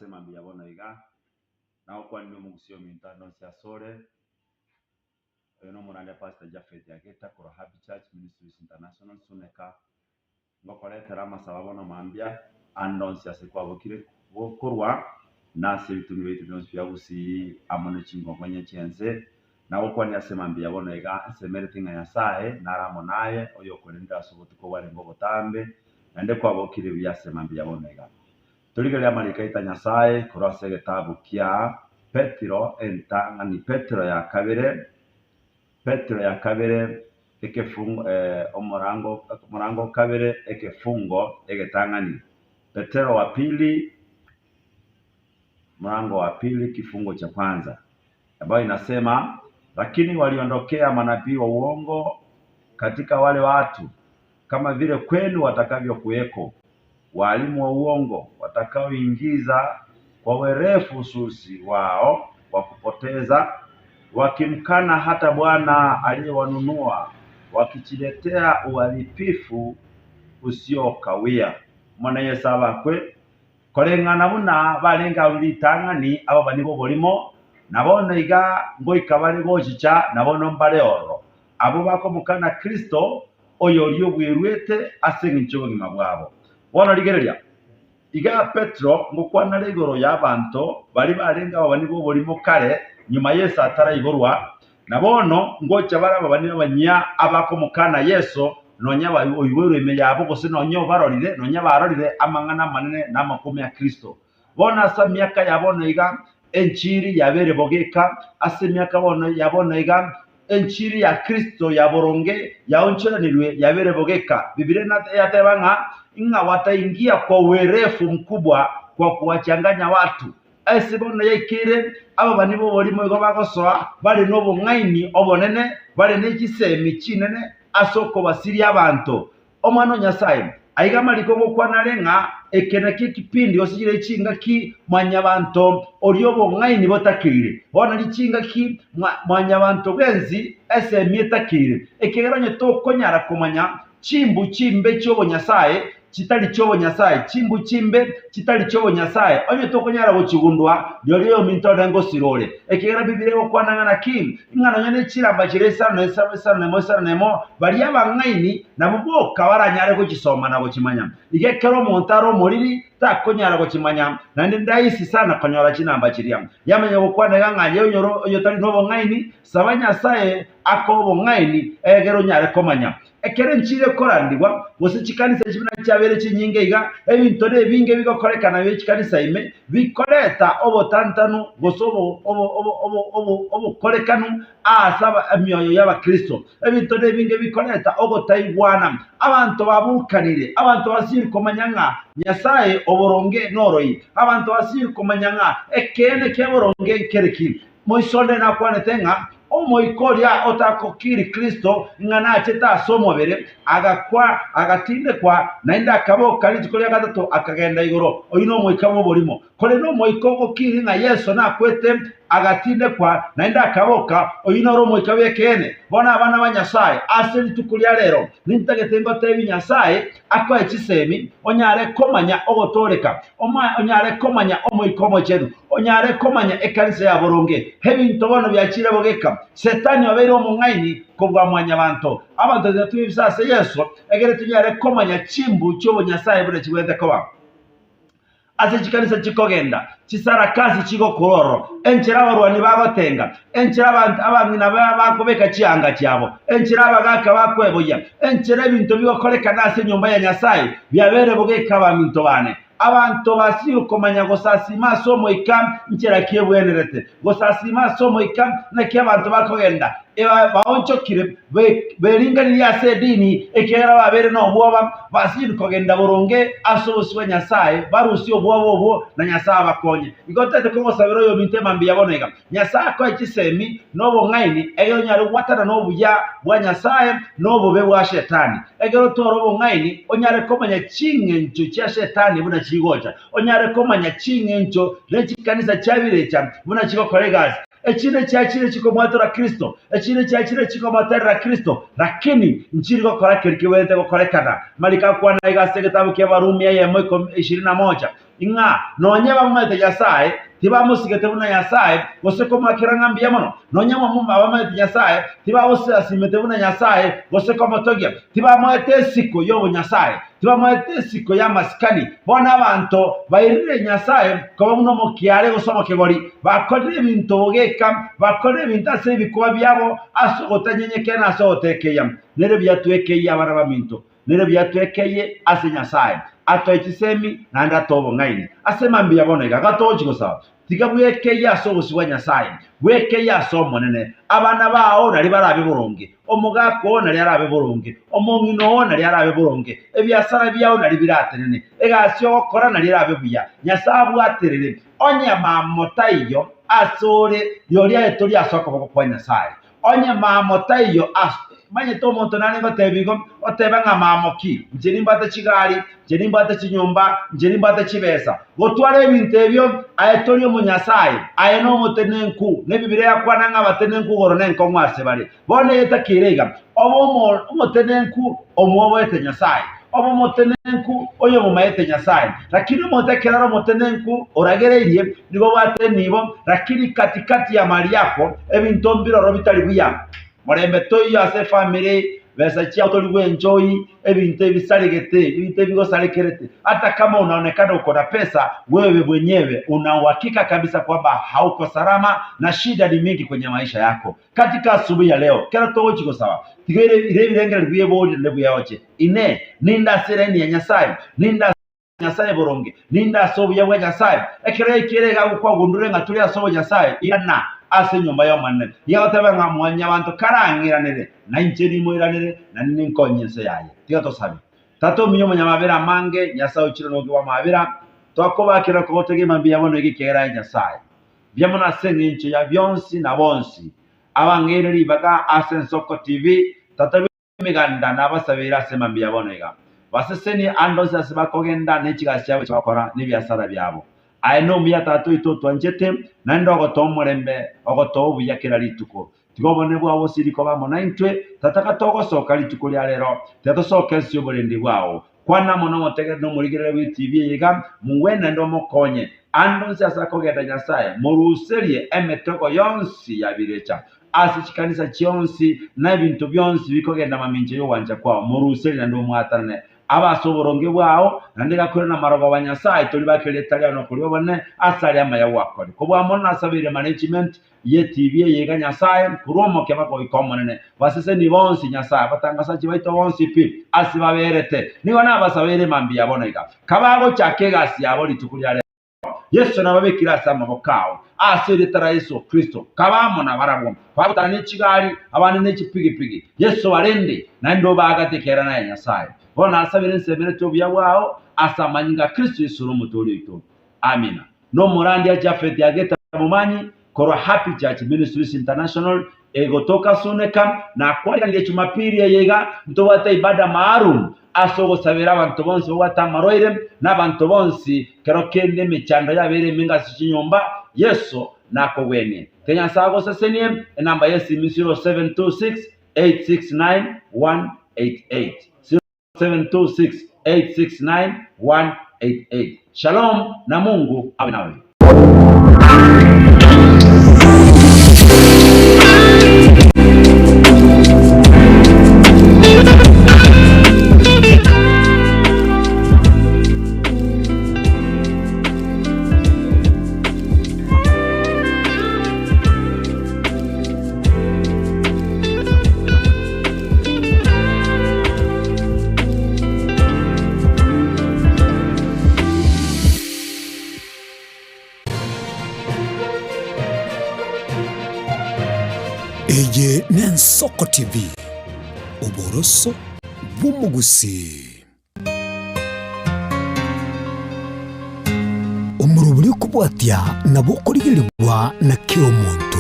mambia bono iga, nagokwanire omogusii ominto ande onsi asore, oyo nomorandia Pastor Japhet Ageta korwa Happy Church Ministries International Suneka, ngokoretera amasabo bono mambia ande onsi ase kwabokire korwa, na ase ebitunu biaito bionsi bia Gusii amo ne chingongonya chi'ense, nagokwanire ase mambia bono iga, nsemereti ng'a Nyasae nare amo naye, oyokorendire ase obotuko bwarenge obotambe, naende kwabokire buya ase mambia bono iga. Torigererie amariko aito a Nyasae korwa ase egetabu kia Petero entang'ani, Petero ya kabere, Petero ya kabere ekefungo omorango omorango o kabere ekefungo egetang'ani. Petero wa pili mlango wa pili kifungo cha kwanza ambayo inasema, lakini waliondokea manabii wa uongo katika wale watu kama vile kwenu watakavyokuweko walimu wa uongo watakaoingiza kwa werevu ususi wao wa kupoteza, wakimkana hata Bwana aliyewanunua, wakijiletea uharibifu usiokawia. Omonene Yeso abakwe, Koreng'ana buna barenge abwo ritang'ani ababani b'oborimo, na bono iga ngoika bare gochicha, na bono mbare ororo, abwo bakomokana Kristo, oyoria obweruete ase engencho y'obogima bwabo. Bono rigereria, iga Petero ngokwanare igoro y'abanto baria barenge ababani b'oborimo kare, nyuma Yeso ataraiborwa, na bono ngocha bare ababani abanyia abakomokana Yeso, nonya oiboirwe ime yabo, gose nonya obarorire, nonya barorire amang'ana amanene na amakume a Kristo. Bono ase emiaka ya bono iga enchiri yabeire bogeka, ase emiaka bono ya bono iga enchiri ya Kristo ya boronge yaonchoranirwe yabeire bogeka. Bibilia yateba ng'a ing'a wataingia kwa uwerefu mkubwa kwa kuwachanganya watu. Ase bono yaikeire, ababani b'oborimo igo bagosoa bare nobong'aini obonene, bare ne chisemi chinene ase okobasiria abanto. Omwana o Nyasae, aiga amariko ngokwana are ng'a eke nakio ekipindi gose chire chingaki mwanyabanto oria obong'aini botakeire. Bono ri chingaki mwanyabanto bwensi esemi etakeire, ekiagera onye tokonyara komanya chimbu chimbe chi'obonyasae chitari chi'obonyasae, chimbu chimbe chitari chi'obonyasae, onye tokonyara gochigundua, rirorio oyominto ore ngosira ore. Ekiagera Bibilia egokwana ng'a naki, ng'a nonya ne chiramba chiria isano na isano, isano na emo, isano na emo, baria abang'aini nabwo boka baranyare gochisoma na gochimanya. Igo ekero omonto are omoriri, takonyara gochimanya, naende ndaisi sana konyora chinamba chiria. Yamanya gokwana iga ng'a aye onyore oyotari nobong'aini, saba Nyasae akoe obong'aini, egere onyare komanya. Ekero enchiri ekorandigwa, gose chikanisa echi buna chiabeire chinyinge iga, ebinto nebinge bigokorekana bie chikanisa ime, bikoreta obotantanu gose obokorekanu aase emioyo y'Abakristo. Ebinto nebinge bikoreta ogotaigwana. Abanto babukanire, abanto basinyire komanya ng'a Nyasae oboronge noroi, abanto basinyire komanya ng'a ekeene kia boronge nkere ki. Moiso onde nakwanete ng'a Omoika oria otakokiri Kristo ng'a nachete ase omobere, agakwa, agatindekwa, naende akaboka rituko ria gatato akagenda igoro, oyio nomoika bw'oborimo. Korende omoika ogokiri ng'a Yeso nakwete, agatindekwa, naende akaboka, oyio noro omoika bw'ekeene. Bono abana ba Nyasae, ase rituko ria rero nintagete ngotebie Nyasae akoe chisemi, onyare komanya ogotooreka, onyare komanya Omoika Omochenu, onyare komanya ekanisa ya boronge. Ebinto bono biachire bogeka. Setani obeire omong'aini kobua mwanyabanto. Abanto tibatwebisa ase Yeso, egere tonyare komanya chimbu chi'obonyasae buna chigwenerete koba. Ase chikanisa chikogenda, chisarakasi chigokorwa ororo, enchera abarwani bagotenga, enchera abanto abang'ina bakobeka chianga chiabo, enchera abagaaka bakweboyia, enchera ebinto bigokorekana ase enyomba ya Nyasae biabeire bogeka abaminto bane. Abanto basinyirwe komanya gosasiima ase Omoika nchera ki ebwenerete. Gosasiima ase Omoika naki abanto bakogenda baonchokire beringanirie ase edini, ekiagera babeire nobwoba, basinyirwe kogenda boronge ase obosio bwa Nyasae, barusie obwoba obwo, na Nyasae abakonye. Igo totaete kogosabera oyominto emambia bono iga. Nyasae akoe chisemi na obong'aini, egere onyare gwatana nobuya bwa Nyasae na obobe bwa Shetani. Ekero otware obong'aini, onyare komanya ching'encho chia Shetani buna chigocha, onyare komanya ching'encho ne chikanisa chia birecha buna chigokora egasi. Echinde chiachire chikomwatora Kristo, echinde chiachire chikomoterera Kristo, lakini nchiri gokora keria kebwenerete gokorekana. Mariko akwana iga ase egetabu ki'Abarumi eyemo ikomi ishirini na moja. Ing'a nonye bamomanyete Nyasae, tibamosigete buna Nyasae, gose komoakera ng'a mbuya mono. Nonye abamanyete Nyasae, tibamosasimete buna Nyasae, gose komotogia. Tibamoete esiko y'obonyasae, tibamoete esiko y'amasikani. Bono abanto bairire Nyasae koba buna omokiare gose omokegori, bakorire ebinto bogeka, bakorire ebinto ase ebikoba biabo ase ogotanyenyekera na ase ogotekeyia. Nere buya twekeyie abana baminto. Nere buya twekeyie ase Nyasae, atoe chisemi naende atoe obong'aini. Ase mambia bono iga gatogochia gosaba, tiga bwekeyie ase obosio bwa Nyasae, bwekeyie ase Omonene. Abana bao nario barabe boronge, omogaka oo nario arabe boronge, omong'ina oo nario arabe boronge, ebiasara biao nario biratenene, egasi ogokora nario erabe buya. Nyasae abwaterere. Onye mamo taiyo asore, rirorio aye tori ase okoboko kwa Nyasae. Onye mamo taiyo ase manyete omonto nare ngotebia igo, otebe ng'a mamo ki? Inche nimbwate chigari, inche nimbwate chinyomba, inche nimbwate chibesa. Gotwara ebinto ebio, aye tori omonyasae, aye nomotenenku, na Ebibilia yakwana ng'a abatenenku igoro nenkong'u ase bare. Bono eyetakeire iga, obe omo omotenenku omwoboete Nyasae, obe omotenenku oyomomaete Nyasae. Lakini omonto ekero are omotenenku oragereirie, nigo obwate enibo, lakini katikati ya mali yako ebinto mbiroro bitari buya. Morembe toiyo ase efamiri, besa chiao tori gwenjoy, ebinto ebisaregete, ebinto ebigosarekerete. Hata kama unaonekana uko na pesa, wewe mwenyewe una uhakika kabisa kwamba hauko salama na shida ni mingi kwenye maisha yako. Katika asubuhi ya leo, kero togochia gosaba, tiga ire ire ebirengererio bi'eboria naende bweoche. Inee! Ninde ase eraini ya Nyasae? Ninde ase Nyasae boronge? Ninde ase obuya bwa Nyasae? Ekero yaikire iga gokwagundure ng'a tore ase obonyasae, irana ase enyomba y'Omonene. Iga agoteba ng'a Mwanyabanto karang'iranere, na inche nimoiranere, na ninkonye ense yaye. Tiga tosabe. Tata omuya omonyamabera amange, Nyasae ochire noboke bw'amabera, twakobakera kogotegema mbuya bono iga ekiagera aye Nyasae. Mbuya mono ase engencho ya bionsi na bonsi abang'eire ribaga ase Ensoko TV, Tata bw'emeganda nabasabeire ase mambia bono iga. Basesenie ande onsi ase bakogenda ne chigasi chiabo chigokora ne ebiasara biabo. Aye nomuya Tata oito otwanchete, naende ogotoa omorembe, ogotoa obuya kera rituko. Tiga obonene bwao bosiri koba amo naintwe, Tata gatogosoka rituko ria rero, tiga tosoke ense y'oborendi bwao. Kwana amo nomotegereri na omorigereria bw'etibi eye iga, mongwene naende omokonye. Ande onsi ase akogenda Nyasae, moruserie emetego yonsi ya birecha, ase chikanisa chionsi, na ebinto bionsi bikogenda mamincha y'ogwancha kwao, moruserie naende omwatanane abe ase oboronge bwao, naende gakwire namarogoba Nyasae, tori bake erieta riao nokoria obonene ase aria amaya gwakore. Kobua mono nasabeire management, y'etibi eye iga Nyasae, korwa omoke mpaka goika omonene, baseseni bonsi Nyasae, abatangasachi baito bonsi pi, ase baberete. Nigo nabasabeire mambia bono iga, kabagochaka egasi yabo rituko ria rero, Yeso nababekire ase amaboko ao, ase erieta ria Yeso Kristo, kabe amo nabarabwo, bagotara ne chigari, abande ne chipigipigi, Yeso barende, naende obaagate ekiagera naye Nyasae. Bono nasabire nsemeretie obuya bwao ase amanyinga a Kristo Yeso ore Omotooria oito. Amina. Nomorandia Japhet Ageta Momanyi korwa Happy Church Ministries International egotoka Suneka nakwariganirie Jumapili eye iga ntobwate ibada maalum ase ogosabera abanto bonsi babwate amarwaire na abanto bonsi kero kende emechando yabeire emenge ase chinyomba Yeso nakogwenie. Tiga Nyasae agosesenie enamba yesimi 0726 869 188. 0726869188. Shalom na Mungu awe nawe. Eye n'Ensoko TV, oboroso bw'omogusii. Omorobori okobwatia nabo okorigerigwa na kera omonto.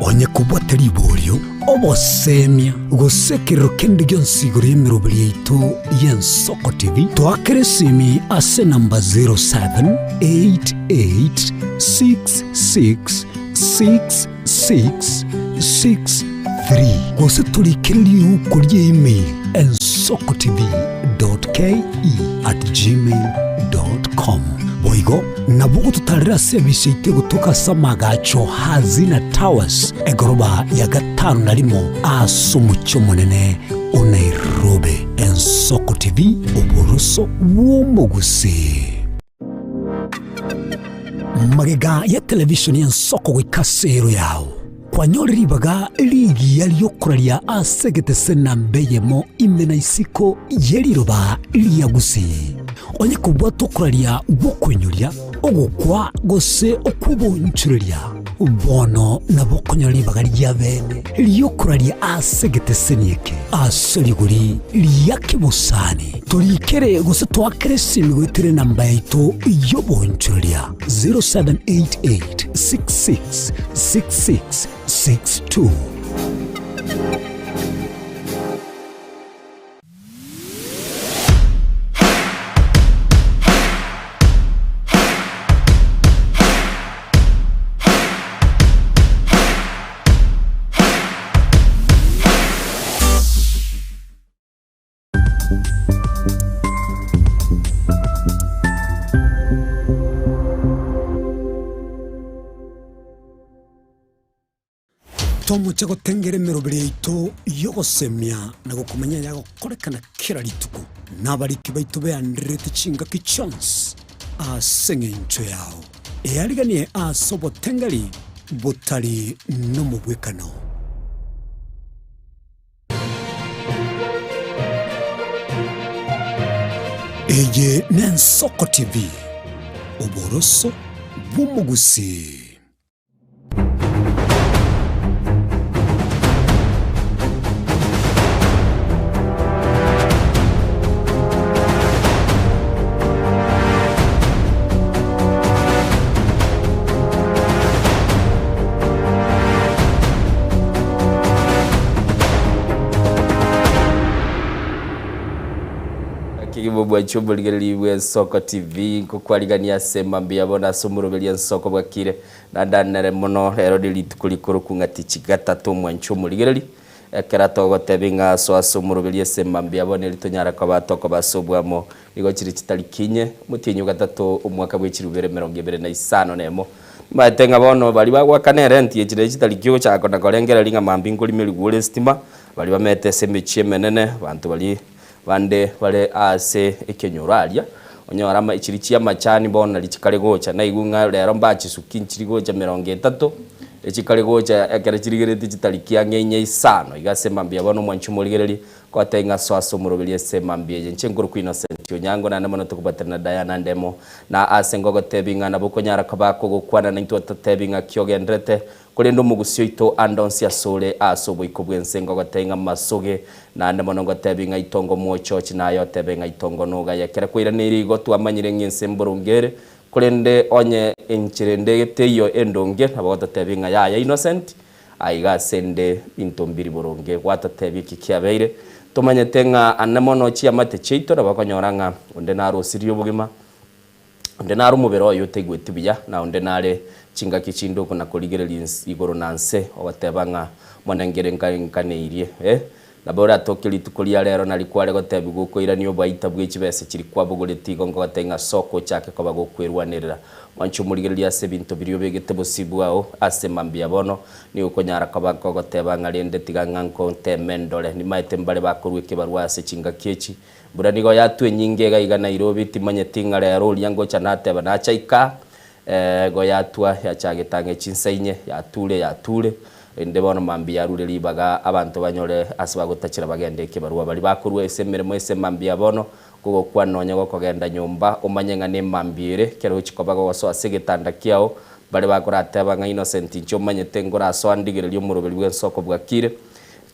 Onye kobwate riborio, obosemia, gose ekerero kende gionsi igoro y'emeroberi yaito y'Ensoko TV, toakere esimi ase enamba 0788666663 gose torikere riuko ria email ensokotv.com. ke at gmail dot com. Boigo nabo ogototarera ase ebisi yaito egotoka ase amagacho Hazina Towers, egoroba ya gatano na rimo ase omochie omonene o Nairobi. Ensoko TV, oboroso bw'omogusii. Magega ya televishoni y'ensoko goika ase ero yao, kwanyore ribaga rigiya ri'okoraria ase egetese namba eyemo ime na isiko ye riroba ria Gusii. Onye kobwata okoraria gw'okoinyoria, ogokwa gose okw'obonchoreria, bono nabo okonyora ribaga ria bene ri'okoraria ase egeteseni eke ase rigori ria kebosani. Torikere gose toakere esimi goetera enamba yaito y'obonchoreria 0788 66 66 62. Tomoche gotengera emeroberi yaito y'ogosemia na gokomanya ayagokorekana kera rituko, na abariki baito beandererete chingaki chionsi ase engencho yao. Eariganie ase obotengeri botari nomobwekano. Eye n'Ensoko TV, oboroso bw'omogusii. Kegima bwanche omorigereria bw'Ensoko TV nkokwarigania ase mambia bono ase omoroberio Ensoko bwakire Nadanere mono rero nerituko rikoroku ng'a tichi gatato omwanche omorigereri, ekero togotebia ng'a asoe ase omoroberi ase mambia bono eri tonyare koba tokoba ase obwamo, nigo chire chitariki inye, omotienyi o gatato, omwaka bwe chilifu ibere emerongo ebere na isano na emo. Nimanyete ng'a bono baria bagoakana erenti echi naye chitariki ogochaka na korengereria ng'a mambia nkorimerigwa ore esitima, baria bamete ase emechie emenene, abanto baria Bande bare aase ekenyoro aria, onyore ama chiri chi'amachani bono nari chikare gocha, naigwe ng'a rero mbachisuki nchiri gocha emerongo etato, echikare gocha ekero chirigeretie chitariki ang'e inye isano iga ase mambia bono omwanchi omorigereria, ngotebia ng'a soa ase omoroberi ase mambia eye. Inche nkorokwa Innocent Onyango naende mono tokobaterana Diana Ndemo, na ase ngogotebia ng'a nabo okonyara koba kogokwana naintwe ototebi ng'a ki ogenderete Korende omogusi oito ande onsi asore aase oboiko bw'ense ngogotebia ng'a masoge, naende mono ngotebie ng'a itongo mwochochi, naye otebe ng'a itongo nogaye. Ekero kwairaneirie igo twamanyire ng'a ense mboronge ere, korende onye enchera ende teiyo endonge, nabo gototebia ng'a yaya Innocent, aiga ase nde binto mbiri boronge. Gwatotebia eki kiabeire, tomanyete ng'a ande mono chiamate chiaito nabo okonyora ng'a onde narosirie obogima, Onde nare omobere oye otaigweti buya, na onde nare chingaki chinde okona-korigereria ins igoro na nse, ogoteba ng'a monengere nka nkaneirie. Eh, nabo oratoke rituko ria rero nari kware gotebigwa okoirania oboaita bwe chibesa chiri kwabogoretie igo nkogotebia ng'a soka ochake koba gokwerwanerera. Mwanche omorigereria ase ebinto biria obegete bosio bwao ase mambia bono, nigo okonyara koba nkogoteba ng'a rende tiga ng'a nkonteme ndore. Nimaete mbare bakorua ekebarua ase chingaki echi, Mbura nigo yatwa enyinge iga iga Nairobi, timanyeti ng'a rero oria ngocha nateba nacha ika, igo yatwa yachagete ang'e chinsa inye, yature yature, rende bono mambia yarure ribaga abanto banyore ase bagotachera bagende ekebarua. Baria bakorua ase emeremo ase mambia bono, kogokwana nonye gokogenda nyomba, omanye ng'a nemambia ere, ekero ochi koba gogosoa ase egetanda kiao, baria bakorateba ng'a Innocent inche omanyete nkorasoa ndigererie omoroberi bw'ensoko bwakire,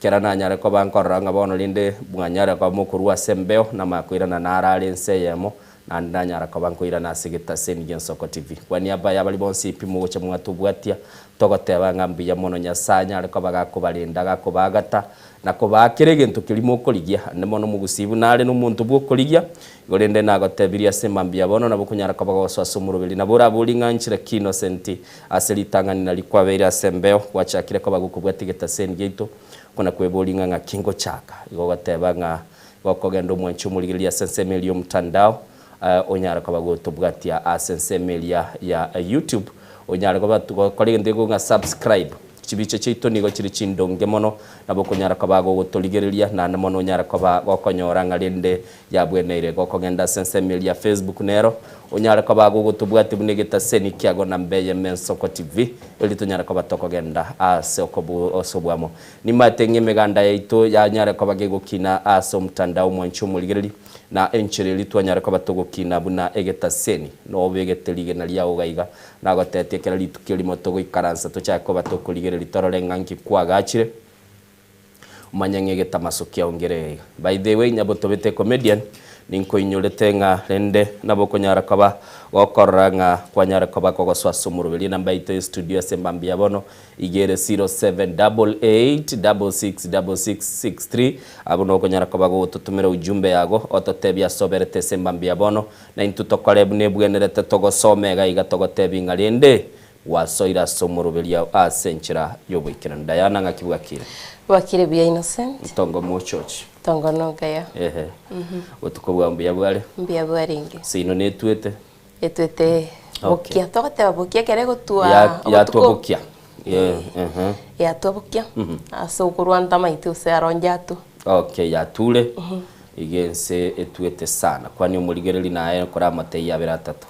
Ekero nanyare koba nkorora ng'a bono rende mwanyare koba mokorua ase embeo, namanya koirana narare ense eyemo, naende nanyara koba nkoirana ase getaseni gi'Ensoko TV. Kwa niaba y'abaria bonsi pi mogocha mwatobwatia, togoteba ng'a mbuya mono Nyasae anyare koba gakobarenda, gakobaagata, na kobaa kera egento keria mokorigia. Naende mono omogusii buna are nomonto bw'okorigia, igo rende nagotebirie ase mambia bono nabo okonyara koba gogosoa ase omoroberi. Nabo oraborie ng'a nchera ki Innocent Ase ritang'ani nario kwabeire ase embeo, gwachakire koba gokobwatia egetaseni giaito, kona kweboria ng'a ng'aki ngochaka. Igo ogoteba ng'a Gokogenda omwanche omorigereria ase ensemo eria y'omotandao, onyare koba gotobwatia ase ensemo eria ya YouTube, onyare koba gokora egento gekogwa ng'a subscribe. Chibicha chiaito nigo chire chindonge mono, nabo okonyara koba gogotorigereria, naende mono onyare koba gokonyora ng'a rende yabweneire. Gokogenda ase ensemo eria ya Facebook nero, onyare koba gogotobwatia buna egetaseni kiago na Mbeyeme Ensoko TV, erio tonyare koba tokogenda ase okobu ase obwamo. Nimanyete ng'a emeganda yaito yanyare koba gegokina ase omotandao omwanche omorigereria, na enchera eria twanyare koba togokina buna egetaseni, nobegete rigena riao iga iga, Nagoteetie kera rituko erimo togoikaransa tochake koba tokorigereria torore ng'a nki kwagachire, omanye ng'a egetamaso kiao nkere iga. By the way nyabotobete comedian, ninkoinyorete ng'a rende nabo okonyara koba gokorora ng'a kwanyara koba kogosoa ase omoroberio. Enamba yaito ya estudio ase mambia bono iga ere 0788666663 abwo nokonyara koba gogototomera ujumbe yago ototebie ase oberete ase mambia bono Naintwe tokore buna ebwenerete togosoma iga iga togotebi ng'a rende gwasoire ase omoroberio ase enchera y'oboikeranu. Diana ng'aki bwakire? Bwakire buya Innocent. Ntongo mochochi. Ntongo nogaya. Ehe. Botuko bwao mbuya bware? Mbuya bwarenge. Seino netwete? Etwete Okay. bokia. Togoteba bokia ekero egotua Ya- Yatwa obotuko. bokia. Yeah, ehe. Yatwa bokia. Ase okorwa ntamaeti gose aronge atwe. Okay, yature. Iga ense etuete sana. Kwani omorigereria naye koramotebie abere atato.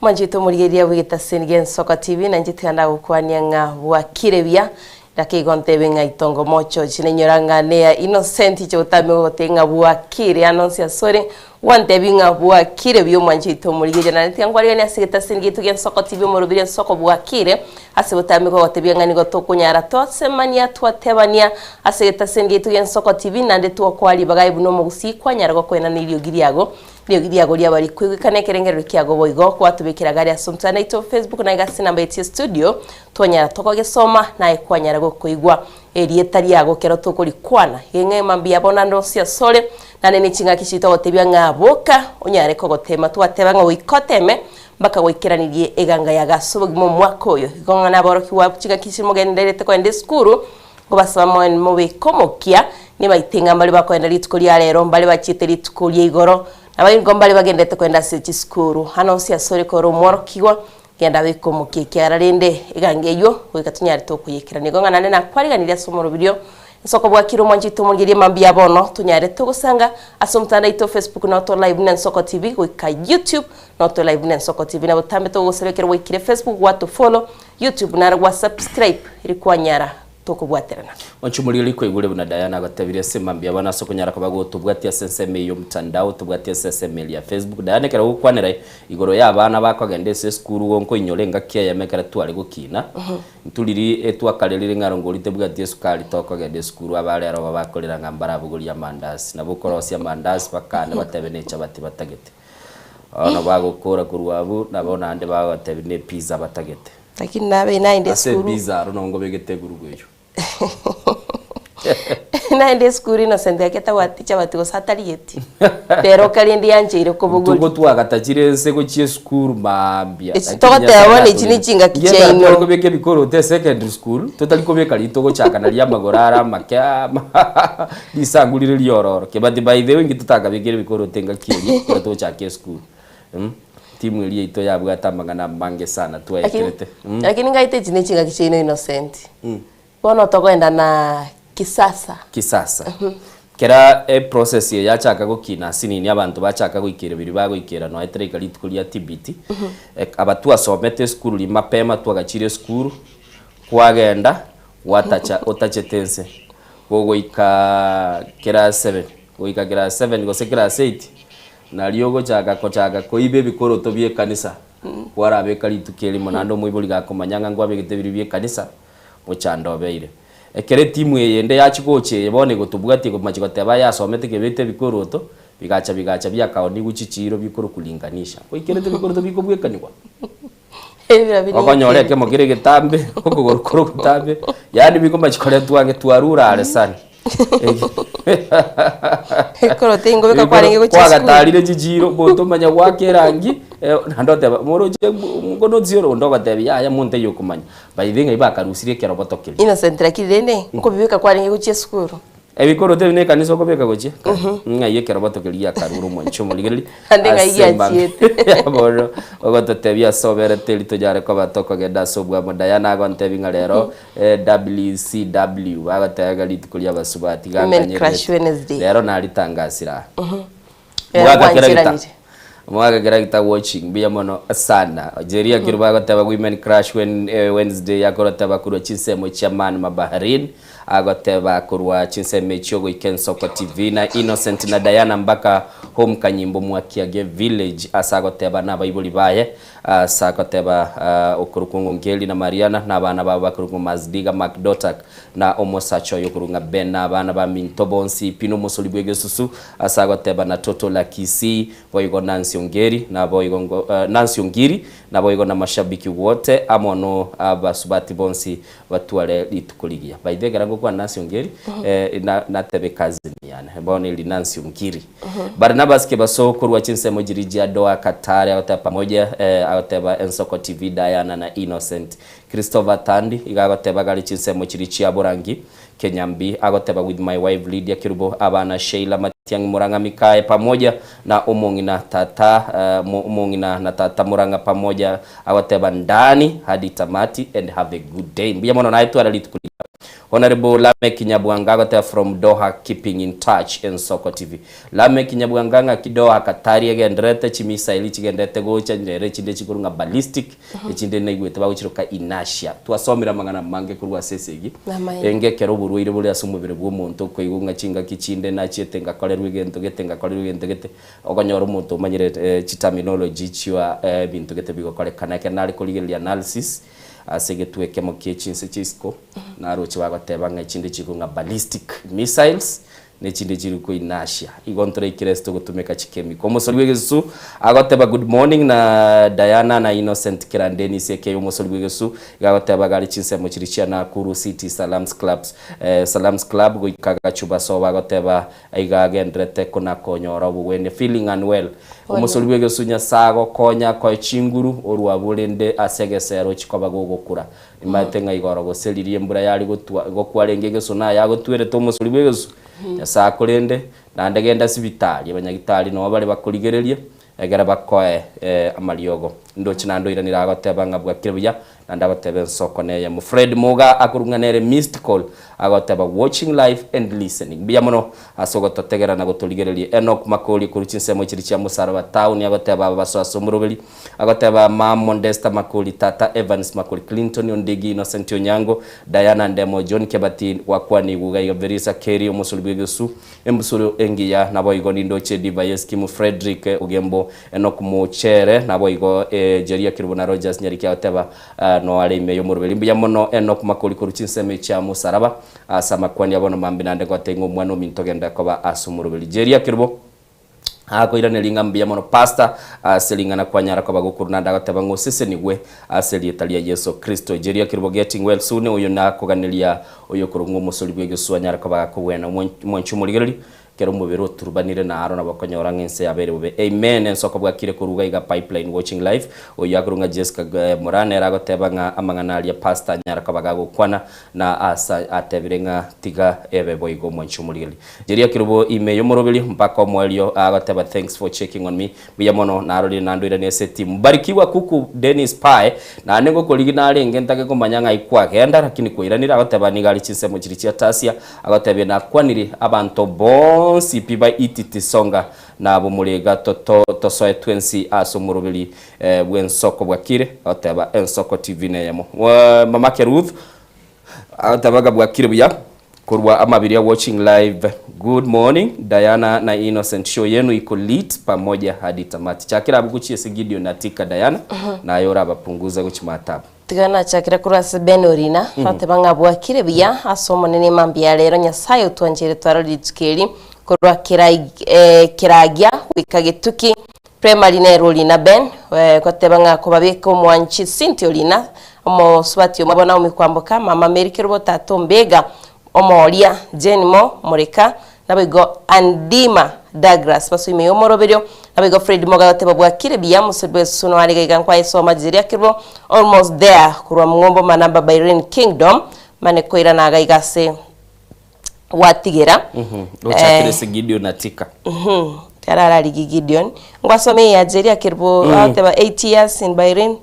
Mwanchete omorigereria bw'egetaseni gi'Ensoko TV, na inche tiga ndagokwania ng'a bwakire buya, rake igo ntebe ng'a itongo mochochi, nainyora ng'a neya Innocent inche gotame gogotebia ng'a bwakire ande onsi asore, gwantebi ng'a bwakire buya omwanchete omorigereria. Naende tiga nkwariganie ase egetaseni giaito gi'Ensoko TV omorobiri Ensoko bwakire, Ase botambe gogotebia ng'a nigo tokonyara twasemania, twatebania ase egetaseni giaito gi'ensoko TV, naende twokoa ribaga aye buna omogusii kwanyara gokoenana eriogi riago, riogi riago riaba rikoigwekana ekerengerero kiago boigo gwatobekera gari ase omotandao oito o Facebook na iga ase enamba yaito ya studio twanyara tokogesoma naye kwanyara gokoigwa erieta riago ekero tokorikwana. Iga ng'a mambia bono ande onsi asore naende ne ching'aki chiaito agotebia ng'a boka onyare kogotema twateba ng'a goika oteme Mpaka goikeranirie eganga ya gase obogima omwaka oyo. Igo ng'a naborokigwa chingaki chimogendererete kogenda esukuru, nkobasaba moe mobeke omokia, nibaite ng'a mbare bakoenda rituko ria rero, mbare bachiete rituko ria igoro, nabaingo mbare bagendererete kogenda ase chisukuru. Ande onsi asore kore omworokigwa, genda beka omokia ekiagera rende eganga eyio goika tonyare tokoyekerania. Igo ng'a naende nakwariganirie ase omoroberio Ase okobwakira omwanchete omorigereria mambia bono, tonyare togosanga ase omotandao oito o Facebook na oto live buna Ensoko TV goika YouTube na oto live buna Ensoko TV. Na botambe togosaba ekero gwaikire Facebook gwato follow, YouTube naro gwa subscribe eri kwanyara tokobwaterana. Mwanche omorigereria kwaigure buna Diana agotebirie ase mambia bono ase okonyara koba gotobwatia ase ensemo eye y'omotandao, tobwatie ase ensemo eria ya Facebook. Diana ekero ogokwanera igoro y'abana bakogenda ase esukuru igo nkoinyora engaki eyemo ekero tware gokina, Nturiri etwakarerire ng'a rongori tebwati esukari tokogenda esukuru abare aroba bakorera ng'a mbarabogorie amandasi nabo okorosia amandasi bakane batebe ne echabati batagete bono bagokora korwa abwo nabo naende bagotebi ne epizza batagete. Lakini nabe naende Ase esukuru epizza aro nongo obegete egurugu eywo. Naende esukuru Innocent gaki atabwati chabati gose atarigeti, rero karende yancheire kobogoria. Intwe gotwagatachire ense gochia esukuru maambia. Echi togoteba bono echi ne chingaki Inki ekero chiaino. tware kobeka ebikoroto e secondary school, totari kobeka riria togochaka naria amagoro are amake ama risangu rire riororo. But by the way inki totakabekire ebikoroto engaki eria ekero togochaka esukuru mh, timu eria yaito yabwate amang'ana amange sana Lakini twaekerete mh. lakini ngaete echi ne chingaki chiaino Innocent. Bono togoenda na kisasa. Kisasa. Kera eprocess eye yachaka gokina asinini abanto bachaka goikera biria bagoikera nonya teraika rituko ria TBT. Aba twasomete esukuru riria mapema twagachire esukuru, kwagenda gwatacha otachete ense, gogoika class seven, goika class seven gose class eight, nario ogochaka kochaka koiba ebikoroto bia ekanisa, kwarabeka rituko erimo naende omoibori gakomanya ng'a nkwabegete biria bia ekanisa, Mochando obeire. Ekero etimu eye ende yachia gocha eye bono egotobwatia ekomachia goteba aye asomete kebete ebikoroto, bigacha bigacha biakaonigwa chichiiro bikorokwa linganisha. Goikerete ebikoroto bikobwekanigwa. Okonyora ekemo kere egetambe, okogoro kore ogotambe, yaani bikomachia koretwa ang'e twarure are sana. Ekoroto ingobeka kwarenge gochia esukuru. Kwagatarire chichiiro, gotomanya goaka erangi, naende oteba moroche ngono ore onde ogotebia yaya monto taiyo okomanya. By the way ng'ai bakarusirie ekeroboto keria. Innocent lakini rende nkobibeka kwarenge gochia esukuru. Ebikoroto ebi nekanisa okobeka gochia? Ng'ai ekeroboto keria giakarure omwanchi omorigereria Ande ng'ai ase emambia giachiete. bono ogototebia ase oberete eri tonyare koba tokogenda ase obwamo. Diana agontebia ng'a rero WCW bagoteba ng'a rituko ria abasubati Women Crush gakanyererete Wednesday. rero naritangasire aa. Rero Mwaka kera gita gwancheranire. Mwaka kera gita watching mbuya mono sana. Jeria Kirubo agoteba women crush wen, eh, Wednesday akoroteba korwa chinsemo chia Man Mabaharin agoteba korwa chinsemo echio goika Ensoko TV na Innocent na Diana mpaka home Kanyimbo Mwakiage village ase agoteba na abaibori baye ase agoteba uh, okorokwa Ng'ongeri na Mariana na abana babo bakorokwa Mazdiga Macdotak Na omosacha oyo okorwa ng'a Ben na abana baminto bonsi pi nomosori bw'egesusu, ase agoteba na Toto la Kisii, boigo Nancy Ongeri, naboigo ngo Nancy Ongiri, naboigo na mashabiki wote amo no abasubati bonsi batware rituko rigiya. By the way ekero ngokwana Nancy Ongeri, na natebe cousin yane, bono eri Nancy Ongiri. Barnabas Kebaso korwa chinsemo chiria chia Doha Qatar agoteba pamoja, agoteba Ensoko TV Diana na Innocent Christopher Thandi iga agoteba gari chinsemo chiria chia Borangi, Kenyambi agoteba with my wife Lydia Kerubo, abana Sheila Matiang'i Murang'a Mikaye pamoja na omong'ina tata omong'ina na tata Murang'a pamoja agoteba ndani hadi tamati and have a good day. Mbuya mono naye twara rituko rigiya. Honourable Lameck Nyabwanga agoteba from Doha keeping in touch Ensoko TV. Lameck Nyabwanga ng'aki Doha Qatar egendererete chimisaili chigendererete gocha nere chinde chikorwa ng'a ballistic Echinde naigwete bagochiroka inertia. Twasomire amang'ana amange korwa ase esegi, Namaene. enga ekero oborwaire bore ase omobere bw'omonto okoigwa ng'a chingaki chinde nachiete ngakorerwa egento gete ngakorerwa egento gete, okonyora omonto omanyire chiterminology chia ebinto gete bigokorekana. Ekero nare korigereria analysis ase egetwe ekemo kie chinse chia isiko, naroche bagoteba ng'a echinde chikwo ng'a ballistic missiles, ne chinde chiri koinashia. Igo ntoraikire ase togotumeka chikemiko. Omosori bw'egesusu agoteba good morning na Diana na Innocent kera Dennis eke omosori bw'egesusu iga agoteba gari chinsemo chiri chia Nakuru City Salams Clubs eh, Salams Club goika Gachuba sobo agoteba iga agenderete konakonyora obogwenia feeling unwell. Omosori bw'egesusu Nyasae agokonya akoe chinguru orwabu rende ase egesero chikoba gogokura. Nimanyete ng'a igoro gose riria embura yare gotwa, gokwarenge egesu naye agotwerete omosori bw'egesu, Nyasae akorende, naende genda sibitari, abanyagitari noo bare bakorigererie, egere bakoe amariogo. Ndoche naende oiranire agoteba ng'a bwakire buya, naende agoteba ensoko neyemo. Fred Muga akorwa ng'a nere missed call, agoteba watching live and listening. Mbuya mono ase ogototegera na gotorigereria. Enock Makori korwa chinsemo chiria chia Musaraba town agoteba aba basoe ase omoroberi, Agoteba, Mamo Ndesta Makori, Tata Evans Makori, Clinton Ondigi, Innocent Onyango, Diana Ndemo, John Kebati, Gwakwanigwe iga iga, Verisa Kerry, omosori bw'egesu, embusuro engiya, naboigo nindoche Diva Yeskimu, Fredrick Ogembo, Enock Mochere, naboigo Jeria Kerubo na Rogers Nyariki agoteba, Noare ime y'omoroberi. Mbuya mono Enock Makori korwa chinsemo echia Mosaraba ase amakwani abono mambi naende ngotebie ng'a omwana ominto genda koba ase omoroberi. Jeria Kerubo. Akoiraneria ng'a mbuya mono pastor ase ring'ana kwanyara koba gokorwa naende agoteba ng'a osesenigwe ase erieta ria Yeso Kristo. Jeria Kerubo getting well soon oyo nakoganeria oyokorwa ng'a omosori bw'egesu anyare koba gakobwena. Omwanchi omorigereria kera omobere oturubanire naro nabo okonyora ng'a ense yabeire bobe. Amen ensoko bwakire korwa iga iga pipeline watching live oyio akorwa ng'a Jesca Moraa nere agoteba ng'a amang'ana aria pastor anyare koba gagokwana na ase atebire ng'a tiga ebe boigo omwanchi omorigereria. Jeria Kerubo ime y'omoroberio mpaka omoerio agoteba thanks for checking on me mbuya mono narorire naende oiranie ase etimu Mbarikiwa kuku Dennis Pae naende ngokorigi narenge ntake komanya ng'ai kwagenda lakini kwairanire agoteba nigo are chinsemo chiria chia Tasia agotebia nakwanire abanto bonsi pi ba ititi songa na abwo iga toto tosoe twensi ase omoroberi bw'ensoko bwakire agoteba Ensoko TV neyemo Mamake Ruth agoteba ng'a bwakire buya Korwa amabiria watching live good morning Diana na Innocent show yenu iko lit pamoja hadi tamati chakera abwo gochia ase Gideon atika Diana naye orabapunguza gochia maatabu. Tiga nachakire korwa ase Ben Orina, bateba ng'a bwakire buya ase Omonene mambia ya rero Nyasae otwancheire twarore rituko eri korwa Keragia goika Getuki Primary nere Orina Ben goteba ng'a kobabeka omwanchi Cynthia Orina omosubati omwabo Naomi Kwamboka mama Mary Kerubo tata Ombega Omoria Jane Mo Moreka naboigo Andima Douglas basoime y'omoroberio naboigo Fred Moga goteba bwakire buya mosori bw'esusu noare iga iga nkwaye soma Jeria Kerubo almost there korwa Mng'ombo Manamba Bahrain Kingdom mane koirana iga iga ase. Gwatigera. Gochakera ase Gideon atika. Tarararigi Gideon. Ngwasoma eye ya Jeria Kerubo agoteba 8 years in Bahrain.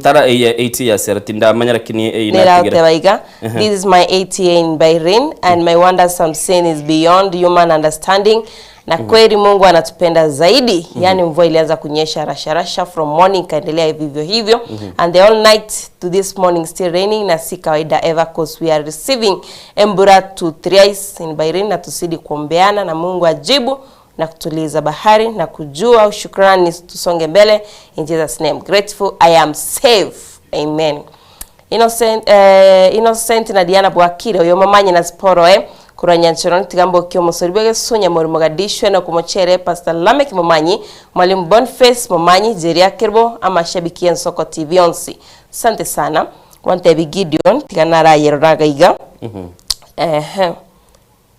Tara eye 8 years ero tindamanya lakini eye Nere natigera. agoteba iga, This is my 8th year in Bahrain and my wonders I'm seeing is beyond human understanding na kweli Mungu anatupenda zaidi. Yaani mvua ilianza kunyesha rasha rasha from morning ikaendelea vivyo hivyo and the whole night to this morning still raining na si kawaida ever cause we are receiving embura to thrice in Bahrain na tuzidi kuombeana na Mungu ajibu na kutuliza bahari na kujua shukrani tusonge mbele in Jesus name grateful I am safe amen Innocent, eh, Innocent na Diana Bwakire oyo momanye na Siporo eh korwa Nyanchoroni tiga mbokie omosori bw'egesunya more Mogadishu Enock Mochere Pastor Lameck Momanyi Mwalimu Boniface Momanyi Jeria Kerubo amashabiki y'Ensoko TV onsi Asante sana Gwantebi Gideon tiga narayerora iga iga ehe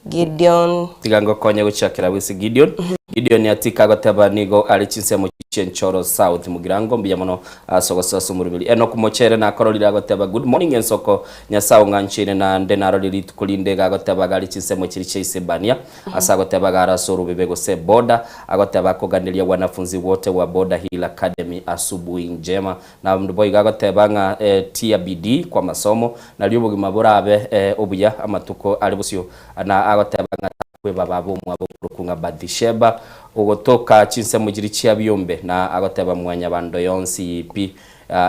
Gideon. Tiga ngokonye gochakera bw'ase Gideon. Gideon atika agoteba nigo are chinsemo chi'enchoro South Mugirango mbuya mono ase ogosoa ase omoroberi. Enock Mochere nakororire agoteba good morning ensoko Nyasae ong'ancheire naende narorire rituko rinde iga agoteba iga are chinsemo chiria chia Isebania ase agoteba iga are ase orobebe gose eboda agoteba akoganeria wanafunzi wote wa Border Hill Academy asubuhi njema Naende boigo agoteba ng'a tia bidii kw'amasomo, nario obogima borabe obuya amatuko are bosio. Na agoteba ng'a takweba baba omwabo okorokwa ng'a Bathisheba, ogotoka chinsemo chiria chia biombe, na agoteba Mwanyabando yonsi pi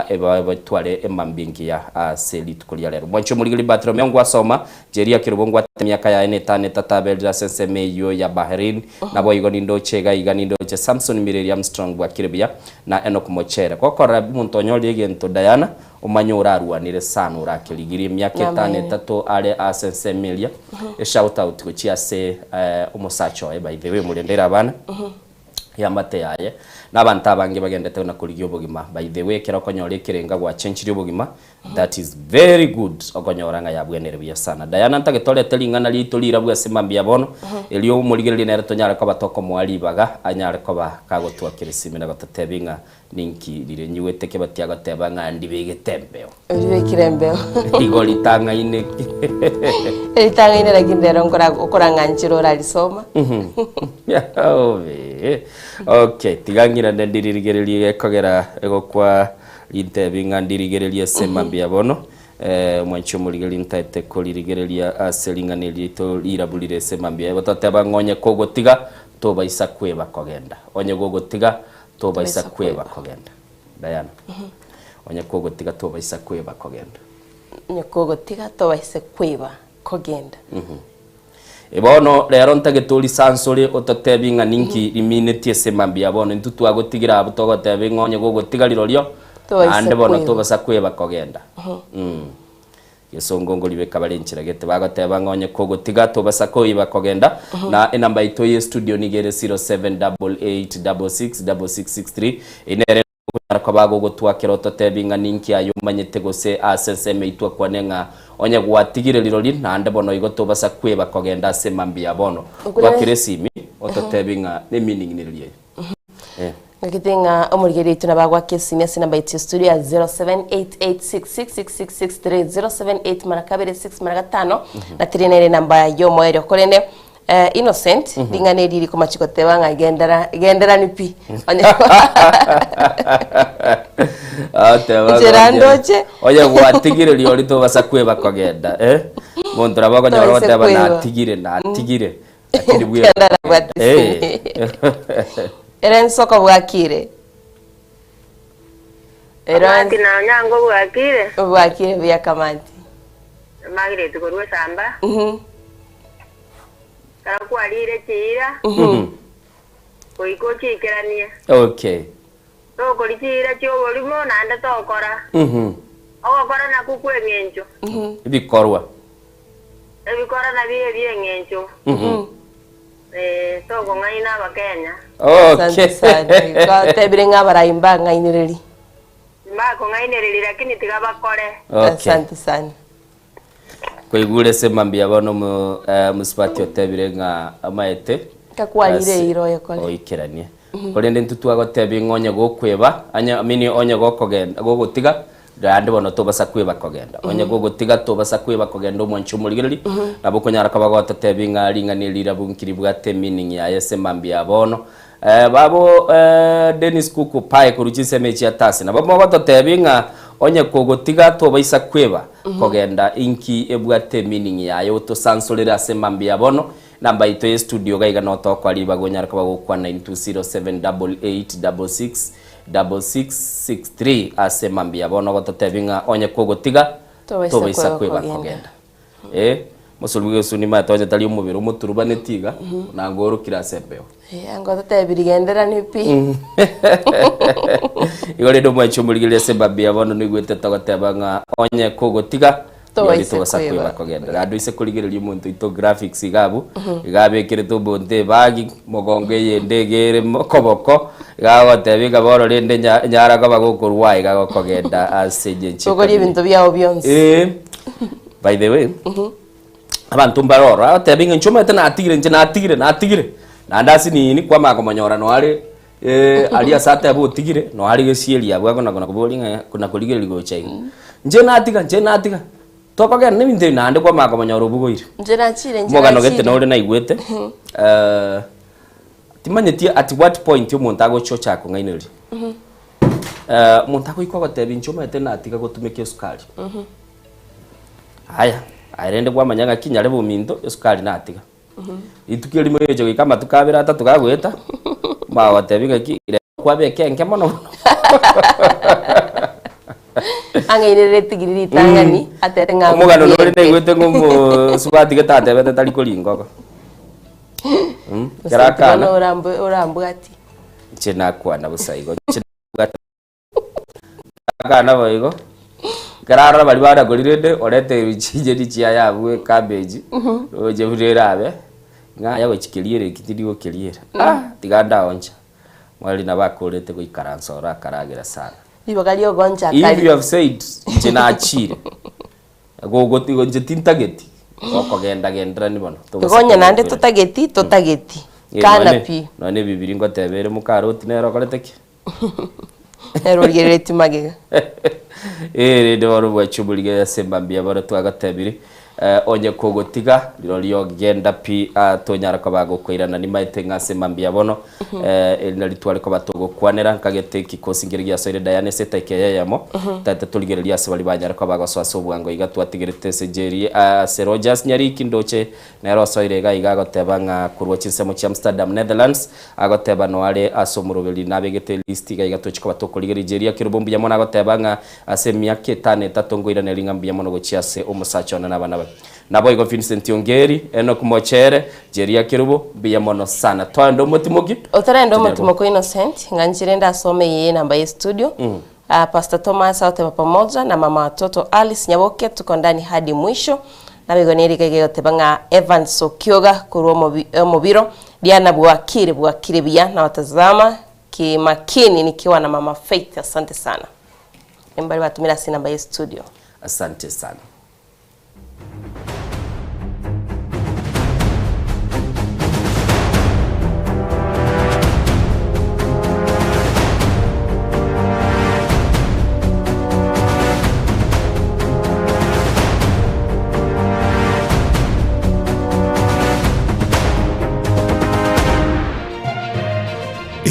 ebatware emambia engiya ase rituko ria rero. Mwanche omorigereria Bartolomeo ngwasoma Jeria kerobo ngwate emiaka yaye netano etato aberire ase ensemo eyio ya Bahrain, naboigo nindoche iga iga nindoche Samson Mireri Armstrong bwakire buya, na Enock Mochere. Gokorera omonto onyorire egento Diana, omanye orarwanire sana orakerigirie emiaka etano Namaene. etato are ase ensemo eria. Eshout out gochia ase omosacha oye by the way omorendere abana. Eamate yaye, na abanto abange bagendete na korigia obogima. By the way, ekero okonyora ekerenga gwachenchirie obogima, that is very good, okonyora ng'a yabwenire buya sana. Diana ntagete orete ring'ana riaito rirabwo ase mambia bono, erio omorigereria nere tonyare koba tokomoa ribaga, anyare koba kagotwakera esimi na gototebia ng'a ninki rire nyigwete kebati agoteba ng'a ndibegete embeo. Oribekire embeo. Igo ritang'aine. Ritang'aine lakini rero nkora okorang'anchera orarisoma. Obe. Okay, tiga ng'irane ndiririgererie gekogera egokwa rintebi ng'a ndirigererie ase mambia bono. Eh, omwanchi omorigereria ntaete koririgereria ase ring'ana eri riaito rirabu rire ase mambia. Igo toteba ng'a onye kogotiga tobaisa kweba kogenda. Onye gogotiga tobaisa kweba kogenda. Diana, onye kogotiga tobaisa kweba kogenda. Onye kogotiga tobaise kweba kogenda. Bono rero ntagete orisansore ototebi ng'a ninki riminetie ase mambia bono intwe twagotigira abwo togotebi ng'a onye gogotiga rirorio Tobaisa naende bono kweba. tobasa kweba kogenda. Gesongo ngoribeka bare enchera gete bagoteba ng'a onye kogotiga tobasa koiba kogenda na enamba yaito ye studio nigo ere 0788666663 Eye nere okonyara koba gogotwakera ototebi ng'a ninki aye omanyete gose ase ensemo eyio twakwane ng'a onye gwatigire rirori naende bono igo tobasa kweba kogenda ase mambia ya bono. Twakere esimi ototebi ng'a ne meaning nereri eye. Eh. Ngakete ng'a omorigereria oito nabo agoaka esimi ase enamba yaito ya studio ya 0788666663 078 mara kabere 6 mara gatano na tiri nere enamba y'omoerio korende eh, Innocent ring'ana eri rikomachi goteba ng'a gendera genderani pi Onye- Ateba Inchera ng'a onye- ndoche. onye gwatigire riori tobasa kweba kogenda eh monto nabo okonyora Tobaise ogoteba kweba. natigire natigire lakini bweba Gendera bwatisi. Eh. Ere nsoko bwakire. Ero Kamati na Onyango bwakire? Bwakire buya Kamati. Margaret korwa esamba. Mhm. Ekero kwarire chiira, goika ochiikeranie. Okay. Tokoria chiira chi'oborimo, naende tokora. Ogokora nakwo kw'eng'encho. Ebikorwa. Ebikora nabio ebi'eng'encho. Ee, tokong'aina Abakenya. Asante Okay. sana. Gwatebire ng'a abarai mbang'ainereri. Timbakong'ainereria lakini tiga bakore. Okay. Asante sana. Kwaigure ase mambia bono omo eh, omosubati otebire ng'a amaete Kakwarire ase eira oyekore. oikeranie. Korende intwe twagotebia ng'a onye gokweba anya I mean onye gokogenda gogotiga. Naende bono tobasa kweba kogenda. Onye gogotiga tobasa kweba kogenda omwanche omorigereria, nabo okonyara koba gototebia ng'a ring'ana eri rirabu nki ribwate emeaning yaye ase mambia ya bono. Babo Dennis Kuku Pae korwa chinsemo echi Atasi, nabo mogototebia ng'a onye kogotiga tobaisa kweba kogenda inki ebwate emeaning yaye otosansorere ase mambia ya bono. Namba yaito ye studio iga iga notokoa ribaga onyare koba gokwana intwe 078866 6663 ase mambia bono ogototebia ng'a onye kogotiga Tobaisa tobaisa kweba kweba kogenda. kogenda. Eh, mosori bw'egesuni nimanyete onye tari omobere omoturubaneti iga, nanga orokire ase embeo. Eh, anga ototebirie genderani pi. Igo rende omwanchi omorigereria ase mambia bono noigwete togoteba ng'a onye kogotiga Tobaisa Tobaisa kweba. kweba kogenda. Naende oise korigereria omonto oito graphics iga abwo, iga abekerete omonto ebagi, mogongo eyende iga ere koboko, iga agotebia ng'a bono rende nya nyara koba gokorwa iga gokogenda ase engencho Bogoria ebinto biao bionsi. Eh, by the way, abanto mbare ororo, agotebia ng'a inche omanyete natigire, inche natigire, natigire, naende ase nini kwamanya komonyora noare aria ase ateba otigire, noe are gesieri abwo akona kona koboria ng'a kona korigereria gocha iga. Inche natiga, inche natiga, tokogenda na ebinto ebi naende kwamanya komonyora obogoire. Inche nachire, inche Omogano gete nachire. nore naigwete, timanyeti at what point omonto agocha ochaka kong'ainereria. Omonto agoika ogotebia inche omanyete natiga gotumeka esukari. Aya, aye rende kwamanya ng'aki nyarebe ominto, esukari natiga. Rituko erimo rigocha goika amatuko abere atato gagoeta, bagotebia ng'aki rero kwabeka enke mono mono. Ang'ainerere etigiri ritang'ani, atebe ng'a Omogano nore ng'obieke. naigwete ng'a omosubati gete atebete tari koria ingogo. Ekero Gose akana, bono oramb- orambwati. inche nakwana bosa igo, inche nabwate Akana boigo, ekero arora baria barakorire rende, orete chinyeni chiaye abwo ecabbage, roche buna erabe, ng'a aye gochikeriera eki tindi gokeriera, ah tiga ndaoncha. Mwari nabo akorete goikaransa oro akaragera sana. Ribaga riogoncha If akari. you have said, inche nachire, gogotiga inche tintageti, gokogenda genderani bono. Igo onye naende totageti, totageti. Kana pi. Nonya na ebibiri ngoteba ere mokaroti nere okorete ki? Nere origereretie magega. Ee, rende bono bwache omorigereria ase mambia bono twagotebire, eh, onye kogotiga rirorio genda pi ah, tonyara koba gokoirana nimaete ng'a ase mambia bono eh, eri nari tware koba togokwanera nkagete ekikosi nkere giasoire Diana ase etaika eye eyemo tete torigereria ase baria banyare koba gosoa ase obwango iga twatigerete ase Jerry ah, ase Rogers Nyariki ndoche Nere osoire iga iga agoteba ng'a korwa chinsemo chia Amsterdam, Netherlands, agoteba noare ase omoroberi nabegete elist iga iga tochi koba tokorigereria eria kerubo mbuya mono agoteba ng'a ase emiaka etano etato ngoiraneria ng'a mbuya mono gochia ase omosacha one na abana baye. Naboigo Vincent Ongeri, Enock Mochere, Jeria Kerubo, mbuya mono sana. Toende omotimoki. Otarenda Tonyare omotimoki Innocent, ng'a nchire ndasome eye enamba ye studio. Ah, Pastor Thomas agoteba pamoja na mama watoto Alice Nyaboke tuko ndani hadi mwisho. Naboigo nerika iga egoteba ng'a Evans Okioga korwa omobi omobiro Diana bwakire bwakire buya nawatazama kimakini nikiwa na mama Faith asante sana. Mbare batumire ase enamba ye studio. Asante sana.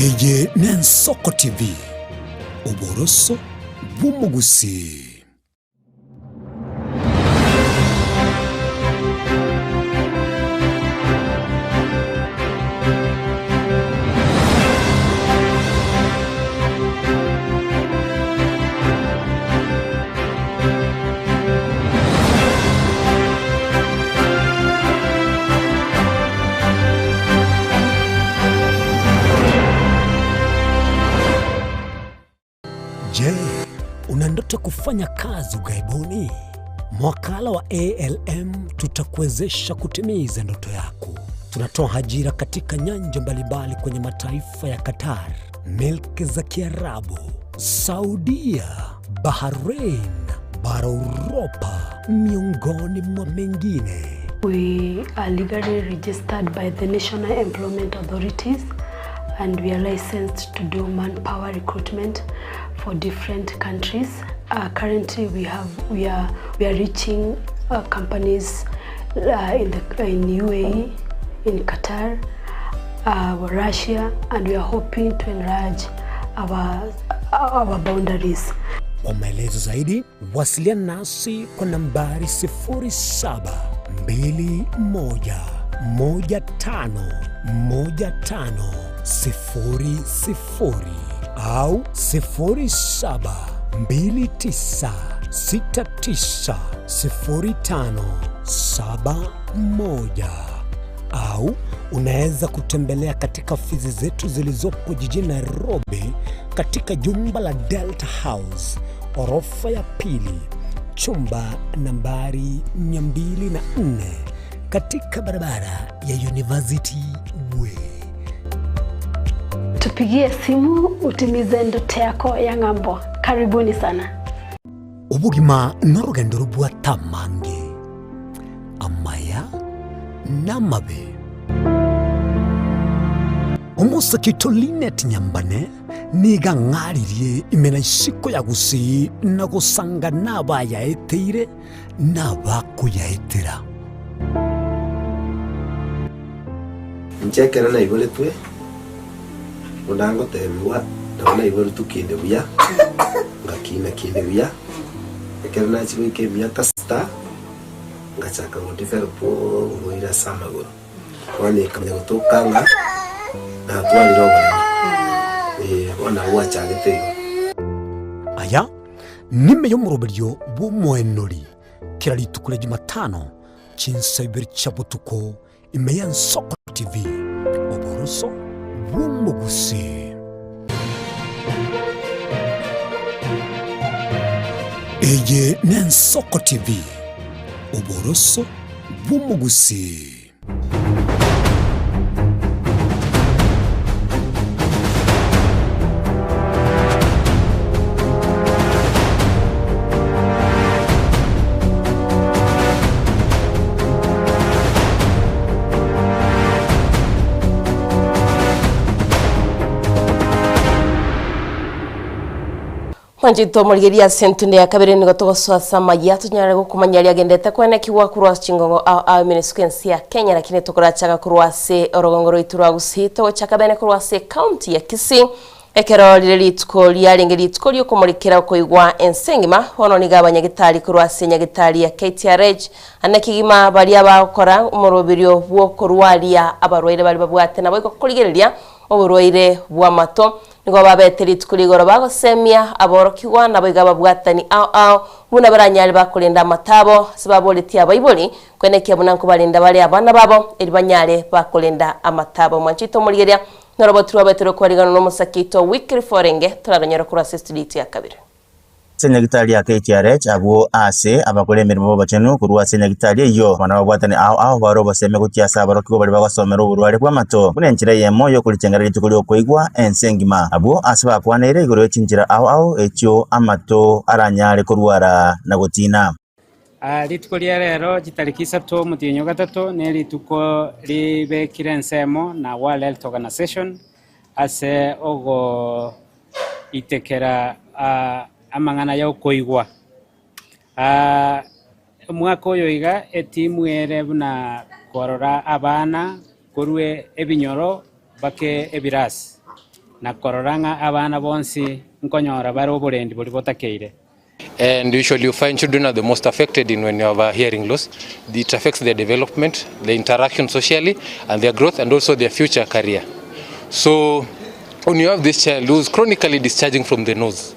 Eye n'Ensoko TV, oboroso bw'omogusii. Je, una ndoto kufanya kazi ughaibuni? Mwakala wa ALM tutakuwezesha kutimiza ndoto yako. Tunatoa ajira katika nyanja mbalimbali kwenye mataifa ya Qatar, milki za Kiarabu, Saudia, Bahrain, bara Uropa, miongoni mwa mengine. We are legally registered by the National Employment Authorities and we are licensed to do manpower recruitment. for different countries. Uh, currently we have we are we are reaching uh, companies uh, in the in UAE, in Qatar, uh, Russia, and we are hoping to enlarge our our boundaries. Kwa maelezo zaidi wasiliana nasi kwa nambari 0721151500 au 0729690571 au unaweza kutembelea katika ofisi zetu zilizopo jijini Nairobi katika jumba la Delta House orofa ya pili chumba nambari 204 katika barabara ya University Way. Tupigie simu utimize ndoto yako ya ng'ambo. Karibuni sana. Obogima norogendo robwate amange, amaya namabe. Omosake oito Linet Nyambane nigo ang'aririe ime na isiko ya Gusii na gosanga nabayaeteire na abakoyaetera. Inche ekero naiboretwe, buna ngotebigwa, nabo naiboretwe kinde buya, ngakina kinde buya, ekero nachia goika emiaka sita, ngachaka go develop oborwaire ase amagoro. Bono ekamanya gotoka ng'a natwarire oboremo, eh, bono nabo bwachagete igo. Aya nime y'omoroberio bw'omoenori kera rituko ria Jumatano chinsa ibere chia botuko ime y'Ensoko TV, oboroso bw'omogusii. Eye n'Ensoko TV, oboroso bw'omogusii. Mwanchete omorigereria ase entunde ya kabere nigo togosoa ase amayia tonyare gokomanya aria agendete kwenekigwa korwa ase chingongo ao ao emenesuko ense ya Kenya lakini tokorachaga korwa ase orogongo rwaito rwa Gusii togochaka bene korwa ase ecounty ya Kisii ekero rire rituko riarenge rituko riokomorikera okoigwa ense engima bono nigo abanyagitari korwa ase enyagitari ya KTRH ane kegima baria bagokora omoroberio bwokorwaria abarwaire baria babwate naboigo korigereria oborwaire bw'amato Nigo babete rituko rigoro bagosemia aborokigwa naboigo ababwatani ao ao, buna baranyare bakorenda amato abo, ase baboretie abaibori, kwenekia buna nkobarenda bare abana babo, erio banyare bakorenda amato abo. Mwanche oito omorigereria, norobo trwabete rokwariganwa nomosake oito Wycliffe Orenge, toraronyore korwa ase estudio yaito ya kabere. Ase nyagitari ya KTRH abwo aase abakora emeremo b'obochenu korwa ase nyagitari eyio bono babwatane ao ao bare obosemi gochia ase aborokigwa baria bagosomera oborware bw'amato buna enchera eyemo y'okorichengera rituko ri'okoigwa ense engima. Abwo aase bakwaneire igoro ye chinchera ao ao echio amato aranyare korwara na gotina. Rituko ria rero chitariki isato omotienyi o gatato nerituko ribekire ensemo na World Health Organization ase ogoitekera amang'ana y'okoigwa. Omwaka oyo iga etimu ere buna korora abana korwa ebinyoro bake ebirasi na korora ng'a abana bonsi nkonyora bare oborendi boria botakeire. And usually you find children are the most affected in when you have a hearing loss. It affects their development, their interaction socially, and their growth, and also their future career. So when you have this child who's chronically discharging from the nose,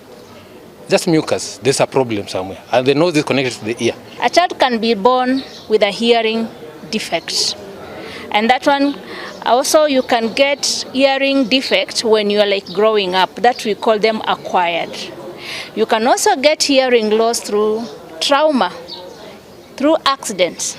just mucus, there's a problem somewhere. And the nose is connected to the ear. A child can be born with a hearing defect. And that one, also you can get hearing defect when you are like growing up. That we call them acquired. You can also get hearing loss through trauma, through accidents.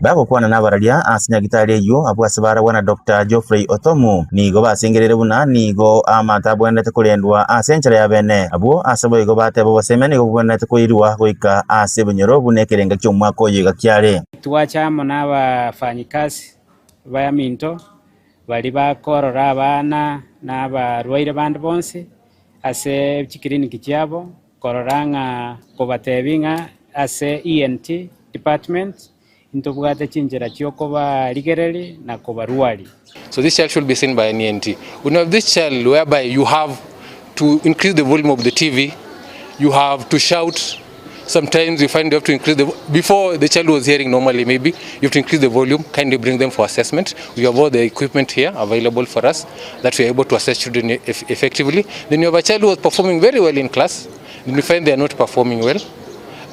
Bagokwana nabararia ase nyagitari eyio abwo ase barabwo na Doctor Geoffrey Otomu nigo basengereire buna nigo amato abwenerete korendwa ase enchera ya bene. Abwo ase boigo bateba obosemia nigo bobwenerete koirwa goika ase ebinyoro buna ekerenga ki'omwaka oyo iga kiare. Twacha amo nabafanyikasi baminto, baria bakorora abana na abarwaire bande bonsi. ase chikiriniki chiabo korora ng'a kobatebi ng'a ase ENT department intobwate chinchera chi'okobarigereria na kobarwaria. So this child should be seen by an ENT. When you have this child whereby you have to increase the volume of the TV, you have to shout, sometimes you find you have to increase the, before the child was hearing normally maybe, you have to increase the volume, kindly bring them for assessment. We have all the equipment here available for us that we are able to assess children effectively. Then you have a child who was performing very well in class, then you find they are not performing well.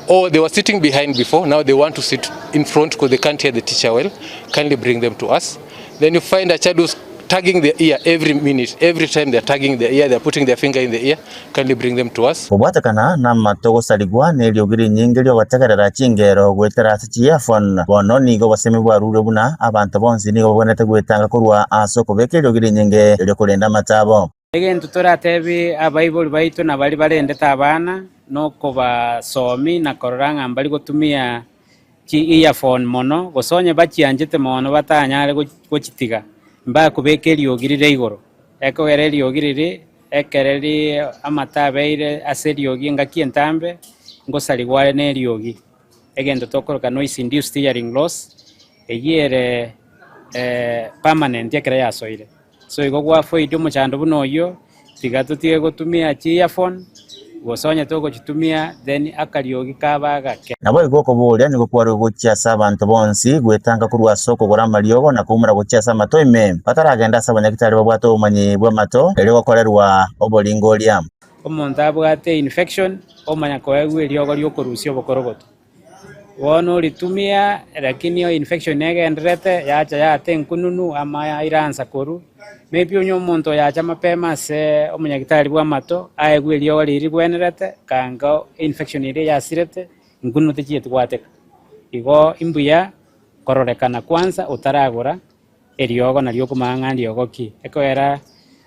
Or they were sitting behind before, now they want to sit in front because they can't hear the teacher well. Kindly bring them to us. Then you find a child who's tagging the ear every minute, every time they're tagging the ear, they're putting their finger in the ear, kindly bring them to us. Kobwatekana namato gosarigwa neriogi rinyinge riogotegerera chingero goetera ase chi-earphone, bono nigo obosemi bwarurwe buna abanto bonsi nigo babwenerete gwetanga korwa ase okobeka eriogi rinyinge erio korenda amato abo. Egento toratebie abaibori baito na baria barendete abana nokobasomi na korora ng'a mbari gotumia chi earphone mono, gose onye bachianchete mono batanyare gochitiga, mbakobeka eriogi rire igoro. Ekogera eriogi riria ekere ri amato abeire ase eriogi engaki entambe, ngosarigwa are neriogi. Egento tokoroka noise induced hearing loss, eyio ere permanent ekero yasoire. So igo gwafoidia omochando buna oyio, tiga totige gotumia chi earphone, gose onye togochitumia then akariogi kaba agake. Naboigo okoboria nigo kware gochia ase abanto bonsi, gwetanga korwa ase okogora amariogo na koumora gochia ase amato ime, bataragenda ase abanyagitari babwate obomanyi bw'amato, erio gokorerwa oboringoria. Omonto abwate infection omanya koegwa eriogo riokorusia obokorogoto. Bono oritumia lakini o infection negendererete yacha yaata enkununu ama yairansa korwa, maybe onye omonto oyacha mapema ase omonyagitari bw'amato aegwe eriogo riria rigwenerete kanga infection eria yasirete enkununu techieti gwateka. Igo imbuya kororekana kwanza otaragora eriogo nario okomanya ng'a ndiogo ki, ekogera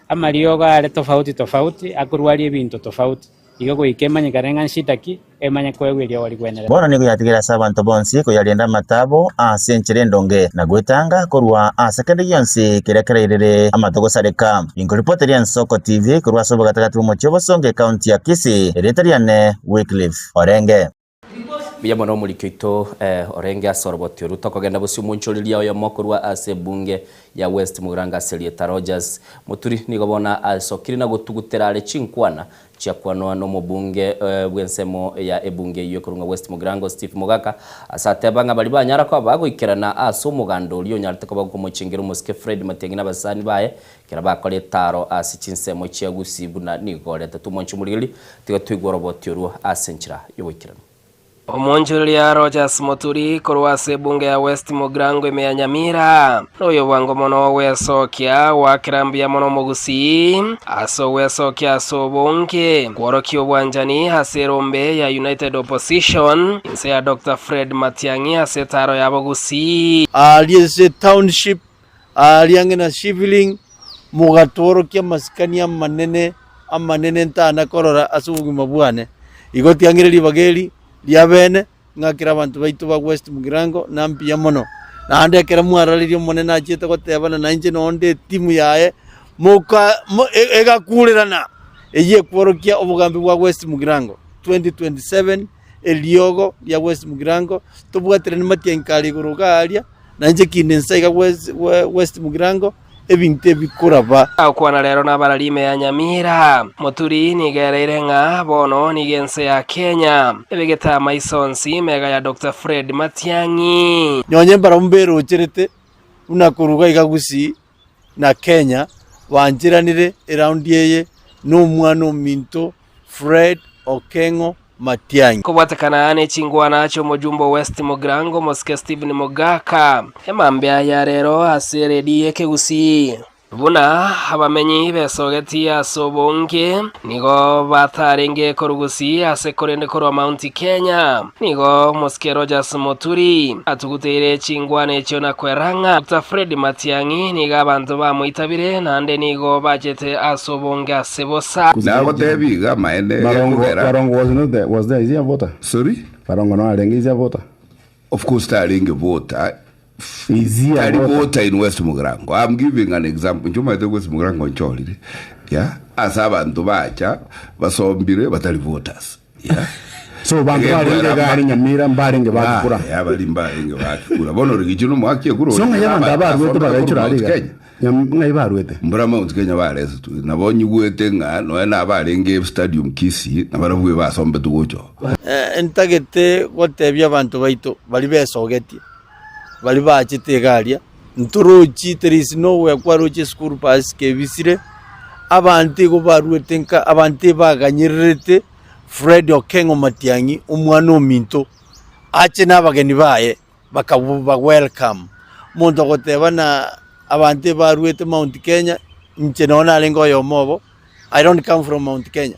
amariogo are tofauti tofauti akorwaria ebinto tofauti, igo goika emanyekane ng'a nshida ki, emanye koegwa eriogo rigwenerete. Bono nigo yatigire ase abanto bonsi koyarenda amato abo ase enchera endonge, na gwetanga korwa ase kende gionsi keria kerairere amato gosareka. Inkoripoteria Ensoko TV korwa ase obogatagati bw'omochie o Bosongo ekaunti ya Kisii, erieta riane Wycliffe Orenge. Mbuya mono omoriki oito orenge ase oroboti oru. Tokogenda bosio omonchoreria oyomo korwa ase ebunge ya West Mugirango ase erieta Rogers Muturi nigo bono asokire na gotugutera are chinkwana chiakwanwa nomobunge bw'ensemo ya ebunge eyio ekorwa ng'a West Mugirango Steve Mogaka ase ateba ng'a baria banyara koba bagoikerana ase omoganda oria onyarete koba gokomochengera omosike Fred Matiang'i na abasani baye Ekero bakora etaaro ase chinsemo chia Gusii buna nigo oretetwe omonche omorigereria, tiga toigwe oroboti orwo ase enchera y'ogoikeranu. Omonchoreria Rogers Muturi korwa ase ebunge ya West Mugirango ime ya Nyamira noyo bwango mono ogwesokia goakera mbuya mono omogusii ase ogwesokia ase obonge kworokia obwanchani ase erombe ya United Opposition inse ya Doctor Fred Matiang'i ase etaaro ya Bogusii. Aaria ase etownship Aaria ang'e na Shivling, mogatworokia amasikani amanene, amanene ntana korora ase obogima bwane. Igo tiang'ire ribaga eri ria bene, ng'akere abanto baito ba West Mugirango na mbuya mono. Naende ekero mwarareria Omonene achiete gotebana nainche nonde nde etimu yaye, moka mo egakurerana, eyio ekworokia obogambi bwa West Mugirango 2027, eriogo ria West Mugirango, tobwaterane matiang'i kare igoro iga aria. Na inche kinde inse iga West Mugirango, ebinto ebi koraba. Agokwana rero nabarari ime ya Nyamira. Moturi nigo ereire ng'a bono nigo ense ya Kenya ebegete amaiso onsi mega ya Doctor Fred Matiang'i. Nonye mbarabwo mberocherete buna koruga iga Gusii na Kenya bancheranire eraundi eye nomwana ominto Fred Okeng'o Matiang'i. Kobwatekana ne chingwana chi'omojumbe o West Mugirango Omosike Stephen Mogaka, emambia ya rero ase eredi y'Ekegusii. Buna abamenyi besogeti ase obonge nigo batarenge korugusi ase korende korwa Mount Kenya. Nigo Omosike Rogers Muturi atuguteire chingwana echio na kwera ng'a Doctor Fred Matiang'i nigo abanto bamoitabire naende nigo bachete ase obonge ase bosa. Nagotebia iga amaene Barongo, gekogera. Barongo was not there, was there, is he a voter? Sorry? Barongo no arenge, is he a voter? Of course tarenge voter. Is he a Tari voter? voter in West Mugirango. I'm giving an example. Inche omanyete West Mugirango nchorire. Yeah. ase abanto bacha basombire batari voters. Yeah. So banto barenge iga are Nyamira mbarenge bakikura. Ba, bari mbarenge bakikura. Bono Rigachi nomoaki ekura So ng'ai abanto aba barwete bagaichora are iga? Ng'ai barwete? Mbura Mount Kenya baresetwe. Nabo nyigwete ng'a nonya nabarenge stadium Kisii nabarabwo basombetwe gocha oo. Ntagete gotebia abanto baito baria besogetie, baria bachete iga aria, ntorochi there is nowhere kwaroche eschool bus kebisire, abanto igo barwete nka abanto ebaganyererete Fred Okeng'o Matiang'i omwana ominto, ache na abageni baye bakaba welcome. Omonto ogoteba na abanto ebarwete Mount Kenya, inche nonye narenge oyomo obo, I don't come from Mount Kenya,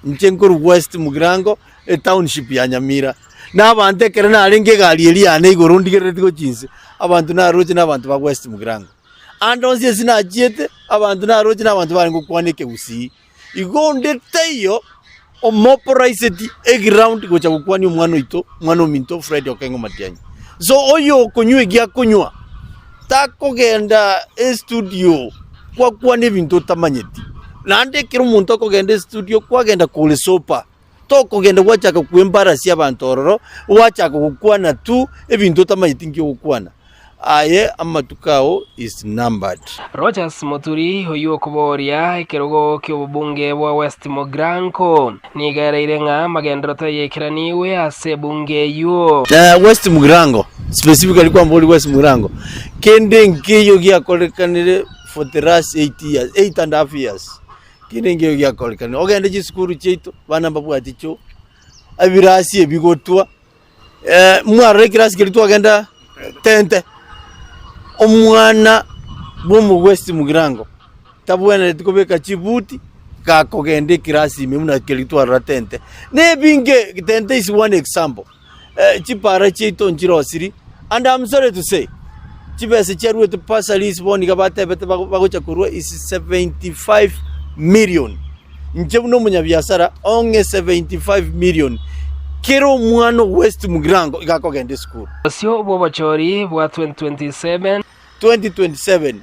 inche nkorwa West Mugirango, etownship ya Nyamira. Na abanto ekero narenge egari eria yane igoro ndigerereti gochia inse, abanto naroche na abanto ba West Mugirango. Ande onsi ase nachiete, abanto naroche na abanto barenge gokwana ekegusii. Igo onde taiyo omoporaiseti eground gocha gokwania omwana oito, omwana ominto Fred Okengo Matiang'i. So oyo okonywa eki akonywa, takogenda estudio gwakwana ebinto otamanyeti. Naende ekero omonto okogenda estudio kwagenda kore sober, tokogenda gwachaka koembarrasia abanto ororo, gwachaka gokwana tu ebinto otamanyeti nki ogokwana. Aye amatuko ao is numbered. Rogers Muturi oyio okoboria ekerogo ki'obobunge bwa West Mugirango nigo ereire ng'a amagenderero tayaikeraniwe ase ebunge eyio. West Mugirango, specifically kwambori West Mugirango, kende nkeiyo giakorekanire for the last 8 years, 8 and half years, kende nkeiyo giakorekanire. Ogende chisukuru chiaito, abana mbabwati choo, ebirasi ebigotwa. Mwarora ekirasi keria twagenda tente, omwana bw'omogwesti mugirango tabwenereti kobeka chibuti gakogenda ekirasi ime buna keria twarora tente. Na ebinge, tente is one example, chipara chiaito nchirosiri and I'm sorry to say, chibesa chiaruete bursaries bono iga batebete bagocha korwa is 75 million. Inche buna omonyabiasara ong'e 75 million kera omwana o West Mugirango iga akogenda esukuru. Bosio bw'obochori bwa 2027. 2027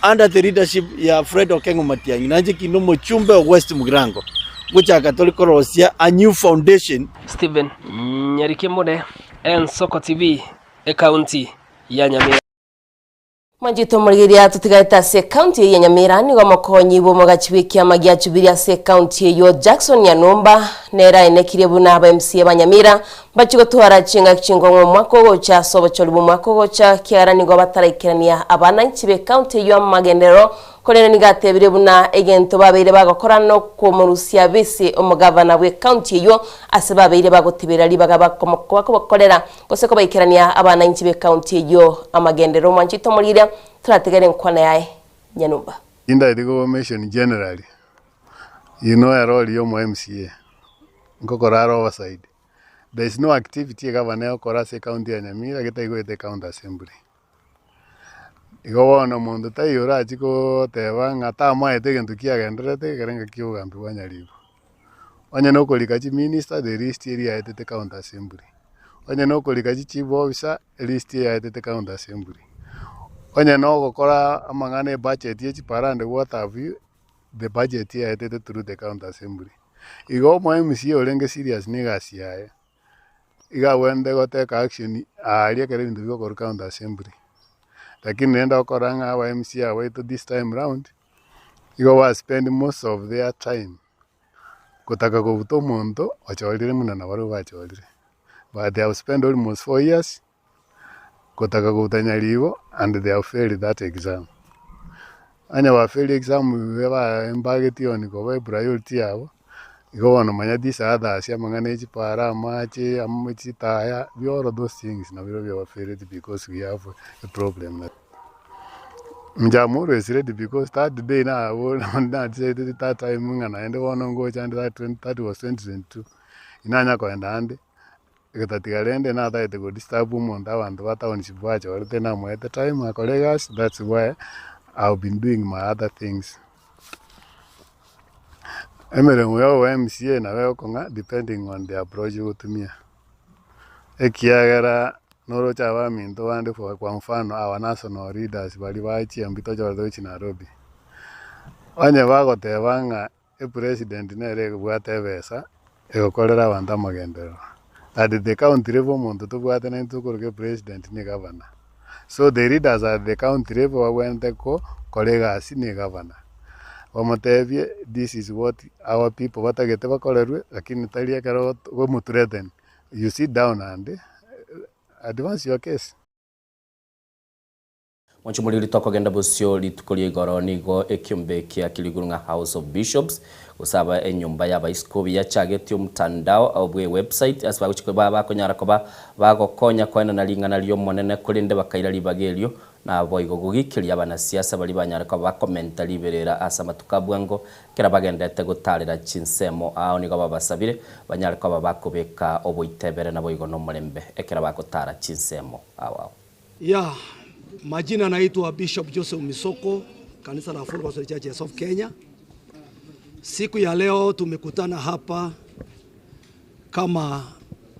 under the leadership ya Fred Okengo Matiang'i nainche kinde omochumbe o West Mugirango gochaka tore korosia a new foundation. Stephen Nyarikemure, Ensoko TV, Ekaunti ya Nyamira. Mwanchete omorigereria totigarete ase ekaunti eye ya Nyamira nigo omokonyi bw'omogachi bw'ekiama gia Jubilee ase ekaunti eyio Jackson Nyanumba nere aenekirie buna aba MCA ba Nyamira mbachie gotwara chingaki chinkong'u omwaka ogocha ase obochori bw'omwaka ogocha ekiagera nigo bataraikerania abananchi b'ekaunti eyio amagenderero Korende nigo atebire buna egento babeire bagokora nokomorusia bise omogavana bw'ecounty eyio ase babeire bagotebera ribaga bakobakorera gose kobaikerania abanainchi b'ecounty eyio amagenderero. Omwanchi oito omorigereria torategere enkwana yaye Nyanumba. Indaeti ko mention generally, you know erori ya omo MCA, nkokora are oversight. There is no activity egavana egokora ase ecounty ya Nyamira getaigoeta ecounty assembly. Igo bono omonto taiyo orachie koteba ng'a tamaete egento kiagendererete ekero engaki ya obogambi bwa Nyaribo. Onye na okorika chiminister the list eria yaetete county assembly, onye na okorika chichief officer elist eyaetete county assembly, onye na ogokora amang'ana ebudget ya chipara and what have you, the budget eyaetete through the county assembly. Igo omo MCA orenge serious na egasi yaye. Iga agwenerete goteka action aaria ekero ebinto bigokorwa county assembly. Lakini rende okora ng'a aba MCA abaito this time round, igo ba spend most of their time gotaka kobuta omonto ochorire buna nabarabwo bachorire. But they have spent almost 4 years gotaka kobuta Nyaribo and they have failed that exam. Onye ba fail exam ba embagetie on koba epriority yabo, igo bono manya these others amang'ana ya chipara, amache, amo chitaya, all those things nabio biaba failed because we have a problem. Inche am always ready because that day nabo na decided that time ng'a naende bono ngocha ande that twen that was 2022, inanya koenda ande. Egetatiga rende natagete go disturb omonto abanto ba township bachorete namoete time akore egasi that's why I've been doing my other things. Emeremo ya obo MCA nabo egokong'a depending on the approach ogotumia, ekiagera noroche abaminto bande for kwa mfano our national leaders baria ba chiambi tochorete gochia Nairobi. Onye bagoteba ng'a epresident nere ebwate ebesa egokorera abanto amagenderero, at the county level omonto tobwate naintwe tokoroka epresident ne egavana. So the leaders at the county level babwenerete gokora egasi na egavana. Bamotebie this is what our people batagete bakorerwe lakini tari ekero ogomothreaten, you sit down and advance your case. Mwanche moriri tokogenda bosio rituko ria igoro nigo ekiombe kia Kiriguru ng'a House of Bishops gose aba enyomba y'abaisikobi yachagetie omotandao bwe website ase bagochia koba bakonyara koba bagokonya koenana ring'ana ri'Omonene korende bakaira ribaga erio naboigo gogikeria abanasiasa baria banyare koba bakomenta riberera ase amatuko a bwango kera bagendete gotarera chinsemo ao nigo babasabire banyare koba bakobeka oboitebere naboigo nomorembe ekero bagotara chinsemo ao ao. Yeah, majina naitwa Bishop Joseph Misoko, kanisa la Full Gospel Churches of Kenya. Siku ya leo tumekutana hapa kama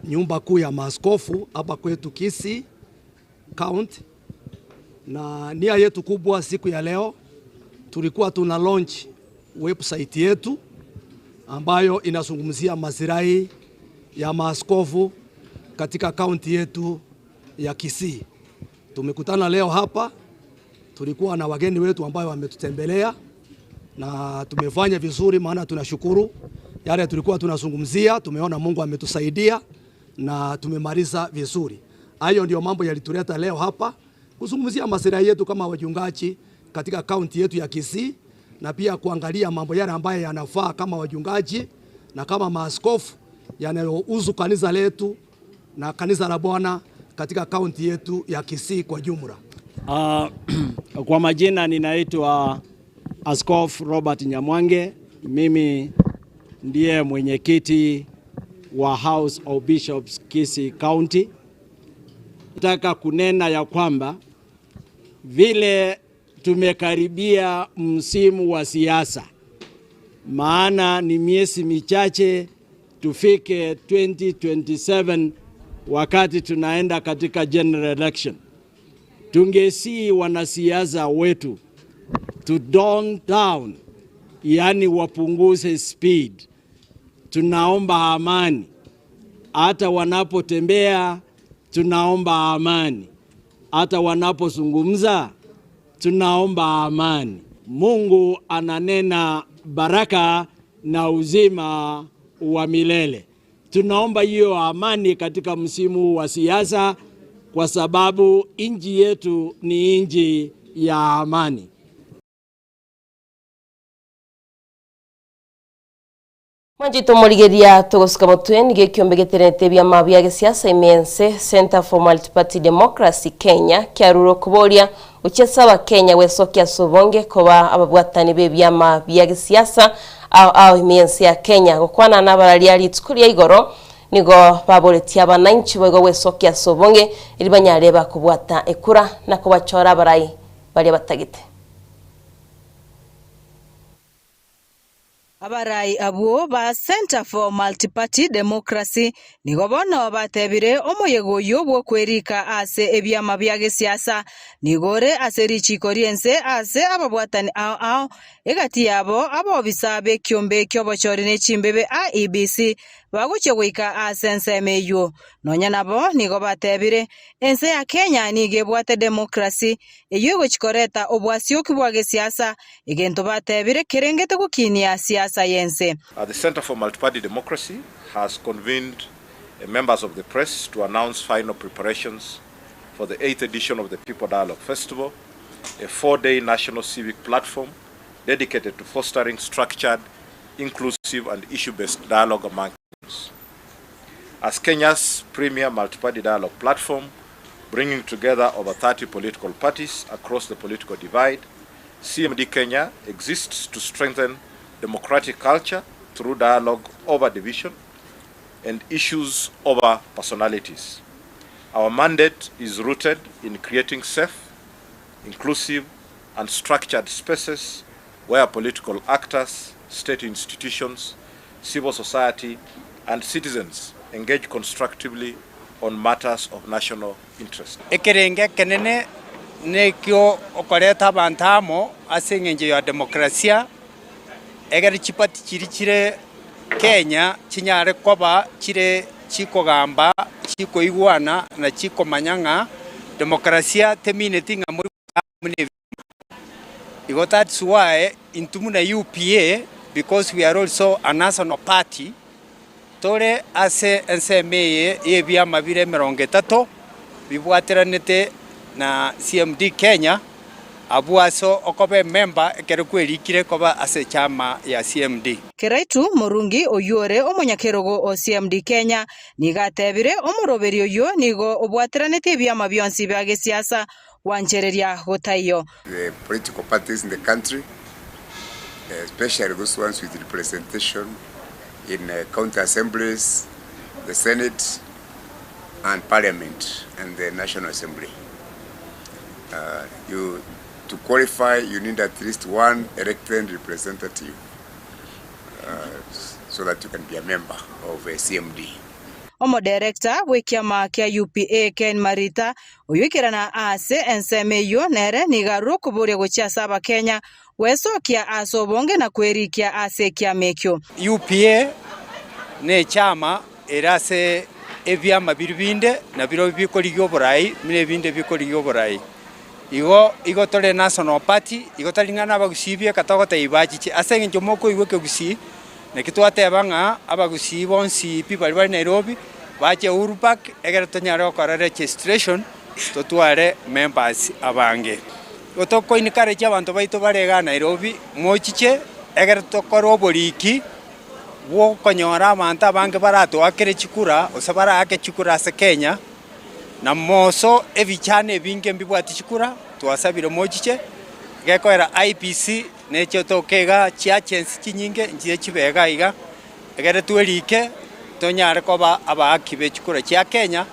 nyumba kuu ya maaskofu hapa kwetu Kisii County, na nia yetu kubwa siku ya leo tulikuwa tuna launch website yetu ambayo inazungumzia maslahi ya maaskofu katika kaunti yetu ya Kisii. Tumekutana leo hapa, tulikuwa na wageni wetu ambayo wametutembelea na tumefanya vizuri, maana tunashukuru yale tulikuwa tunazungumzia, tumeona Mungu ametusaidia na tumemaliza vizuri. Hayo ndio mambo yalituleta leo hapa kuzungumzia maslahi yetu kama wachungaji katika kaunti yetu ya Kisii na pia kuangalia mambo yale ambayo yanafaa kama wachungaji na kama maaskofu yanayohusu kanisa letu na kanisa la Bwana katika kaunti yetu ya Kisii kwa jumla. Kwa majina ninaitwa Askofu Robert Nyamwange. Mimi ndiye mwenyekiti wa House of Bishops Kisii County. Nataka kunena ya kwamba vile tumekaribia msimu wa siasa, maana ni miezi michache tufike 2027 wakati tunaenda katika general election. Tungesii wanasiasa wetu to tone down, yani wapunguze speed. Tunaomba amani, hata wanapotembea tunaomba amani, hata wanapozungumza tunaomba amani. Mungu ananena baraka na uzima wa milele. Tunaomba hiyo amani katika msimu wa siasa, kwa sababu nchi yetu ni nchi ya amani. Mwanchete omorigeria togosuka motwe nigo ekiombe geterenete ebiama bia gesiasa ime ense Centre for Multiparty Democracy Kenya kiarure okoboria gochia ase abakenya gwesokia ase obonge koba ababwatani b'ebiama bia gesiasa ao ao ime y'ense ya Kenya gokwana nabararia rituko ria igoro nigo baboretie abanainchi boigo gwesokia ase obonge eri banyare bakobwata ekura na kobachora abarai baria batagete. Abarai abwo ba Centre for Multiparty Democracy nigo bono batebire omoyega oyio bw'okwerika ase ebiama bia gesiasa nigo ore ase richiiko ri'ense ase ababwatani ao ao egati yabo abobisa b'ekiombe ki'obochori ne chimbebe IEBC bagochia goika ase ensemo eyio. Nonya nabo nigo batebire ense ya Kenya nigo ebwate demokrasi eyio egochia koreta obwasioki bwa gesiasa, egento batebire kerengete gokinia siasa y'ense. The Centre for Multiparty Democracy has convened members of the press to announce final preparations for the eighth edition of the People Dialogue Festival, a four-day national civic platform dedicated to fostering structured, inclusive and issue-based dialogue among Kenyans. As Kenya's premier multi-party dialogue platform, bringing together over 30 political parties across the political divide, CMD Kenya exists to strengthen democratic culture through dialogue over division and issues over personalities. Our mandate is rooted in creating safe, inclusive, and structured spaces where political actors, state institutions, civil society, and citizens engage constructively on matters of national interest. Ekerengo ekenene nekio okoreta abanto amo ase engencho ya demokrasia. Egere chipati chiria chire Kenya chinyare koba chire chikogamba, chikoigwana na chikomanya ng'a demokrasia temineti ng'a more buna ebiama. Igo that's why intwe buna UPA because we are also a national party, tore ase ensemo eye ya ebiama bire emerongo etato bibwateranete na CMD Kenya, Abwo ase okoba ememba ekero kwerikire koba ase echama ya CMD. Kiraitu Murungi oyio ore omonyakerogo o CMD Kenya nigo atebire omoroberi oyio nigo obwateranetie ebiama bionsi bia gesiasa gwanchereria gotaiyo. The political parties in the country especially those ones with representation in county assemblies, the senate and parliament and the national assembly. You to qualify you need at least one elected representative so that you can be a member of a CMD. Omoderekta bw'ekiama kia UPA Ken Marita, oyoikerana ase ensemo eyio nere nigo arure okoboria gochia ase Abakenya gwesokia ase obonge na kwerikia ase ekiama ekio. UPA nechama Ere ase ebiama biria binde, na birobio bikorigia oborai, buna ebinde bikorigia oborai. Igo igo tore national party, igo tari ng'a nabagusii bieka togotebia bachiche. Ase eng'encho mokoigwa ekegusii, naki twateba ng'a abagusii bonsi pi baria bare Nairobi, bache Uhuru Park, egere tonyare gokora registration, totware members abange. Igo toko encourage abanto baito bare igaa Nairobi, mochiche, egere tokore oboriki. bw'okonyora abanto abange baratoakere chikura, gose baraake chikura ase Kenya, na moso ebichana ebinge mbibwati chikura, twasabire mochiche, gekoera IEBC neche toke igaa chiagency chinyinge nchire chibe iga iga, egere twerike tonyare koba abaaki be chikura chia Kenya.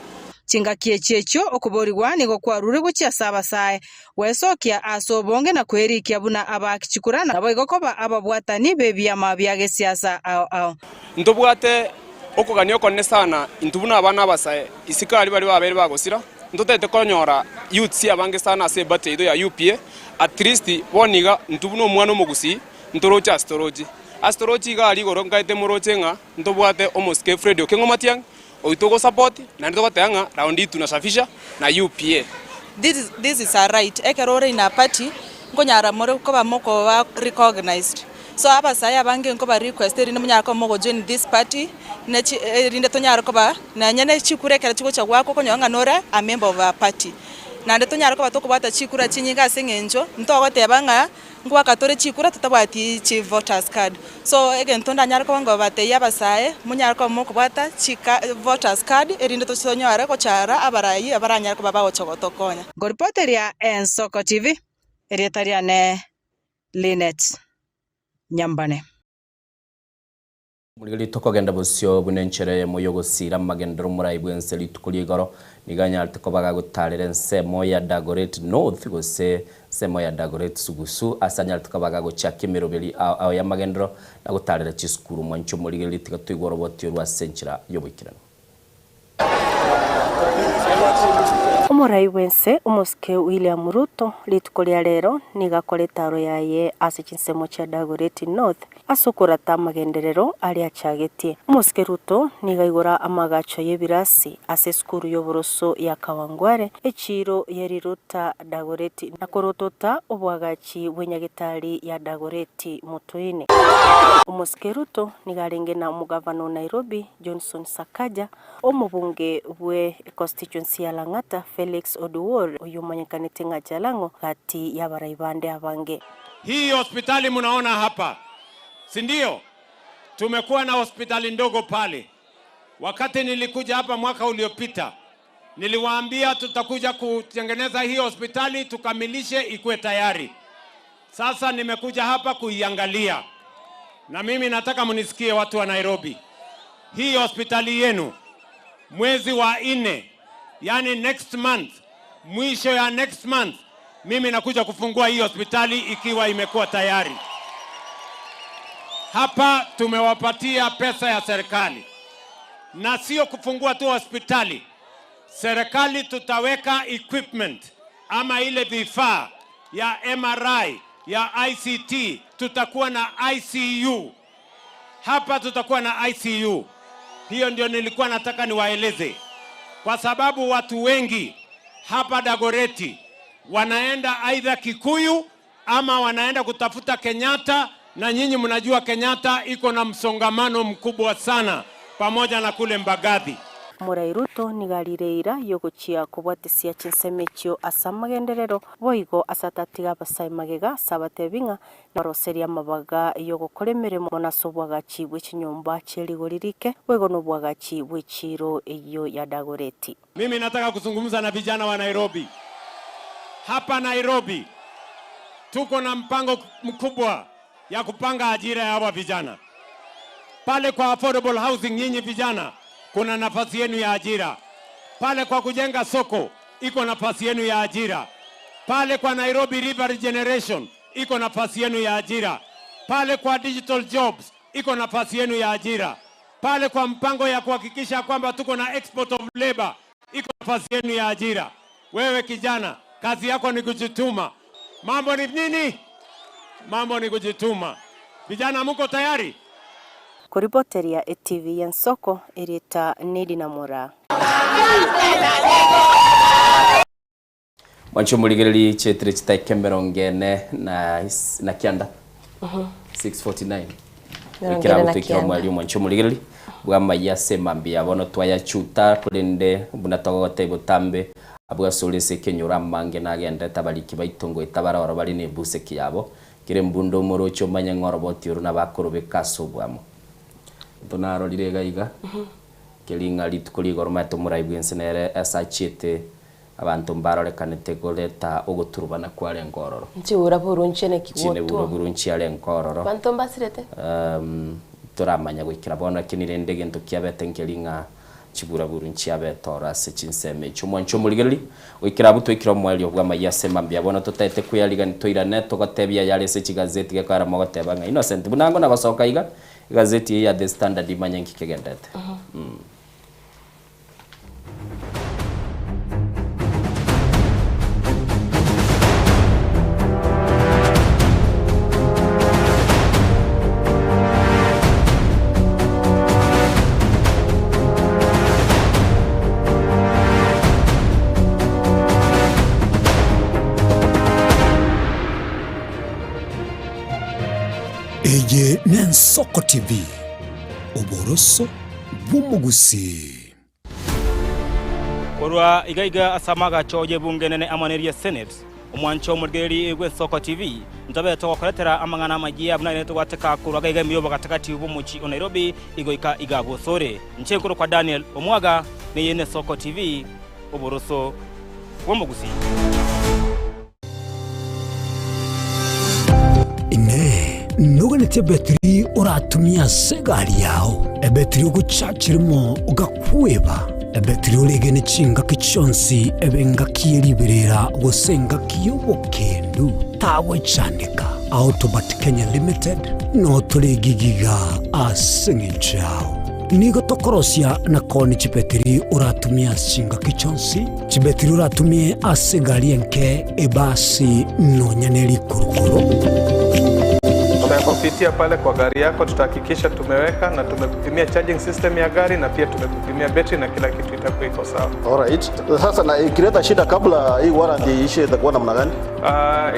Chingaki echi echio okoborigwa nigo kwarure gochia ase abasae, Gwesokia ase obonge na kwerikia buna abaaki chikura naboigo koba ababwatani b'ebiama bia gesiasa ao ao. Ntobwate okogania okonene sana intwe buna abana abasae isiko aria baria babeire bagosira, ntotagete konyora youths abange sana ase eparty yaito ya UPA, at least bono iga intwe buna omwana omogusii ntoroche ase toroche. Ase toroche iga aria igoro nkaete moroche ng'a ntobwate omosike Fred Okengo Matiang'i oyio togosupport naende togoteba ng'a round hii tunasafisha na UPA. This this is a right, ekero ore in a party, nkonyara more koba mokoba recognized. So abasae abange nkoba request erinde monyare koba mogo join this party, ne chi erinde tonyare koba nonye ne chikura ekero chigocha goakwa okonyora ng'a nore a member of a party. Naende tonyare koba tokobwata chikura chinyinge ase eng'encho, ntogoteba ng'a. Ngoaka tore chikura totabwati chi voters card. So egento ndanyare koba ngobatebia abasae, monyare koba mokobwata chika voters card erinde tonyore gochara abarai abaranyare koba bagocha gotokonya. Nkoripoteria Ensoko TV, erieta riane Linet Nyambane. Morigereria tokogenda bosio buna enchera eyemo y'ogosiira amagenderero omorai bw'ense rituko ria igoro nigo anyarete koba gagotaarera ensemo ya Dagoretti North gose ensemo ya Dagoretti Sugusu ase anyarete koba gagochakia emeroberi ao ao y'amagenderero na gotaarera chisukuru. Mwanche omorigereria tiga toigwe oroboti orwo ase enchera y'oboikeranu. Omorai bw'ense omosike William Ruto rituko ria rero nigo akora etaro yaye ase chinsemo chia Dagoretti North ase okorata amagenderero aria achagetie. Omosike Ruto nigo aigora amaagacho y'ebirasi ase esukuru y'oboroso ya Kawangware, echiiro ye Riruta Dagoretti na korotota oboagachi bw'enyagetari ya Dagoretti Mutuini. Omosike Ruto nigo arenge na omogavana o Nairobi Johnson Sakaja, omobunge bwe econstituency ya Lang'ata Felix Oduor oyio omanyekanete ng'a Jalang'o gati y'abarai bande abange. Hii hospitali mnaona hapa, si ndio? Tumekuwa na hospitali ndogo pale. Wakati nilikuja hapa mwaka uliopita, niliwaambia tutakuja kutengeneza hii hospitali tukamilishe ikuwe tayari. Sasa nimekuja hapa kuiangalia, na mimi nataka mnisikie watu wa Nairobi. Hii hospitali yenu mwezi wa nne, yani next month, mwisho ya next month, mimi nakuja kufungua hii hospitali ikiwa imekuwa tayari. Hapa tumewapatia pesa ya serikali, na sio kufungua tu hospitali. Serikali tutaweka equipment ama ile vifaa ya MRI, ya ICT, tutakuwa na ICU. Hapa tutakuwa na ICU. Hiyo ndio nilikuwa nataka niwaeleze, kwa sababu watu wengi hapa Dagoreti wanaenda aidha Kikuyu ama wanaenda kutafuta Kenyatta, na nyinyi mnajua Kenyatta iko na msongamano mkubwa sana, pamoja na kule Mbagathi. Morai Ruto nigo arire eira y'ogochia kobwatisia chinsemo echio ase amagenderero, boigo ase atatiga abasae magega ase abatebi ng'a nabaroserie amabaga y'ogokora emeremo na ase obwagachi bwe chinyomba chie rigori rike, boigo nobwagachi bwe chiiro eyio ya Dagoretti. Mimi nataka kuzungumza na vijana wa Nairobi. Hapa Nairobi tuko na mpango mkubwa ya kupanga ajira ya hawa vijana. Pale kwa affordable housing, nyinyi vijana kuna nafasi yenu ya ajira. Pale kwa kujenga soko iko nafasi yenu ya ajira. Pale kwa Nairobi River Regeneration iko nafasi yenu ya ajira. Pale kwa digital jobs iko nafasi yenu ya ajira. Pale kwa mpango ya kuhakikisha kwamba tuko na export of labor iko nafasi yenu ya ajira. Wewe kijana, kazi yako ni kujituma. Mambo ni nini? Mambo ni kujituma. Vijana, muko tayari? Koriboteria Etv y'ensoko erieta Nedi Namora. Mwanche omorigererie chietire chitaika emerongo ene na na kianda 6:49 Emerongo Ekero ene na agotwekera kianda. omweri omwanche omorigererie bw'amayia ase mambia bono twayachuta korende buna togogotebia botambe abwo asore ase ekenyoro amange nagendete abariki baito ngoeta bare oro bare na ebuseki yabo kere mbunde omoroche omanye ng'a oroboti oro nabo akorobeka ase obwamo. Intwe narorire iga iga, keri ng'a rituko rigoro omanyete omorai bwense nere ase achiete abanto mbarorekanete koreta ogoturubana kwarenge ororo. Nchiura burunchie neki Chine gwotwo. bura burunchie arenge ororo. Abanto mbasirete. Um, toramanya goikera bono lakini rende egento kiabete nkeri ng'a chiburaburu nchiabete oro ase chinsemo echi. Omwancho omorigereria, goikera abwo twaikire omoerio bw'amayia ase mambia bono totaete kweyarigania toirane togotebia ayare ase chigazeti gekoera mogoteba ng'a Innocent buna ango nagosoka iga, Egazeti eye ya The Standard imanye nki kegendete. Mm. Eye n'Ensoko TV, oboroso bw'omogusii. Korwa iga iga ase amagacho y'ebunge enene amo neria Senate, omwancho omorigereria bw'Ensoko TV, ntobe togokoretera amang'ana amayia buna aye togwateka korwa iga iga ime y'obogatagati bw'omochie o Nairobi igoika iga bosore. Inche nkorokwa Daniel Omwaga, neye n'Esoko TV, oboroso bw'omogusii. Inee! Noganetie ebetiri oratumie ase egari yao, ebetiri ogochachirimo ogakweba, ebetiri oregene chingaki chionsi ebe engaki ye riberera gose engaki y'obokendu? Tagwechandeka. Autobat Kenya Limited notore egigiga ase eng'encho yao. Nigo tokorosia na koonia chibetiri oratumie ase chingaki chionsi, chibetiri oratumie ase egari enke, ebasi, nonya ne rikurukuru. Tutakupitia pale kwa gari yako, tutahakikisha tumeweka na tumekupimia charging system ya gari na pia tumekupimia betri na kila kitu itakuwa iko sawa. Alright. Sasa na ikileta shida kabla hii warranty iishe itakuwa namna gani?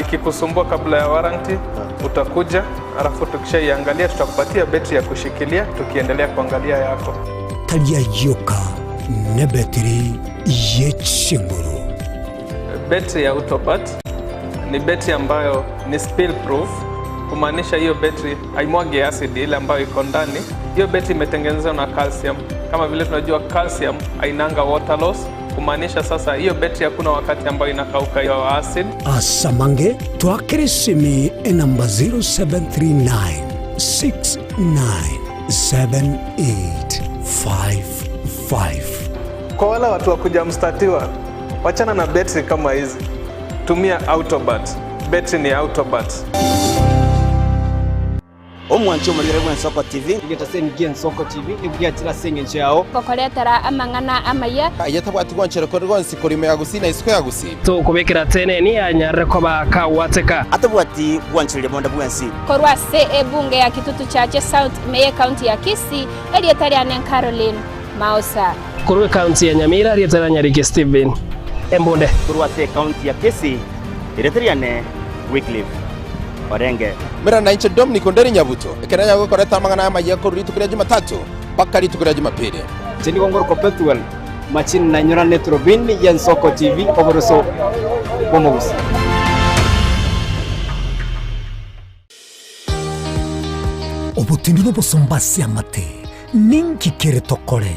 Ikikusumbua kabla ya warranty utakuja, alafu tukishaiangalia tutakupatia betri ya kushikilia tukiendelea kuangalia yako. Tari ayio oka, nebetiri ye chinguru. Betri ya Autobat ni betri ambayo ni spill proof, kumaanisha hiyo betri haimwagi acid ile ambayo iko ndani. Hiyo betri imetengenezwa na calcium. Kama vile tunajua calcium hainanga water loss, kumaanisha sasa hiyo betri hakuna wakati ambayo inakauka hiyo acid. Asamange twakere esimi enamba 0739 697855. Kwa wale watu wa kuja mstatiwa, wachana na betri kama hizi, tumia Autobat. Betri ni Autobat. Omwanchi omorigere bw'Ensoko TV. Egetaseni gi'Ensoko TV nigo giachire ase engencho yao. Gokoretera amang'ana amaya. Aye tabwati gwanchera kore gwonsi korwa ime ya Gusii na isiko ya Gusii. Tokobekera teneni anyarire koba kagwateka. Atabwati gwanchereria bonde bwensi. Korwa ase ebunge ya Kitutu Chache South ime y'ecounty ya Kisii, erieta riane Caroline Maosa. Korwa ecounty ya Nyamira, erieta ria Nyariki Stephen Embunde. Korwa ase ecounty ya Kisii, erieta riane Wycliffe Orenge. Mera nainche Dominic Onderi Nyabuto, ekero nanyare gokoreta amang'ana amayia korwa rituko ria Jumatatu mpaka rituko ria Jumapili. Inche nigo ngorokwa Pethuel Machini nainyorane Turubini y'Ensoko TV oboroso bw'omogusi. Obotindu nobosomba ase amate, ninki kere tokore?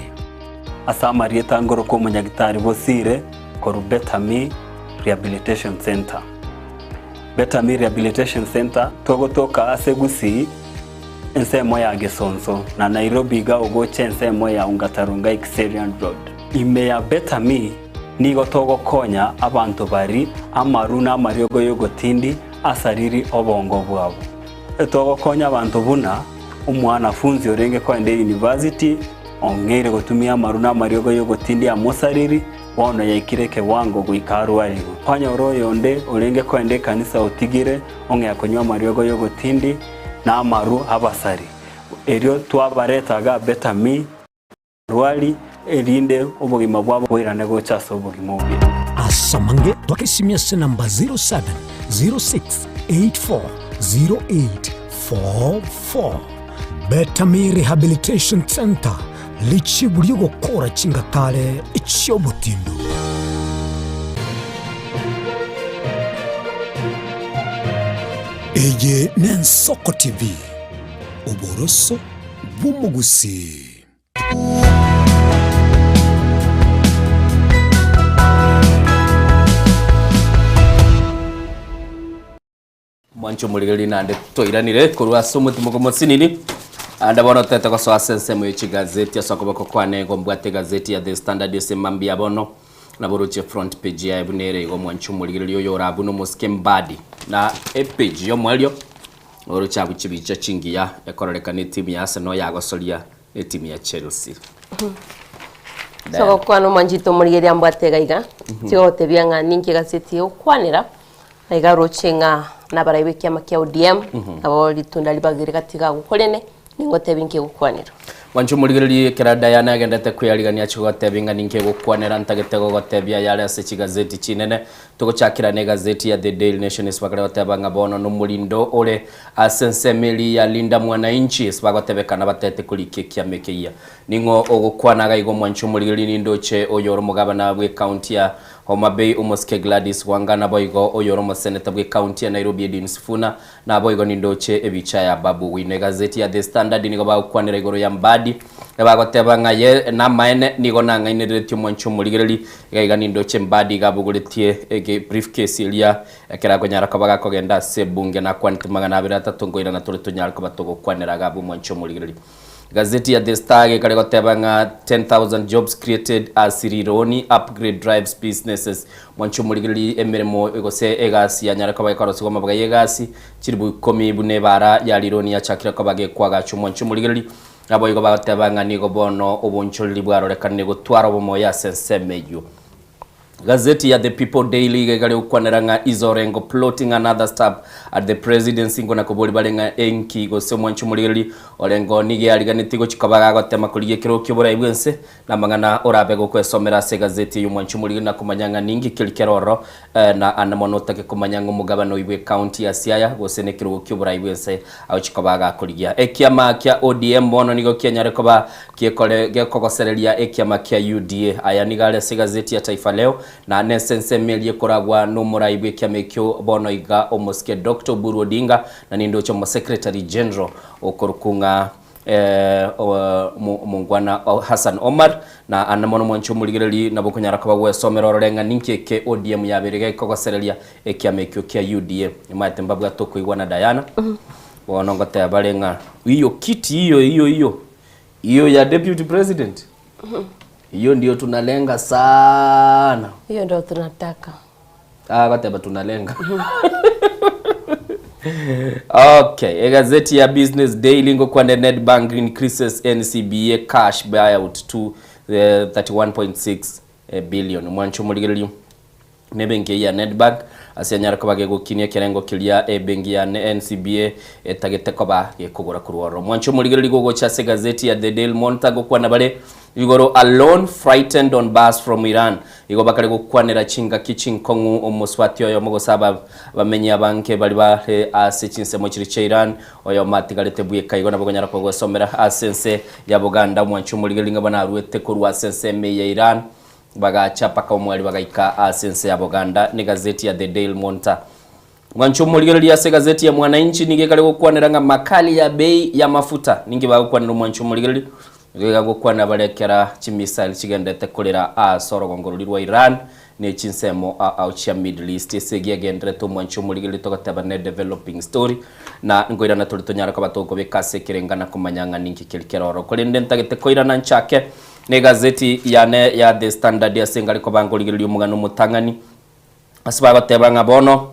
Ase amarieta ngorokwa omonyagitari Bosire korwa Betami Rehabilitation Centre. Betami Rehabilitation Centre togotoka ase Gusii ensemo ya Gesonso na Nairobi iga ogocha ensemo ya Ongata Rongai Kiserian Road. Ime ya Betami nigo togokonya abanto bari amaru na amariogo yogotindi asariri obongo bwabo. Togokonya abanto buna omwanafunzi orenge koenda eyunivasiti ong'eire gotumia amaru na amariogo y'ogotindia amosariri, bono yaikire ekewango goika arwarigwe. Kwanyora oyonde orenge koenda ekanisa otigire ong'ea konywa amariogo y'ogotindi na amaru abasari. Erio twabareta iga Betami. Rwari, erinde obogima bwabo boirane gocha ase obogima obuya. Ase amange twakesimia ase namba 0706840844. Betami Rehabilitation Centre, richibu ri'ogokora chingakare chi'obotindu. Eye n'Ensoko TV, oboroso bw'omogusii. Mwanche omorigereria naende toiranire korwa ase omotimoko mosinini ande bono tete gosoa ase ensemo ye chigazeti ase okoboko kwane igo mbwate egazeti ya The Standard ase mambia bono nabo oroche front page yaye buna ere igo mwanche omorigereria oyo orabune omosike Mbadi na epage y'omoerio Oroche abwo chibicha chingiya ekororekana etimu ya Arsenal yagosoria etimu ya Chelsea. So gokwana omwanchete omorigereria ambwate iga iga, tigotebia ng'a ninki egazeti egokwanera, na iga aroche ng'a nabarai b'ekiama kia ODM, nabo ritunda ribagere gati iga agokorene, ningotebie inki egokwanera. Mwanche omorigereria ekero Diana agendete kweyarigania achia gotebia ng'a ninki egokwanera ntagete gogotebia ayare ase chigazeti chinene Togochakera negazeti ya The Daily Nation ase bakare goteba ng'a bono nomorindo ore ase ensemo eria ya Linda Mwananchi ase bagotebekana batete korika ekiama ekeyia. Ning'o ogokwana iga igo omwanchi omorigereria nindoche oyore omogabana bw'ecounty ya Homa Bay omosike Gladys Wanga naboigo oyore omoseneta bw'ecounty ya Nairobi Edwin Sifuna Naboigo nindoche ebicha ya Babu Owino. Egazeti ya The Standard nigo bagokwanera igoro ya Mbadi, ebagoteba ng'a ye namaene nigo nang'ainereretie omwanchi omorigereri. Iga iga nindoche Mbadi iga abogoretie ege briefcase eria ekero akonyara koba gakogenda ase ebunge nakwanete magana abere atato nkoirana tore tonyare koba togokwanera iga abwo omwanchi omorigereri. Gazeti ya The Star gekare goteba ng'a 10,000 jobs created as Rironi upgrade drives businesses. Mwanche omorigererie emeremo gose egasi yanyare koba gekorosigwa amabaga y'egasi chilifu ikomi buna ebara ya Rironi yachakire koba gekwagachwa. Mwanche omorigererie naboigo bagoteba ng'a nigo bono obonchoreri bwarorekanire gotwara obomoyo ase ensemo eyio. Gazeti ya The People Daily iga igare gokwanera ng'a Is Orengo plotting another stab at the presidency? Nkona kobori bare ng'a enki gose omwanchi omorigereri Orengo nigo eariganetie gochia koba gagotema korigia ekerogo ki'oborai bw'ense na amang'ana orabe gokwesomera ase egazeti eye omwanchi omorigereri na komanya ng'a ninki keri kere ororo na ande mono otake komanya ng'a omogabana oyio bw'ecounty ya Siaya gose nekerogo ki'oborai bw'ense agochia koba gakorigia. Ekiama kia ODM bono nigo kianyare koba kiekore gekogosereria ekiama kia UDA. Aya nigo are ase egazeti ya Taifa Leo, na nese ensemo eria ekoragwa nomorai bw'ekiama ekio bono iga omosike Doctor Oburu Odinga, na nindoche omosecretary general okorokwa ng'a omongwana Hassan Omar, na ande mono mwanche omorigereri nabo okonyara koba gwesomera orore ng'a ninki eke ODM yabeire gekogosereria ekiama ekio kia UDA. Nimaete mbabwate okoigwana Diana, bono ngoteba bare ng'a hiyo kiti hiyo hiyo hiyo hiyo ya deputy president hiyo ndio tunalenga sana. Hiyo ndio tunataka. Ah, goteba tunalenga. Okay, egazeti ya Business Daily ngokwane Nedbank increases NCBA cash buyout to eh, 31.6 eh, billion. Mwancho omorigererio nebenki eyio ya Nedbank ase yanyare koba gegokinia ekerengo keria ebenki ya NCBA etagete koba gekogora korwa ororo. Mwancho omorigererio gogocha ase egazeti ya The Daily Monitor ngokwana bare Igoro alone frightened on bus from Iran. Igo bakare gokwanera chingaki chinkong'u omosubati oyomo gose aba abamenyi abange baria bare ase chinsemo chiria chia Iran oyomo atigarete bweka igo nabo okonyara kogosomera ase ense ya Buganda omwanchi omorigereria ng'a buna aruete korwa ase ensemo eye ya Iran bagacha mpaka omwari bagaika ase ense ya Buganda ne gazeti ya The Dail Monitor. Mwanche omorigereria ase egazeti ya Mwananchi nigo ekare gokwanera ng'a makali ya bei y'amafuta. Ninki bagokwanera omwanche omorigereria? Nigo egagokwanera barekera chimissile chigendete korera ase orogongo roria rwa Iran ne chinsemo ao chia Middle East. Ase egi egenderete omwanche omorigereria togoteba ne developing story na nkoirana tore tonyare koba togokobeka ase ekerenga na komanya ng'a ninki keri kere ororo. Korende ntagete koirana nchake ne egazeti yane ya The Standard ase ngare koba nkorigereria omogano omotang'ani Ase bagoteba ng'a bono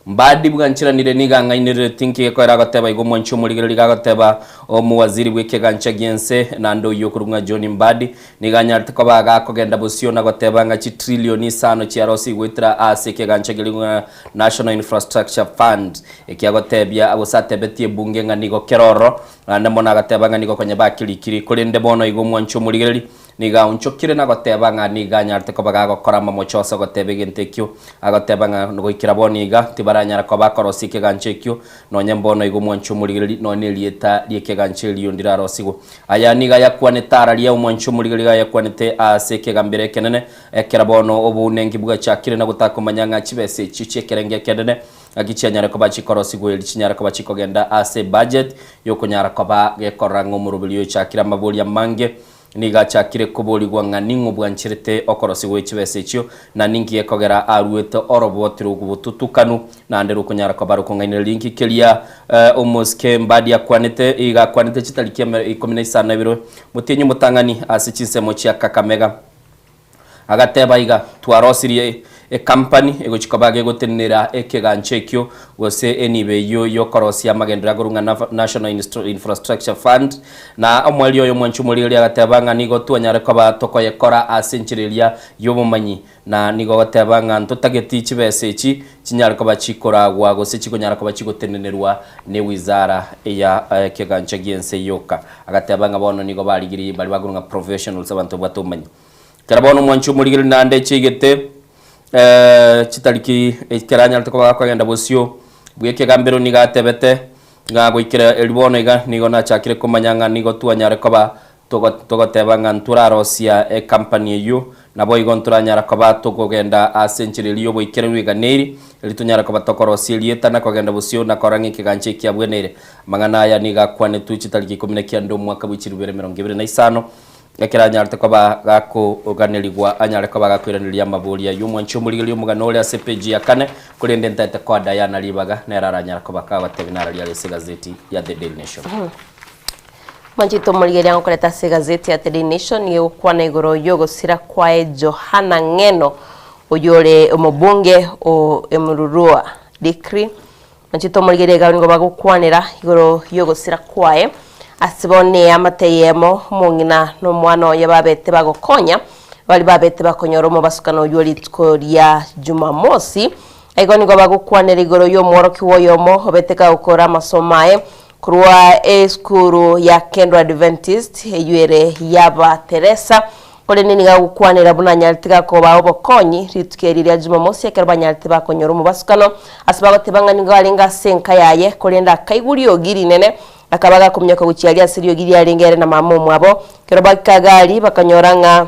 Mbadi bwancheranire nigo ang'ainerereti inki gekoera agoteba igo omwanchi omorigereria gagoteba omowaziri bw'ekegancha gi'ense naende oyio okorokwa ng'a John Mbadi nigo anyarete koba gakogenda bosio na goteba ng'a chitrilioni isano chiarosigwe goetera ase ekegancha keria ng'a National Infrastructure Fund ekiagotebia gose atebetie ebunge ng'a nigo kere ororo naende mono agateba ng'a nigo konya bakirikiri korende bono igo omwanchi omorigereria Nigo aonchokire na goteba ng'a nigo anyarete koba gagokora amamocho ase ogoteba egento ekio, agoteba ng'a goikera bono iga tibaranyara koba bakorosia ekegancho ekio, nonya mbono iga omwancho omorigereria, nonya nerieta ri'ekegancho erio ndirarosigwe. Aya nigo ayakwanete araria omwancho omorigereria ayakwanete ase ekegambero ekenene, ekero bono obounenki bwachakire na gotakomanya ng'a chibesa echio chi'ekerengo ekenene ng'aki chianyare koba chikorosigwa erio chinyare koba chikogenda ase ebudget yokonyara koba gekorora ng'a omoroberi oyo ochakire amaboria amange. Nigo achakire koborigwa ng'a ning'o bwancherete okorosigwa gwe chibesa echio, na ninki gekogera aruete oroboti rw'obotutukanu, naende rokonyara koba rokong'ainereria inki keria omosike Mbadi akwanete. Iga akwanete chitariki ikomi na isano na ibere motienyi omotang'ani ase chinsemo chia Kakamega. Agateba iga, Twarosirie ekampani egochia koba gegotenenera ekegancho ekio gose enibo eyio y'okorosia amagenderero akorwa ng'a National Infrastructure Fund. Na omoerio oyo omwanchi omorigereria agateba ng'a nigo twanyare koba tokoyekora ase enchera eria y'obomanyi, na nigo ogoteba ng'a ntotageti chibesa echi chinyare koba chikoragwa gose chikonyara koba chigotenenerwa ne wizara ya ekegancho gi'ense yoka. Agateba ng'a bono nigo barigirie baria bakorwa ng'a professionals abanto babwate obomanyi. Ekero bono omwanchi omorigereria naende chiaigete chitariki ekero anyarete koba gakogenda bosio bw'ekegambero nigo atebete ng'a goikera erio bono iga nigo nachakire komanya ng'a nigo twanyare koba togoteba ng'a ntorarosia ecompany eyio naboigo ntoranyara koba tokogenda ase enchera eria y'oboikeranu eganeiri erio tonyare koba tokorosia erieta na kogenda bosio na korora ng'a ekegancha ekiabweneire. Amang'ana aya nigo akwanetwe chitariki ikomi na kianda omwaka bwe chilifu ibere emerongo ebere na isano. Ekero anyarete koba gakoganerigwa anyare koba gakoiraneria amaborio ayio. Omwanchi omorigereria omogano ore ase epeji ya kane, korende ntaete koa Diana ribaga, nere aranyare koba kagotebi nararia are ase egazeti ya The Daily Nation. Mwanchete omorigereria ngokoreta ase egazeti ya The Daily Nation nigo egokwana igoro y'ogosira kwaye Johana Ng'eno oyore omobunge o Emurua Dikir'i. Mwanchete omorigereria iga nigo bagokwanera igoro y'ogosira kwaye ase bono eamate eyemo omong'ina na omwana oye babete bagokonya baria babete bakonyora omobasukano oywo rituko ria Jumamosi. Igo nigo bagokwanera igoro y'omworokigwa oyomo obete kagokora amasomo aye Korwa esukuru ya Kendwa Adventist, eyio ere y'aba Teresa, korende nigo agokwanera buna anyarete gakobaa obokonyi rituko eri ria Jumamosi ekero banyarete bakonyora omobasukano ase bagoteba ng'a nigo arenge ase enka yaye korende akaigwa riogi rinene akaba gakominyoka gochia aria ase riogi riarenge ere na mama omwabo. Ekero baika iga aria bakanyora ng'a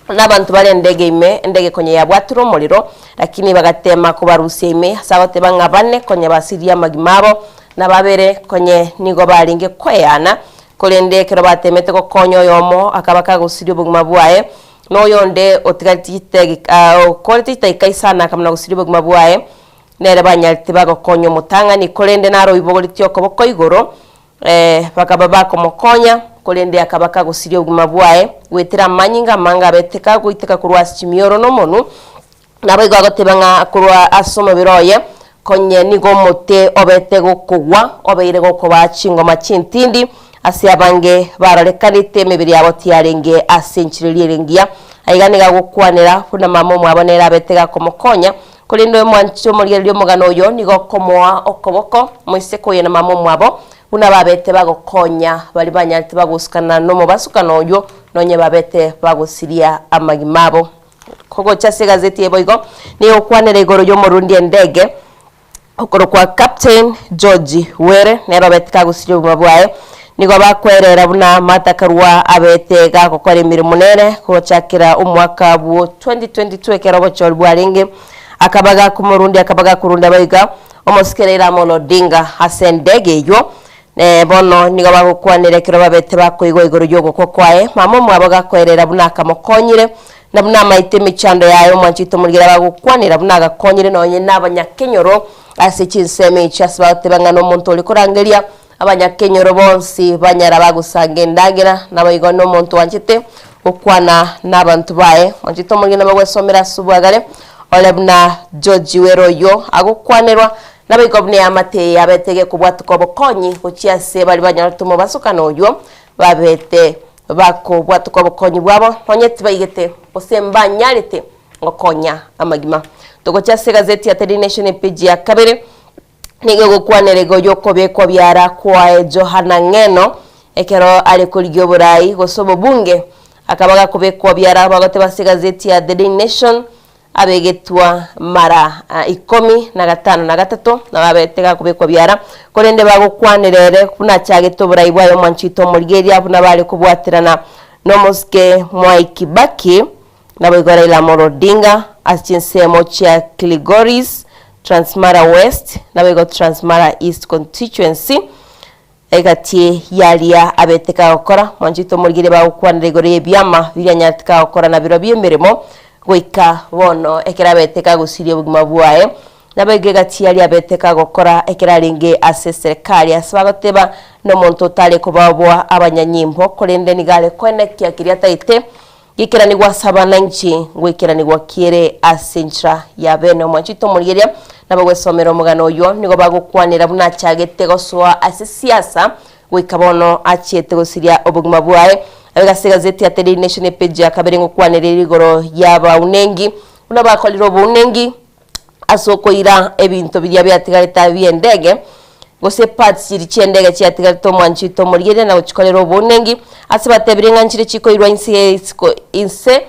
Nabanto bare endege ime, endege konya yabwatire omorero, lakini bagateema kobarusia ime, ase agoteba ng'a bane konya basirie amagima abo, na babere konye nigo barenge koeana, korende ekero bateemete gokonya oyomo akaba kagosiria obogima bwaye, na oyonde otigareti chidageka okorete chidageka isano akamana gosiria obogima bwaye, nere banyarete bagokonya omotang'ani, korende naro oibogoretie okoboko igoro, Bakaba bakomokonya, korende akaba kagosiria obogima bwaye, goetera amanyinga amange abete kagoiteka korwa ase chimioro na omonwa. Naboigo agoteba ng'a korwa ase omobere oye Konye nigo omote obete gokogwa, obeire gokobaa chingoma chintindi, ase abange barorekanete emebere yabo tiyarenge ase enchera eria ere engiya. Aiga nigo agokwanera buna mama omwabo nere abete gakomokonya, korende omwanchi omorigereria omogano oyo nigo okomoa okoboko moiseke oyo na mama omwabo, buna babete bagokonya baria banyarete bagosukana nomobasukano oyio, nonye babete bagosiria amagima abo. Kogocha ase egazeti eye boigo, nigo egokwanera igoro y'omorundi endege okorokwa Captain George Were, nere obete kagosiria obogima bwaye. Nigo bakwerera buna Martha Karua abete gagokora emeremo nere gochakera omwaka bwo 2022 ekero obochori bwarenge, akaba gakomorundia akaba gakorunda boigo omosike Raila Amolo Odinga ase endege eywo. Ne bono nigo bagokwanera ekero babete bakoigwa igoro y'ogokwa kwaye. Mama omwabo gakoerera buna akamokonyire, na buna amaete emechando yaye omwanchete omorigera bagokwanera buna agakonyire nonye nabanyakenyoro ase chinsemo echio ase bagoteba ng'a nomonto ore korangeria abanyakenyoro bonsi banyara bagosanga endagera naboigo nomonto oanchete gokwana nabanto baye. Omwanchete omorigera nabagwesomera ase obwagare ore buna George Were oyio agokwanerwa Naboigo buna eamate eye yabete gekobwatuka obokonyi gochia ase baria banyorete omobasokano oyio, babete bakobwatuka obokonyi bwabo, nonye tibaigete gose mbanyarete gokonya amagima. Togochia ase egazeti ya Daily Nation epeji ya kabere, nigo egokwanera igo y'okobekwa biara kwaye Johana Ng'eno, ekero are korigia oborai gose obobunge, akaba gakobekwa biara bagoteba ase egazeti ya The Daily Nation, Abegetwa mara ikomi na gatano na gatato nababete gakobekwa biara, korende bagokwanera ere buna achagete oborai bwaye omwanchito omorigereria buna bare kobwaterana nomosike Mwai Kibaki naboigo Raila Amolo Odinga ase chinsemo chia Kilgoris, Transmara West naboigo Transmara East Constituency. Egati y'aria abete kagokora, mwanchete omorigereria bagokwanera igoro y'ebiama biria anyarete kagokora na birobio emeremo, goika bono ekero abete kagosiria obogima bwaye. Naboigo egati y'aria abete kagokora ekero arenge ase eserekari, ase bagoteba nomonto otare kobaoboa abanyanyimbo, korende nigo are koenekia keria ataete Geikeranigwe ase abananchi, ngoikeranigwa kiere ase enchera ya bene. Omwanchete omorigereria nabagwesomera omogano oyio, nigo bagokwanera buna achagete gosoa ase siasa goika bono achiete gosiria obogima bwaye. Abega ase egazeti ya Daily Nation epeji ya kabere ngokwanera ere igoro y'abaunengi buna bakorire obounengi ase okoira ebinto biria biatigarete abwo bi'endege, gose parts chiria chi'endege chiatigarete omwanchi oito omorigereria na gochikorera obounengi, ase batebire ng'a nchire chikoirwa inse ya isiko inse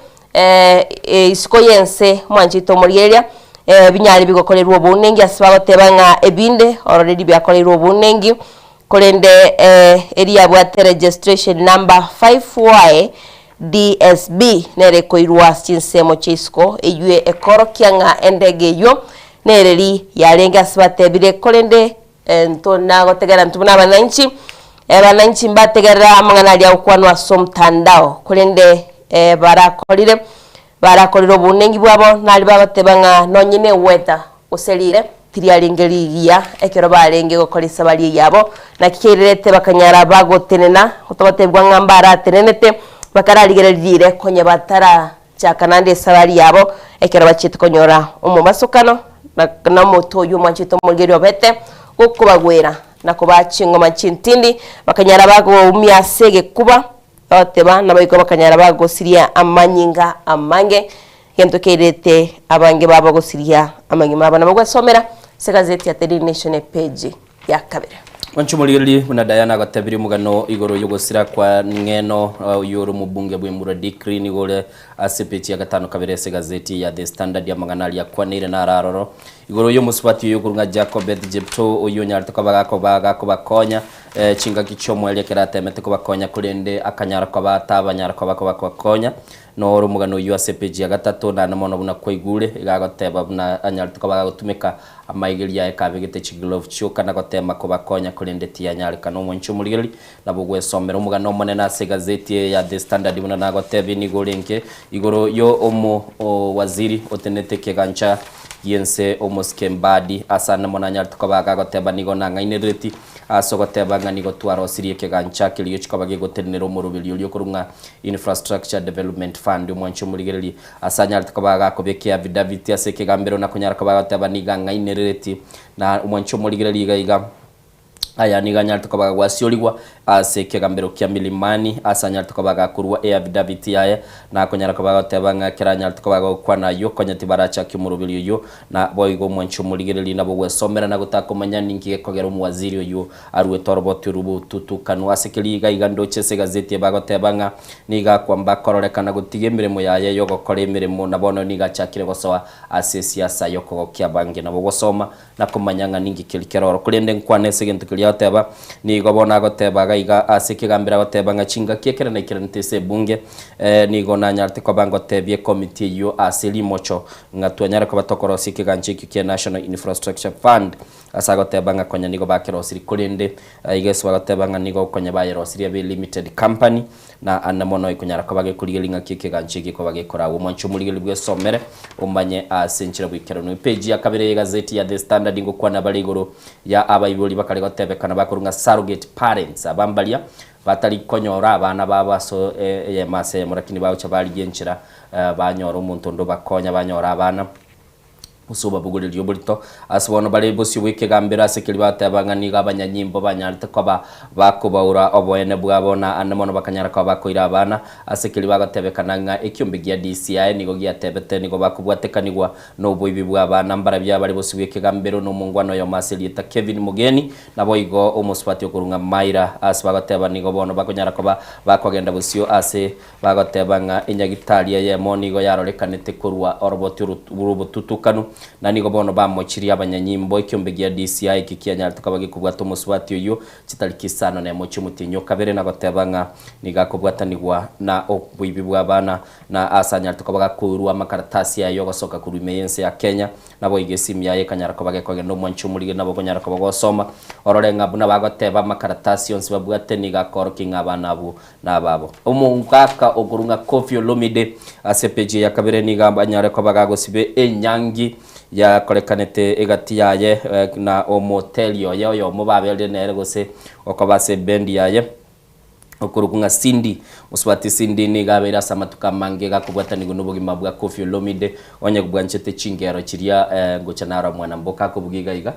isiko y'ense omwanchi oito omorigereria, binyare bigokorerwa obounengi ase bagoteba ng'a ebinde already biakoreirwe obounengi, korende eriabwate registration number 5Y DSB nere ekoirwa ase chinsemo chia isiko, eyio ekorokia ng'a endege eyio nereri yarenge ase batebire, korende ntonagotegerera intwe buna abananchi, abananchi mbategerera amang'ana aria agokwanwa ase omotandao, korende barakorire barakorire obounengi bwabo nari bagoteba ng'a nonye ne weather gose rire tiriarenge rigiya ekero barenge gokora esabari eyio yabo, naki keirerete bakanyara bagotenena, togotebigwa ng'a mbaratenenete, bakararigereria riire konya batarachaka naende esabari yabo, ekero bachiete konyora omobasokano, na na omote oyio omwanchete omorigereria obete, gokobagwera na kobaa chingoma chintindi, bakanyara bagoumia ase egekuba, bagoteba, naboigo bakanyara bagosiria amanyinga amange. Gento keirete abange babo gosiria amagima abo nabo gwesomera ase egazeti ya Daily Nation epeji ya kabere. Mwanche omorigererie buna Diana agotebirie omogano igoro y'ogosira kwa Ng'eno oyio ore omobunge bw'Emurwa Dikri nigo ore ase epeji ya gatano kabere ase egazeti ya The Standard amang'ana aria akwaneire naro aroro igoro y'omosubati oyo okorwa ng'a Jacobeth Jeptoo oyio onyarete koba gakoba gakobakonya chingaki chi'omoerio ekero atemete kobakonya korende akanyara koba atabanyara koba kobakonya Noro omogano oyio ase epeji ya gatato, naende mono buna kwaigure, iga agoteba buna anyarete koba agotumeka amaegerio aye kabegete chiglove chioka na gotema kobakonya korende tiyanyarekana. Omwanchi omorigereria nabo ogwesomera omogano omonene ase egazeti eye ya The Standard buna nagotebie nigo orenge igoro yo omo waziri otenenete ekegancha giense omosike Mbadi ase ande mono anyarete koba agagoteba nigo nang'ainerereti. Ase ogoteba ng'a nigo twarosirie ekegancha keria chikoba gegotenenera omoroberio oria okorwa ng'a Infrastructure Development Fund. Omwanchi omorigereria ase anyarete koba agakobeka eafidaviti ase ekegambero na konyara koba agoteba nigo ang'ainerereti na omwanchi omorigereria iga iga Aya nigo anyarete koba agwasiorigwa ase ekegambero kia Milimani, ase anyarete koba agakorua eafidaviti yaye, na akonyara koba agoteba ng'a ekero anyarete koba agokwana ayio, konya tibarachakia omoroberio oyio, na boigo omwanchi omorigereria nabo ogwesomera na gotakomanya ninki gekogera omowaziri oyio aruete oroboti orwo botutukanu. Ase keria iga iga ndoche ase egazeti eye bagoteba ng'a nigo akwamba kororekana gotiga emeremo yaye y'ogokora emeremo, na bono nigo achakire gosoa ase esiasa y'okogokia abange. Nabo ogosoma na komanya ng'a ninki keria kere oro. Korende nkwane ase egento keria agoteba, nigo bono agoteba iga iga ase ekegambero agoteba ng'a chingaki ekero naikeranete ase ebunge, nigo nanyarete koba ngotebia ekomiti eyio ase rimocho ng'a twanyare koba tokorosia ekegancha ekio kia National Infrastructure Fund ase agoteba ng'a konya nigo bakerosirie korende iga ase bagoteba ng'a nigo konya bayerosirie abe limited company Na ande mono ekonyara koba gekorigereria ng'aki ekegancha eke gekoba gekoragwa. Omwanche omorigereria bwesomere, omanye ase enchera bw'ekeranu. Epeji ya kabere y'egazeti ya The Standard ngokwana bare igoro ya abaibori bakare gotebekana bakorwa ng'a surrogate parents, aba mbaria batari konyora abana babo ase eyemo ase eyemo lakini bagocha barigia enchera banyora omonto onde obakonya banyora abana. Gose obabogorerie oborito. Ase bono bare bosio bw'ekegambero ase keria bateba ng'a nigo abanyanyimbo banyarete koba bakobaura oboene bwabo, na ande mono bakanyara koba bakoira abana ase keria bagotebekana ng'a ekiombe gia DCI nigo giatebete nigo bakobwatekanigwa noboibi bw'abana. Mbarabio abare bosio bw'ekegambero nomongwana oyomo ase erieta Kevin Mogeni, naboigo omosubati okorwa ng'a Myra ase bagoteba nigo bono bakonyara koba bakogenda bosio ase Bagoteba ng'a enyagitari eyemo nigo yarorekanete korwa oroboti rw'obotutukanu, na nigo bono bamochirie abanyanyimbo. Ekiombe gia DCI eki kianyarete koba gekobwata omosubati oyio chitariki isano nemo chi'omotienyi o kabere na goteba ng'a nigo akobwatanigwa na oboibi bw'abana na ase anyarete koba gakoirwa amakaratasi aye y'ogosoka korwa ime y'ense ya Kenya. Naboigo esimu yaye ekanyara koba gekogenda omwanchi omorige nabo okonyara koba gosoma orore ng'a buna bagoteba amakaratasi onsi babwate nigo akoorokia ng'a abana abwo nababo. Omogaka okorwa ng'a Koffi Olomide ase epeji ya kabere nigo anyare koba gagosiba enyangi yakorekanete egati yaye na omoteri oye oyomo baberire nere gose okoba ase ebendi yaye okorokwa ng'a Cindy. Mosubati Cindy nigo abeire ase amatuko amange gakobwatanigwa nobogima bwa Koffi Olomide onye bwanchete chingero chiria ngocha naro mwana mboka akobugia iga iga.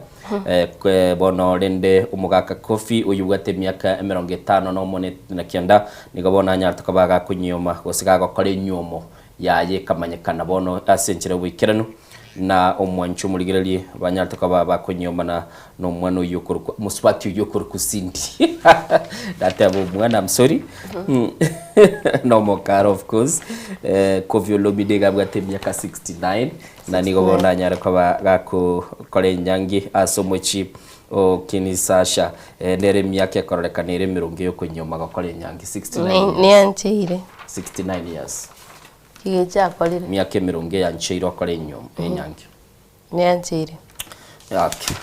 Bono rende omogaka Kofi, oyobwate emiaka emerongo etano nomo na kianda, nigo bono anyarete koba agakonyioma, gose gagokora enyuomo yaye ekamanyekana bono ase enchera y'oboikeranu, na omwanchi omorigererie banyarete koba bakonyiomana nomwana oyio okorokwa, omosubati oyio okorokwa Cindy. Nateba omwana, I'm sorry. Nomokara of course. Kofi Olomide iga abwate emiaka 69. Na nigo bono anyare koba gakokora enyangi ase omochie o Kinishasa. Nere emiaka ekororekana ere emerongo y'okonyuoma gokora enyangi, 69 years. Niancheire. 69 years. Kigecha akorire. Emiaka emerongo eyancheire okore enyuomo, enyangi. Niancheire. Okay.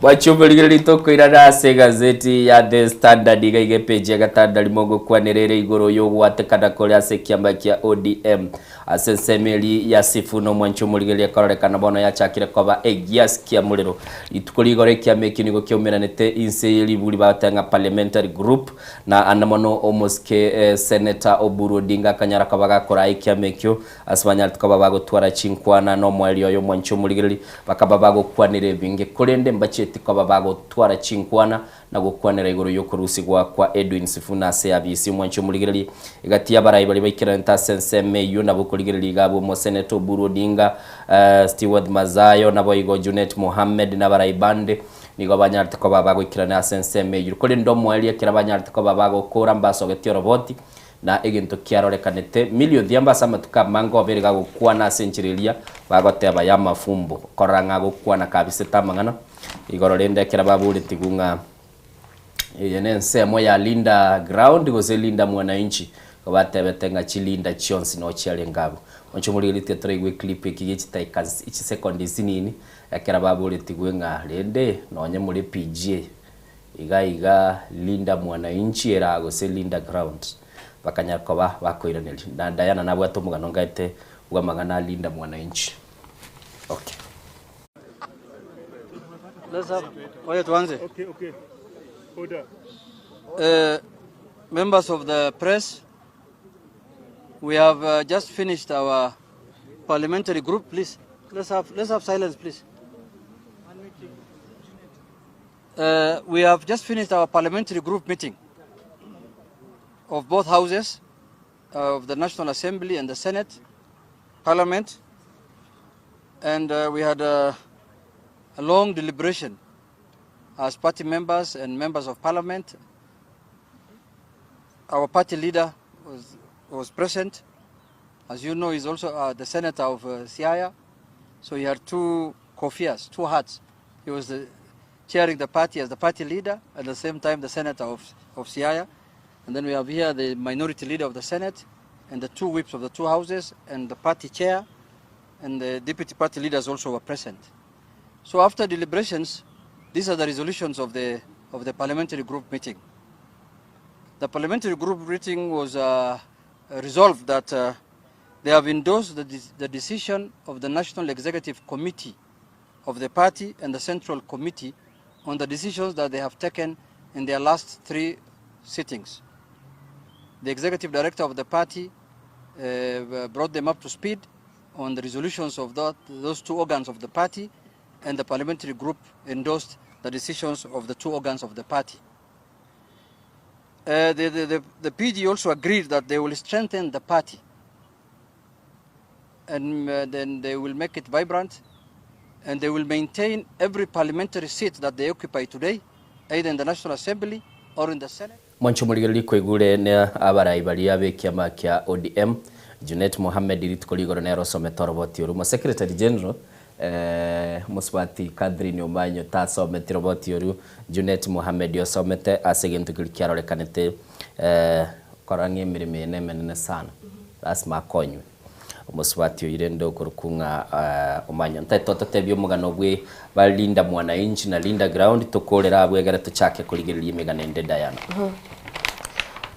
Bwachia tokoirana ase egazeti ya The Standard iga iga epeji ya gatano rimo ngokwanera ere igoro y'ogwatekana kore ase ekiama kia ODM ase ensemo eri ya Sifuna omwanchi omorigereria ekororekana bono yachakire koba egiasi kia morero. Rituko rigoro ekiama ekio nigo kiaumeranete inse ye riburi bagoteba ng'a Parliamentary Group na ande mono omosike Senator Oburu Odinga akanyara koba gakoraa ekiama ekio Ase banyarete koba bagotwara chinkwana nomoerio oye omwanchi omorigereria, bakaba bagokwanera ebinge, korende mbachieti koba bagotwara chinkwana na gokwanera igoro y'okorusigwa kwa Edwin Sifuna ase abisi. Omwanchi omorigereria, egati y'abarai baria baikeranete ase ensemo eyio nabo okorigereria iga abwo Omoseneta Oburu Odinga, Stewart Madzayo, naboigo Junet Mohammed na abarai bande nigo banyarete koba bagoikerana ase ensemo eyio. Korende omoerio ekero banyarete koba bagokora mbasogetie oroboti, Na egento kiarorekanete, Milly Odhiambo ase amatuko amange obeire gagokwana ase enchera eria bagoteba y'amafumbo, korora ng'a agokwana kabisete amang'ana igoro rende ekero baboretigwe ng'a eye nensemo ya Linda Ground gose Linda Mwananchi, igo batebete ng'a chilinda chionsi noo chiarenge abwo. Moche morigeretie toraigwe eclip eki gie chidaika chisekondi nsinini, ekero baboretigwe ng'a rende nonye more PGA. Iga iga Linda Mwananchi era gose Linda Ground bakanyara koba bakoiraneria. Na Diana nabwate omogano ngaete bw'amang'ana a Linda Mwananchi. Okay. Let's have, oye tuanze. Okay, okay. Order. Members of the press, we have just finished our parliamentary group. Please, let's have silence, please. We have just finished our parliamentary group meeting of both houses of the National Assembly and the Senate, Parliament, and we had a long deliberation as party members and members of parliament. Our party leader was present. As you know, he's also the senator of Siaya. So he had two kofias, two hats. He was chairing the party as the party leader, at the same time the senator of Siaya. And then we have here the minority leader of the Senate, and the two whips of the two houses, and the party chair, and the deputy party leaders also were present. So after deliberations, these are the resolutions of the parliamentary group meeting. The parliamentary group meeting was resolved that they have endorsed the decision of the National Executive Committee of the party and the Central Committee on the decisions that they have taken in their last three sittings. The executive director of the party brought them up to speed on the resolutions of those two organs of the party, and the parliamentary group endorsed the decisions of the two organs of the party. The PG also agreed that they will strengthen the party, and then they will make it vibrant, and they will maintain every parliamentary seat that they occupy today, either in the National Assembly or in the Senate. Mwancho murigereri koigure ne abarai baria bekiama kia ODM Junet Mohamed rituko rigoro nero somete roboti oru mo Secretary General Muswati Catherine Omanyo tasomete roboti oru Junet Mohamed osomete ase gintu kiri kiarorekanete korangi emirimo ene emenene sana lazima akonywe Muswati oire ndo kurukunga Omanyo ntaito totebia omogano bwe balinda mwananchi na linda ground tukorera abwegere tuchake kurigereria emegano ende Diana.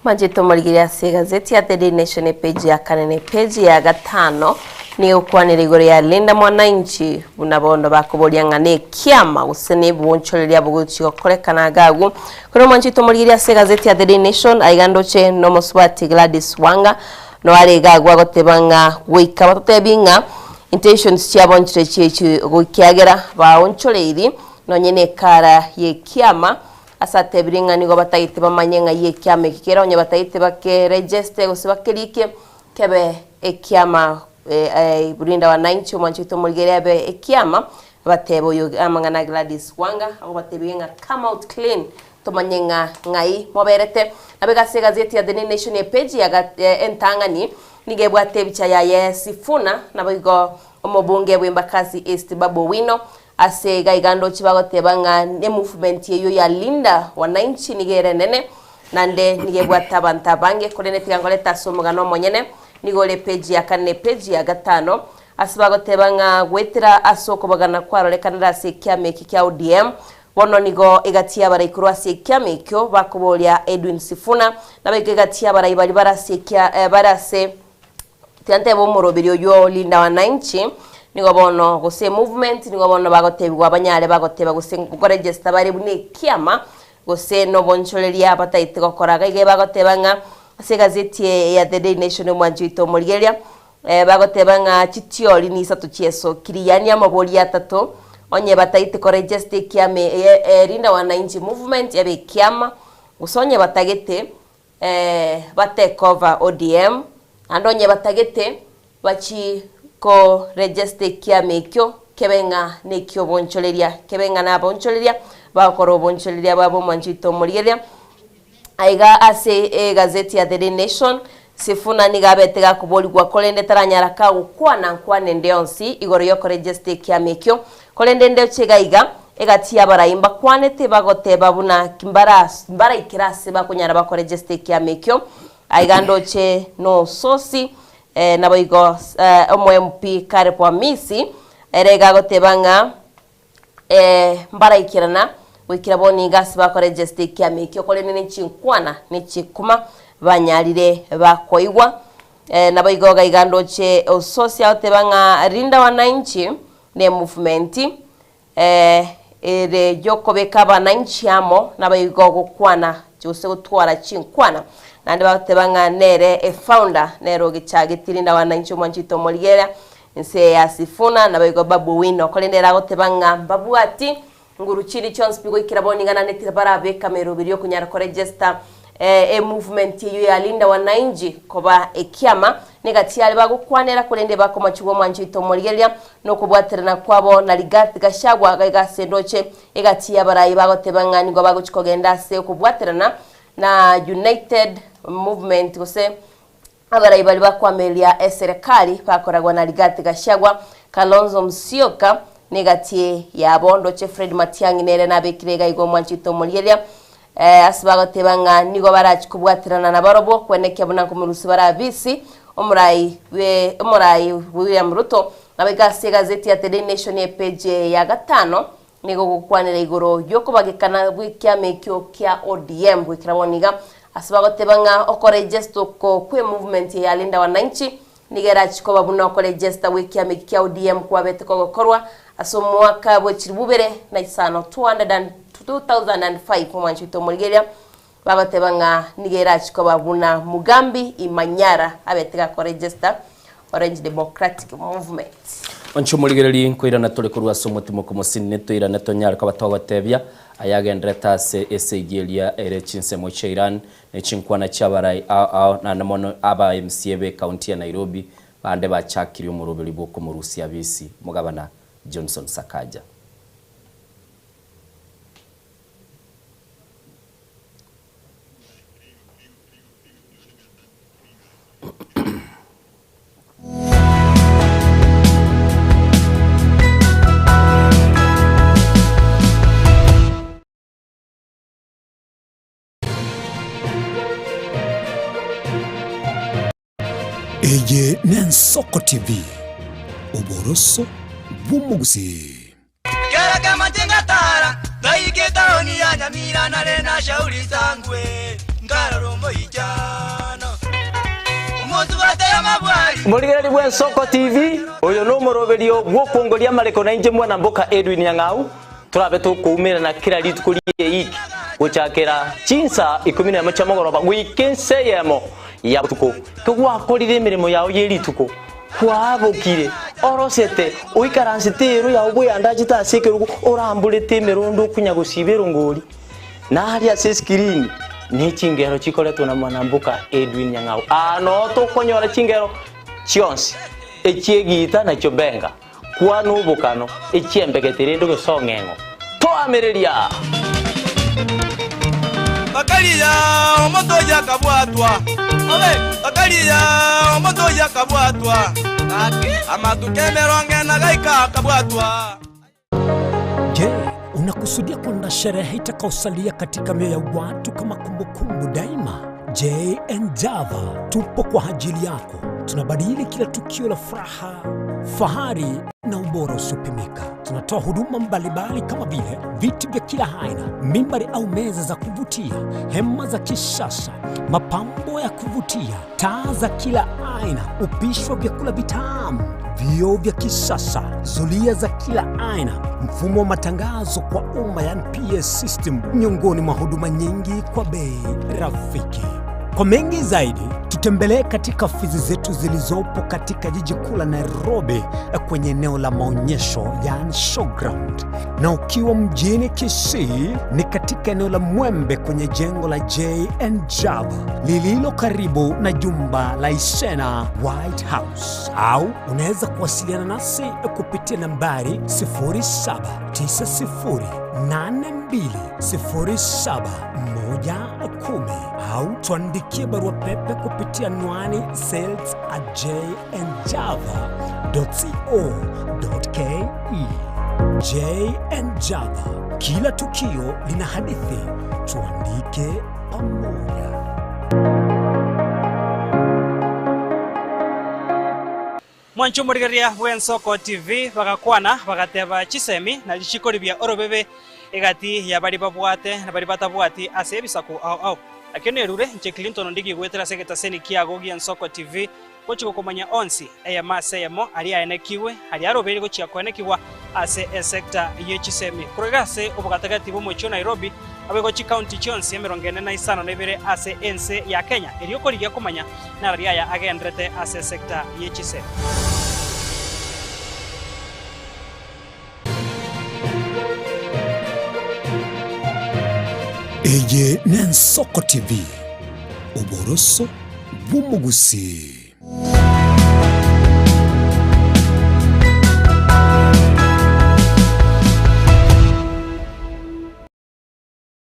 Manjito marigiria ase gazeti ya The Daily Nation page ya kane ne page ya gatano ni ukwanira igoro ya Linda Mwananchi buna bondo bakuboria ng'a kiama gose ne bonchoreria buguchi gokorekana gagu kuri Mwanjito marigiria ase gazeti ya The Daily Nation aigandoche no Muswati Gladys Wanga no arega gwa goteba ng'a goika batotebi ng'a intentions chiabonchire chichi gokiagera baonchoreiri no nyene kara ye kiama asate biringa nigo batagite bamanye ng'a ye kiama ekikera onye batagite bake register gose bakerike kebe ekiama burinda wananchi omwanchito murigere abe ekiama batebo yo amang'ana Gladys Wanga abo batebie ng'a come out clean tomanye ng'a ng'ai moberete nabegase gazeti ya The New Nation ya page ya entang'ani nigebwate ebicha ya Sifuna naboigo omobunge bw'Embakasi East Babu Owino ase gaigando chibagoteba ng'a ne movement eyo ya Linda Wananchi nigere nene nande nigebwata abantu abange kore netigangoreta ase omogano omonyene nigore page ya kane page ya gatano ase bagoteba ng'a gwetera ase okobagana kwarorekanera ase ekiama eki kia ODM bono nigo egatia abaraikorwa ase ekiama ekio bakoboria Edwin Sifuna nabaike egatia abarai bari barase ekia barase tianteba omoroberi oyo Linda Wananchi nigo bono gose movement nigo bono bagotebigwa abanyare bagoteba gose goregister bare buna ekiama gose nobonchoreria bataite gokora iga bagoteba ng'a ase gazeti ya The Daily Nation omwanchito omorigeria bagoteba ng'a chitiori ni isato chiesokiri yani amabori atato onye bataite koregister ekiama Linda Wananchi movement yabe ekiama gose onye batagete bate cover ODM ando onye batagete bachi ko register ekiama ekio kebe ng'a nekio bonchoreria kebe ng'a nabonchoreria bakora obonchoreria bwabo omwanchito omorigeria aiga ase gazeti ya The Daily Nation Sifuna niga abete gakoborigwa korende taranyara kagokwana nkwane nde onsi igoro yokoregister ekiama ekio korende nde chega iga egati abarai mbakwanete bagoteba buna mbaraikera ase bakonyara bakoregister ekiama ekio aiga ndoche no sosi naboigo omo MP Caleb Amisi ere gagoteba ng'a mbaraikerana goikera bono iga ase bakoregister ekiama ekio korende ne chinkwana ne chikuma banyarire bakoigwa naboigo gaiga ndoche ososi agoteba ng'a Linda Wananchi ne movement. ere yokobeka abananchi amo naboigo gokwana gose gotwara chinkwana. Naende bagoteba ng'a nere efounder nere ogechagetie rinde abananchi omwanchi oito omorigereria inse ya Sifuna naboigo Babu Owino. Korende ere agoteba ng'a mbabwati nguru chiri chionsi pi goikera bono iga naende tibarabeka meroberi yokonyara koregister emovement eyio ya Linda Wananchi koba ekiama. Negati yare bagokwanera korende bakomachigwa omwanchi oito omorigereria nokobwaterana kwabo na Rigathi Gachagua gaiga ase endoche egati y'abarai bagoteba ng'a nigo bagochi kogenda ase okobwaterana na United Movement gose abarai baria bakwamereria eserekari bakoragwa na Rigathi Gachagua, Kalonzo Musyoka negati yabo ndoche Fred Matiang'i nere nabekire iga igo omwanchi oito omorigereria Ase bagoteba ng'a nigo barachi kobwaterana nabarobwo kwenekia buna nkomorusia bare abisi omorai bwe omorai William Ruto. Naboigo ase egazeti ya The Daily Nation epeji ya gatano nigo gokwanera igoro y'okobagekana gw'ekiama ekio kia ODM goikera bono iga ase bagoteba ng'a okoregesta oko kw'emovement ya Linda Wananchi nigo erachi koba buna okoregesta gw'ekiama eki kia ODM kwabete kogokorwa ase omwaka bwe chilifu ibere na isano, 2005, omwanchi oito omorigereria bagoteba ng'a nigo erachi koba buna Mugambi Imanyara abete gakoregesta Orange Democratic Movement. Onche omorigereria nkoirana tore korwa ase omotimoko mosinini toirane tonyare koba togotebia ayagenderete ase esegi eria ere chinsemo chia Iran ne chinkwana chi'abarai ao ao naende mono aba MCA b'ecounty ya Nairobi bande bachakirie omoroberi bw'okomorusia abisi omogabana Johnson Sakaja. Eye n'Ensoko TV, oboroso bw'omogusii. Kera kemache ngatara, ngaika etaoni ya Nyamira nare na Shauri Sangwe, nkarora omoichano. Omosubati amabwari. Morigereria bw'Ensoko TV, oyo nomoroberio bw'okwongoria amareko nainche mwana mboka Edwin Nyang'au, Torabe tokoumerana kera rituko ri'eiki, gochakera chinsa ikomi nemo chia mogoroba goika ensa eyemo ya botuko. Kegwakorire emeremo yao ye rituko, kwabokire, orosete, oikaransete eero yao bweandachete ase ekerogo, oramborete emerondo okonya gosiba erongori, na aria ase esikirini ne chingero chikoretwa na mwanamboka Edwin Nyang'au. Aa noo tokonyora chingero chionsi, echi'egiita na chiobenga. Kwana obokano, echiembegete rende gose ong'eng'o. Toamereria! Bakaria omonto oyio akabwatwa, bakaria omonto oyio akabwatwa, amatuko emerongo ena gaika akabwatwa. Je, unakusudia kuandaa sherehe itakayosalia katika mioyo ya watu kama kumbukumbu daima? JN Java tupo kwa ajili yako. Tunabadili kila tukio la furaha, fahari na ubora usiopimika. Tunatoa huduma mbalimbali kama vile viti vya kila aina, mimbari au meza za kuvutia, hema za kisasa, mapambo ya kuvutia, taa za kila aina, upishi wa vyakula vitamu, vioo vya kisasa, zulia za kila aina, mfumo wa matangazo kwa umma yani PA system, miongoni mwa huduma nyingi kwa bei rafiki. Kwa mengi zaidi, tutembelee katika ofisi zetu zilizopo katika jiji kuu la Nairobi kwenye eneo la maonyesho yani showground, na ukiwa mjini Kisii ni katika eneo la Mwembe kwenye jengo la JN Java lililo karibu na jumba la Isena White House, au unaweza kuwasiliana nasi kupitia nambari 0790820710 au tuandikie barua pepe kupitia anwani sales@jnjava.co.ke. JN Java, kila tukio lina hadithi, tuandike pamoja. Mwanche omorigereria bw'Ensoko TV bagakwana bagateba chisemi na richiko ribia orobebe egati ya baria babwate na baria batabwati ase ebisaku ao ao. Lakini nerure inche Clinton Ondigi goetera ase egetaseni kiago gi'Ensoko TV. Gochia gokomanya onsi, eyemo ase eyemo, aria aenekigwe, aria arobeire gochia koenekigwa ase esecta ye chisemi. Korwa iga ase obogatagati bw'omochie o Nairobi, naboigo chikaunti chionsi emerongo ene na isano na ibere ase ense ya Kenya, erio korigia komanya narari aya agenderete ase esecta ye chisemi. Eye n'Ensoko TV, oboroso bw'omogusii.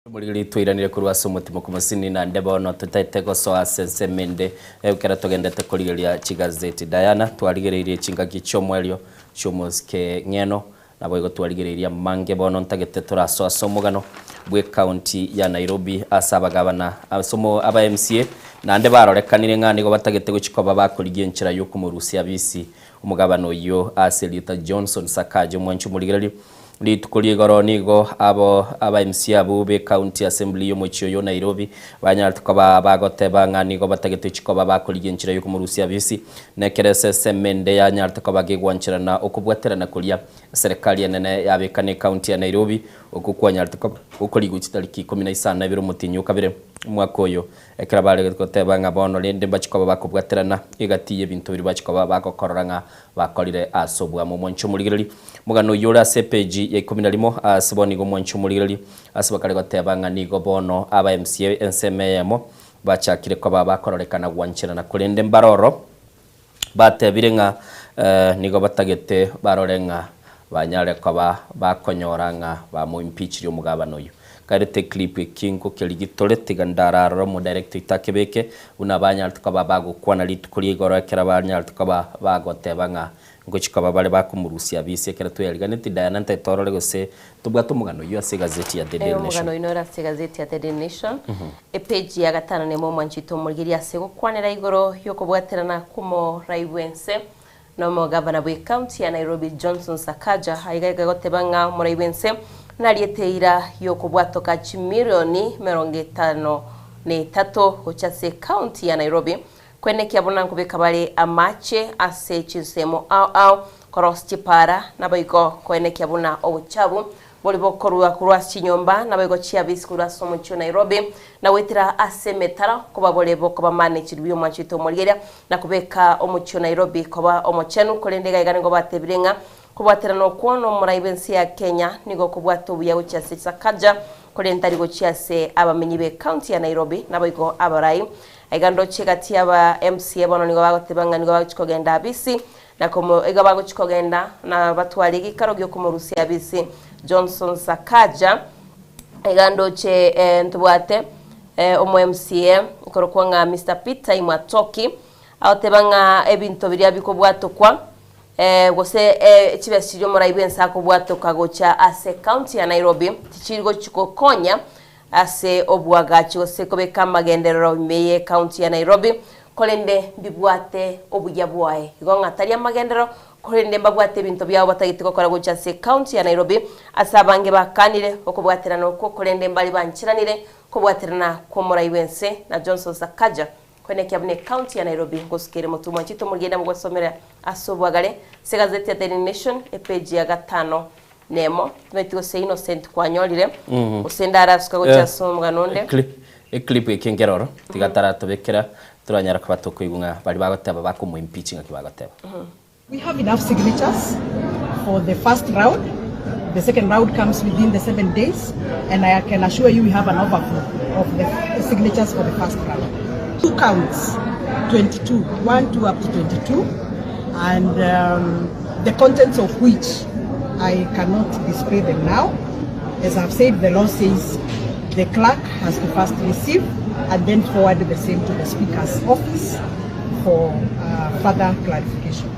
Omoriri twairanire korwa ase omotimo komosini naende bono totaete gosoa ase ensemo ende ekero togendete korigereria chigazeti. Diana, twarigereirie chingaki chi'omoerio chi'omosike ng'eno, naboigo twarigereirie amange bono ntagete torasoe ase omogano bw'ecounty ya Nairobi ase abagabana ase omo aba MCA naende barorekanire ng'a nigo batagete gochia koba bakorigia enchera y'okomorusia abisi omogabana oyio ase erieta Johnson Sakaja omwanchi omorigereria Rituko ria igoro nigo abo aba MC abwo be County Assembly y'omochie oyo o Nairobi banyarete koba bagoteba ng'a nigo batagete chikoba bakorigia enchera y'okomorusia abisi, na ekero eseseme ende yanyarete koba gegwancherana okobwaterana koria eserekari enene yabeka ne County ya Nairobi, okwo kwanyarete koba gokorigwa chitariki ikomi na isano na ibere omotienyi o kabere omwaka oyo. Ekero bare goteba ng'a bono rende mbachie koba bakobwaterana egati y'ebinto biria bachia koba bagokorora ng'a bakorire ase oboamo. Omwanche omorigereria, omogano oyio ore ase epeji ya ikomi na rimo, ase bono nigo omwanche omorigereria, ase bakare goteba ng'a nigo bono aba MCA ensemo eyemo bachakire koba bakororekana gwancherana korende mbaroro batebire ng'a nigo batagete barore ng'a banyare koba bakonyora ng'a bamoimpeachirie omogabana oyio. Kairete eclip eki nkokeria gitore tiga ndararore omodirector oito akebeke buna banyarete koba bagokwana rituko ria igoro ekero banyarete koba bagoteba ng'a ngochia koba bare bakomorusia abisi ekero tweyariganeti Diana ntaete orore gose tobwate omogano oyio ase egazeti ya The Daily Nation. Omogano oyio nore ase egazeti ya The Daily Nation, epage ya gatano nemo omwanchete omorigereria ase gokwanera igoro y'okobwaterana kw'omorai bw'ense Na omogavana bw'ecounty ya Nairobi Johnson Sakaja aiga iga goteba ng'a omorai bw'ense nariete eira y'okobwatoka chimilioni 53 gochia ase ecounty ya Nairobi kwenekia buna nkobeka bare amache ase chinsemo ao ao korosia chipara naboigo koenekia buna obochabu Bori bokorua korwa ase chinyomba, naboigo chiabisi korwa ase omochie o Nairobi, na goetera ase emetaro, koba bore bokoba managed buya omwancho oito omorigeria, na kobeka omochie o Nairobi koba omochenu. Korende iga iga nigo batebire ng'a kobwaterana okwo nomorai bw'ense ya Kenya nigo okobwata obuya gochia ase Sakaja, korende tari gochia ase abamenyi b'ecounty ya Nairobi, naboigo abarai. Aiga ndoche egati y'aba MCA bono nigo bagoteba ng'a nigo bagochia kogenda abisi, Na komo iga bagochia kogenda, na batware egeikaro gi'okomorusia abisi Johnson Sakaja, iga ndoche ntobwate omo MCA okorokwa ng'a Mister Peter Imwatoki, agoteba ng'a ebinto biria bikobwatokwa gose chibesa chiria omorai bw'ense akobwatoka gocha ase ecounty ya Nairobi tichiri gochi gokonya ase oboagachi gose kobeka amagenderero ime y'ecounty ya Nairobi, korende mbibwate obuya bwaye. Igo ng'a tari amagenderero, korende mbabwate ebinto biabo batagete gokora gocha ase ecounty ya Nairobi, ase abange bakanire okobwaterana okwo, korende mbari bancheranire kobwaterana kw'omorai bw'ense na Johnson Sakaja koenekia buna ecounty ya Nairobi ngosuka ere motwe mwanchete omorigenda mogosomera ase obwagare ase egazeti ya Daily Nation epage ya gatano Nemo, timanyeti gose Innocent kwanyorire, gose ndarasuka gochia ase omogano onde. Eclip eke nkeroro, tiga taratobekera, toranyara koba tokoigwa ng'a baria bagoteba bakomoimpeach ng'aki bagoteba. We have enough signatures for the first round. The second round comes within the 7 days and I can assure you we have an overflow of the signatures for the first round. Two counts, 22, 1, 2 up to 22 and um, the contents of which I cannot display them now. As I've said, the law says the clerk has to first receive and then forward the same to the Speaker's office for uh, further clarification.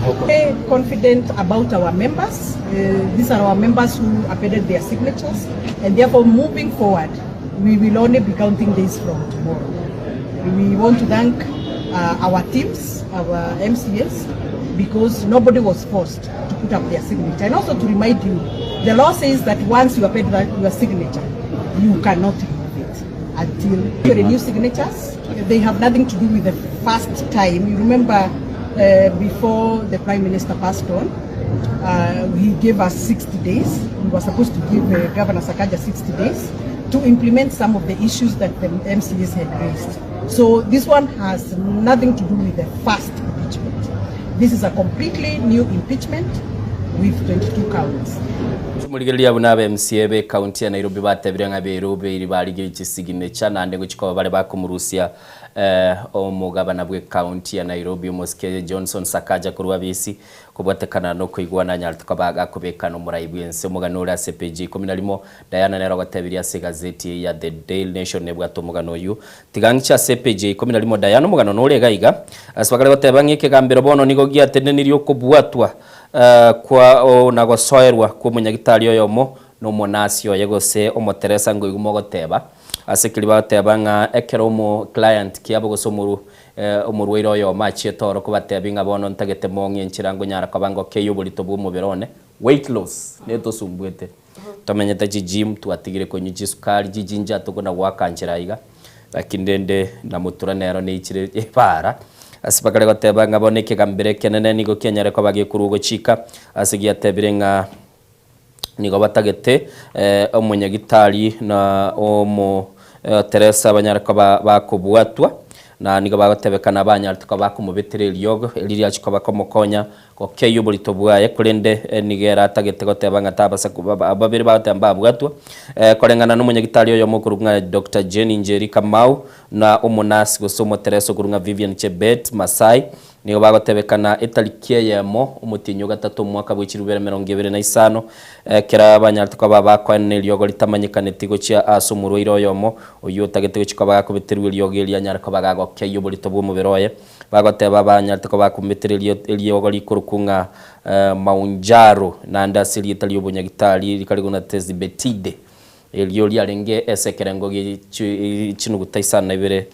Okay. Confident about our members. Uh, these are our members who appended their signatures, and therefore moving forward, we will only be counting days from tomorrow. We want to thank uh, our teams, our MCAs, because nobody was forced to put up their signature. And also to remind you, the law says that once you append your signature, you cannot remove it until you renew signatures. They have nothing to do with the first time. You remember uh, before the Prime Minister passed on, uh, he gave us 60 days. We were supposed to give uh, Governor Sakaja 60 days to implement some of the issues that the MCAs had raised. So this one has nothing to do with the first impeachment. This is a completely new impeachment with 22 counts. Chimorigereria buna aba MCA be county ya Nairobi batebire ng'a berobeiri barigerie chisignature naende gochia koba bare bakomorusia eh, omogabana bwe county ya Nairobi omosike Johnson Sakaja korwa abisi kobwatekana nokoigwana anyarete koba gakobekana omorai bwense omogano ore ase page ya ikomi na rimo Diana nere ogotebirie ase egazeti eye ya The Daily Nation nebwate omogano oyio Tiga ng'iche ase epeji ya ikomi na rimo Diana omogano nore iga iga ase bakare goteba ng'a ekegambero bono nigo giatenenirie okobwatwa kwa na gosoerwa kw'omonyagitari oyomo na omonasi oye gose omoteresa ngoigwa mogoteba ase keria bagoteba ng'a ekero omo client kiabo gose omoru omorwaire oyomo achiete oro kobatebia ng'a bono ntagete mong'e enchera ngonyara koba ngokeyia oborito bw'omobere one, weight loss, netosumbuete. Tomenyete chigym, twatigire konywa chisukari, chichinja tokona goaka nchera iga, lakini rende namotura nero neichire ebaara. Ase bakare goteba ng'a bono ekegambero ekenene nigo kianyare koba gekorwa ogochika, ase giatebire ng'a nigo batagete omonyagitari na omo Teresa banyare koba bakobwatwa, na nigo bagotebekana banyarete koba bakomobetera eriogo erio riachia koba komokonya Gokeyia oborito bwaye, korende nigo ere atagete goteba ng'a tabasa babere bagoteba mbabwatwa. Koreng'ana nomonyagitari oyomo okorokwa ng'a Doctor Jane Njeri Kamau na omonasi gose omoteresa okorokwa ng'a Vivian Chebet Masai nigo bagotebekana etariki eyemo omotienyi o gatato omwaka bwe chirubere emerongo ebere na isano ekero banyarete koba bakoenena eriogo ritamanyekaneti gochia ase omorwaire oyomo oyio otagete gochia koba gakobeterwa eriogo erio anyare koba gagokeyia oborito bw'omobere oye. Bagoteba banyarete koba bakometereria eriogo rikorokwa ng'a Mounjaro, naende ase erieta ri'obonyagitari rikarigwa ng'a Tezibetide. Erio riarenge ase ekerengo gie chinuguta isano na ibere,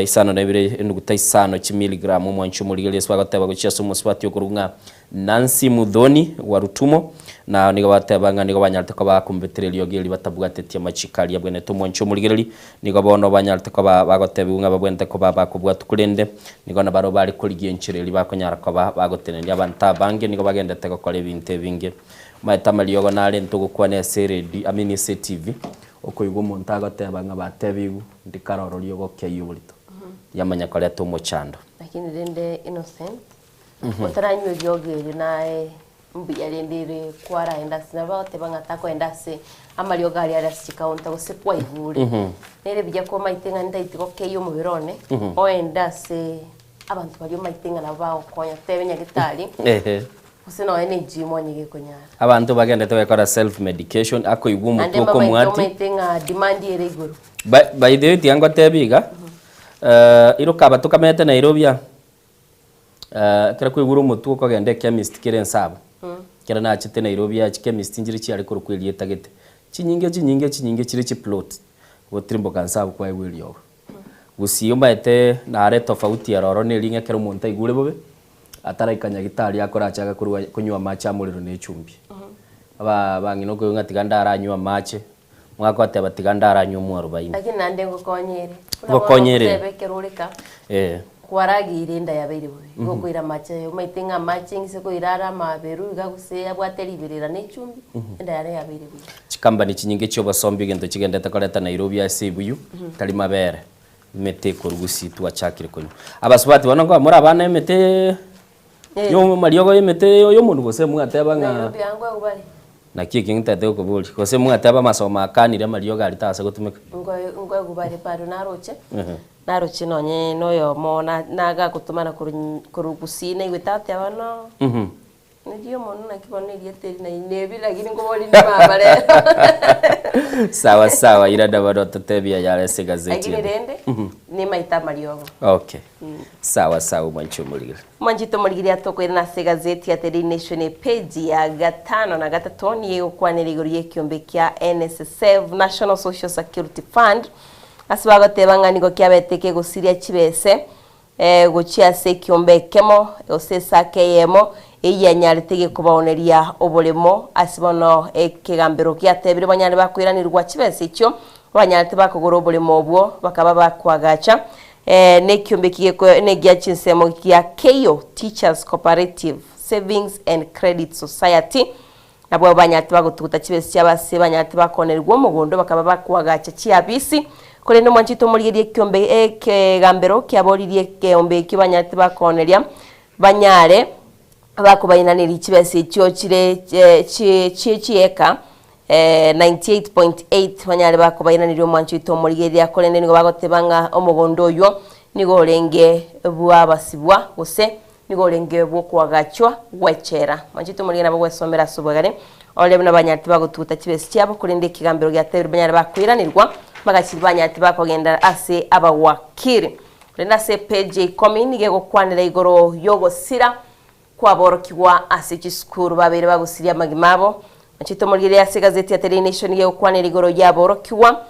isano na ibere enuguta isano chimiligramu. Omwanchi omorigereria ase bagoteba gochia ase omosubati okorokwa ng'a Nancy Muthoni wa Rutumo, na nigo bateba ng'a nigo banyarete koba bakomobetereria eriogi erio batabwatetie amachiko aria abwenerete omwanchi omorigereria. Nigo bono banyarete koba bagotebigwa ng'a babwenerete koba abakobwatwa korende nigo nabarabwo bare korigia enchera eria bakonyara koba bagotenenia abanto abange nigo bagenderete gokora ebinto ebinge. Omanyete amariogo nare ntogokwana ase eredio I mean ase etibi, okoigwa omonto agoteba ng'a batebigwe ndikarororia ogokeyia oborito, riamanya koreta omochando. Lakini rende Innocent, Otaranywa eriogi erio naye mbuya rende ere kwaraenda ase nabo bagoteba ng'a takoenda ase amariogo aria are ase chikaunta gose kwaigure. Nere buya komaete ng'a ntaeti gokeyia omobere one, oende ase abanto baria omaete ng'a nabo bagokonya totebe nyagetari, gose nonye na egym onye gekonyara. Abanto bagendete gwekora self medication, akoigwa Naende omotwe mbamaete okomwati. omaete ng'a demand ere igoro. By by the way tiga ngotebie iga, iroka abatokamete Nairobi aa. Ekero kwaigure omotwe okogenda echemist kere ense abwo, ekero nachete Nairobi aa chichemist nchire chiare korokwa erieta gete, chinyinge chinyinge chinyinge chire chiplot, gotirimboka nse abwo kwaigwa eriogo. Gusii omanyete nare etofauti ere ororo neri ng'a ekero omonto aigure bobe, ataraika nyagitari akorachake korwa konywa amache amorero na echumbi. Aba abang'ina okoigwa ng'a tiga ndaranywe amache, omogaka oteba tiga ndaranywe omwarobaini. Lakini naende ngokonye ere. Buna bono Ngokonye ere. ogoteba ekero ore ka. Eh. Kwarageire enda yabeire bobe, igo okoira amache aye, omaete ng'a amache ng'ise koira are amaberu iga gose abwate riberera na echumbi, enda yare yabeire buya. Chikambani chinyinge chi'obosombi egento chigendete koreta Nairobi ase ebuyu, tari mabere, emete ekorwa gusii twachakire konywa. Abasubati bono nkoba more abana emete yo amariogo y'emete y'omonwe gose mwateba ng'a Nairobi ango agwo bare. Naki eki ntete gokoboria, gose mwateba amasomo akanire amariogo aria tagasa gotumeka? Nkoe nkoegwa bare bado naroche. Naroche nonye noyomo nagagotomana korwa gusii naigwete agoteba no neriria omonto naki bono erieta eri nainebi lakini nkoborie mama rero. Sawa sawa irana bono ototebie ayare ase egazeti Lakini ende. rende nimaete amariogo. Okay. Sawa sawa omwanchi omorigeri. Omwanchete omorigeri atokoirana ase egazeti ya The Daily Nation epeji ya gatano na gatato nigo egokwanera igoro y'ekiombe kia NSSF, National Social Security Fund, Ase bagoteba ng'a nigo kiabete kegosiria chibese gochia ase ekiombe ekemo, gose esaka eyemo, eyio yanyarete gekobaoneria oboremo. Ase bono ekegambero giatebire banyare bakoiranerigwa chibesa echio, banyarete bakogora oboremo obwo, bakaba bakoagacha. Nekiombe eki geko negia chinsemo gia Keio Teachers Cooperative Savings and Credit Society. Nabwo abwo banyarete bagotuguta chibesa chiabo ase banyarete bakonerigwa omogondo bakaba bakoagacha chiabisi. Korende omwanchete omorigererie ekiombe ekegambero kiaboririe ekeombe ekio banyarete bakooneria banyare bakobainaneria chibesa echio chire chie chieka 98.8 banyare bakobairaneria omwancho oito omorigereria, korende nigo bagoteba ng'a omogondo oyio nigo orenge bw'abasibwa, gose nigo orenge bw'okoagachwa gw'echela. Omwancho oito omorigereria nabo gwesomera ase obwegare ore buna banyarete bagotuguta chibesa chiabo, korende ekegambero giatebire banyare bakoiranerigwa, bagachiri banyarete bakogenda ase abawakiri. Korende ase epeji ya ikomi nigo egokwanera igoro y'ogosira Kwaborokigwa ase chisukuru babeire bagosiria amagima abo. Nachete omorigereria ase egazeti ya The Daily Nation nigo egokwanera igoro y'aborokigwa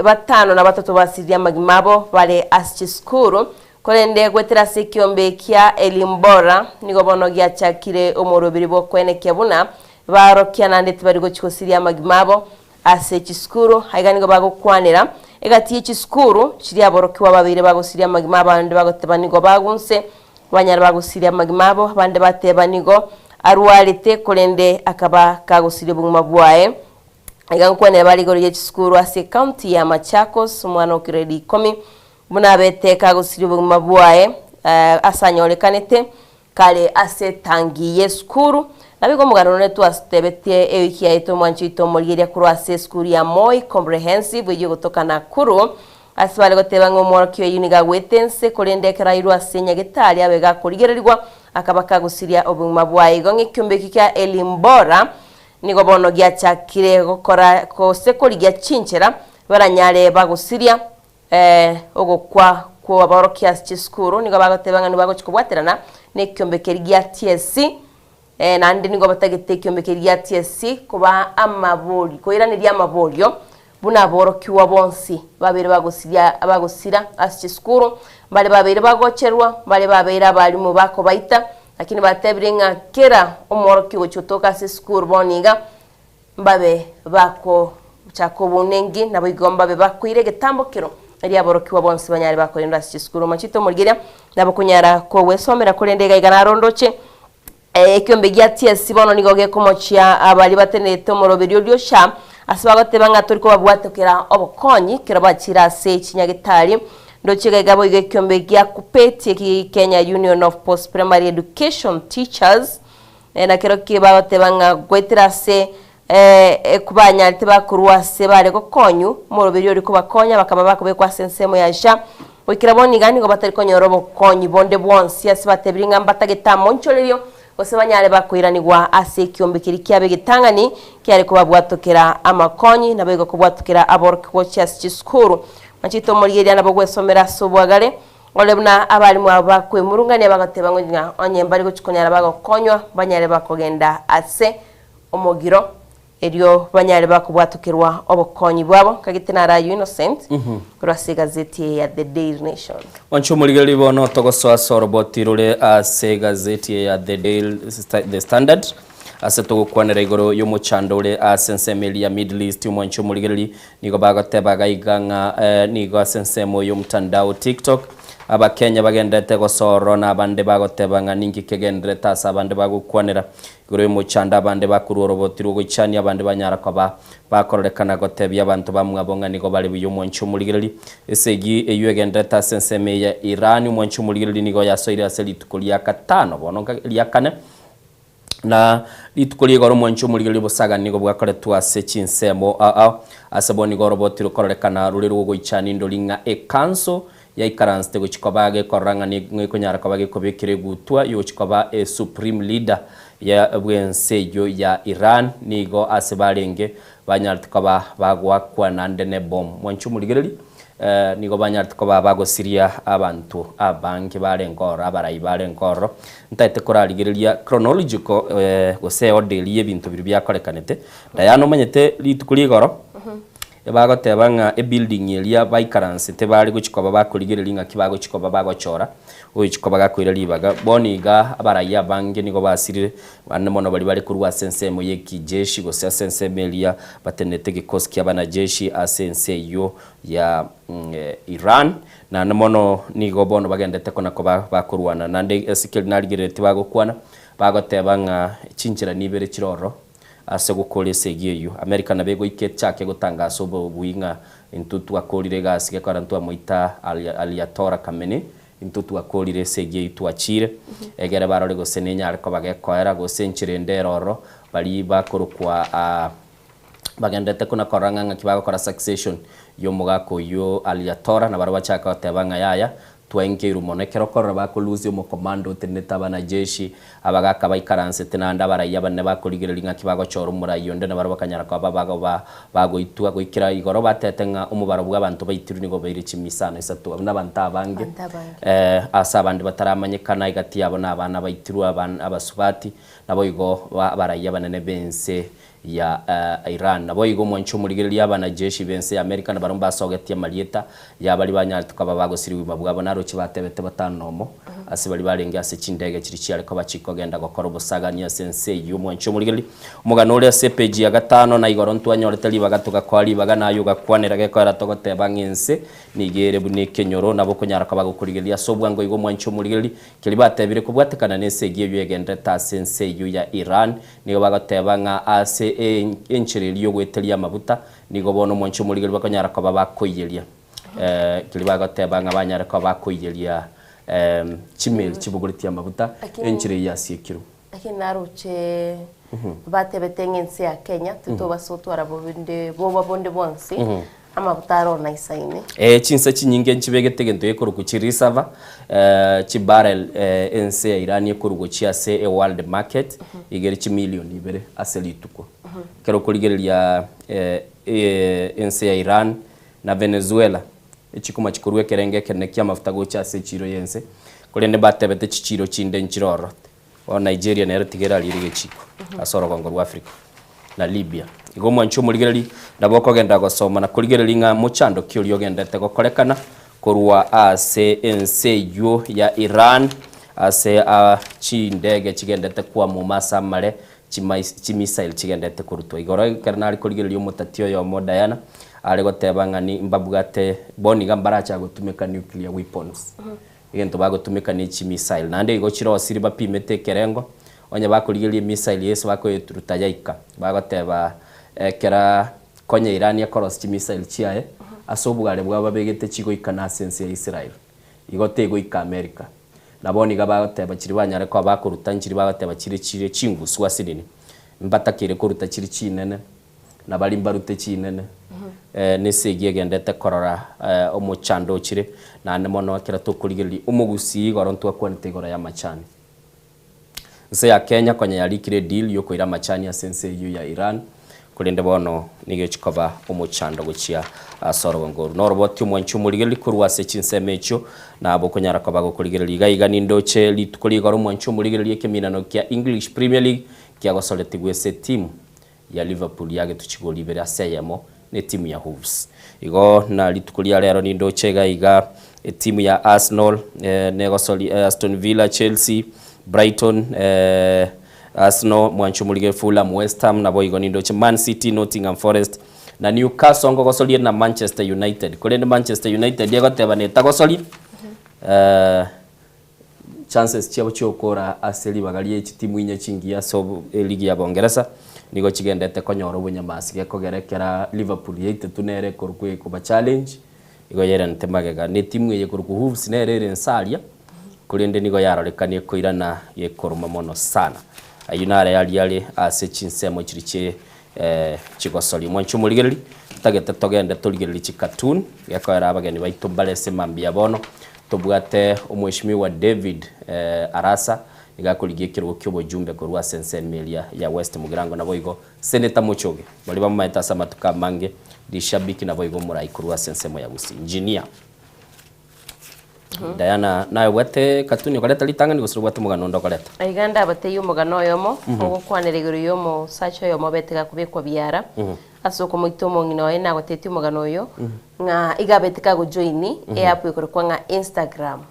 batano na batato basiririe amagima abo bare ase chisukuru. Korende goetera ase ekiombe kia Elimu Bora nigo bono giachakire omoroberi bw'okoenekia buna baorokia naende tibari gochia gosiria amagima abo ase chisukuru. Aiga nigo bagokwanera egati ye chisukuru chiria aborokigwa babeire bagosiria amagima abande bagoteba nigo bagunse Banyare bagosiria amagima abo, abande bateba nigo arwarete, korende akaba kagosiria obogima bwaye. Iga nkwanera bare igoro ye chisukuru ase ecounty ya Machakos, omwana o grade ikomi, buna abete kagosiria obogima bwaye ase anyorekanete kare ase etangi y'esukuru. Nabo igo omogano one twatebetie ewiki yaito omwanchi oito omorigereria korwa ase esukuru ya Moi Comprehensive eyio egotoka Nakuru, Ase bare goteba ng'a omworokia oyio nigo agwete ense, korende ekero airwe ase nyagetari abe gakorigererigwa, akaba kagosiria obogima bwaye. Igo ng'a ekiombe ekio kia Elimbora nigo bono giachakire gokora gose korigia chinchera baranyare bagosiria ogokwa kw'aborokia ase chisukuru. Nigo bagoteba ng'a nigo bagochia kobwaterana nekiombe keria gia TSC, naende nigo batagete ekiombe keria gia TSC koba amabori koiraneria amaborio Buna aborokigwa bonsi babeire bagosiria abagosira ase chisukuru, mbare babeire bagocherwa, mbare babeire abalimu bakobaita, lakini batebire ng'a kera omworokia ogochia gotoka ase esukuru bono iga, mbabe bakochaka obounenki, naboigo mbabe bakoira egetambokero erio aborokigwa bonsi banyare bakorendwa ase chisukuru. Omachete omorigereria nabo konyara kogwesomera korende iga iga narondoche. Ekiombe gia TSC bono nigo gekomochia abaria batenerete omoroberio oria ocha ase bagoteba ng'a tori kobabwatokera obokonyi kero bachire ase chinyagetari. Ndoche iga iga boigo ekiombe gia KUPPET eki Kenya Union of Post Primary Education Teachers nakerokio bagoteba ng'a goetera ase Ekobanyarete bakorwa ase bare gokonywa, omoroberi oria kobakonya bakaba bakobekwa ase ensemo ya Asia. Goikera bono iga nigo batari konyora obokonyi bonde bwonsi ase batebirie ng'a mbatagete amonchorerio, gose banyare bakoiranigwa ase ekiombe keria kiabo egetang'ani kiare kobabwatokera amakonyi, naboigo kobwatokera aborokigwa gochia ase chisukuru. Machete omorigereria nabo gwesomera ase obwagare, ore buna abalimu abo bakwemurungania bagoteba ng'a onye mbari gochia konyara bagokonywa, banyare bakogenda ase omogiro, erio banyare bakobwatokerwa obokonyi bwabo. Nkagete naro ayio Innocent, korwa ase egazeti eye ya The Daily Nation. Mwanche omorigereria bono togosoa ase oroboti rore ase egazeti eye ya The Daily The Standard ase togokwanera igoro y'omochando ore ase ensemo eria ya Middle East. Omwanche omorigereria nigo bagoteba gaiga ng'a nigo ase ensemo y'omtandao TikTok Abakenya bagenderete gosorora na abande bagoteba ng'a ninki kegendererete ase abande bagokwanera Igoro y'omochando abande bakorua oroboti rw'ogoichania, abande banyara koba bakororekana gotebia abanto bamwabo ng'a nigo bare buya. Omwanchi omorigereria, Esegi eyio egendererete ase ensemo eye ya Iran, omwanchi omorigereria nigo yasoire ase rituko ria gatano, bono nka ria kane, na rituko ria igoro omwanchi omorigereria obosagani nigo bwakoretwe ase chinsemo ao ao. Ase bo nigo oroboti rokororekana rore rw'ogoichania indori ng'a ekanso yaikaransete gochia koba gekorora ng'a nigo ekonyara koba gekobekera egutwa y'ogochia koba e supreme leader ya bw'ense eyio ya Iran, nigo ase barenge banyarete koba bagoakwa naende ne bomu. Mwanche omorigereria, nigo banyarete koba bagosiria abanto abange barenge ororo, abarai barenge ororo. Ntaete korarigereria chronological gose order eria y'ebinto biria biakorekanete. Diana omanyete rituko ria igoro. Ebagoteba ng'a ebuilding eria baikaransete bare gochia koba bakorigereria ng'aki bagochia koba bagochora, oyochia koba gakoira ribaga. Bono iga abaraia abange nigo basirire, bande mono baria bare korwa ase ensemo y'ekijeshi gose ase ensemo eria batenenete egekosi kia abanajeshi ase ense eyio ya Iran. Naende mono nigo bono bagendete kona koba bakorwana. Naende ase keria narigereretie bagokwana, bagoteba ng'a chinchera nibere chire ororo. Ase gokora esegi eyio, Amerika nabo egoika echake gotangasa obobui ng'a intwe twakorire egasi gekogera ntwamoita Ayatollah Khamenei, intwe twakorire esegi eyio twachire, egere barore gose nenyare koba gekoera gose enchera ende ere ororo baria bakorokwa bagenderete kona korora ng'a ng'aki bagokora succession y'omogaka oyio Ayatollah, nabarabwo bachake goteba ng'a yaya Twaenkeirwe mono ekero okorora bakolusia omokomanda otenenete abanajeshi, abagaaka baikaransete naende abaraiyo abanene bakorigereria ng'aki bagochora omoraiyo onde nabarabwo bakanyara koba bagoba bagoitwa goikera igoro batete ng'a omobaro bw'abanto baitirwe nigo obeire chimisano isato. Abwo nabanto abange ase abande bataramanyekana egati yabo nabana baitirwe abana abasubati naboigo abaraiyo abanene b'ense ya Iran. Naboigo omwanchi omorigereria abanajeshi b'ense ya Amerika nabarabwo mbasogetie amarieta ya baria banyarete koba bagosiria obogima bwabo naroche batebete batano nomo ase baria barenge ase chindege chiria chiare koba chikogenda gokora obosagani ase ense eyio. Omwanchi omorigereria omogano ore ase epeji ya gatano na igoro ntwanyorete ribaga togakoa ribaga naye ogakwanera gekoera togoteba ng'a ense nigo ere buna ekenyoro nabo okonyara koba gokorigereria ase obwango igo omwanchi omorigereria keria batebire kobwatekana nesegi eyio egenderete ase ense eyio ya Iran Nigo bagoteba ng'a ase enchera eria y'ogoeteria amaguta, nigo bono omwanchi omorigereria bakonyara koba bakoiyeria. Keria bagoteba ng'a banyare koba bakoiyeria chimeli chibogoretie amaguta, enchera eyio yasiekirwe. Lakini naroche batebete ng'a ense ya Kenya titobasa gotwara bobinde boba bonde bwonsi Amaguta aro naisaine. Ee, chinse chinyinge nchibegete egento gekorokwa chirisava, chibarrel ense ya Iran ekorwa gochia ase eworld market iga ere chimilion ibere ase rituko. Ekero okorigereria ense ya Iran na Venezuela echikoma chikorwa ekerengo ekenene ki'amafuta gocha ase echiro y'ense, korende mbatebete chichiro chinde nchire ororo. Bono Nigeria nero tiga erariere egechiko ase orogongo rwa Africa na Libya. Igo omwanchi omorigereri nabo okogenda gosoma na korigereria ng'a mochando ki oria ogenderete gokorekana korwa ase ense eyio ya Iran ase a chindege chigenderete kwamuma ase amare chimissile chigenderete korutwa igoro. Ekero nare korigereria omotati oyomo Diana are goteba ng'a ni mbabwate bono iga mbaracha gotumeka nuclear weapons. Egento bagotumeka ne chimissile, naende igo chirosirie bapimete ekerengo, onye bakorigereria emissile eye ase bakoyeturuta yaika, bagoteba ekera konya Iran ekorosia chimissile chiaye, ase obware bwabo babegete chigoikana ase ense ya Israel, igo tegoika America. Na bono iga bagoteba chiria banyare koba bakoruta nchiria bagoteba chire chire chingusu ase nini, mbatakeire koruta chiri chinene. na baria mbarute chinene, nesegi egendete korora omochando ochire, naende mono ekero tokorigereria omogusii igoro ntwakwanete igoro y'amachani. Ense ya Kenya konya yarikire edeal yokoira amachani ase ense eyio ya Iran, korende bono nigo echi koba omochando gochia ase orogongo oru. Noroboti omwanchi omorigereria korwa ase chinsemo echio, nabo okonyara koba gokorigereria iga iga nindoche rituko rigoro omwanchi omorigereria ekeminano kia English Premier League kiagosoretigwe ase etimu ya Liverpool yagetwe chigoli ibere ase eyemo netimu ya Hooves. Igo na rituko ria rero nindoche iga iga etimu ya Arsenal negosori Aston Villa, Chelsea, Brighton, Arsenal, mwanche omorige Fulham, West Ham naboigo nindoche Man City, Nottingham Forest na Newcastle ngogosorie na Manchester United. Korende Manchester United egoteba netagosoria Chances chiabo chi'okoora ase ribaga rie chitimu inye chingiya ase eligi ya Bongeresa nigo chigendete konyora obonyamasi gekogera ekera Liverpool yaitetwe nere ekorokwa ekoba challenge igo yerenete magega. Na etimu eye ekorokwa Wolves nere ere inse aria korende nigo yarorekana ekoirana gekoruma mono sana. Ayio nare aria are ase chinsemo chiria chie chigosoria. Mwanche omorigereria, totagete togende torigererie chicartoon gekoera abageni baito mbare ase mambia bono. Tobwate Omweshimiwa David Arasa, nigo akorigia ekerogo ki'obojumbe korwa ase ensemo eria ya West Mugirango naboigo Senator Mochoge, baria bamomaete ase amatuko amange, rishabiki naboigo omorai korwa ase ensemo ya Gusii. Engineer. Diana, naye obwate cartoon okoreta ritang'ani gose obwate omogano onde okoreta? Aiga ndabatebie omogano oyomo, ogokwanera igoro y'omosacha oyomo obete gakobekwa biara, ase okomoita omong'ina oye nagotetie omogano oyo, ng'a iga abete kagojoini eapp ekorokwa ng'a Instagram,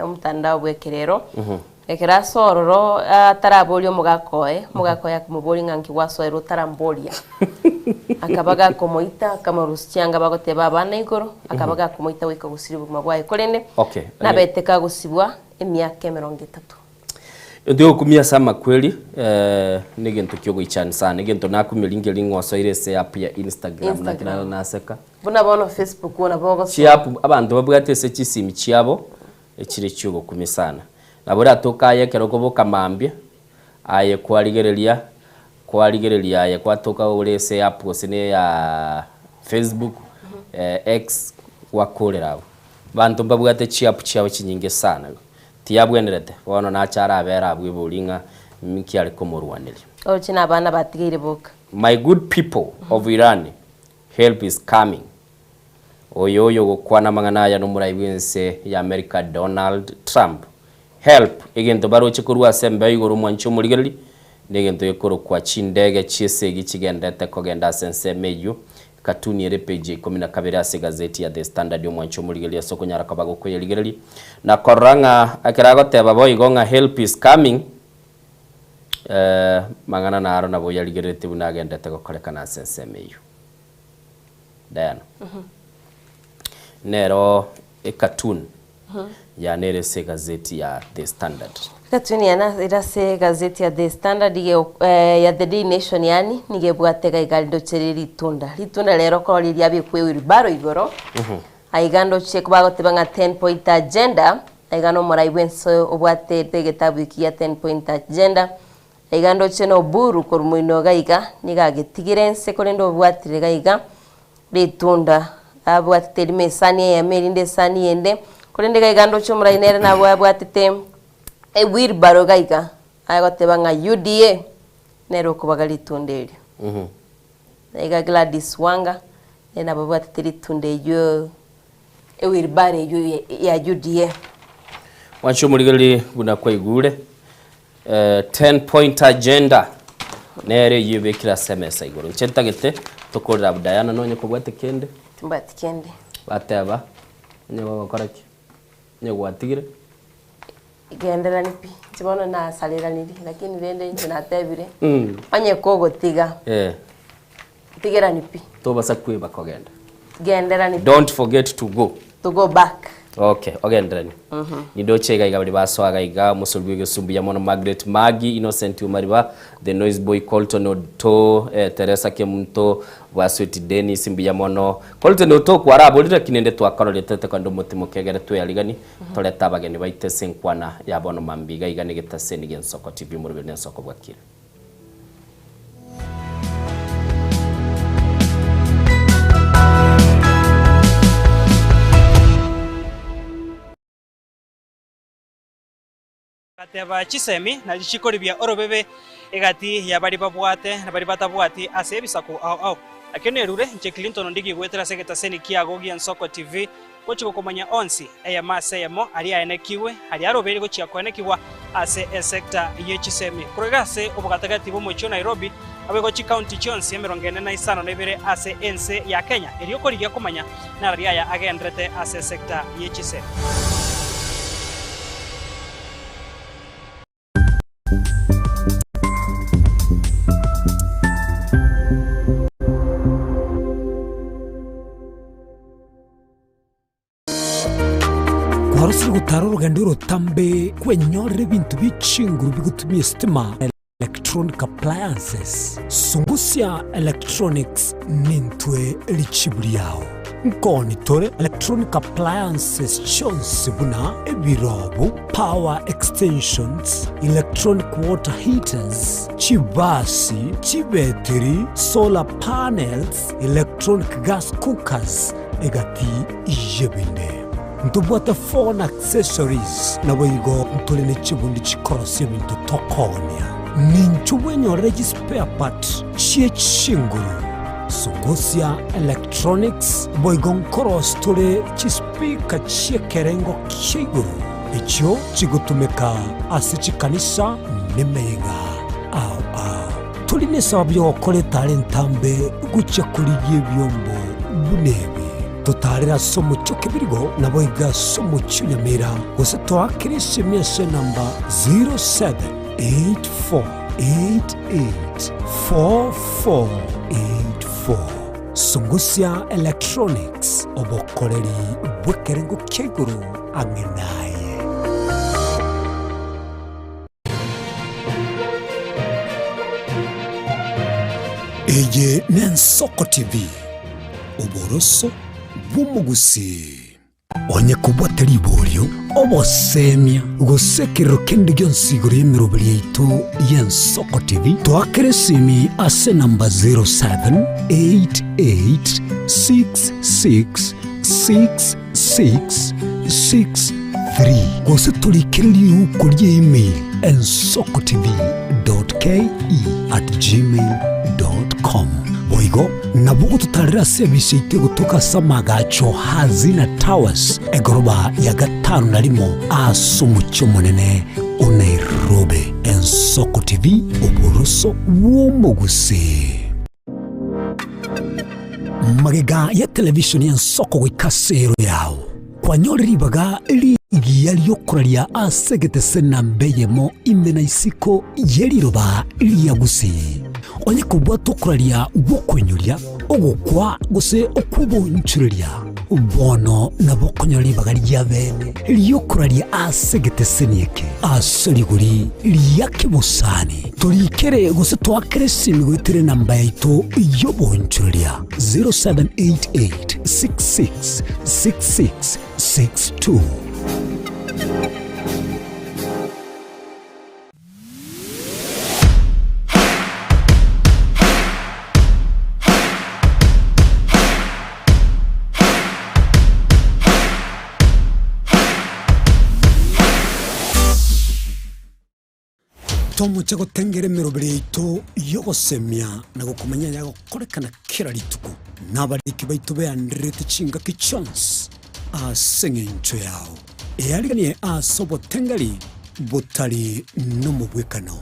omotandao bw'ekerero. Ekero ase ororo ataraboria omogaka oye, omogaka oye akamoboria ng'a nki gwasoerwa otaramboria? Akaba gakomoita, akamorusia chianga bagoteba abana igoro, akaba gakomoita goika gosiria obogima bwaye. Korende Okay. nabete kagosibwa emiaka emerongo etato. Egento giogokumia ase amakweri eh, negento kiogoichani sana, egento nakumia ringe ring'osoire ase app ya Instagram, naki Instagram. naro naseka. Buna bono Facebook nabo ogosoa. Chiapp abanto babwate ase chisimi chiabo, echire chiogokumia sana. Nabo oratoke aye ekero okoboka mambia, aye kwarigereria, kwarigereria aye kwatoka ore ase app gose na eya Facebook, X, gwakorera abwo. Abanto mbabwate chiapp chiabo chinyinge sana, tiyabwenerete, bono nache arabere abwo ebori ng'a nki are komorwaneria. Oroche na abana batigaire boka. My good people of Iran, help is coming. Oyo oyogokwana amang'ana aya nomorai bw'ense ya America Donald Trump. Help! Egento baroche korwa ase embeo igoro omwanchi omorigereria, negento gekorokwa chindege chi'esegi chigendete kogenda ase ensemo eyio. Katuni ere page ya ikomi na kabere ase egazeti ya The Standard omwanchi omorigereria ase okonyara koba gokoyerigereria na korora ng'a ekero agoteba boigo ng'a help is coming, eh, mang'ana naro nabo oyarigereretie buna agendete gokorekana ase ensemo eyio. Diana. Nero ecartoon yane ere ase egazeti ya The Standard. Ecartoon yane ere ase egazeti ya The Standard iga eh, ya The Daily Nation yaani nigo ebwate iga iga ndoche rire ritunda. Ritunda rero okoro riria riabekwa ewheelbarrow igoro, aiga ndoche bagoteba ng'a ten point agenda, aiga nomorai bwense obwate egetabu eki gia ten point agenda, Iga ndoche noburu korwa moino iga iga, nigo agetigire ense korende obwatire iga iga ritunda, abwatete erimo esani eyemo erinde esani eyende, korende iga iga ndoche omorai nere nabo abwatete ewheelbarrow iga iga, agoteba ng'a UDA nere okobaga ritunda erio. Na iga Gladys Wanga, nere nabo abwatete ritunda eyio ewheelbarrow eyio ya UDA. Mwanche omorigereria buna kwaigure. Ten point agenda nere eyio ebekire ase emesa igoro. Inche ntagete tokorere abwo Diana nonye kobwate kende. Timbwati kende. Bateba onye gogokora ki? Onye gwatigire. Gendererani pi, inche bono nasareraniri lakini rende inche natebire, onye kogotiga, tigerani pi. Tobasa kweba kogenda. Genderani pi. Don't forget to go. To go back. Okay, ogenderani. Nindoche iga iga baria basoa iga iga, omosori bw'egesu mbuya mono Margaret Maggie, Innocent Omariba, The Noise Boy Colton Oto, eh, Teresa Kemunto, Basweti Dennis mbuya mono. Colton Oto kwaraborire lakini ende twakororete tokende omotimo kegere twearigani, torete abageni baito ase enkwana ya bono mambia iga iga negetaseni gi'Ensoko TV omoroberi n'Ensoko bwakire. Agateba, Chisemi nachi chikoribia orobebe egati ya baria babwate na baria batabwati ase ebisaku ao ao. Nakio nerure inche Clinton Ondigi goetera ase egetaseni kiago gi'Ensoko TV Gochia gokomanya onsi, eyemo ase eyemo, aria aenekigwe, aria arobeire gochia koenekigwa ase esecta ye chisemi. Korwa iga ase obogatagati bw'omochie o Nairobi, naboigo chikaunti chionsi emerongo ene na isano na ibere ase ense ya Kenya, erio korigia komanya narari aya agenderete ase esecta ye chisemi. Kwarosire gotara orogendo orotambe kwenyorera ebinto bie chinguru bigotumia esitima, electronic appliances. Sungusia Electronics nintwe richibu riao. Nkoni tore electronic appliances chionsi buna ebirobu, power extensions, electronic water heaters, chibasi, chibetiri, solar panels, electronic gas cookers, egati y'ebinde. Ntobwate phone accessories, naboigo ntore ne chibundi chikorosia ebinto tokoonia. Ninchwo bwenyorere chispare part chie chinguru. Sungusia Electronics boigo nkorosi tore chispeaker chi'ekerengo kia igoro echio chigotumeka ase chikanisa nemeyega ao ao. Tori nesababu y'ogokora etara entambe gochia korigia ebiombo buna ebi. Totaarere ase omochie o Kebirigo, naboigo ase omochie o Nyamira, gose toakere esemi ase enamba 0784884484. Sungusia Electronics, obokoreri bw'ekerengo kia igoro ang'e naye. Eye n'Ensoko TV, oboroso bw'omogusii. Onye kobwate riborio, obosemia, gose ekerero kende gionsi igoro y'emeroberi yaito y'Ensoko TV, toakere esimi ase enamba 0788666663 gose torikere riuko rie email ensokotv.ke@gmail.com. Boigo nabo ogototarera ase ebisa yaito egotoka ase amagacho Hazina Towers egoroba ya gatano na rimo ase omochie omonene o Nairobi. Ensoko TV, oboroso bw'omogusii. Magega ya televishoni y'ensoko goika ase ero yao, kwanyore ribaga rigiya ri'okoraria ase egetese namba eyemo ime na isiko ye riroba ria Gusii. Onye kobwata okoraria gw'okoinyoria, ogokwa gose okw'oboonchoreria, bono nabo okonyora ribaga ria bene ri'okoraria ase egeteseni eke ase rigori ria kebosani. Torikere gose toakere esimi goetera enamba yaito y'oboonchoreria 0788 66 66 62. Tomoche gotengera emeroberi yaito y'ogosemia na gokomanya ayagokorekana kera rituko, na abariki baito beandererete chingaki chionsi ase engencho yao. Eariganie ase obotengeri botari nomobwekano.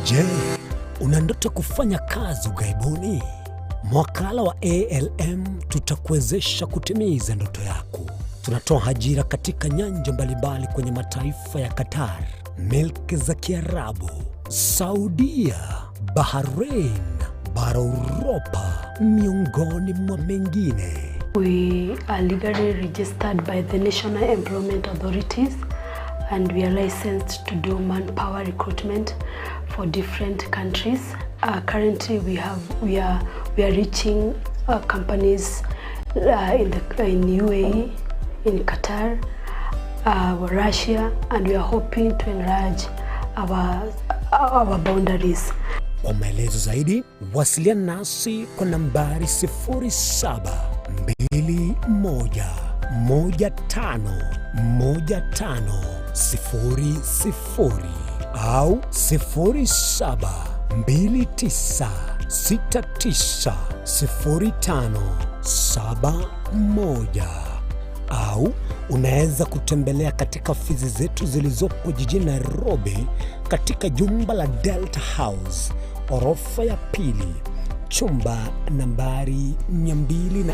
Je, una ndoto kufanya kazi ughaibuni? Mwakala wa ALM tutakuwezesha kutimiza ndoto yako. Tunatoa ajira katika nyanja mbalimbali kwenye mataifa ya Qatar, milki za Kiarabu, Saudia, Bahrain, bara Uropa, miongoni mwa mengine. We are legally registered by the National Employment Authorities and we are licensed to do manpower recruitment for different countries. Uh, currently we have we are we are reaching uh, companies uh, in the in UAE, in Qatar, uh, Russia and we are hoping to enlarge our our boundaries. Kwa maelezo zaidi wasiliana nasi kwa nambari 0721151500 au 0729690571 au unaweza kutembelea katika ofisi zetu zilizopo jijini Nairobi katika jumba la Delta House orofa ya pili chumba nambari 204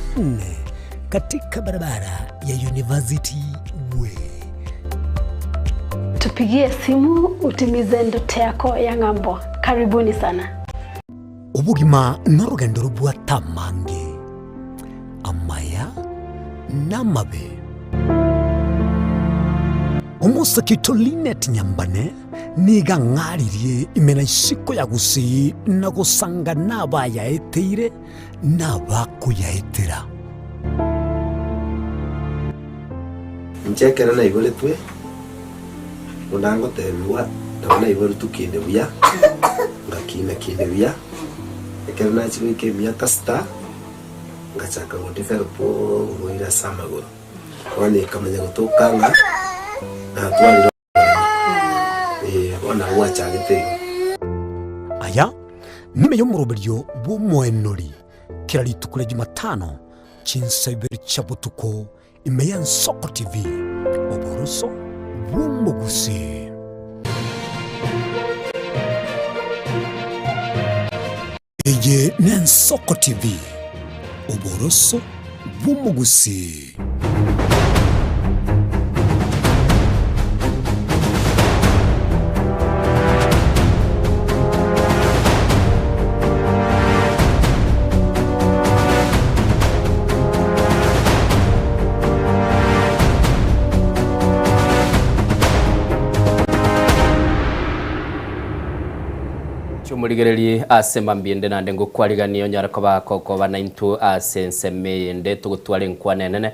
katika barabara ya University Way. Tupigie simu utimize ndoto yako ya ng'ambo. Karibuni sana. Obogima norogendo robwate amange, amaya na amabe. Omosake oito Linet Nyambane Nigo ang'aririe ime na isiko ya gusii na gosanga nabayaeteire na abakoyaetera. Inche ekero naiboretwe, buna ngotebigwa, nabo naiboretwe kinde buya, ngakina kinde buya, ekero nachia goika emiaka sita, ngachaka godevelop oborwaire ase amagoro. Bono ekamanya gotoka ng'a natwarire oborema, eh, bono nabo gwachagete igo. Aya nime y'omoroberio bw'omoenori kera rituko ria Jumatano chinsa ibere chia botuko ime y'Ensoko TV, oboroso bw'omogusii. Eye n'Ensoko TV, oboroso bw'omogusii. Chomorigererie ase mambia ende naende ngokwariganie onyare koba kokoba naintwe ase ensemo eyende togotwara enkwana enene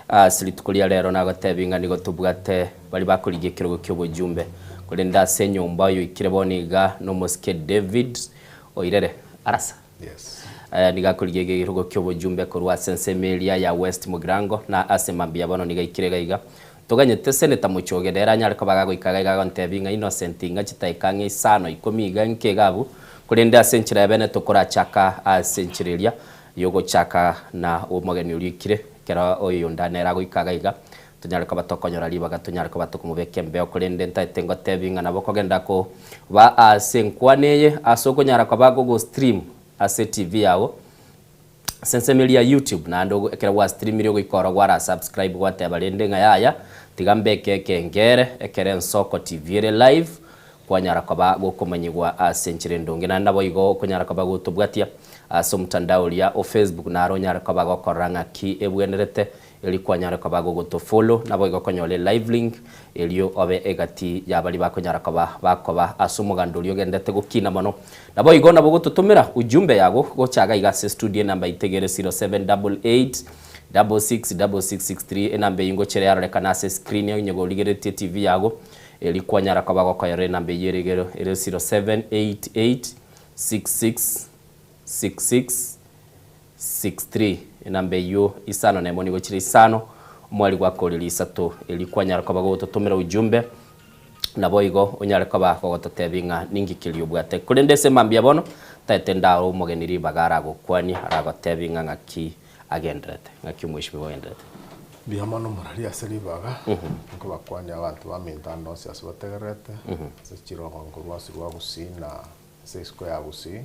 ase rituko ria rero nagotebi ng'a nigo tobwate baria bakorigia ekerogo ki'obojumbe korende ase enyomba oyoikire bono iga nomosike David Oirere Arasa Yes. Nigo akorigia ekerogo ki'obojumbe korwa ase ensemo eria ya West Mugirango na ase mambia bono nigo aikire iga iga Toganyete Senator Muchoge nere anyare koba gagoika iga iga agontebia ng'a Innocent ng'a chitaika ang'e isano ikomi iga nke iga abwo, korende ase enchera ya bene tokorachaka ase enchera eria yogochaka na omogeni oria oikire, ekero oyonde nere agoika iga iga tonyare koba tokonyora ribaga tonyare koba tokomobeka embeo korende ntaete ngotebi ng'a nabo okogenda koba ase enkwana eye ase okonyara koba gogostream ase TV yago. Ase ensemo eria ya YouTube naende ekero gwastreamire ogoika oro gwara subscribe gwateba rende ng'a yaya tiga mbeke ekengere ekero Ensoko TV ere live kwanyara koba gokomanyigwa ase enchera endonge naende naboigo okonyara koba gotobwatia ase omotandao oria o Facebook naro onyare koba gokorora ng'aki ebwenerete Erio kwanyare koba gogotofollow, naboigo okonyora elive link, erio obe egati ya baria bakonyara koba bakoba ase omoganda oria ogendete gokina mono. Naboigo nabo ogototomera ujumbe yago gocha iga iga ase estudio enamba yaito iga ere 0788 666663 enamba eyio ngochera yarorekana ase escreen onye korigereretie etv yago, erio kwanyara koba gokoyora enamba eyio ere igoro ere 0788 66 66 63 enamba eyio isano nemo nigo chire isano, omweri gwakorire isato, erio kwanyara koba gogototomera ujumbe, naboigo onyare koba gogototebia ng'a ninki keria obwate. Korende ase mambia bono, taete ndare omogeni ribaga aragokwanie, aragotebie ng'a ng'aki agenderete, ng'aki omweshimiwa agenderete. Mbuya mono morari ase ribaga, nkobakwania abanto baminto ande onsi ase bategererete, ase chirogongo rwonsi rwa Gusii na Ase isiko ya Gusii,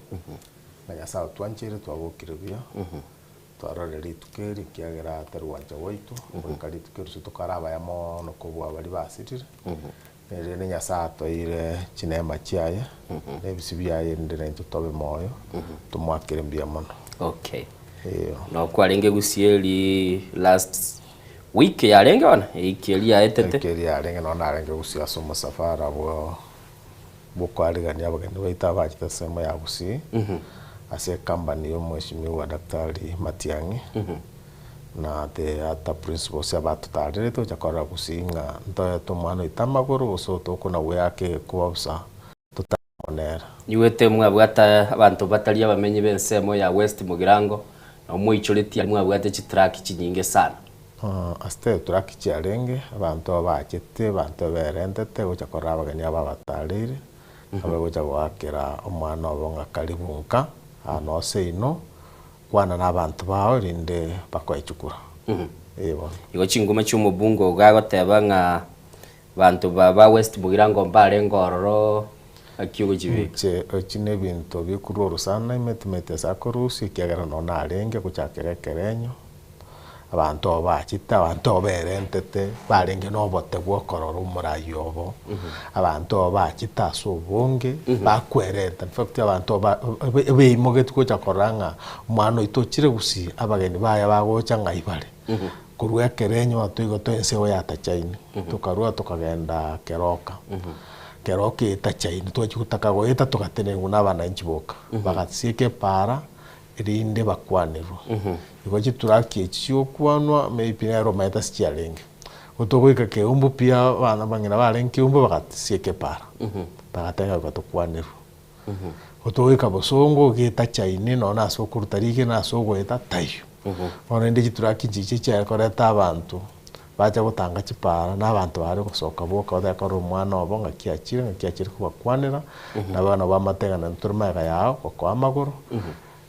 na Nyasae otwancheire twabokire buya, twarorire rituko eri ekiagera tari gwancha gwaito, goika rituko eri tokare abaya mono kobua baria basirire, erinde Nyasae atoeire chineema chiaye, na ebisio biaye erinde naintwe tobe moyo, tomoakere mbuya mono. Okay. Eyo. Noo kwarenge Gusii eri last week yarenge bono, ewiki eria yaetete. Ewiki eria yarenge noo narenge Gusii ase omosafara bwa bw'okoarigania abageni baito abachete ensemo ya Gusii ase ecompany ya omweshimiwa Daktari Matiang'i na the other principals abatotarerete gocha korora Gusii ng'a ntoete omwana oito amagoro gose otokona goeaka egekuba bosa totamonera. Nyigwete mwabwate abanto batari abamenyi b'ensemo ya West Mugirango, na moichoretie mwabwate chitraki chinyinge sana. Ase eturaki chiarenge, abanto abachete, abanto berentete gocha korora abageni aba abatareire, abe gocha goakera omwana obo ng'a karibu nka, aa noo seino, kwana na abanto bao erinde bakoe chikura. Ee bono. Igo chinguma chi'omobunge ogo agoteba ng'a banto ba ba West Mugirango mbarenge ororo ng'aki ogochibeka. Inche echi nebinto bikorwa orosana ime timanyeti ase akorusia ekiagera noo narenge gochakera ekerenyo. Abanto abo bachete, abanto abo berentete, barenge nobote bw'okorora omorai obo, abanto abo bachete ase obonge, bakwerenta, in fact abanto abo ba- ba- beimogetie gocha korora ng'a omwana oito ochire gusii, abageni baye bagocha ng'ai bare. Korwa ekero enywa toigo toe ense eye ya Tachaini, tokarua tokagenda Keroka. Kero okeeta chaini twachia gotaka goeta togatenenigwa na abananchi boka, bagasieka epaara erinde bakwanerwe. Igo chituraki echi chiokwanwa maybe nere omanyete ase chiarenge. Igo togoika Keumbu pi abana abang'ina barenge Keumbu bagasieka epaara, bagateba ng'a goika tokwanerwe. Igo togoika Bosongo ogeta chaini nonye na ase okoruta rigena ase ogoeta taiyo. Bono rende chituraki nchiche chiare koreta abanto bacha gotanga chipara na abanto bare gosoka boka otake korora omwana obo ng'aki achire ng'aki achire kobakwanera, nabo nabo bamate ng'a nantwe tore magega yao gokoa amagoro,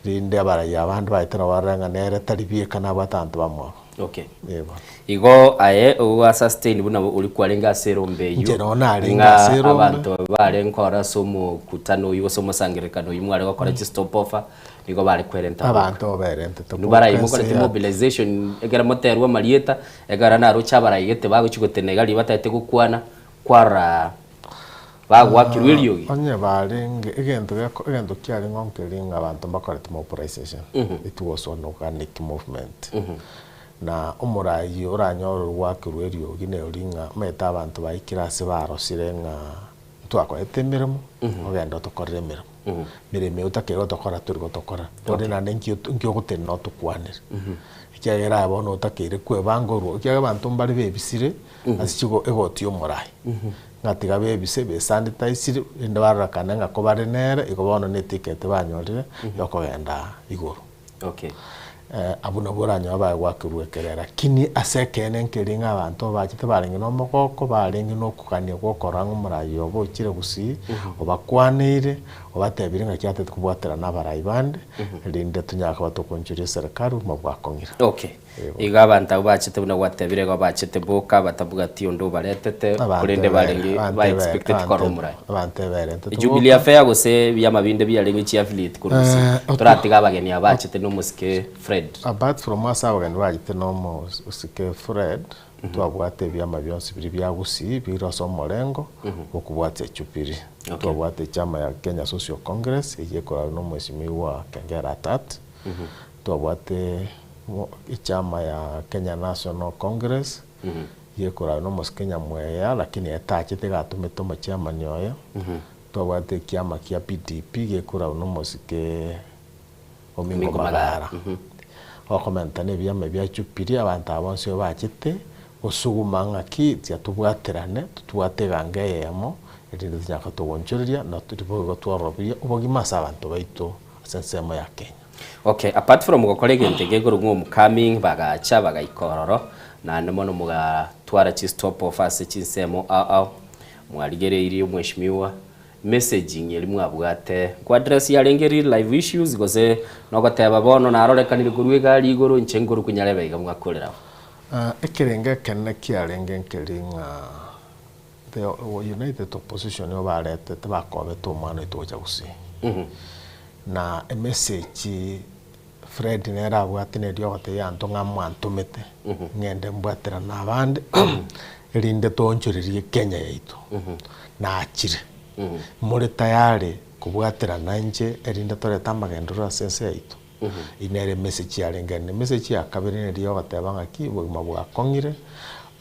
rinde abarayia abande baete nabo barore ng'a nere tari bieka nabwate abanto bamwabo. Okay. Ee bono. Igo aye ogo sustain buna oria kwarenge ase erombe eyio, Inche noo narenge ng'a ase erombe. abanto bare nkora ase omokutano oyio gose omosangererekano oyio mware gokora chistopover, Nigo bare kwerenta boka. Abanto berentete Inwe barai boka mokorete ense ya. mobilization ekero moterwe amarieta, ekero naroche abarai gete bagochia gotenena iga riria batagete gokwana, kwarora bagoakirwe eriogi. Onye barenge egento geko egento kiarenge nkeri ng'a abanto mbakorete mobilization, it was an organic movement. Na omorai oranyore orwakirwe eriogi neri ng'a omanyete abanto baikire ase barosire ng'a ntwakorete emeremo, ogende otokorere emeremo. Emeremo eye otakeire gotokora tori gotokora, korende naende nki nki ogotenena otokwanere. Ekiagera aye bono otakeire kwebanga orwo, ekiagera abanto mbare bebisire ase chigo egoti ya omorai, ng'a tiga bebise besanitaisire rende barorekane ng'a kobare nere, igo bono ne eticket banyorire ya okogenda igoro. Okay. Abwo nabwo oranyore bagoakerwa ekerero, lakini ase ekeene nkeri ng'a abanto bachete barenge na omogoko, barenge na okogania gwa okorora ng'a omorai obo ochire gusii, obakwaneire, obatebirie ng'aki atete kobwaterana abarai bande, erinde tonyare koba tokoonchoria eserekari obogima bwakong'ire. Okay. Igo abanto abwo bachete buna gwatebire igo bachete boka batabwati onde obaretete, Abanto korende ebere, barenge abanto ba ebere, expected korora abanto omorai. abanto eberentete Jubilee boka. affair gose ebiama binde biarenge chiaffiliate korwa gusii. Eh, oto- Toratiga abageni aba bachete na omosike Fred. Apart from ase abageni bachete na omosike Fred, twabwate ebiama bionsi biria bia Gusii bire ase omorengo bw'okobwatia Jubilee. Okay. Twabwate echama ya Kenya Social Congress eyio ekorarwa na omwesimigwa Kengera Atat, Twabwate echama ya Kenya National Congress, gekorarwa na omosike Nyamweya lakini ere tachete iga atomete omochairman oye. Twabwate ekiama kia PDP gekorarwa na omosike Omingo Omingo Magara. Magara. Okomenta na ebiama bia Jubilee abanto aba bonsi igo bachete gosuguma ng'aki tiga tobwaterane totwate eganga eyemo erinde tonyare togonchoreria na riboigo twororobirie obogima ase abanto baito ase ensemo ya Kenya. Okay, apart from gokora egento eke igoro ng'a omcoming bagacha bagaika ororo, naende mono mogatwara chi stop off ase chinsemo ao ao, mwarigereirie omweshimiwa, messaging eria mwabwate nko address yarenge real life issues gose nogoteba bono narorekanire korwa egari igoro inche nkorokwa nyarebe iga mwakorera abo? Ekerengo ekenene kiarenge nkeri ng'a the united opposition nigo baretete bakobete omwana oito gocha gusii. Na emessage Fred nere abwate neri ogotebia abanto ng'a mwantomete ng'ende mbwaterane na abande erinde toonchorerie Kenya yaito. Nachire, more tayari kobwaterana inche erinde torete amagenderero ase ense yaito? Eyio nere emessage yarenge ende. Emessage ya kabere neri ogoteba ng'aki obogima bwakong'ire,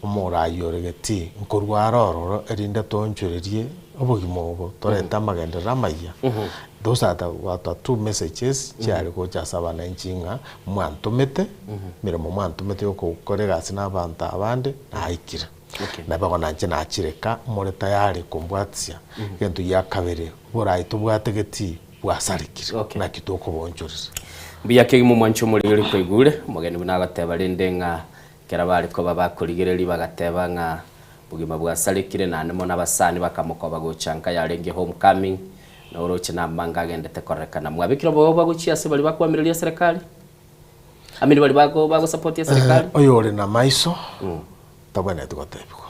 omoraai ore getii nkorwa are ororo erinde toonchorerie obogima obo torente amagenderero amayia. Those are the the two messages chiare gocha ase abananchi ng'a mwantomete, emeremo mwantomete ya okokora egasi na abanto abande naikire. Nabo igo nainche nachireka more tayari kombwatisia. Egento gia kabere, oboraai tobwate getii bwasarekire, naki tokoboonchorera. Mbuya kegima omwanchi omorigeri kwaigure, omogeni buna agoteba rende ng'a Ekero bare koba bakorigereria bagateba ng'a bogima bwasarekire, naende mono abasani bakamokoba gocha nka yarenge homecoming, na oroche namanga agendete kororekana. Mwabekire obobe gochia ase baria bakoamireria eserekari? I mean baria bako bagosapotia eserekari? Oyore namaiso tabwenereti gotebigwa,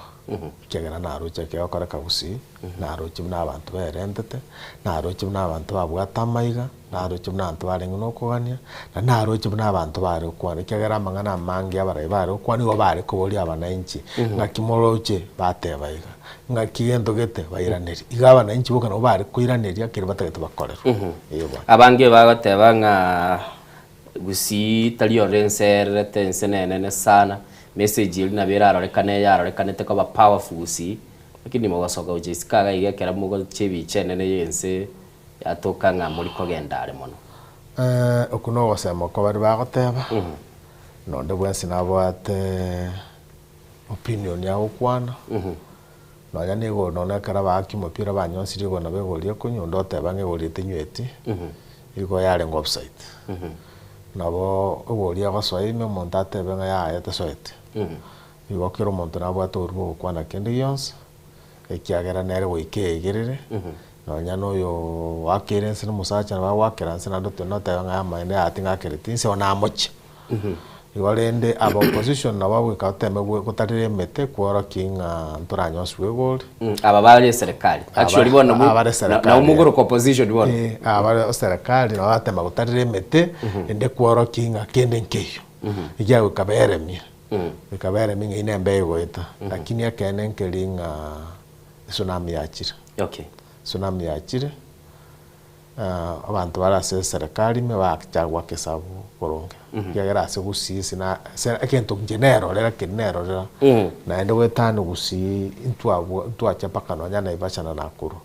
ekiagera naroche ekegokoreka gusii, naroche buna abanto berentete, naroche buna abanto babwate amaiga. Naroche buna abanto barenge nokogania, na naroche buna abanto bare gokwana, ekiagera amang'ana amange abarai bare gokwana nigo bare koboria abananchi, ng'aki moroche? Bateba iga, ng'aki gento gete? Bairaneria. Iga abananchi boka nabo bare koiraneria keria batagete bakorerwe. Ee bono. Abange bagoteba ng'a Gusii tari ororo ense ererete ense nenene sana, message eria nabo erarorekane yarorekanete koba powerful Gusii. Lakini mogosoka gochia isiko iga iga ekero mogochia ebicha enene ya ense yatoka ng'a mori kogenda are mono. Okwo nogosema okwo baria bagoteba, nonde bwensi nabwate opinion agokwana, nonya nigo nonya ekero abaaki omopira banyonsirie igoro nabo egori ekonywa, onde oteba ng'a egori etenyweti, igo yarenge offside. Nabo egori egosoa ime omonto atebe ng'a yaya tesoeti. Igo kera omonto nabwate oborimo bwa gokwana kende gionsi, ekiagera nere goika eegerere, nonya na oyo oakeire inse na omosacha nabo agoakera inse naende otenene otebe ng'a amaene aya ting'akereti inse bono namochie. Igo rende aba opposition nabo goika oteme gotarera emete kworokia ng'a ntoranyoswe egori. Aba bare eserekari. Actually bono Aba bare eserekari. nabo mogoroka opposition bono. Aba bare eserekari nabo batema gotarera emete, ende kworokia ng'a kende nkeiyo. Ekiagera goika beremie. Ekaba ere ming'aini embe egoeta, lakini ekeene nkeri ng'a esunami yachire. Okay. Esunami yachire, abanto bare ase eserekari ime bagachaka goaka esabu boronge. Ekiagera ase gusii ase na ase egento inche nerorera keri nerorera, naende goetania gusii ntwabwa ntwacha mpaka nonya Naivasha na Nakuru,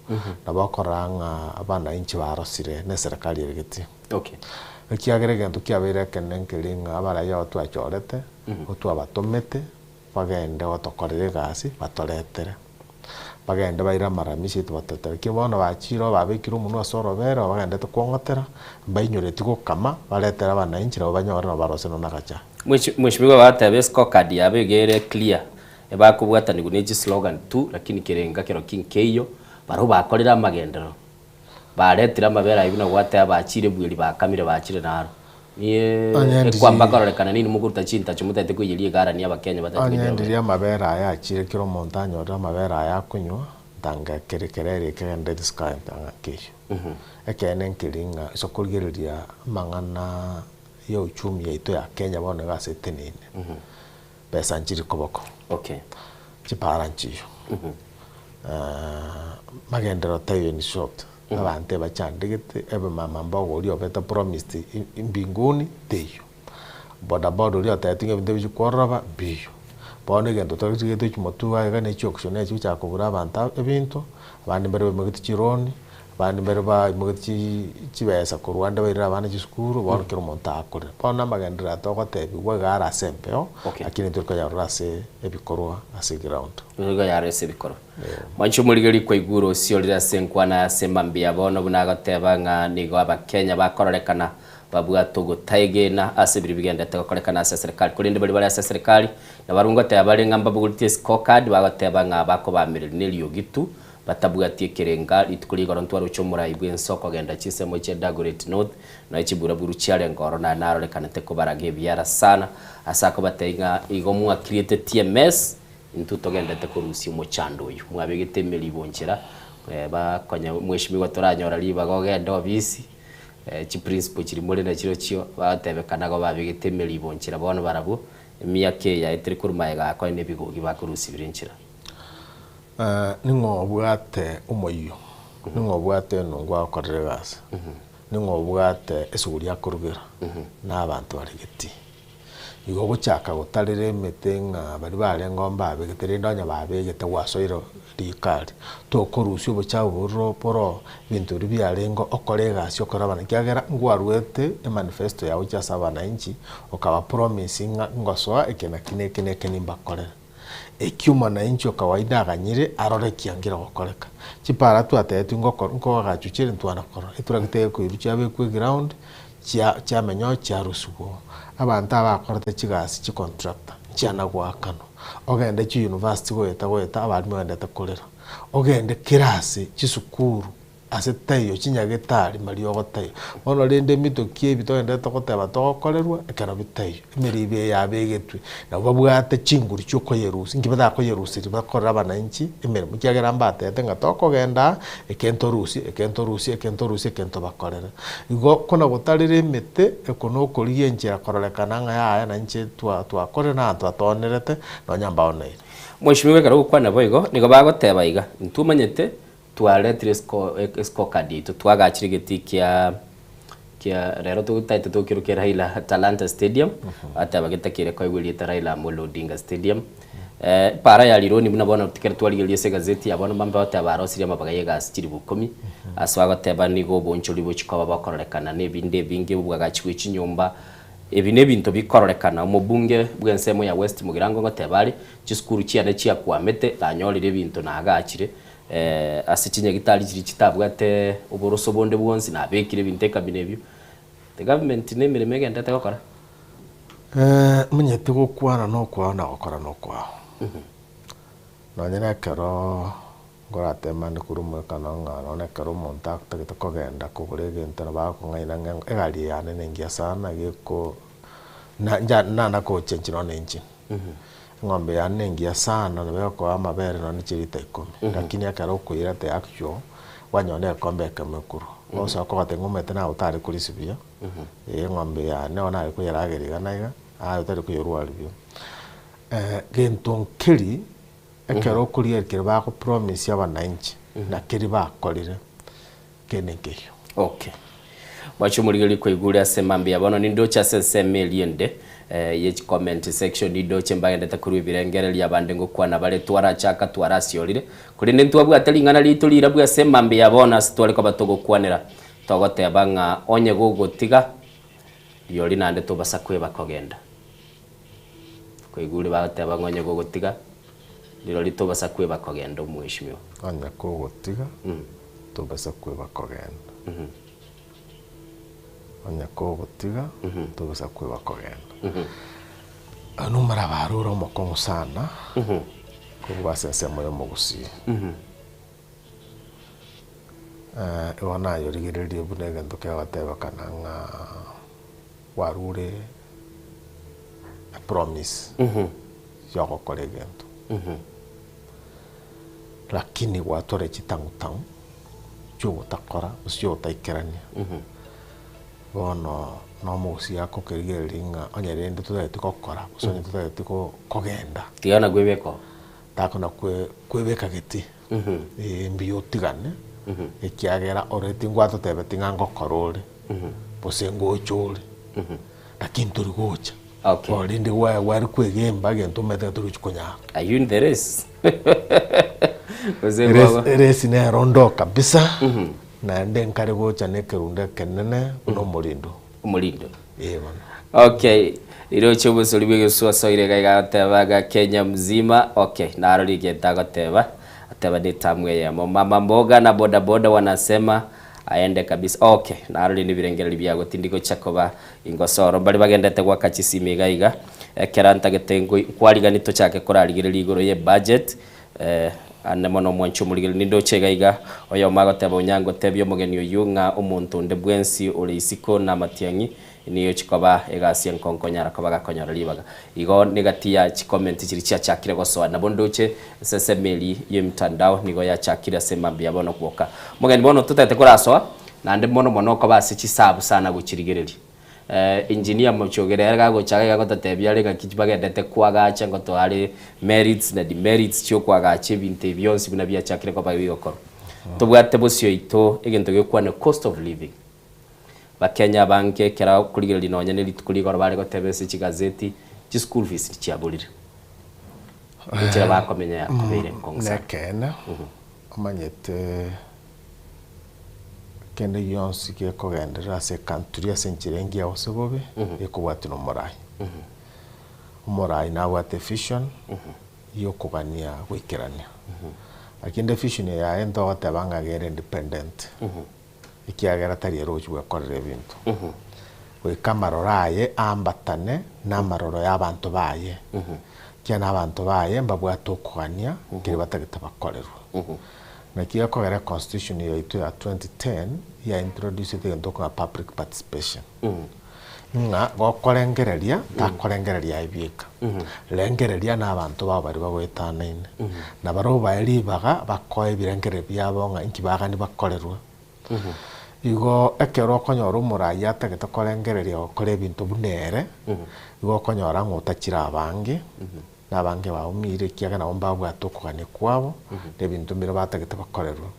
nabo okorora ng'a abananchi barosire na eserekari ere getii. Okay. Ekiagera egento kiabeire ekenene nkeri ng'a abaraiyo aba twachorete, otwabatomete, bagende gotokorera egasi, batoretere. Bagende baire amaramisio aito batoretere. Lakini bono bachire oo babekire omonwa ase orobere oo bagendete kwong'otera, mbainyoreti gokama, baretere abananchi nabo banyore nabo barose nonya na agachae. Mweshimiwa bagateba escorecard yabo iga ere clear, ebakobwatanigwa ne chislogan tu, lakini kerenga kero ki nkeiyo, barabwo bakorire amagenderero. Baretire amabere ayio buna gwateba bachire bweri bakamire bachire naro. Niye Onye ndiri- ekwamba kororekana nini mokoruta chintacho motagete koiyeria egarani abakenya batagete Onye koinyora ndiri amabere. amabere aya achire kera omonto anyorire amabere aya akonywa, ntanga kere kereri ekegende risiko aye ntanga nkeiyo. Ekeene nkeri ng'a ase okorigereria amang'ana ya uchumi yaito ya Kenya bono iga ase eteneine, besa nchiri koboko, Okay. chipara nchiyo, magenderero taiyo in short, abanto ebachandegete, ebimama mbogo oria obete promised mbinguni teiyo, bodaboda oria otebetigwe ng'a ebinto ebi bikwororoba mbiyo. Bono egento torigete chimotwe iga ne chiauction echi chigochaka kobura abanto ebinto, abande mbare baimogetie chironi, Abande mbare baimogetie chibesa korwa ande bairere abana chisukuru, bono kera omonto akorera. Bono amagenderero aya togotebigwa iga are ase empeo, lakini ntori koyarora ase ebikorwa ase eground. Tori koyarora ase ebikorwa. Mwanche omorigereria kwaigure osiorire ase enkwana ase mambia bono buna agoteba ng'a nigo abakenya bakororekana babwate ogotaegena ase biria bigendete gokorekana ase eserekari. Korende baria bare ase eserekari nabarabwo ngoteba bare ng'a mbabogoretie escorecard bagoteba ng'a bakobamereri neriogi tu Batabwati ekerenga, rituko rigoro ntwaroche omorai bw'ense okogenda chinsemo chia Dagoretti North, nonya chiburaburu chiarenge ororo naye narorekanete kobaraga ebiara sana, ase akobatebia ng'a igo mwacreatetie emess, intwe togendete korusia omochando oyio. Mwabegete emeribo nchera, bakonya mweshimiwa toranyora ribaga ogende obisi, chiprinciple chiria more nachirochio, bagotebekana igo babegete emeribo nchera bono barabwo, emiaka eye yaetire korwa magega akonya na ebigogi bakorusia bire nchera. Ning'o obwate omoyio? Ning'o obwate enungu agokorera egasi? Ning'o obwate esuguri akorugera? Na abanto bare getii. Igo ogochaka gotarera emete ng'a baria barenge oo mbabegete rende onye babegete gwasoire riko aria, tokorusia obochafu bororo boroo ebinto biria biarenge okore egasi okore abana ekiagera ngwaruete emanifesto yago gochia ase abananchi okaba promise ng'a ngosoa eke naki na eke na eke nimbakorere. Ekio mwananchi o kawaida aganyire arore kiangire gokoreka. Chipara twatebetigwe ngoko nkoagachu chire ntwana korora. Eturakita egekoiru chiabekwa eground chia chiamenya oo chiarusigwa oo. Abanto aba bakorete chigasi chicontractor nchiana goakanwa. Ogende chiuniversity goeta goeta abalimu bagendete korera. Ogende kera ase chisukuru Ase taiyo chinyagetari mariogo taiyo. Bono rende emitoki ebi togenderete goteba togokorerwa ekero bitaiyo. Emeribo eye yabegetwe, nabo babwate chinguru chi'okoyerusia, inki batakoyeruseria bakorere abananchi emeremo, ekiagera mbatebete ng'a tokogenda aa, eke ntorusie, eke ntorusie, eke ntorusie, eke ntobakorere. Igo kona gotarera emete, oko nokorigia enchera kororekana ng'a yaya na inche twa twakorire na abanto batoonerete, nonya mbaoneire. Mweshimiwa ekero ogokwana boigo, nigo bagoteba iga, Intwe omanyete Twaretire escorecard yaito, twagachire egetii kia kia rero totaete tokerokia Raila Talanta Stadium, bateba getakeire koegwa erieta Raila Amolo Odinga Stadium. Para ya Rironi buna bono tikeri twarigereria ase egazeti ya bono mbambe bagoteba barosirie amabaga y'egasi chilifu ikomi, ase bagoteba nigo obonchori bochia koba bokororekana na ebinde ebinge obwagachi bwe chinyomba, ebi nebinto bikororekana. Omobunge bw'ensemo ya West Mugirango ngoteba are, chisukuru chiane chiakwamete nanyorire ebinto nagachire ase chinyagitari chiria chitabwate oboroso bonde bwonsi nabekire ebinto ekamina ebio. The government nemeremo egenderete gokora. Monyete gokwana nokwao na gokora nokwao. Nonye nekero nkoratemane korwa omwekano ng'a nonye ekero omonto atagete kogenda kogora egento nabo agokong'aina ng'a egari yane nengiya sana geko na nja nana gochengi nonye na engine. Eng'ombe yane nengiya sana nabo egokoa amabere nonye ne chilita ikomi, lakini ekero okoira the actual, kwanyora na egekombe ekemo ekorwa. Bosa okogotebia ng'a omanyete naye otare korisia buya, eng'ombe yane bono nare koyerageria iga na iga, aye otari koyorwaria buya. Gento nkeri, ekero okorigereria keria bagopromise abananchi, na keria bakorire, kende nkeiyo. Okay. Mwache omorigereria kwaigure ase mambia bono nindoche ase ensemo eria ende ye comment section nindoche mbagendete korwa ebirengererio abande ngokwana bare twarachaka twarasiorire korende ntwabwate ring'ana riaito rirabwo ase mambia bono ase tware koba togokwanera togoteba ng'a onye gogotiga riori naende tobasa kweba kogenda. Kwaigure bagoteba ng'a onye gogotiga rirorio tobasa kweba kogenda omweshimiwa. Onye kogotiga tobasa kweba kogenda. Onye kogotiga tobasa kweba kogenda. Oyo nomorabaro ore omokong'u sana korwa ase ensemo ya omogusii. Igo nayorigererie buna egento kegotebekana ng'a kwarure epromise yogokora egento, lakini gwatwara chitang'utang'u chiogotakora gose chiogotaikerania, bono nomogusia akokerigereria ng'a onye rende totagete gokora gose onye totagete kogenda. Tiga nakwebeka oo. Takona kwebeka geti, eh mbuya otigane, ekiagera ore tingwatotebeti ng'a ngokora ore, gose ngocha ore, lakini tori gocha. Okay. Bono rende gwa gware kwegemba egento omanyete ng'a tori gochi konyara. Are you in the race? Gose Eresi ngoba? eresi nero ndo kabisa, naende nkare gocha na ekerundo ekenene buna omorindo. Omorindo. Ee bono. Okay, riroche obosori bw'egesusu asoire iga iga agoteba iga Kenya mzima, okay, narori egento agoteba, ateba ne etamu eyemo. Mama mboga na boda boda wanasema aende kabisa, okay, narori nebirengererio biago tindi gochia koba ingosoro. Mbare bagendete goaka chisimi iga iga, ekero ntagete ngoi nkwarigani tochake korarigereria igoro ye budget, Ande mono omwanche omorigereria nindoche iga iga, oyomo agoteba Onyango tebia omogeni oyio ng'a omonto onde bwensi ore isiko namatiang'i nigo chikoba egasi enkongo onyara koba gakonyora ribaga. Igo negati ya chicomment chiria chiachakire gosoa nabo ndoche ase ensemo eri yemitandao nigo yachakire ase mambia bono gwoka. Omogeni bono totagete korasoa naende mono mono okoba ase chisabu sana gochirigereria. Engineer Mochogere ere gagocha iga agototebia are ng'aki bagendete koagacha ngotoa are merits na demerits chiokoagacha ebinto ebi bionsi buna biachakire koba bigokorwa. Tobwate bosio oito egento gekwane cost of living. Bakenya abange ekero okorigereria nonye ne rituko rigoro bare goteba ase chigazeti, chischool fees chiaborire. Enchera bakomenya yakobeire enkong'u sana. Nekeene, omanyete kende gionsi gekogenderera ase ecountry ase enchera engiya gose bobe, ekobwatia na omorai. Omorai nabwate evision, yokogania goikerania. Lakini evision eye yaye ntogoteba ng'a iga ere independent, ekiagera tari ere ogochia gwekorera ebinto. Goika amaroro aye aambatane na amaroro ya abanto baye, ekiagera na abanto baye mbabwate okogania keria batagete bakorerwe. Naki gekogera econstitution yaito ya 2010 ya introducete egento okong'a public participation, ng'a gokorengereria takorengereria aye bieka, rengereria na abanto bao baria bagoetanaine, na barabwo bae ribaga bakoe ebirengererio biabo ng'a inki bagani bakorerwe. Igo ekero okonyora omoraia atagete korengereria gokora ebinto buna ere, igo okonyora ng'a otachire abange, na abange baumire ekiagera nabo mbabwate okogania kwabo, na ebinto mbire batagete bakorerwe.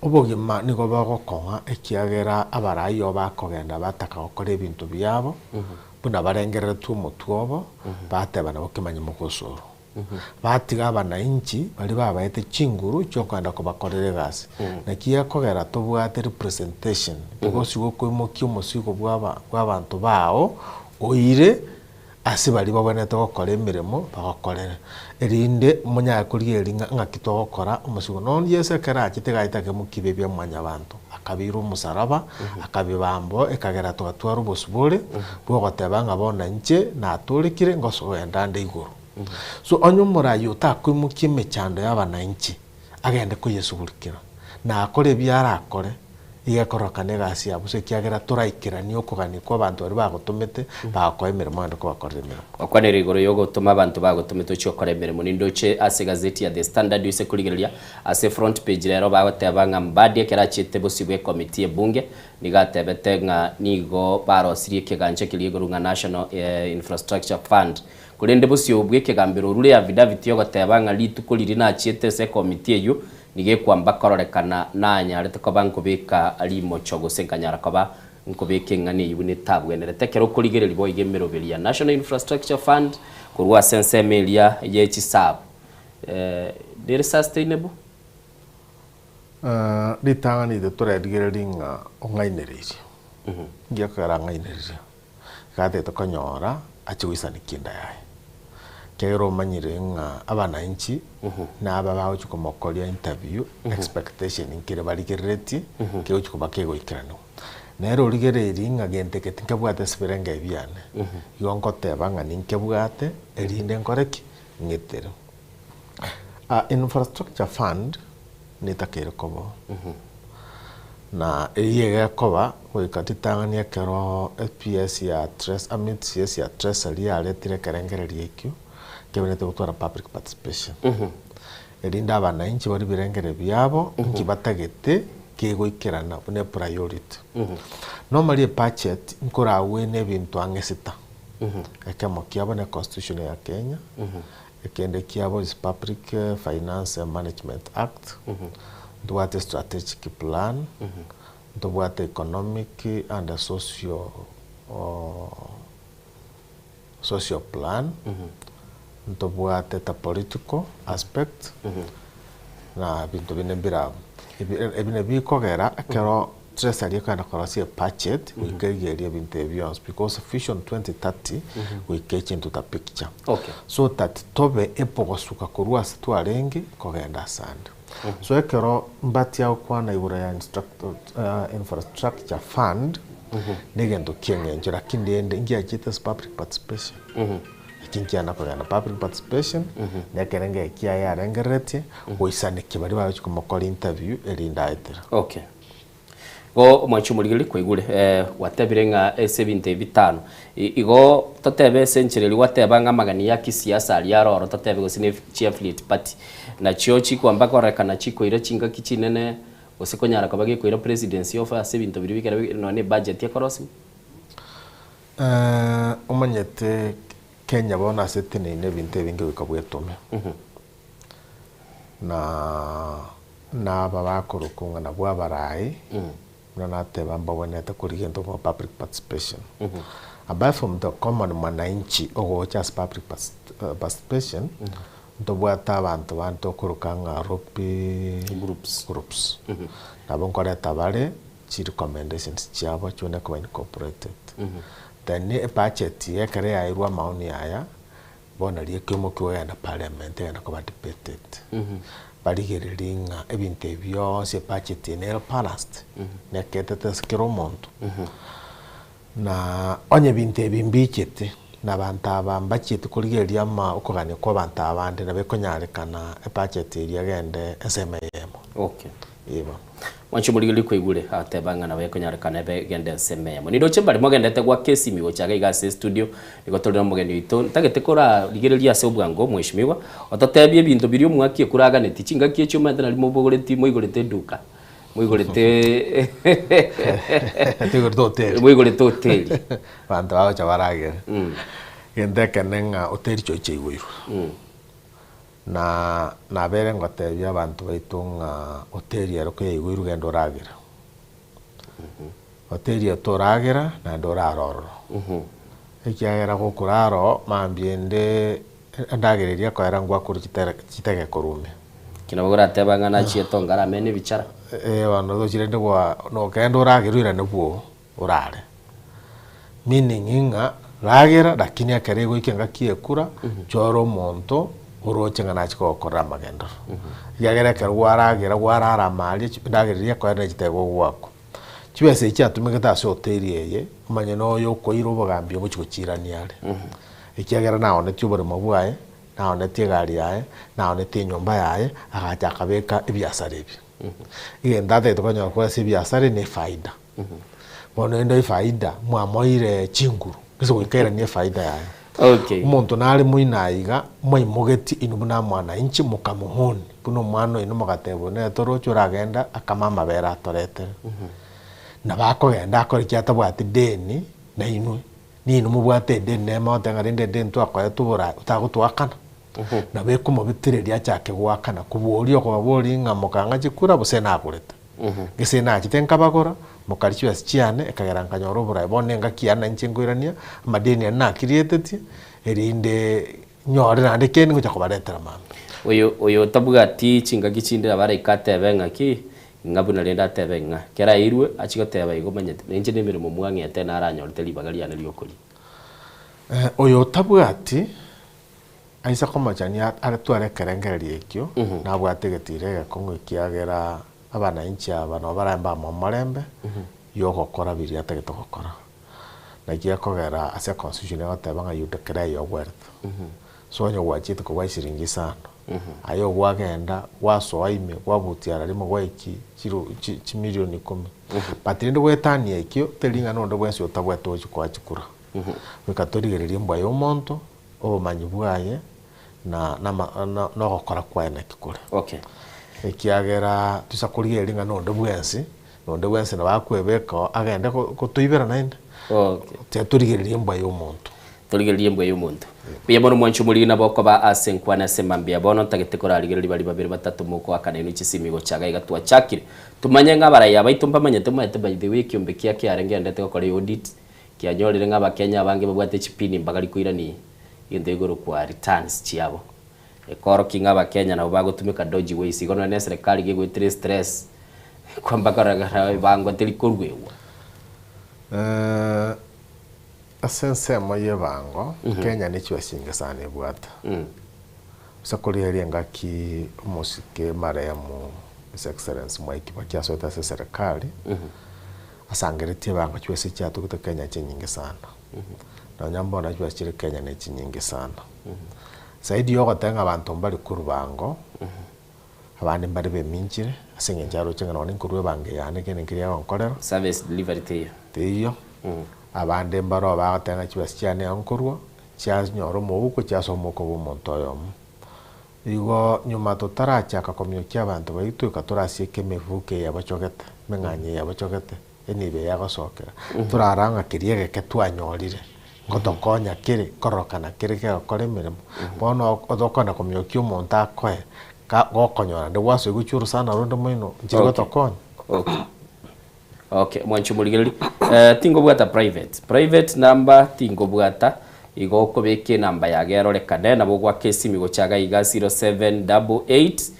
Obogima nigo bogokong'a ekiagera abarai oo bakogenda bataka gokora ebinto biabo, buna barengereretwe omotwe obo, bateba nabo kemanye mogosoro. Batiga abanainchi baria babaete chinguru chiokogenda kobakorera egasi. Naki gekogera tobwate representation because igo okoimokia omosigo bwa abanto bao oire ase baria babwenerete gokora emeremo bagokorere, erinde monyare korigereria ng'a ng'aki togokora omosigo. Nonya Yeso ekero achete iga achete akemokia ebibe bia mwanyabanto, akabiira omosaraba, akabibamba oo, ekagera togatwara obosibore bwa ogoteba ng'a bono inche natorekire ngosogenda nde igoro. So onye omoraia otakoimokia emechando ya abananchi, agende koyesugurikera, na akore ebi arakore, iga ekorokana egasi ya bosa ekiagera toraikeranie okogania kwa abanto baria bagotomete, bagokoa emeremo ogende kobakorera emeremo. Okwanera igoro y'ogotoma abanto bagotomete ochie gokora emeremo. Nindoche ase egazeti ya The Standard oise korigereria ase front page rero bagoteba ng'a Mbadi ekero achiete bosio bw'ekomiti y'ebunge nigo atebete ng'a nigo barosirie ekegancha keria igoro ng'a National Infrastructure Fund Korende bosio bw'ekegambero orure affidavit y'ogoteba ng'a rituko riria nachiete ase ekomiti eyio nigo ekwamba kororekana nanyarete koba nkobeka rimocho gose nkanyara koba nkobeka eng'ana eyio buna etabwenerete ekero okorigereria boigo emeroberi ya National Infrastructure Fund korwa ase ensemo eria ye chisabu nere sustainable? Ritang'ani ere torarigererie ng'a ong'ainereirie, ngiya ekero ang'ainereria. Igatete konyora achie goisanekia enda yaye, ekiagera omanyire ng'a abananchi naba bagochia komokoria interview, expectation nkere barigereretie, kegochia koba kegoikeranigwa. Nere origereirie ng'a gento eke tinkebwate ase ebirengo ebi biane, igo ngoteba ng'a ninkebwate erinde nkore ki? Ng'etere. Infrastructure fund netakeire koba oo, na eyio egekoba goika ritang'ani ekero PS ya tres I mean CS ya treasury yaretire ekerengererio ekio, kebenerete gotwara public participation. Erinde abananchi baria ebirengererio biabo nki batagete kegoikerana buna epriority. Normally ebudget nkoragwene ebinto ang'e sita, ekemo kiabo ne constitution ya Kenya, Ekende kiabo is Public Finance Management Act, ntobwate strategic plan, ntobwate economic and socio socio plan, ntobwate the political aspect, na binto binde mbire abwo. Ebi ebi nabio bikogera ekero Treasury ekogenda korosia ebudget goika erigererie ebinto ebi bionsi because vision 2030 goika eche into the picture. Okay. So that tobe ebogosuka korwa ase twarenge kogenda asande. So ekero mbatia gokwana igoro ya infrastructure fund negento kieng'encho lakini rende ngiachete ase public participation. Eki nkiana kogenda public participation na ekerengo eke kiaye arengereretie goisanekia baria bagochia komokora interview erinde aetere. Okay. Igo omwanchi omorigereria kwaigure eh, gwatebire ng'a ase ebinto ebi bitano. Igo totebe ase enchera eria gwateba ng'a amagani ya kisiasa aria aro oro totebe gose ne chi affiliate party. Nachio chikwamba kororekana chikoira chingaki chinene gose konyara koba gekoira presidency off ase ebinto biria bikere nonya ne ebudget ekorosiwa. Omanyete Kenya bono ase eteneine ebinto ebinge goika bwetome. Na naba bakorokwa ng'a nabwo abarai, buna nateba mbabwenerete korigia egento buna public participation. Apart from the common mwananchi ogocha ase public participation, ntobwate abanto bande tokoroka ng'a lobby groups. Nabo nkoreta bare chi recommendations chiabo chione koba incorporated. Then ebudget ekero yairwe amaoni aya, Bono riria ekiombe kigogenda parliament egenda koba debated, barigererie ng'a ebinto ebi bionsi ebudget eye nere balanced, neketete ase kera omonto. Na onye ebinto ebi mbichete, na abanto aba mbachieti korigereria ama okogania kwa abanto aba bande nabo ekonyarekana ebudget eria egende ensemo eyemo. Okay. Igo. Mwanche omorigereria kwaigure agateba ng'a nabo ekonyarekana ebe egende ensemo eyemo. Nindoche mbare mogendete gwa Kesimi gocha iga iga ase estudio, nigo tore na omogeni oito. Ntagete korarigereria ase obwango omweshimiwa, ototebie ebinto biria omwaki ekuraganeti, chingaki echio omanyete nari mobogoreti moigorete eduka, moigorete Toigorete hoteli. moigorete hoteli. Abanto bagocha baragere. Egento ekene ng'a hoteli chiaye chiaigoirwe. Na nabere ngotebia abanto baito ng'a hoteli ero koyaigoirwe genda oragere. Hoteli ero toragera naende orare ororo. Ekiagera gokorara oo mambia ende. Endagera eria ekoera ngwakorwa chitere chitege korwa ime. Ki nabo orateba ng'a nachiete ongare amene ebichara? Ee bono roche rende gwa nokende oragere oirane bwogo orare. Meaning ng'a ragera lakini ekero egoika engaki ya ekura, chora omonto oroche ng'a nachie kogokorera amagenderero. Ekiagera ekero gwaragera gwarara amaria chi endagera eria ekoera ne chitege gogoakwa. Chibesa echi chiatumegete ase hoteli eye, omanye noyo okoira obogambi ogochia gochiirania are. Ekiagera naonetie oboremo bwaye, naonetie egari yaye, naonetie enyomba yaye, agacha akabeka ebiasara ebi. Egento atagete konyora korwa ase ebiasara ne efaida. Bono rende efaida, mwamoire chinguru, gose goika airanie efaida yaye. Okay. Omonto nare moino aiga, mwaimogetie inwe buna mwananchi, mokamohoni, buna omwana oino mogateba oyo nere toroche oragende akame amabere atoretere. Nabo akogenda akore ki atabwati deni nainwe, ninwe mobwate edeni nere mogoteba ng'a rende edeni twakoete oboraai otagotoakana. Nabo ekomobitireria achake goakana, koboria okobaboria ng'a mokang'a chikura gose nagorete. Gese nachete nkabagora, mokaria chibesa chiane, ekagera nkanyora oboraai. Bono engaki yane nainche nkoirania amadeni aria nakirietetie, erinde nyore naende kende ngocha kobaretera mambia. Oyo oyo otabwati chingaki chinde nabo araike atebe ng'aki, ng'a buna rende atebe ng'a kera airwe achie goteba igo omanyete, nainche nemeremo mwang'ete naranyorete ribaga riane riokoria. Oyo otabwati Aise komochania aratware ekerengererio ekio, nabwate egetiro egekong'u ekiagera abanainchi aba nabo barabe mbamo omorembe yogokora biria atagete gokora. Naki ekogera ase econstitution egoteba ng'a you declare your wealth. So onye gwachiete kobua eshiringi isano, aye ogwagenda gwasoa ime gwabutia ara rimo gwaiki chiru chi chimilion ikomi. But rende goetania ekio, teri ng'a nonde bwensi otabwate gochia koa chikura. Goika torigererie embwa ya omonto, obomanyi bwaye na na ogokora kwaye naki kore. Okay. Ekiagera toisa korigereria ng'a nonde bwensi, nonde bwensi nabo akwebeka oo agende gotoibera naende. Okay. Tiga torigererie embwa ya omonto. Torigererie embwa ya omonto. Mbuya mono mwanche omorigi nabo okoba ase enkwana ase mambia bono ntagete korarigereria baria babere batato mokoakana inwe chisimi gocha iga iga twachakire. Tumanye ng'a abaraiya baito mbamanyete omanyete by the way ekiombe kia KRA ngendete gokora eaudit Kianyorire ng'a Abakenya abange babwate chipini mbagari koirani egento gekorokwa returns chiabo. Ekorokia ng'a Abakenya nabo bagotumeka dodgy ways igo nonye na eserekari gegoetera estress kwamba korora ebango teri koruegwa. Ase ensemo y'ebango, Kenya ne chibesa chinge sana ebwate. Ase korigereria engaki omosike marehemu His Excellency Mwai Kibaki asoete ase eserekari, Asangeretie ebango chibesa chiatugete Kenya chinyinge sana. Nonya mbono chibesa chire Kenya ne chinyinge sana. Zaidi ya ogoteba ng'a abanto mbari korwa bango, abande mbare beminchire ase eng'encho aroche ng'a nonye nkorwa ebango eye yane kende nkeria egonkorera. Service delivery teiyo. Teiyo. Abande mbaro bagoteba ng'a chibesa chiane igo nkorwa, chianyora omouko chiasoa omouko bwa omonto oyomo. Igo nyuma totarachaka komiokia abanto baito goika torasieke emebuko eye yabachogete, emeng'anyo eye yabachogete, enibo eye yagosokera. Torarora ng'a keria egeke twanyorire, ngotokonya kere, nkororokana kere kegokora emeremo. Bono otokona komiokia omonto akoe, ka gokonyora naende gwasoa gochia orosana ronde moino, nchiri gotokonya. Okay. Okay, mwanche omorigereria. Eh, tingobwata private. Private number tingobwata. Igo okobeka enamba yago erorekane nabo ogwaka esimi gocha iga iga 0788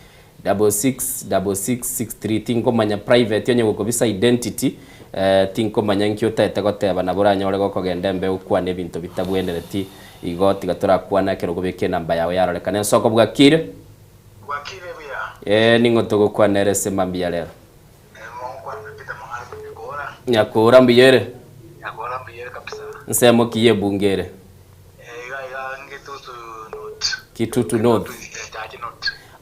666663 tingomanya private onye gokobisa identity eh, tinkomanya nki otaete goteba nabo oranyore gokogenda embe okwane ebinto bitabwenereti igo tiga torakwana ekero okobeka enamba yago yarorekane. Ensoko bwakire? Bwakire buya. Eh, ning'o togokwana ere ase mambia rero? Nyakora mbuya ere? Nsemo ki y'ebunge ere? Kitutu North.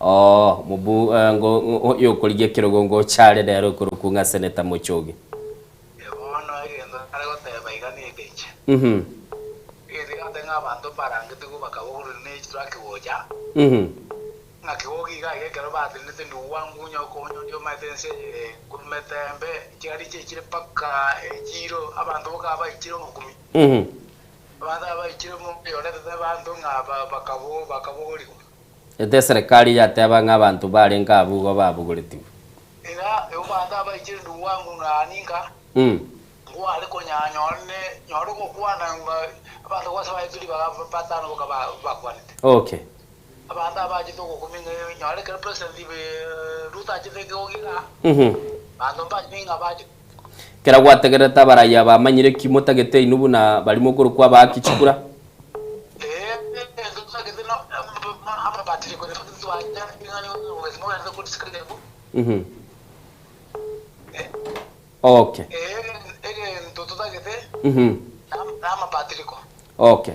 Oo, mobu eh, ngo oyokorigia ekerogo ngocha are nere okorokwa ng'a Senator Mochoge. Ng'aki goka iga iga ekero batenenete ndugwangunya okonya onde omanyete ense eye nkurumete embe, chigari chiaikire mpaka echiiro, abanto boka baichire omokumia. Abanto aba baichire oyoretete abanto ng'a bakabo bakabogorigwa. Ete eserekari yateba ng'a abanto barenge abwo igo babogoretigwe. Iga abanto aba baichire ndugwangu ng'a ninka. Ngware konyanyora ne nyore gokwana ng'a Abanto gwase baetwe ribaga batano boka bakwanete. Okay. Abanto abachete ogokumia ng'a nyore ekero President Ruto achete ekegogo igaa, abanto mbachete ng'a bachete. Ekero gwategererete abarai aba amanyire ki motagete inwe buna baria mokorokwa abaaki chikura? Okay. Okay.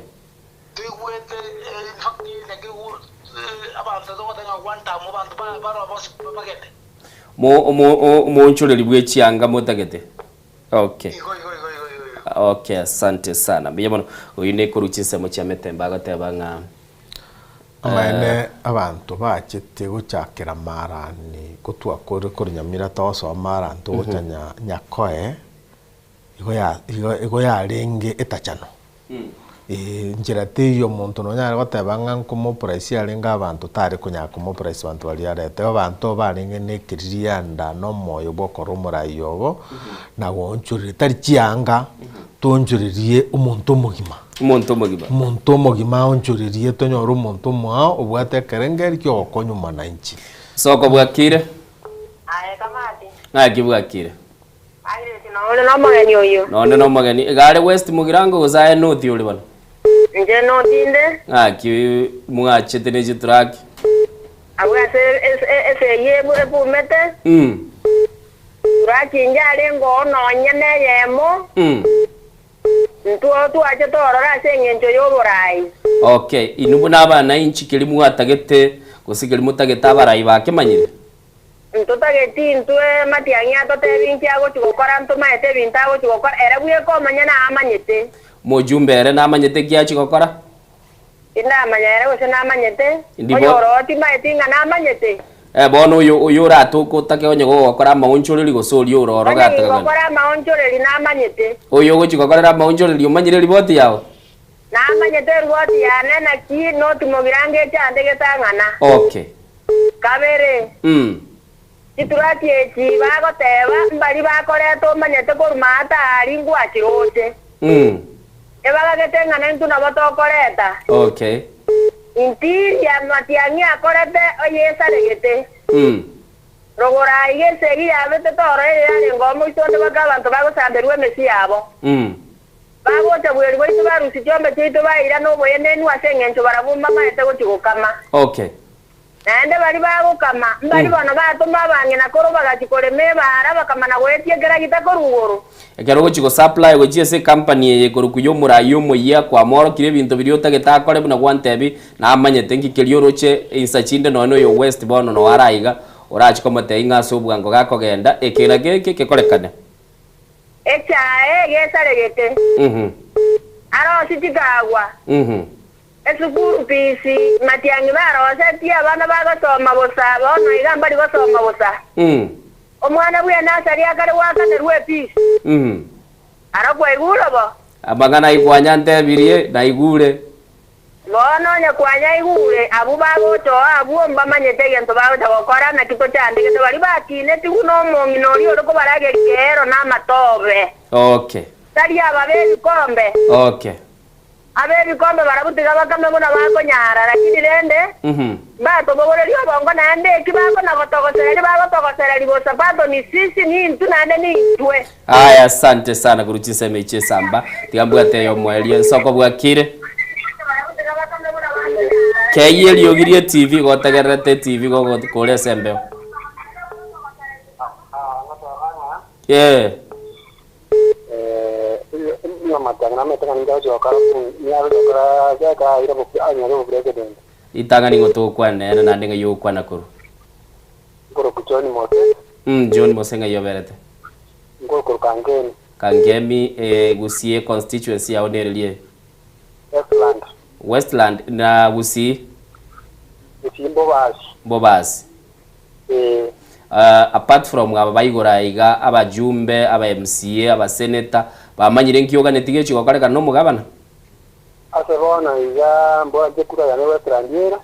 Mo omo omoonchoreri bwe chianga motagete? Okay. Okay, asante sana. Mbuya mono. Oyio ne korwa chinsemo chia Metembe agoteba ng'a Amaene abanto bachete gochakera marani kotwakore korwa Nyamira togosoa marani togocha nya Nyakoe, igo ya igo igo yarenge etachano. Ee, nchera teiyo omonto nonyare goteba ng'a nkomopraisia arenge abanto tare konyara komopraisia abanto baria arete. Abanto barenge na ekeririanda na omoyo bwa okora omorai obo, na goonchoreria tari chianga, toonchorerie omonto omogima. Omonto omogima. Omonto omogima aonchorerie tonyore omonto omoao obwate ekerengerio kia ogokonya omwananchi. Soko bwakire? Aye Kamati. Ng'aki bwakire? Agnes, Nore nomogeni oyio? Nonde nomogeni. Iga are West Mugirango gose aye North ore bono? Inche North inde. Ng'aki mwachete ne chituraki? Abwo ase esegi ebumete. Turaki inche arenge oo nonya neyemo. Intwe twachete ororo ase engencho y'oboraai. Okay, inwe buna abana inchi keria mwatagete gose keria motagete abarai bakemanyire? Ntotageti intwe matiang'i atotebi inki agochia gokora, ntomaete ebinto agochia gokora, ere bweka omonyene aamanyete. Mojumbe ere namanyete eki achia gokora? Tindamanya ere gose namanyete, Ndi oyo bo- oro timaeti ng'a namanyete. Eh, bono oyo oyo oratoke otake onye gogokora amaonchoreri gose oria ore oro Onye gataka gani? gingokora amaonchoreri namanyete. Oyo ogochia gokorera amaonchoreri omanyire riboti yao? Namanyete eriboti yane naki notimogira ngechande getang'ana. Okay. Kabere, Mm. chiturati echi bagoteba mbari bakoreta omanyete korwa maata aria ngwachiroche. Ebagagete ng'a naintwe nabo tokoreta. Okay. Intiria matiang'i akorete oyesaregete. Rogoro aiga esegi yabete toro eye yarenge omoiso onde baka abanto bagosamberwa emesi yabo. Bagocha bweri bwaito barusia chiombe chiaito baira noboyenenu ase engencho barabwo mbamaete gochia gokama. Okay. Naende baria bagokama, mbari bono batoma abang'ina korwa bagachia korema ebaara, bakamana goetia ekeragita korwa igoro. Ekero ogochia gosupply gochia ase ecompany eye ekorokwa ya omorai omoyia kwamorokire ebinto biria otagete akore buna gwantebi namanyete nki keria oroche insa chinde nonya na oyo West bono noo are aiga orachie komotebia ng'a ase obwango gakogenda eke na geke kekorekane. Echae egesaregete, arosie chikagwa. Esukuru fees matiang'i barosetie abana bagosoma bosa bono iga mbari gosoma bosa. Omwana bwe nursery akare goakanerwa efees. Aro kwaigure bo? Amang'ana ayio kwanyantebirie, naigure. Bono onye kwanyaigure, abwo bagocha oo abwo mbamanyete egento bagocha gokora, naki tochandegete baria bakinetigwe nomong'ina oria ore kobarageria eero na amatobe. Okay. Tari aba b'ebikombe. Okay. Ab'ebikombe barabwo tiga bakame buna bakonyara, lakini rende mbatobogorerie obongo naende eki bakona-gotogosereria bagotogosereria bosa pato ni sisi nintwe naende nintwe. Aya asante sana korwa chinsemo echi esamba tiga mbwate eyomoerio ensoko bwakire keyia eriogi rie TV gotegererete etv gogo kore ase embeo eh. Ritang'ani ng'o togokwana nere naende ng'ai ogokwana korwa? John Mose ng'ai oberete? Kangemi Gusii econstituency yao nereria eye? Westland na Gusii? Mbobasi. Apart from aba baigoro aiga, abajumbe, aba MCA, aba senator, bamanyire nki oganeti gechi gokorekana na omogabana? Ase bono iga mbwanche ekura yane Westland ere,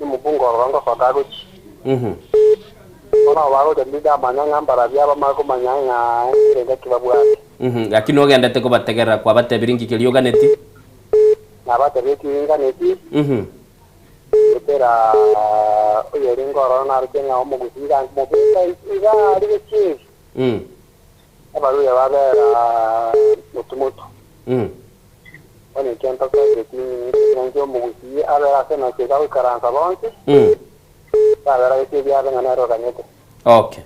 nomobunge ororo ngosoka agochia. Bono abo bagocha ndindamanya ng'a mbarabwo abamanye komanya ng'a enchera engaki babwate. Lakini ogendete kobategerera kwabatebirie nki keria oganeti? Nabatebetie inganeti, goetera oyorenge ororo naroche ng'a omogusii iga mobeka iga aria gesieri. Abaruya babera motu motu. Bono ekio ntotebeti ng'a omogusii abere ase enoncho iga agoikaransa bonsi, babera gesieri abe ng'a nere oganyete. Okay.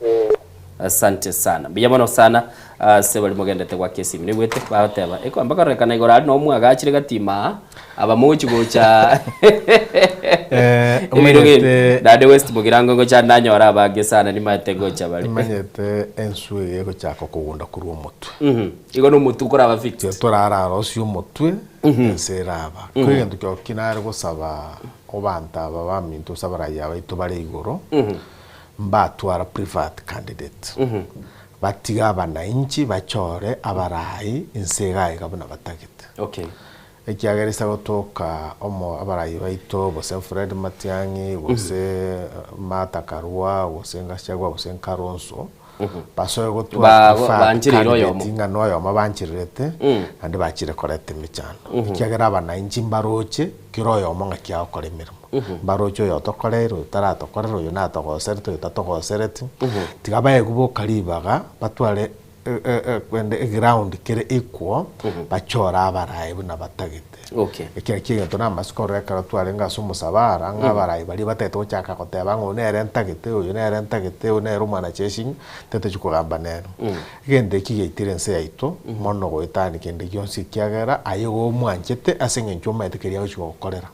Ee. Asante sana. Mbuya mono sana ase bari mogendete gwaka esimi. Naigwete bagoteba ekwamba kororekana igoro aria noo mwagachire gatima aa aba mogochi gocha Eh, ebiro ebi. omanyete- Naende West Mugirango ngocha nanyora abange sana nimaete ngocha bare. Omanyete enswe eye egochaka kogunda korwa omotwe. Igo na omotwe okoraba fixed. Tiga torararosie omotwe, ense eraba. Ko egento kioki nare gosaba Abanto aba baminto gose abaraiya baito bare igoro, mbatwara preferred candidate, batige abanainchi bachore abarai inse iga iga buna batagete. Okay. Ekiagera ase gotoka omo abarai baito gose Fred Matiang'i gose Martha Karua gose Gachagua gose Kalonzo, basoe gotwara Ba- preferred banchereire oyomo. candidate ng'a noyomo banchererete naende bachire koreta emechando. Ekiagera abanainchi mbaroche kera oyomo ng'aki agokora emeremo. Mbaroche oyo otokoreire, oyo taratokorera, oyo natogoserete, oyo tatogosereti. Tiga baegwe boka ribaga batware kende eground kere equal, bachore abarayi buna batagete. Okay. Ekero kia egento namasiko ororo ekero twarenge ase omosabara, ng'a abarai baria batagete gochaka goteba ng'a oyo nere ntagete, oyo nere ntagete, oyo nere omwanacheshi, tetochi kogamba nere. Egento eki giaitire ense yaito mono goetania kende gionsi ekiagera aye igo omwanchete ase eng'encho omanyete keria agochi gogokorera.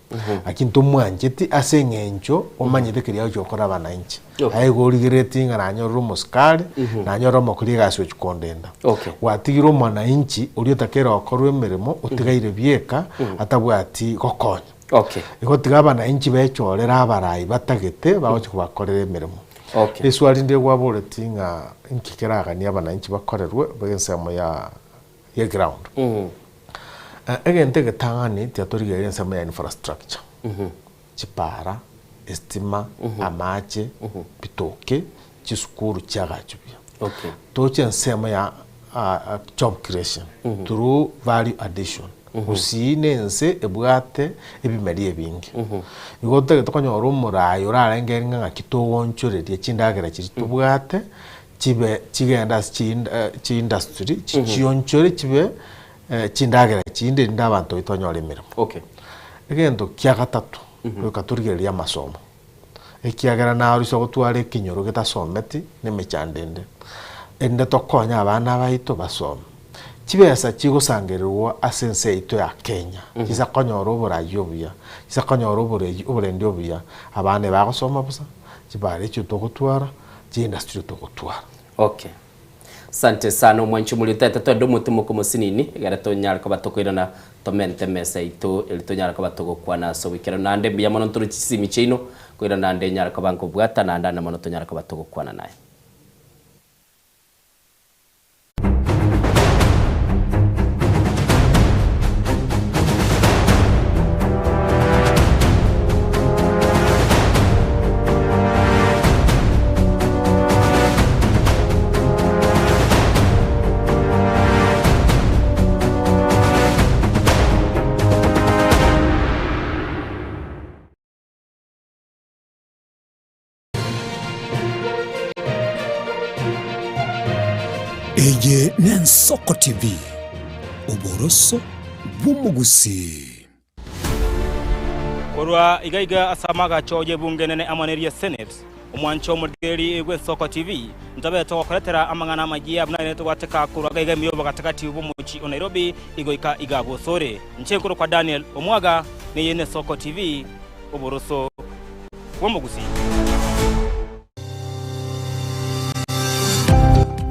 Lakini tomwancheti ase eng'encho omanyete keria agochi gokorera abanainchi. Aye igo origereretie ng'a nanyorire omosikari, nanyorire omokori egasi ochi kondenda. Okay. Gwatigire omwananchi oria otakeire gokorwa emeremo, otigaire bieka, atabwati gokonya. Okay. Igo tiga abananchi bechorere abarai batagete bagochi kobakorera emeremo. Okay. Eswali ndire gwaboretie ng'a inki keraganie abananchi bakorerwe ensemo ya ye ground. Egento egetang'ani tiga torigererie ensemo ya infrastructure. Chipara, estima, amache, bitoke, chisukuru chiagachwe buya. Okay. Toche ensemo ya job creation through value addition. Gusii ne ense ebwate ebimeri ebinge. Igo totagete konyora omorai orarenge ng'a ng'aki togoonchoreria chindagera chiria tobwate chibe chigende ase chiindustry chichionchore chibe chindagera chinde erinde abanto baito banyore emeremo. Okay. Egento kia gatato, goika torigererie amasomo, ekiagera naroisia gotwara ekenyoro getasometi na emechando ende, erinde tokonye abana baito basome. Chibesa chigosangererwa ase ense yaito ya Kenya, chisa konyora oborayi obuya, chisa konyora oborei oborendi obuya, abana ebagosoma bosa, chibara echio togotwara, chiindustry togotwara. Okay. Asante sana omwanchi omoria otete twende omotimoko mosinini egere tonyare koba tokoirana tomente emesa yaito eri tonyare koba togokwana ase oboikeranu naende mbuya mono ntore chisimi chiaino koirana naende nyare koba nkobwata naende ande mono tonyare koba togokwana naye. Eye n'Ensoko TV, oboroso bw'omogusii. Korwa iga iga ase amagacho y'ebunge enene amo neria Senate, omwancho omorigereria bw'Ensoko TV, ntobe togokoretera amang'ana amayia buna ere togwateka korwa iga iga ime y'obogatagati bw'omochie o Nairobi igoika iga bosore. Inche nkorokwa Daniel Omwaga, neye n'Esoko TV, oboroso bw'omogusii.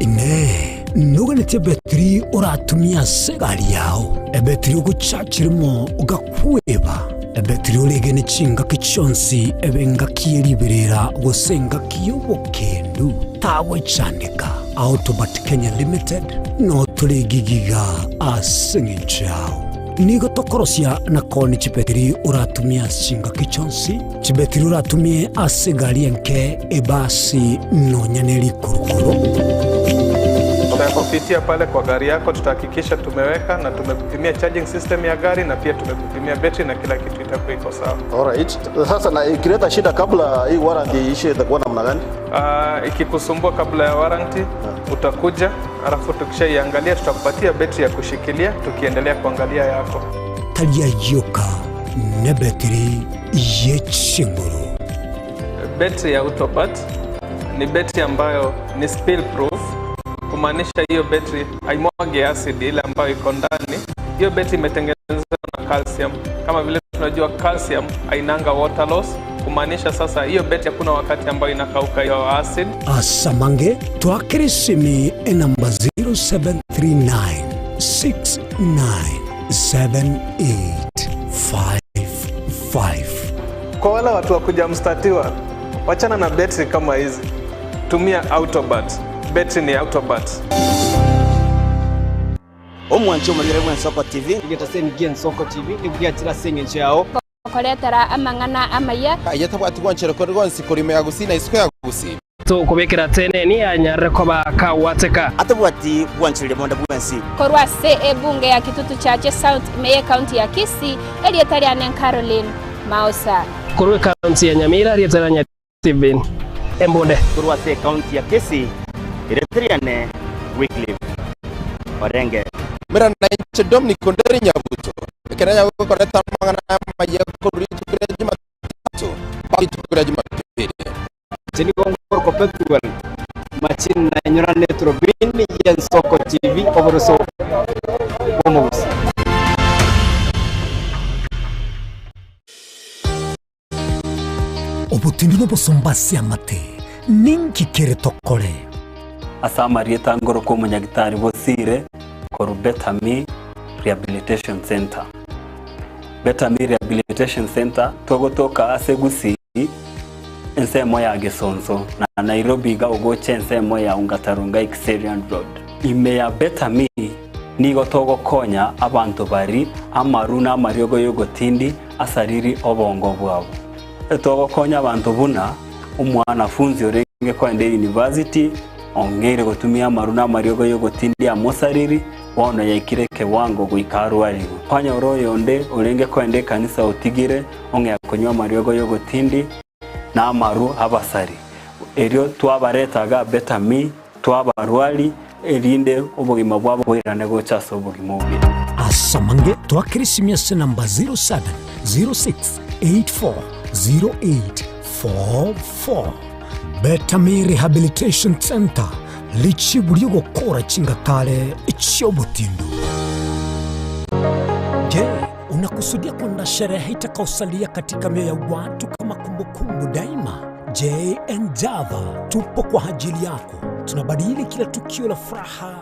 Inee! Noganetie ebetiri oratumie ase egari yao, ebetiri ogochachirimo ogakweba, ebetiri oregene chingaki chionsi ebe engaki ye riberera gose engaki y'obokendu? Tagochandeka. Autobat Kenya Limited notore gigiga ase eng'encho yao. Nigo tokorosia na koonia chibetiri oratumie ase chingaki chionsi, chibetiri oratumie ase egari enke, ebasi, nonya ne rikurukuru. Tutakupitia pale kwa gari yako, tutahakikisha tumeweka na tumekupimia charging system ya gari na pia tumekupimia betri na kila kitu itakuwa iko sawa. Alright. Sasa na ikileta shida kabla hii warranty iishe itakuwa namna gani? Ikikusumbua kabla ya warranty utakuja, alafu tukishaiangalia tutakupatia betri ya kushikilia, tukiendelea kuangalia yako. Taria yoka ne betiri yechinguru. Betri ya Autobat ni betri ambayo ni spill proof, kumaanisha hiyo betri haimwagi acid ile ambayo iko ndani. Hiyo betri imetengenezwa na calcium. Kama vile tunajua calcium hainanga water loss, kumaanisha sasa hiyo betri hakuna wakati ambayo inakauka hiyo acid. Asamange twakirisimi enamba 0739 697855. Kwa wale watu wa kuja mstatiwa, wachana na betri kama hizi, tumia Autobat. Betri ni Autobat. Omwancho omorire bwa Ensoko TV. Egetaseni gia Ensoko TV nibugiachira ase eng'encho yao. Koretera amang'ana amaya. Ayetabwati gwanchera kori gonsi korime ya gusii na isiko ya gusii. Tukubikira tene ni anyarire koba kawateka. Atabwati bwanchire bonda bwensi. Korwa se ebunge ya Kitutu Chache South meye county ya Kisii elietariane Caroline Mausa. Korwa county ya Nyamira rietaranya Steven Embunde. Korwa se county ya Kisii eretriane Wycliffe Orenge. Mera na inche Dominic Onderi Nyabuto. Ekera gokoreta amang'ana amaya korwa rituko ria Jumatatu mpaka rituko ria Jumapili. Chenigo Petuel machini na nyorane Trobin ya Nsoko TV oboroso bomogusi. Obotindi n'obosomba ase amate ninki kere tokore. Ase amarieta ngoro kwa omonyagitari bosire koru Betami Rehabilitation Center. Betami Rehabilitation Center togotoka ase Gusii ensemo ya Gesonso na Nairobi iga ogocha ensemo ya Ungatarunga Exerian Road. Ime ya Betami nigo togokonya abanto bari amaru na amariogo yogotindi asariri obongo bwabo. Togokonya abanto buna omwanafunzi orenge koenda university ong'eire gotumia amaru na amariogo yogotindi amosariri bono yaikire kewango goika arwariwe. Kwanyora oyonde orenge koenda ekanisa otigire ong'ea konywa amariogo yogotindi na amaru abasari. Erio twabaretaga Betami twabarwari erinde obogima bwabo bwairane gocha ase obogima obuya. Asamange twakirisimia ase namba 07 06 84 08 44. Betami Rehabilitation Center lichibu ry'ogokora chingatare chiobotindu. Je, unakusudia kwenda sherehe itakaosalia katika mioyo ya watu kama kumbukumbu daima? JN Java tupo kwa ajili yako. Tunabadili kila tukio la furaha,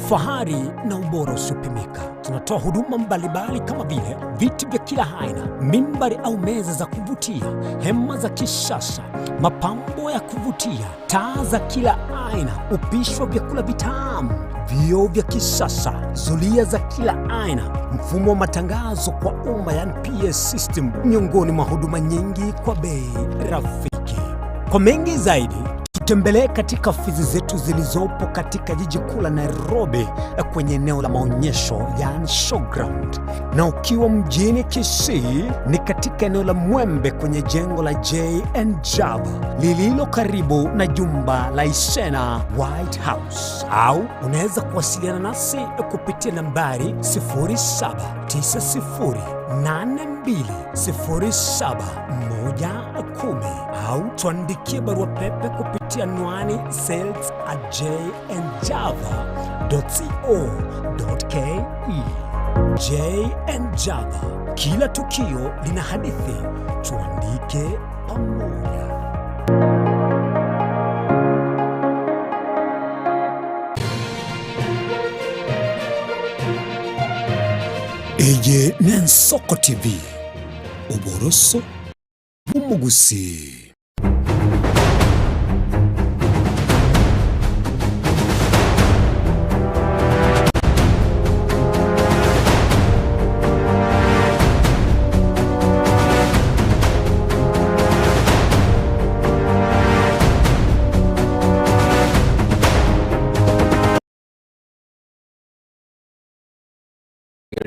fahari na ubora usiopimika. Tunatoa huduma mbalimbali kama vile viti vya kila aina, mimbari au meza za kuvutia, hema za kisasa, mapambo ya kuvutia, taa za kila aina, upishi wa vyakula vitamu, vioo vya kisasa, zulia za kila aina, mfumo wa matangazo kwa umma yani PS system, miongoni mwa huduma nyingi kwa bei rafiki. Kwa mengi zaidi tutembelee katika ofisi zetu zilizopo katika jiji kuu la Nairobi kwenye eneo la maonyesho yani showground, na ukiwa mjini Kisii ni katika eneo la Mwembe kwenye jengo la JN Java lililo karibu na jumba la Isena White House, au unaweza kuwasiliana nasi kupitia nambari 0790820710 au tuandikie barua pepe kupitia anwani sales@jnjava.co.ke. JN Java, kila tukio lina hadithi, tuandike pamoja. Eye n'Ensoko TV, oboroso bw'omugusi.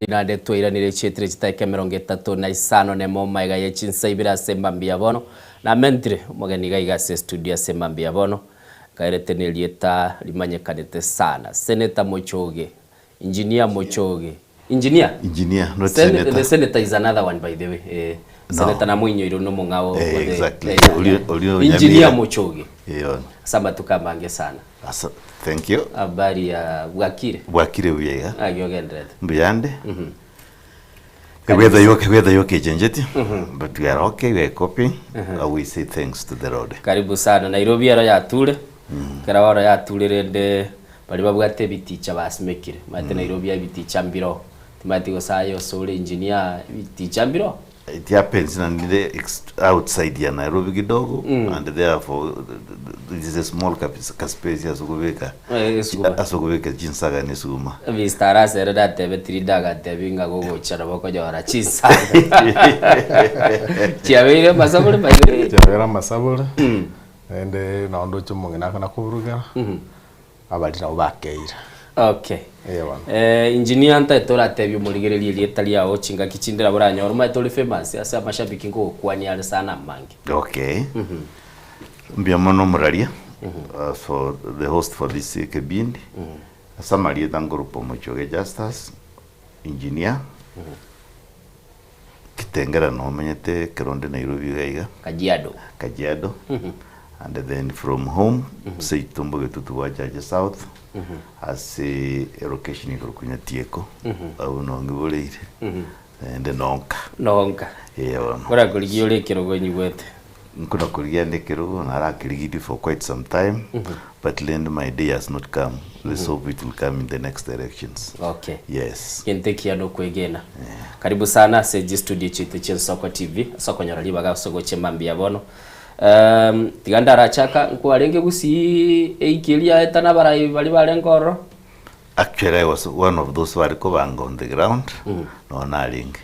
Naende twairanire chietire chitaika emerongo etato na isano nemo magega ye chinsa ibere ase mambia bono. Namentire omogeni iga iga ase estudio ase mambia bono, nkaerete nerieta rimanyekanete sana, Senator Mochoge, Engineer Mochoge, Engineer? Engineer, not Sen- senator. The senator is another one by the way. Eh, No. Senator namoinyoire nomong'ao Eh, ore- exactly. eh, yeah, Orio- yeah. orio Engineer Nyamira. Mochoge. Eh, ono. Ase amatuko amange sana. Asa, thank you. Habari ya bwakire? Bwakire buya iga. Naki ogendererete? Mbuyande. Mhm. Ewether yoke weather yoke echenjetie Mhm. but we are okay we are coping Mhm. we say thanks to the Lord. Karibu sana Nairobi ero yature ekero bono yature rende baria babwate ebiticha basimekire omanyete Nairobi ebiticha mbiroo timanyeti gose aye ase ore engineer ebiticha mbiroo. It happens na nire outside ya Nairobi kidogo and therefore it is a small ka space ase okobeka Eh, esuguma. ase okobeka chinsaga na esuguma. Mister Arasa ere natebeti rinde agatebia ng'a gogocha nabo okonyora chinsaga chiabeire amasabore by the way. Chiabeire amasabore, naende nonye ndoche omong'ina akana koburugera, abaria nabo bakeire. Okay. Eeh bono. Eh, engineer ntaete oratebie omorigereria erieta riao chingaki chinde nabo oranyore omanyete ore famous ase amashabiki nkogokwania are sana amange. Okay. Mbuya mono omoraria for the host for this ekebindi. Ase amarieta nkorokwa Omochoge Justus, engineer, Kitengela nomenyete ekero nde Nairobi iga iga. Kajiado. Kajiado. And then from home, seito mbogetutu bwa Chache South, ase elocation ekorokwa Nyatieko, abwo noo ngiboreire. Naende nonka. Nonka. Eeh bono. Kora korigia ore ekerogo nyigwete. Nkona korigia ande ekerogo, narakerigirie for quite some time, but rende my day has not come, let's hope it will come in the next elections. Okay. Yes. Gento ekiya nokwegena. Karibu sana ase chistudio chiaito chia Nsoko TV ase okonyora ribaga ase ogochia mambia bono. Um, tiga ndarachaka nkwarenge gusii eiki eria yaeta na abarai baria barenge ororo. Actually I was one of those bare kobanga on the ground, nonya narenge.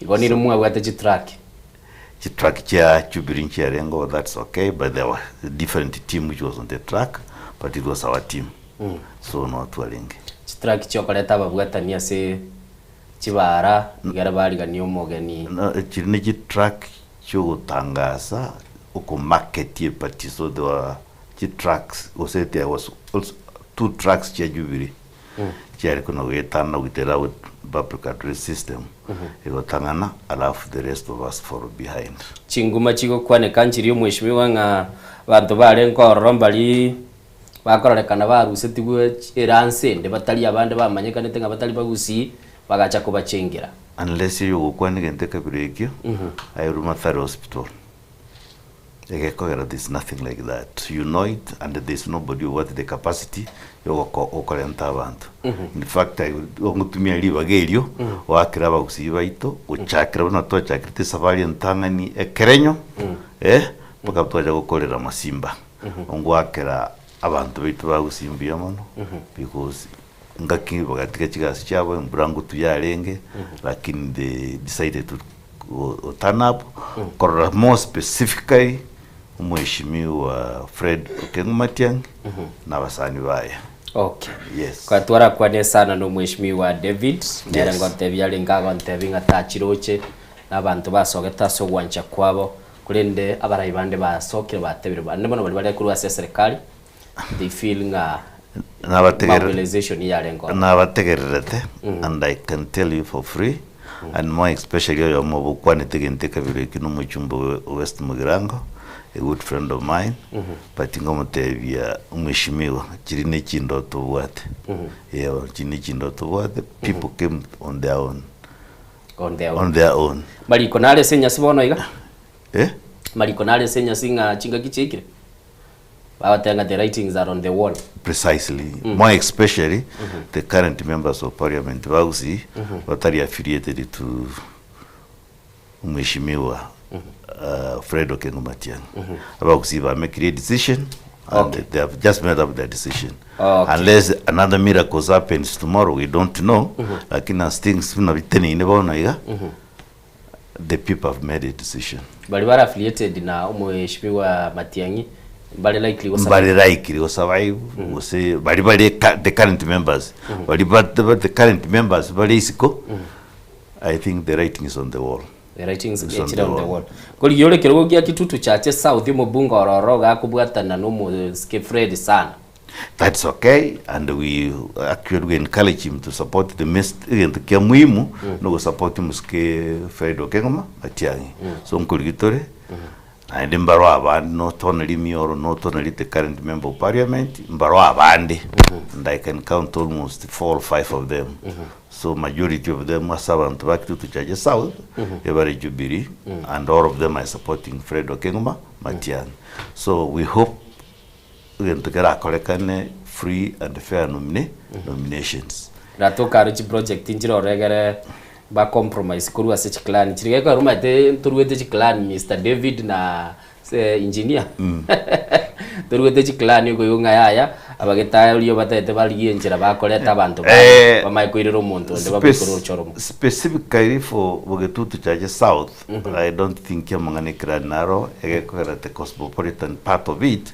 Igo nire mwabwate chitrack. Chitrack chia Jubilee nchiarenge oo that's okay but there was a different team which was on the track but it was our team so no twarenge. Chitrack chiokoreta ababwatani ase chibara igere bariganie omogeni. No chiri ne chitrack chiogotangasa okomarket eparty so there were chitracks gose there was also two tracks chia Jubilee Chiare kona goetana goetera with public address system egotang'ana alafu the rest of us follow behind. Chinguma chigokwaneka nchiria omweshimiwa ng'a abanto barenge ororo mbari bakororekana barusetigwe eranse ende batari abande bamanyekanete ng'a batari bagusii bagacha kobachengera. Unless oyogokwana egento ekabira ekio airwe Mathare Hospital. Egekogera there's nothing like that you know it and there's nobody obwate the capacity yogokorenta abanto in fact I would ngotumia ribaga erio goakera abagusii baito gochakera buna twachakirete esafari entang'ani ekerenyo eh mpaka twacha gokorera masimba ngoakera abanto baito ba gusii mbuya mono because ngaki bagatiga chigasi chiabo embura ngotu yarenge lakini they decided to go turn up korora more specifically omweshimiwa Fred Okengo Matiang'i na abasani baye. Okay. Yes. Kwa twarakwane sana na omweshimiwa David nere Yes. ngontebia arenge agontebia ng'a tachiroche na abanto basogete ase ogwancha kwabo korende abarai bande basokire batebire bande bono baria bare korwa ase eserekari they feel ng'a Nabategerere- mobilization yarenge ororo. Nabategererete and I can tell you for free and more especially oyomo obokwanete egento ekabiro ekio na omochumba o West Mugirango a good friend of mine but ngomotebia omweshimiwa chiri ne chindoto obwate eh chiri ne chindoto obwate people came on their own On their own. on their own Mariko nare ase enyasi bono iga? Eh? Mariko nare ase enyasi ng'a chingaki chiaikire? Bagoteba ng'a the writings are on the wall. Precisely. More especially the current members of parliament ba Gusii batari affiliated to Mheshimiwa Fred Okengo Matiang'i. Abagusii bamekire decision and they have just made up their decision. Unless another miracles happens tomorrow we don't know lakini as things buna biteneine bono iga the people have made a decision. Baria bare affiliated na Omweshimiwa Matiang'i Mbare likely go survive. Mbare likely go survive gose bari bare ka- the current members bari ba ba- the current members bare isiko I think the writing is on the wall. The writings Is on echire the on the wall. wall. Korigia ore ekerogo gia Kitutu Chache South omobunge ororo ogakobwatana na omosike Fred sana. That's okay and we actually we encourage him to support the mist egento kia muhimu nogosupport omosike Fred Okeng'oma Matiang'i. So nkorigia tore Naende mbareo abande not only me or not only the current member of parliament, mbareo abande and I can count almost four or five of them. So majority of them ase abanto ba Kitutu Chache South ebare Jubilee and all of them are supporting Fred Okeng'uma Matiang'i. So we hope egento kerakorekane free and fair nomina nominations. Ratoka aro chiproject nchire ororo egere ba compromise korwa ase chiclan chire gekogera omanyete ntoruete chiclan Mister David na engineer toruete chiclan okoigwa ng'a yaya abagetae oria obatagete barigie enchera bakoreta abanto babo Eh, bamanye koirera omonto onde babekore spec- orochoro. specifically for Bogetutu Chache South, I don't think amang'ana eclan naro egekogera the cosmopolitan part of it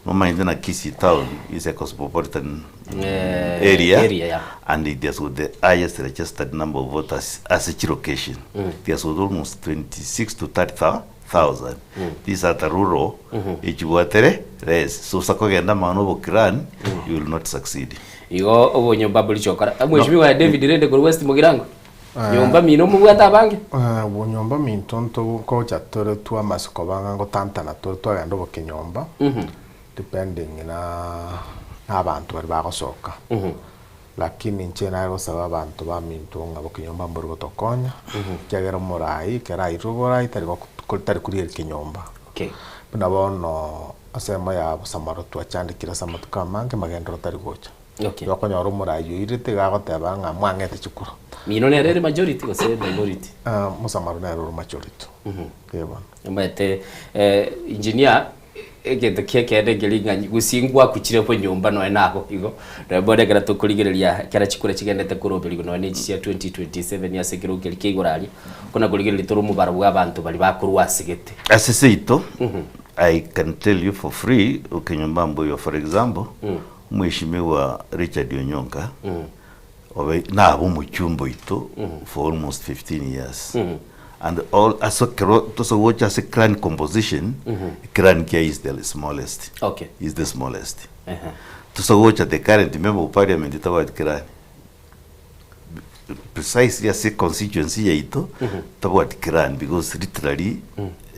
Nomanyete na Kisii town is a cosmopolitan Eh, area, area, yeah. and it has got the highest registered number of voters as each location. It has got almost 26 to 30,000. These are the rural, echibwatere less. So osakogenda amang'ana obokirani, you will not succeed. Igo obonyomba mbori chokora. Mheshimiwa David rende korwa West Mugirango. Nyomba mino mobwate abange. Bonyomba minto ntogocha tore twamasiko bang'a ngotantana tore twagenda obokenyomba depending na na abanto baria bagosoka. Lakini inche nare gosaba abanto baminto ng'a bokenyomba mbori gotokonya ekiagera omorai ekero airwe oborai tari tari korigereria kenyomba. Buna bono ase emo ya bosamaro twachandekire ase amatuko amange magenderero tari gocha. Okay. Igo okonyora omorai oirete iga agoteba ng'a mwang'ete chikura. Mino nere ere majority gose minority? Ah, Mosamaro nere ore majority. Eh bono. Omanyete eh, engineer egento kia ekeene nkeri ng'a gusii ngwakuchire bonyomba nonya nabo igo, nonya bono ekero tokorigereria ekero chikura chigendete koroberigwa nonya na echi chia 2027 ase ekerogo keria kia igoro aria, kona korigereria tore omobaro bwa abanto baria bakorwa ase gete. Ase seito, I can tell you for free, okenyomba mboiyo for example, Mweshimiwa Richard Onyonka obe nabe omochumba oito for almost 15 years and all ase ekero tose gocha ase clan composition clan kia is the smallest Okay. is the smallest tose gocha the current member of parliament tabwati clan precisely ase constituency yaito tabwati clan because literally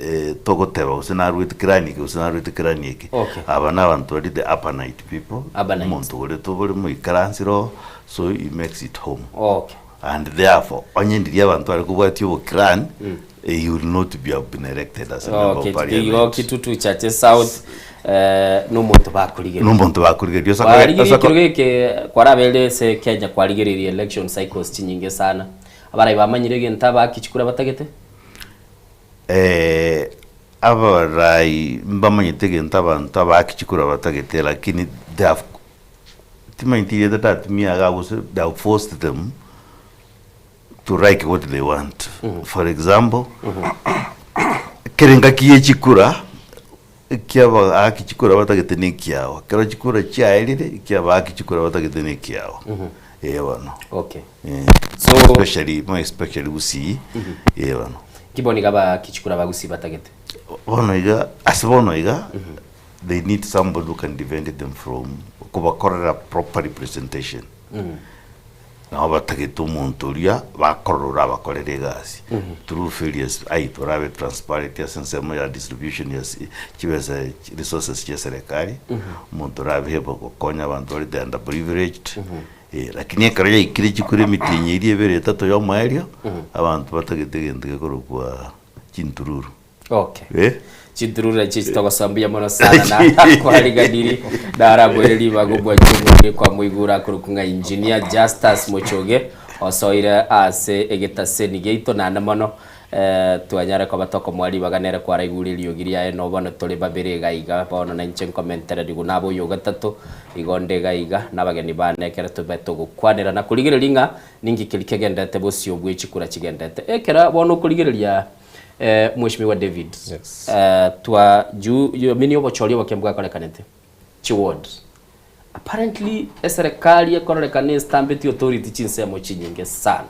eh, togoteba gose narwete clan eke gose narwete clan eke Okay. aba na abanto bari the urbanite people Urbanite. omonto orete obore moikaransire oo so he makes it home Okay. and therefore onye ndiria abanto bare kobwatia oboclan eh, he will not be have been elected as a member Okay, of parliament igo Kitutu Chache South eh, nomonto bakorigereria. Nomonto bakorigereria osa Kwarigereria osa ekero geke kwarabeire ase Kenya kwarigereria election cycles chinyinge sana. Abarai bamanyire egento abaki chikura batagete? Eh, abarai mbamanyete egento abanto abaki chikura batagete lakini they have timanyeti erieta ndatumia iga gose they have forced them to like what they want. For example, kera engaki ye chikura, ekiabaaki chikura batagete na ekiao, ekero chikura chiaerire, ekiabaaki chikura batagete na ekiao. Eh bono. Okay. Eh, So- especially, more especially Gusii, eh bono. Ki bono iga abaaki chikura ba Gusii batagete? Bono iga, ase bono iga, they need somebody who can defend them from kobakorera proper representation. Nabo batagete omonto oria bakorora orabakorere egasi through various aitwe orabe transparent ase ensemo ya distribution ya chibesa resources chia eserekari, omonto orabe able gokonya abanto bare the underprivileged, lakini ekero yaikire chikure emitienyi eria ebere etato ya omoerio, abanto batagete egento gekorokwa chintururu. Okay. Eh? Chintururu nachi chitogosoa mbuya mono sana na kwariganiri narabwere ribaga obwanchi obonge kwa moigura akorokwa ng'a engineer Justus Mochoge osoire ase egetaseni giaito naende mono eh, twanyare koba tokomoa ribaga nere kwaraigure eriogi riaye no bono tore babere iga iga bono na inche nkomentererigwa nabe oyo ogatato igo nde iga iga na abageni bane ekero tobe togokwanera na korigereria ng'a ninki keria kegenderete bosio bwe chikura chigenderete ekero bono okorigereria. Eh, Mheshimiwa David, eh, twa ju you mean obochori oboke mbwakorekanete chiward apparently eserekari ekororekana esitambeti authority chinsemo chinyinge sana.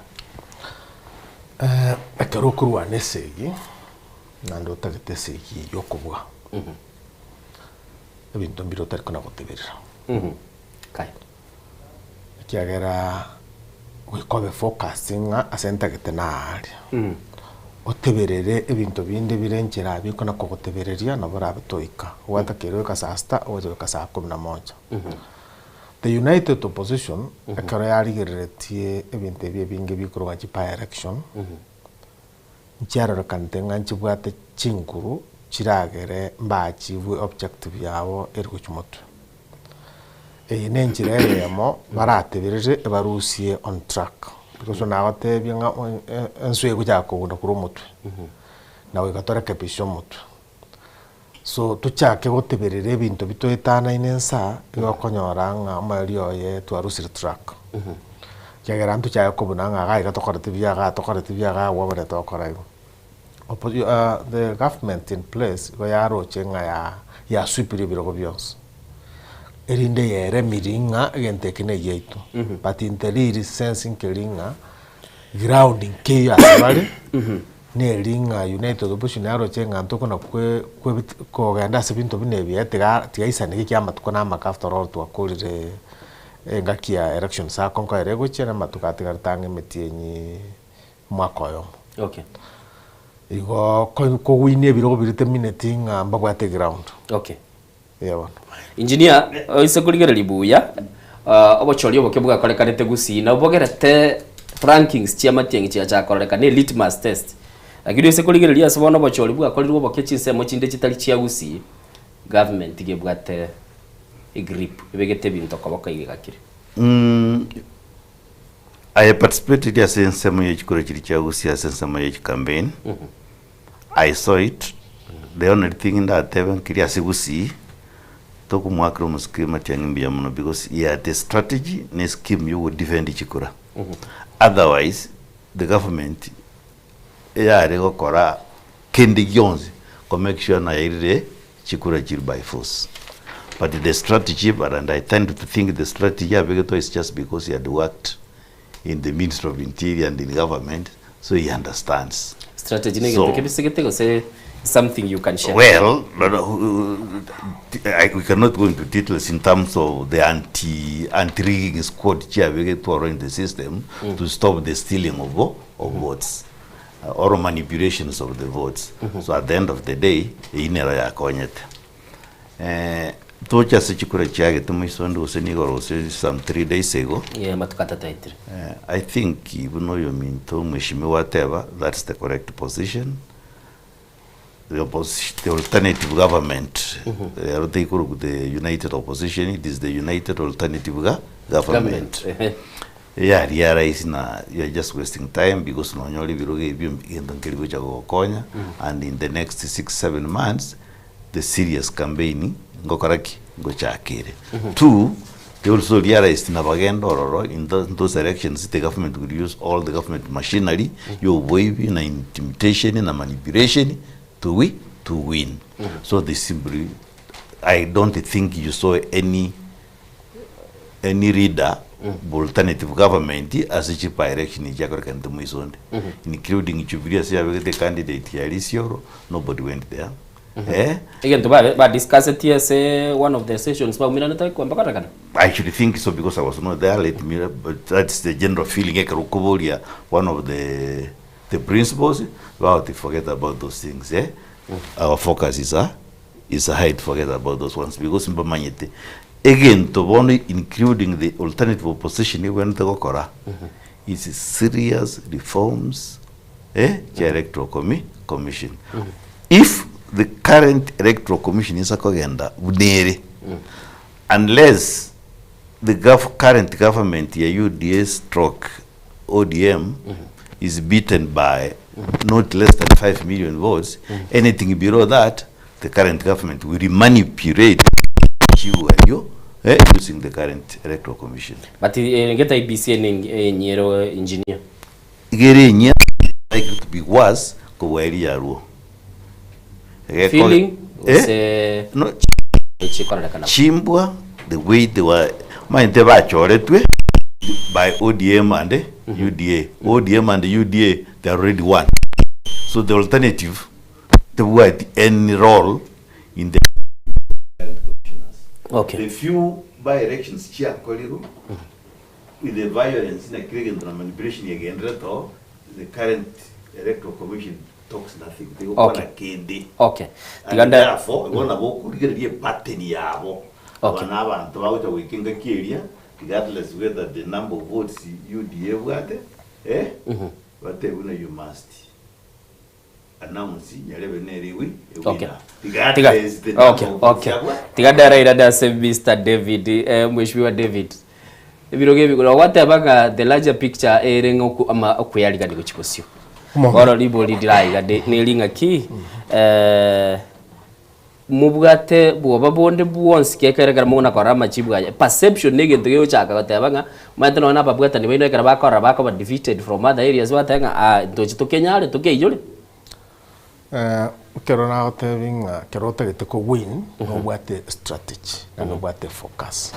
Eh, ekero okorwana esegi naende otagete esegi eyio okobua ebinto mbire otari kona goteberera. Kai. Ekiagera goika obe focused ng'a ase ntagete naaria. Oteberere ebinto binde bire enchera abwo bikona kogotebereria nabo orabe toika. Gwatakeire goika saa sita ogocha goika saa kumi na moja. The united opposition ekero yarigereretie ebinto ebi ebinge bikorwa chi by election, nchiarorekanete ng'a nchibwate chinguru chiragere mba achieve objective yabo ere gochia motwe. Eye nenchera eyemo barateberere ebarusie on track because nagotebia ng'a enswe egochaka kogunda korwa omotwe na goika torekebishe omotwe. So tochake goteberera ebinto bitoetanaine nsa igo okonyora ng'a omoerio oye twarusire track. Ekiagera ntochake kobuna ng'a iga iga tokoreti buya igaa tokoreti buya igaa abwo abare togokora igo. The government in place igo yaroche ng'a ya yasweepire ebirogo bionsi, erinde yeremirie ng'a egento eke na egiaito. But in the real sense nkeri ng'a ground nkeiyo ase bare, neri ng'a united opposition yaroche ng'a ntokona kwe kwebit kogenda ase ebinto buna ebi tiga tigaisane ekia amatuko na amake after all twakorire engaki ya election cycle nkoera egochia na amatuko atigarete ang'e emetienyi omwaka oyomo. Okay. Igo ko kowinia ebirogo biria temineti ng'a mbabwate eground. Okay. Eeh bono. Engineer, oise korigereria buya, obochori oboke bwakorekanete Gusii nabo bogerete rankings chia Matiang'i chiachaka kororekana ne litmus test. Lakini oise korigereria ase bono obochori bwakorirwe oboke chinsemo chinde chitari chia Gusii, government iga ebwate egrip, ebegete ebinto koboko iga egakire. I participated ase ensemo ye chikura chiria chia Gusii ase ensemo ye chicampaign, I saw it, the only thing ndatebe nkeria ase Gusii, tokomoakera omosike Matiang'i mbuya mono because he had a strategy na escheme ya ogodefend chikura. Otherwise, the government eyare gokora kende gionsi ko make sure nayairire chikura chiri by force. But the strategy, but and I tend to think the strategy abegetwe is just because he had worked in the Ministry of Interior and in government, so he understands. Strategy na egento So- kebisegete gose something you can share? Well, but, I, we cannot go into details in terms of the anti anti-rigging squad chiabegetwe oro in the system to stop the stealing of, vo- of votes or manipulations of the votes. So at the end of the day, eyio nero yakonyete. Eh, toche ase chikura chiagete moisonde gose nigoro gose some 3 days ago. Yeah, amatuko atato aetire. I think buna oyo ominto mheshimiwa ateba, that's the correct position. The, opposition, the alternative government, ero teikorokwa the united opposition, it is the united alternative government. Government. Yeah, realize na you are just wasting time because nonyora ebirogo ebio egento nkeri gocha gogokonya and in the next 6 7 months the serious campaign ngokora ki ngochakere. Two, they also realized nabagenda ororo in those elections the government will use all the government machinery yoboibi na intimidation na manipulation to win. So they simply, I don't think you saw any leader alternative government ase chi by election chiakorekanete moisonde, including Jubilee ase yabegete candidate ya Isiolo, nobody went there, eh. Egento ba ba discuss ase one of the sessions baumiranete kwamba korekana. I should think so because I was not there. Let me, but that's the general feeling. Ekero okoboria one of the principals about to forget about those things. Eh? Our focus is a high to forget about those ones because mbamanyete egento bono including the alternative opposition igwenete gokora is serious reforms, eh, cha electoral commission. If the current electoral commission isa kogenda bunere, unless the current government ya UDA stroke ODM is beaten by not less than 5 million votes, anything below that, the current government will manipulate you, eh, using the current electoral commission. But ngeta IEBC ni enyero engineer. Igere enye likely to be worse. Kobua eria yarwo. Feeling gose No, chikorerekana. Chimbwa the way they were omanyete bachoretwe by ODM and UDA. ODM and UDA they are already one. So the alternative tebwati any role in the Okay. The few by elections chiakorirwe with the violence na kire gento na manipulation yegenderete oo the current electoral commission talks nothing tigokwana Okay. kende Okay. And Tiga nda- therefore igo nabo okorigereria epattern yabo Okay. aba na abanto bagocha goika engaki eria regardless whether the number of votes UDA ebwate eh batebe buna you must announce nyarebe nere ewi Okay. ewina Tiga, regardless the number okay, of votes okay. yabwate Tiga ndaraira ase Mr. David, eh, Mheshimiwa David. Ebirogo ebi korwa gwateba ng'a the larger picture ere ng'a oku- ama okweyarigania gochia bosio. Omonto. Bono ribori ndiraiga ndi- neri ng'aki eh, mobwate bwoba bonde bwonsi gekero ekero mogona korora amachibu aya perception na egento gegochaka goteba ng'a omanyete nonye na ababwatani baino ekero bakorora bakoba defeated from other areas bateba ng'a aah ntoche tokenyare tokeiyore. Ekero nagotebi ng'a ekero otagete ko win, nobwate strategy naende obwate focus.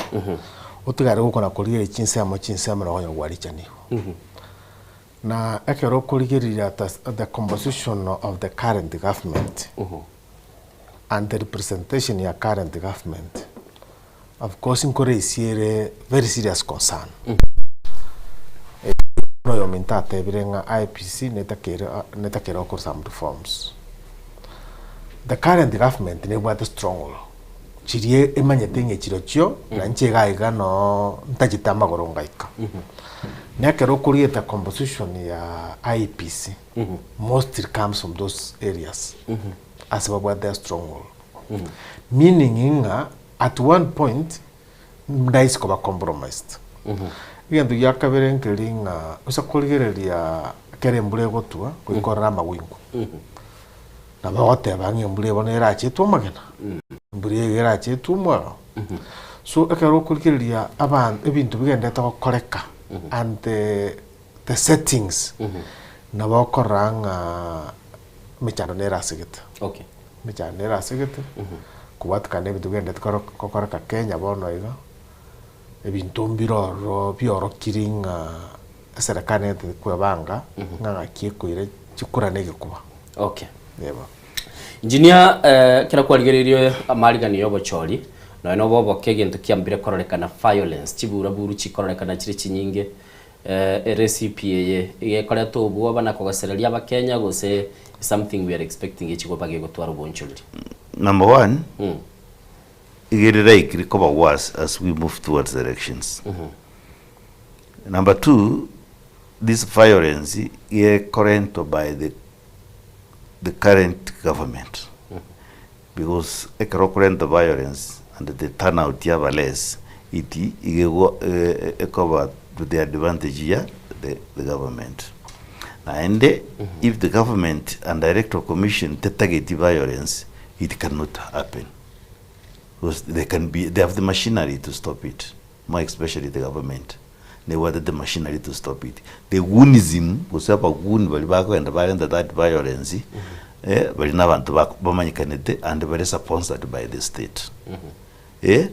Otigare gokona korigereria chinsemo chinsemo na konya gwarichanigwa. Na ekero okorigereria the composition of the current government and the representation ya current government, of course nkoraisia ere very serious concern. Buna oyominto atebire ng'a IEBC netakeire netakeire gokora some reforms. The current government nebwate stronghold chiria emanyete ng'a chirochio na inche iga iga noo ntachete amagoro ngaika. Na ekero okoriete composition ya IEBC mostly comes from those areas ase babwate stronghold. Meaning ng'a at one point ndaisi koba compromised. Egento gia kabere nkeri ng'a ase korigereria ekero embura egotwa goika orore amawingu. Nabo ogoteba ng'a embura eye bono erache etwe amagena, embura eye iga erache etwe omwaro. So ekero okorigereria aban ebinto bigenderete gokoreka and the the settings, nabo okorora ng'a emechando nere asegete. Okay. Emechando nere asegete, kobwatekana na ebinto bigenderete koro gokoreka Kenya bono iga, ebinto mbire ororo biorokiri ng'a eserekari nere kwebanga ng'a ng'aki ekoira chikura na egekuba. Okay. Yebo. Engineer, eh, ekero kwarigereirie amarigani ya obochori, nonya nobe oboke egento kiambire kororekana violence, chiburaburu chikororekana chire chinyinge, eh, erecipe eye iga ekoreta obwoba na kogosereria abakenya gose something we are expecting echigoba gegotwara obonchoreri? Number one, iga ere likely koba worse as we move towards elections. Number two, this violence gekorentwa by the the current government because ekero okorenta violence and the turnout yaba less it igego ekoba to the advantage ya the, the government. Naende if the government and electoral commission tetageti violence it cannot happen because they can be they have the machinery to stop it. more especially the government nebwate the machinery to stop it. The goonism gose abagoon baria bakogenda barenta that violence eh, baria na abanto bak bamanyekanete and bare sponsored by the state eh,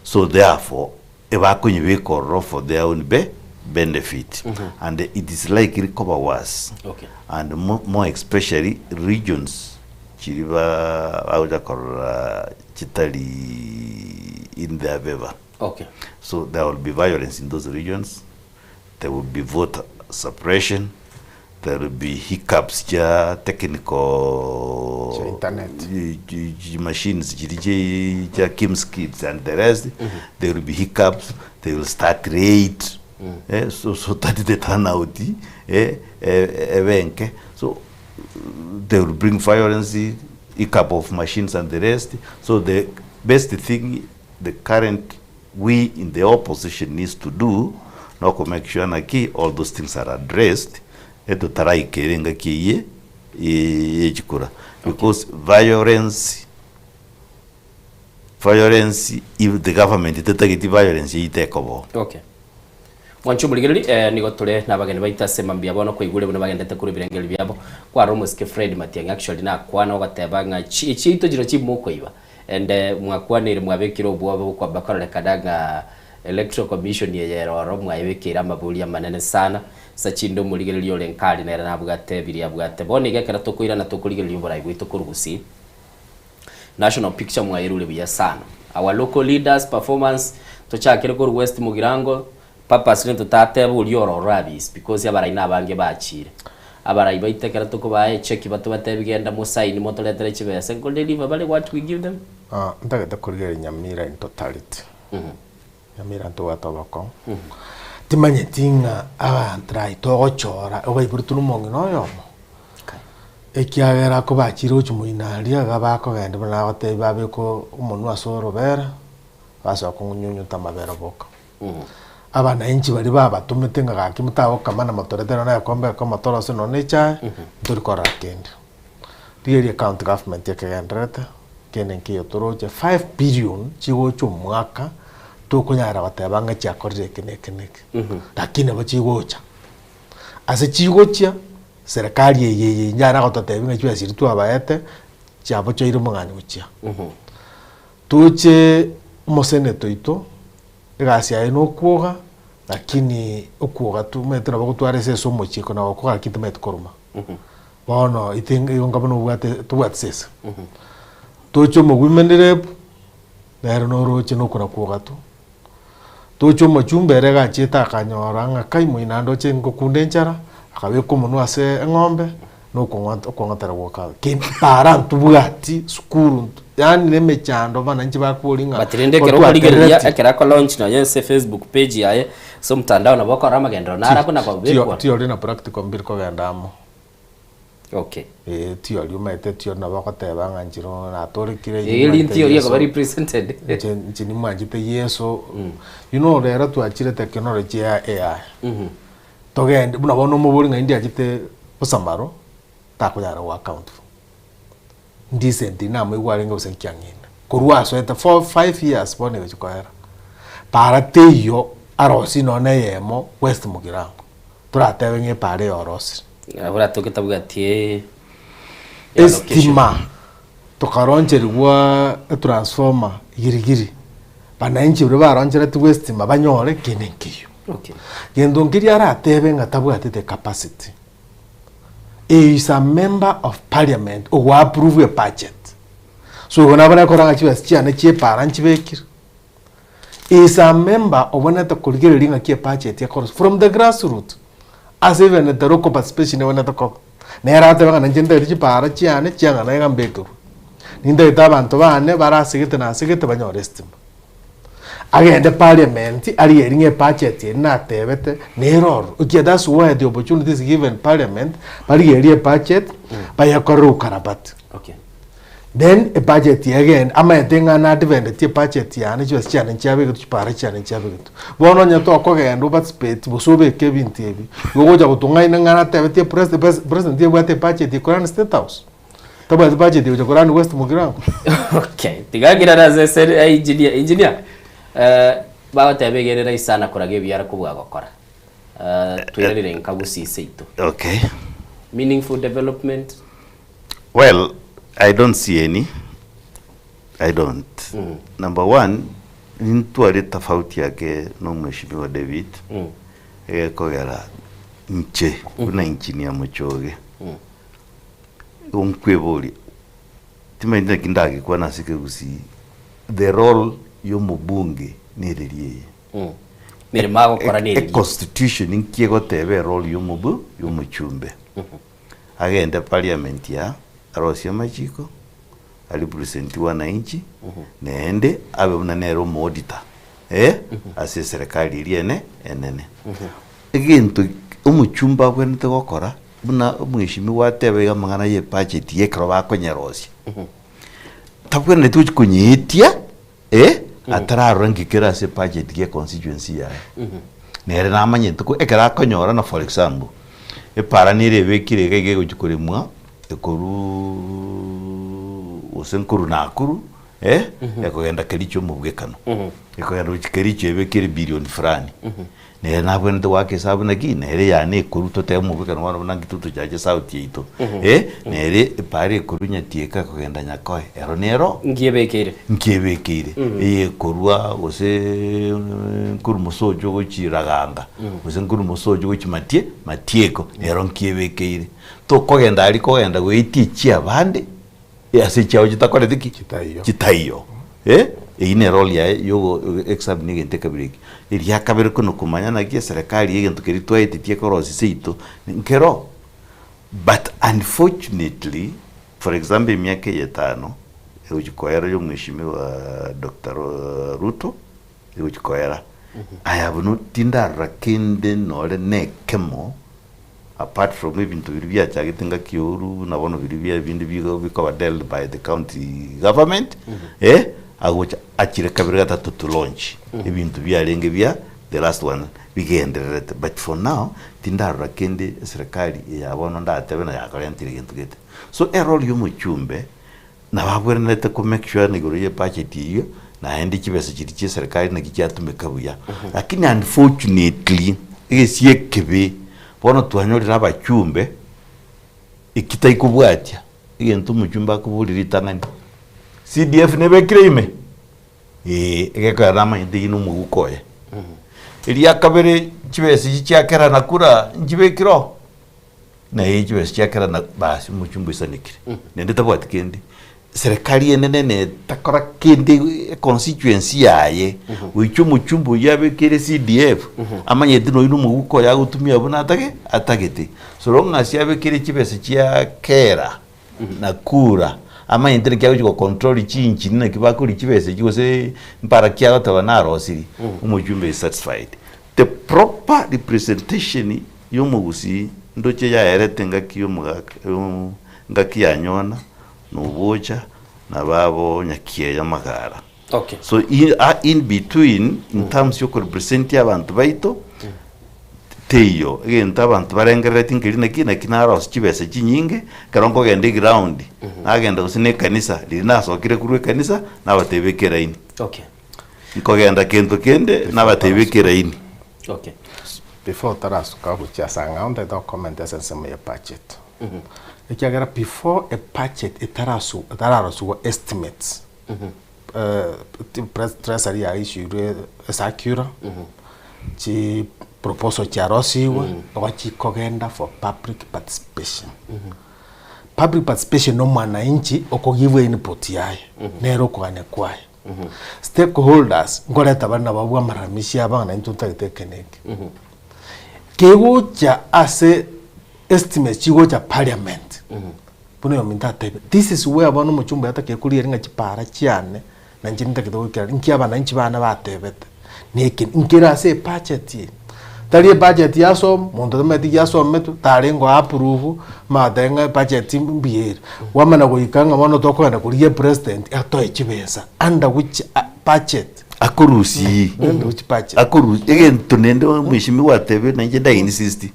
so therefore ebakonyebeka ororo for their own be benefit and it is likely koba worse Okay. and mo more especially regions chiria ba bagocha korora chitari in their favour. Okay. So there will be violence in those regions, there will be voter suppression, there will be hiccups chia technical Chia internet. chi machines chiri chi chia KIMS kits and the rest, there will be hiccups, they will start late, eh, so, so that the turnout eh, eh, ebe enke. So they will bring violence, hiccup of machines and the rest. So the best thing the current we in the opposition needs to do noko make sure naki all those things are addressed etotaraikera engaki eye yechikura because violence violence if the government tetageti violence eyio tekoba oo. Okay. Mwanche omorigereri, eh, nigo tore nabageni baito ase mambia bono kwaigure buna bagendete korwa ebirengererio biabo. Kwarora omosike Fred Matiang'i actually nakwana ogoteba ng'a chi chiaito chiro chimokoiba and mwakwaneire mwabekire obwoba bokwamba kororekana ng'a Electoral Commission eye ere oro mwayebekeire amabori amanene sana. Ase chinde omorigereria ore nkari nere nabwate biria abwate. Bono iga ekero tokoirana tokorigereria oborai bwaito korwa Gusii. National picture mwayerure buya sana. Our local leaders performance tochakere korwa West Mugirango purposely totateba oria ororo abisi because abarai nabange bachire. Abarai baito ekero tokobaa echeki batobatebi genda mosaini motoretere chibesa nko deliver bare what we give them. Ah, ntagete korigereria Nyamira in totality. Nyamira ntobwate obokong'u. Timanyeti ng'a abanto aye togochora obaiboretwe na omong'ina oyomo, ekiagera kobachire gochia moino aria iga bakogenda buna nagotebia babeke omonwe ase orobere, basoa konyunyuta amabere boka. Abananchi baria babatomete ng'a gaki motagokama na motoretere nonye na egekombe ekemo torose nonye na echae, ntori korora kende. Rigereria ecounty government ekegendererete, kende nkeiyo toroche, 5 billion chigocha omwaka, tokonyara goteba ng'a chiakorire eke na eke na eke, lakini nabo chigocha. Ase chigochia, serikali eye eye inche nare gototebia ng'a chibesa chiria twabaete, chiabochoire omong'anyi gochia. Toche omoseneto oito, egasi yaye na okwoga, lakini okwoga tu omanyete nabo ogotwara esese omochie kona gokoga lakini tomanyeti koruma. Bono ite igo nka buna obwate tobwati sese. Toche omowomen rep, nere noroche nokona kwoga tu. Toche omochumba ere iga achiete akanyora ng'a kai moino ndoche ngokunde enchara, akabeka omonwe ase eng'ombe, na okong'ota okong'otera gwoka kende para ntobwati sukuru nto yaani na emechando abananchi bakoboria ng'a But rende ekero okorigereria ekero ako launch nonye ase Facebook page yaye ase omotandao nabo okorora amagenderero naro akona kobekwa. Theory na practical mbiri kogenda amo. Okay. Eeh theory omanyete theory nabo ogoteba ng'a inche no natorekire Eeh eri theory ekoba represented. Inche inche nimwanchete Yeso. You know rero twachire technology ya AI. Togende buna bono omobori ng'a indiachete bosamaro, takonyara go account for. Ndecently namoigwa arenge gose nkiang'ina. Korwa asoete four, five years bono egochi koera. Para teiyo arosie nonya na eyemo West Mugirango. Toratebe ng'a epara eye orosire. Nabo oratoke tabwati Estima tokaroncherigwa etransformer girigiri, bananchi baria baroncheretigwe estima banyore kende nkeiyo. Okay. Gento nkeria aratebe ng'a tabwate the capacity. He is a member of parliament ogo approve ebudget. So igo nabo nakora ng'a chibesa chiane chia epara nchibekire. He is a member obwenerete korigereria ng'aki ebudget ekoroswa from the grass root ase even the local participation ebwenerete koba. Nere atebe ng'a nainche ntagete chipara chiane chiang'ana iga mbekerwe, nintagete abanto bane bare asegete na asegete banyore estima. Agende parliament arigererie ng'a ebudget eria natebete nere ororo, ekiagera that's why the opportunity is given parliament barigererie ebudget bayekorere ukarabati. Okay. Then ebudget egende amaete ng'a nadefendeti ebudget yane chibesa chiane nchiabegetwe chipara chiane nchiabegetwe. Bono onye tokogenda oparticipate gose obeke ebinto ebi, igo ogocha gotong'aina ng'a natebetie president president ebwate ebudget ekorana state house, tabwati budget egocha korana west mugirango. Okay, tiga ngirane ase ase engineer, engineer bagoteba egerera isana koraga ebiara kobua gokora. Toiranire nka gusii seito. Okay. Meaningful development. Well, I don't see any. I don't. Number one, nintware tofauti yake na omweshimiwa David, egekogera inche buna engineer Muchoge, igo nkweboria, timanyeti naki ndagekwane ase ekegusii, the role ya omobunge nereri eye. Meremo agokora nereri. Econstitution nki egoteba erole ya omobu ya omochumbe. Agende parliament ya arosie amachiko, arepresent wananchi, naende abe buna nere omoauditor eh, ase eserekari eria ene enene. Egento omochumba abwenerete gokora, buna omweshimiwa ateba iga amang'ana ya ebudget ya ekero bakonyerosia, tabwenereti gochia konyeetia eh, atararora nki kere ase ebudget ya econstituency yaye. Nere namanyete ko ekero akonyora na for example, epara nere ebekire iga iga egochia koremwa, ekoruuuu gose nkorwa Nakuru. Eh, ekogenda Kericho omobwekano. Ekogenda gochia Kericho ebekire billion fulani. Nere nabwenerete goaka esabu naki, nere yane ekorwa totebe omobwekano bono buna nki totochache sauti yaito. Eh, nere epara ekorwa Nyatieka kogenda Nyakoe, ero nero Nki ebekeire? nki ebekeire. Eye ekorwa gose nkorwa Mosocho gochia Raganga, gose nkorwa Mosocho gochia Matie Matieko, ero nki ebekeire. Tokogenda aria kogenda goetia echiabande. Ase chiao chitakoreti ki? Chitaiyo. Chitaiyo. Eh, eyio nere role yaye yogo examine egento ekabere eke. Eria kabere kono komanya naki eserekari egento keria twaetetie ekorosia seito nkero. But unfortunately, for example emiaka eye etano, egochi koera ya omweshimiwa Doctor Ruto, egochi koera, I have not tindarora kende nore na ekemo Apart from ebinto biria biachagete ngaki ya Uhuru buna bono biria bia ebinde bigo bikoba dealt by the county government eh, agocha achire kabere gatato to launch ebinto biarenge bia the last one bigendererete but for now tindarora kende eserekari eye ya bono ndatebe na yakorentire gento gete. So erole ya omochumbe Nabo abwenerete ko make sure na igoro ye budget eyio naende chibesa chiria chia eserekari naki chiatumeka buya. Lakini unfortunately egesie ekebe bono twanyorire abachumbe eki taikobwatia egento omochumbe akoboria ritang'ani CDF nebekire ime? Eeh egekogera namanyete eyio na omoguko oye. Eria kabere chibesa echi chiakera na kura nchibekire oo? Naye chibesa chia kera na basi omochie mboisanekire naende tabwati kende. Serikali enene netakora kende econstituency yaye goicha omochumbe oyio abekeire CDF amanyete noyio na omoguko oye agotumia buna atage atagete. So long as abekeire chibesa chia kera na kura amanyete naki agochi gocontrol chinchini naki bakoria chibesa echio gose mpara ki agoteba narosiri omochumbe is satisfied. The proper representation y'omogusii ndoche yaerete engaki y'omogaka engaki ya Nyona na Obocha na babo Nyakiaya Magara. Okay. So in, a, in between in terms y'okorepresent abanto baito teiyo egento abanto barengerereti nkeri naki naki narosie chibesa chinyinge ekero nkogenda eground nagenda gose na ekanisa riria nasokire korwa ekanisa nabatebia beka eraini. Okay. Nkogenda kento kende nabatebie beka eraini. Okay. Before otarasuka gochia ase ang'ao ntaete gocomment ase ensemo ya budget. Ekiagera before a budget etarasu etararosiwa estimates, treasury ya issuirwe ecircular, chi proposal chiarosiwe, nigo chikogenda for public participation. Public participation na omwananchi okogivwa input yaye, nere okogania kwaye. Stakeholders nkoreta bare nababwo amaramishi aba ng'a naintwe ntotagete eke na eke. Kegocha ase estimates chigocha parliament, buna oyominto atebire, this is where bono omochumba oyo atakeire korigereria ng'a chipara chiane na inche nintagete goikera inki abananchi bane batebete, na eke nkere ase ebudget eye. Tari ebudget yasomwa, monto tamanyeti giasometwe, tarenge o approve, maatebe ng'a ebudget mbuya ere. Kwamana goika ng'a bono tokogenda korigia epresident atoe chibesa under which budget? Akorusia Under which budget? akorusia egento naende mheshimiwa atebire na inche nda insist,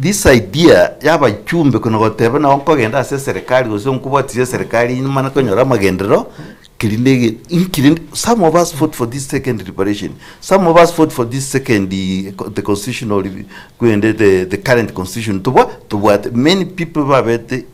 this idea ya abachumbe kona goteba nabo nkogenda ase eserekari gose nkobwatisia eserekari nyuma konyora amagenderero, keria na ege inki rende some of us fought for this second liberation, some of us fought for this second the constitutional kwende the the current constitution tobwa tobwate many people babete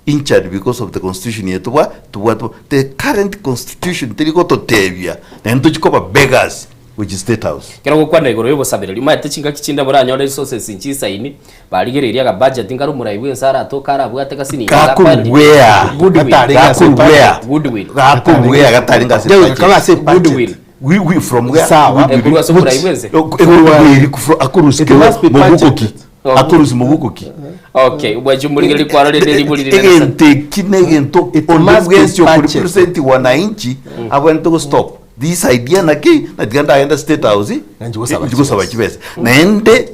injured because of the constitution eye tobwa tobwate the current constitution teri gototebia naende tochi koba beggars gochia state house. Ekero ogokwana igoro y'obosabereri, omanyete chingaki chinde boranyore resources nchisaini, barigereirie agabudget nkare omorai bw'ense aratoke arabwate gasi ninki Gakoruea. Goodwill. Gakoruea. Goodwill. Gakoruea gatari ase Goodwill. budget. Kaba ase budget. Goodwill. We, we from where? Sawa. Goodwill. Ekorwa ase omorai bw'ense. Goodwill kufro- akorusia It must be moguko ki? budgeted. Akorusia moguko ki? Okay, bwachi omorigereria kwarorire eribori rire nesa. Egento eki na egento It onde must be bwensi budgeted. okorepresent wananchi abwenerete gostop this idea naki natiga ndagenda state house Nanchi gosaba nchi gosaba chibesa naende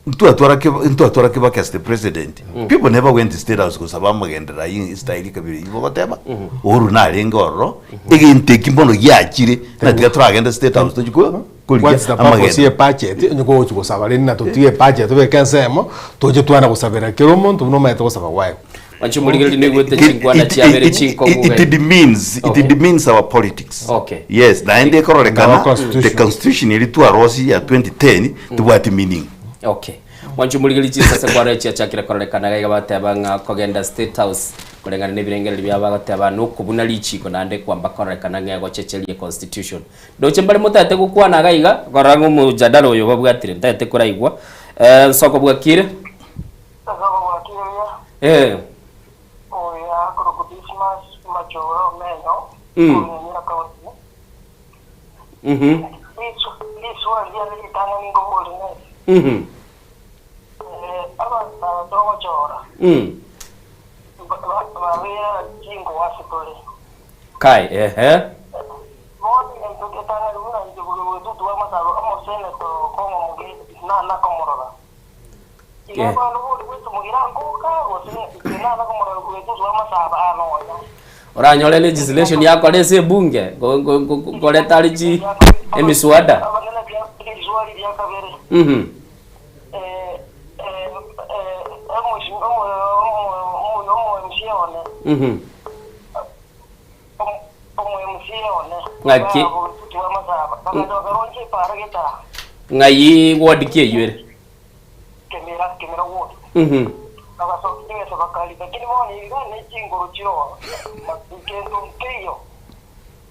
ntwatwara Kiba- ntwatwara Kibaki as the president people never went to state house gosaba amagenderero ayio style kabira eyio bagoteba Uhuru narenge ororo egento eki mbono giachire natiga toragende state house tochi ko korigia What's the purpose amagenderero ye budget onye kogochi gosaba rende na totige ebudget tobeke ensemo toche twana gosabera kera omonto buna omanyete gosaba gwaye. Wancho morigereria noigwete chinkwana chiabere chinkong'u It demeans, it Okay. demeans our politics. Okay. Yes, naende ekororekana Our constitution. the constitution eri twarosie ya 2010 tibwati meaning. Okay. Mwancho morigereria chinsase kwarora chiachakire kororekana iga iga bateba ng'a kogenda state house koreng'ana na ebirengererio biabo bagoteba nokobuna richiko naende kwamba kororekana ng'a egochecheria econstitution. Ndoche mbare motaete gokwana iga iga korora ng'a omojadala oyo babwatire ntaete koraigwa. Eh, nsoko bwakire? Eh. Mm. Mhm. Mhm. Mm. Kai, ehe. Eh. Oranyore legislation yakora ase ebunge go- go- go- go- koreta are chi emiswada. Mhm. Mhm. Ng'aki ng'ai ward ki eywo ere? Mhm.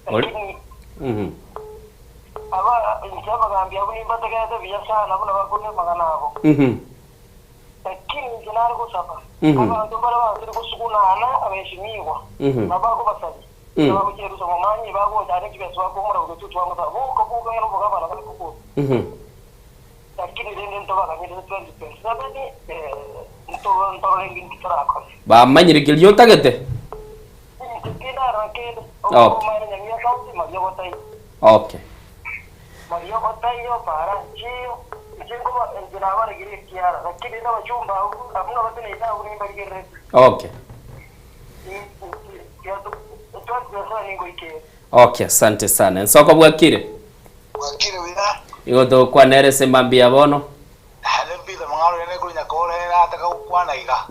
Ori- Mhm. Mhm. Mhm. Mhm. Mm. Mhm. Bamanyire keria otagete? Okay. Okay. Okay. Okay, asante sana. Nsoko bwakire? Igo tokwanere ase mambia bono.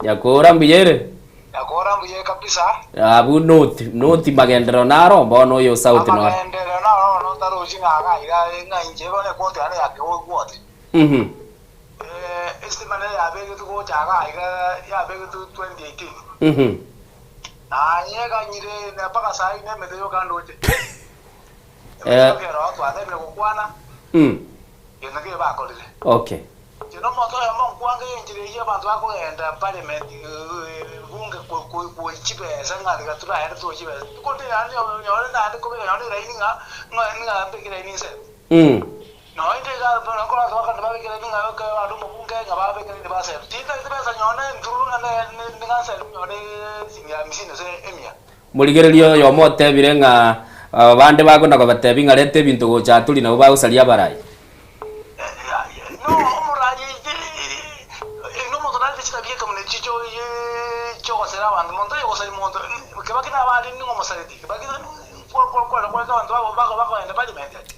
Nyakora mbuya ere? Nyakora mbuya kabisa. Abwo noti, noti magenderero naro bono oyo sauti noro. Amagenderero naro bono otarochi ng'a iga iga ng'a inche bono ekoti yane ya kegwoti. Mhm. Eh, estima nere yabegetwe gocha iga iga yabegetwe 2018. Mhm. Naye eganyire na mpaka sahi na emete yoka ndoche. Eh. Emete yoka twatebire gokwana Mm. gento nkere bakorire. Okay. Inche nomonto oyomo nkwange enchera eyio abanto bakogenda parliament bunge gochibesa ng'a tiga toragende tochibesa. Konde naende nyore naende kobeka nonye eraini ng'a ng'a mbeke eraini inse. Mm. Nonye inde iga bono nkoro abanto bakogenda babeke eraini ng'a ekero bande omobunge ng'a babeke eraini baserwe. Tintagete besa nyone ntururu ng'a ne nserwe nyone esiringi hamsini gose emia. Morigererie oyomo otebire ng'a abande bakona kobatebia ng'a reta ebinto gocha aturi nabwo bagosaria abarai.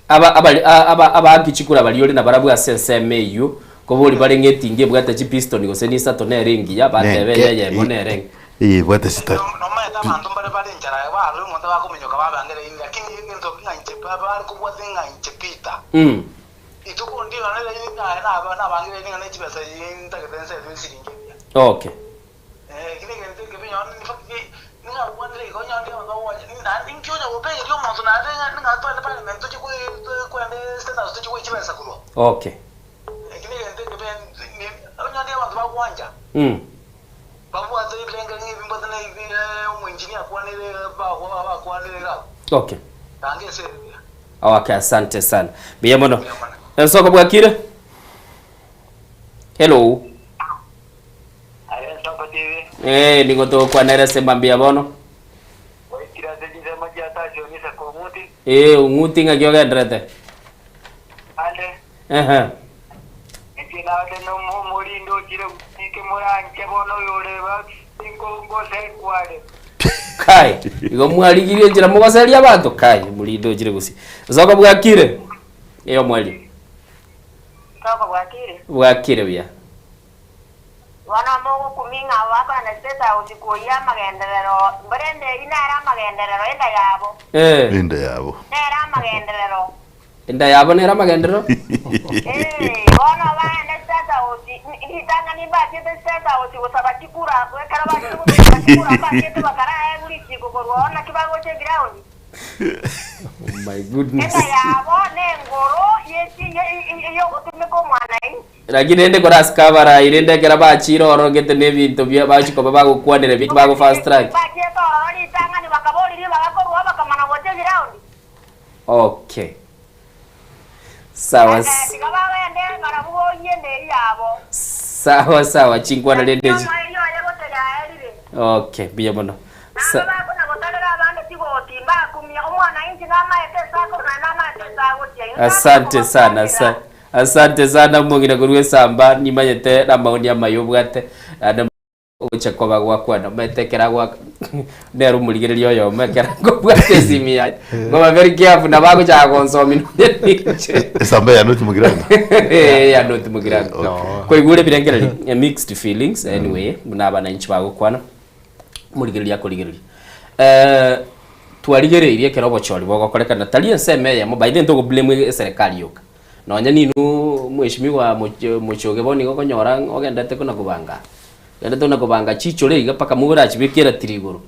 Aba abari aba abaaki chikura baria ore nabarabwo ase ensemo eyio, kobori bare ng'a etinga ebwate chipistoni gose nisato nere engiya, batebe eye eyemo nere engiya. Eye ebwate chitari. Nomanyete abanto mbare bare enchara barore omonto bakominyoka babangera inde, lakini egento ng'a inche bare kobwate ng'a inche Peter. Rituko ndire nonye raini naye nabangire raini ng'a ne chibesa ntagete nserwe esiringi eria. Okay. Eh, ekio negento ekebe nonye in fact ningakwanire igo nonye abanto bagoancha naende inki onya gopegeria omonto naende ng'a ng'a twende parliament tochie kwende state house tochie koyia chibesa korwa. Okay. Ekio negento ekebe onye abanto bagoancha. Babwate ebirengererio ebimbwate na ebi omoengineer akwanire bakwanire iga abwo. Okay. Tanga ase ebiya. Okay, asante sana. Mbuya mono. Ensoko bwakire? Hello. Aye Ensoko TV. Eh, nigo togokwanera ase mambia bono. Gwaikire ase chinsemo chia Tachoni ase Kong'uti. Eh, ong'uti ng'aki ogenderete? Ande. Ehe. Inche nabe nomorindi ochire goika moranche bono oyore ngosekwa are. Kai, igo mwarigirie enchera mogoseria abanto? Kai, omorindi ochire gose. Nsoka bwakire? Ee omweri. Nsoka bwakire? Bwakire buya. Bono mogokumia ng'a abo bakorana State House koyia amagenderero, mborende eyio nere amagenderero, enda yabo. Eh. Enda yabo. Nere amagenderero. Enda yabo nere amagenderero. Ee, bono baende State House, ritang'ani mbachiete State House gosaba chikura, ekero bachete gosaba chikura mbachiete bakaraegwe richiko korwa oo naki bagocha eground. Oh my goodness. Enda yabo nengoro ye- ye- yogotumeka omwanai. Lakini rende korasike abarai, rende ekero bachiire ororo gete na ebinto bia bachia koba bagokwanera ebi bago fast track. Mbachiete ororo ritang'ani bakaboria ribaga korwa bakamana gocha eground. Okay. Sawa. Eh, tiga bagende barabwo boyie emeri yabo. Sawa sawa chinkwana rende echi. Omoerio oye gose yaerire. Okay, mbuya mono. Sa Naende bakona gotarera abande chigoti, mbakumia, Omwananchi namaete ase akorwa naende namaete ase agochia. Inwe Asante sana, asa Asante sana omong'ina korwa esamba nimanyete namaoni amaya obwate naende ogocha koba gwakwana omanyete ekero agoaka nere omorigereria oyomo ekero nkobwata esimi yaye nkoba very careful nabo agochaka gonsomia nonye ninche Esamba ya North Mugirango. Eh, ya North Mugirango. Koigure ebirengererio eh, mixed feelings anyway buna abananchi bagokwana omorigereria akorigereria eh twarigereirie ekero obochori bogokorekana tari ensemo eyemo by the way ntogo blame eserekari yoka Nonya ninwe mweshimiwa mochoge bono igo okonyora ng'a ogenderete kona kobanga, ogenderete kona kobanga chichore iga mpaka morachibeke eratiri igoro,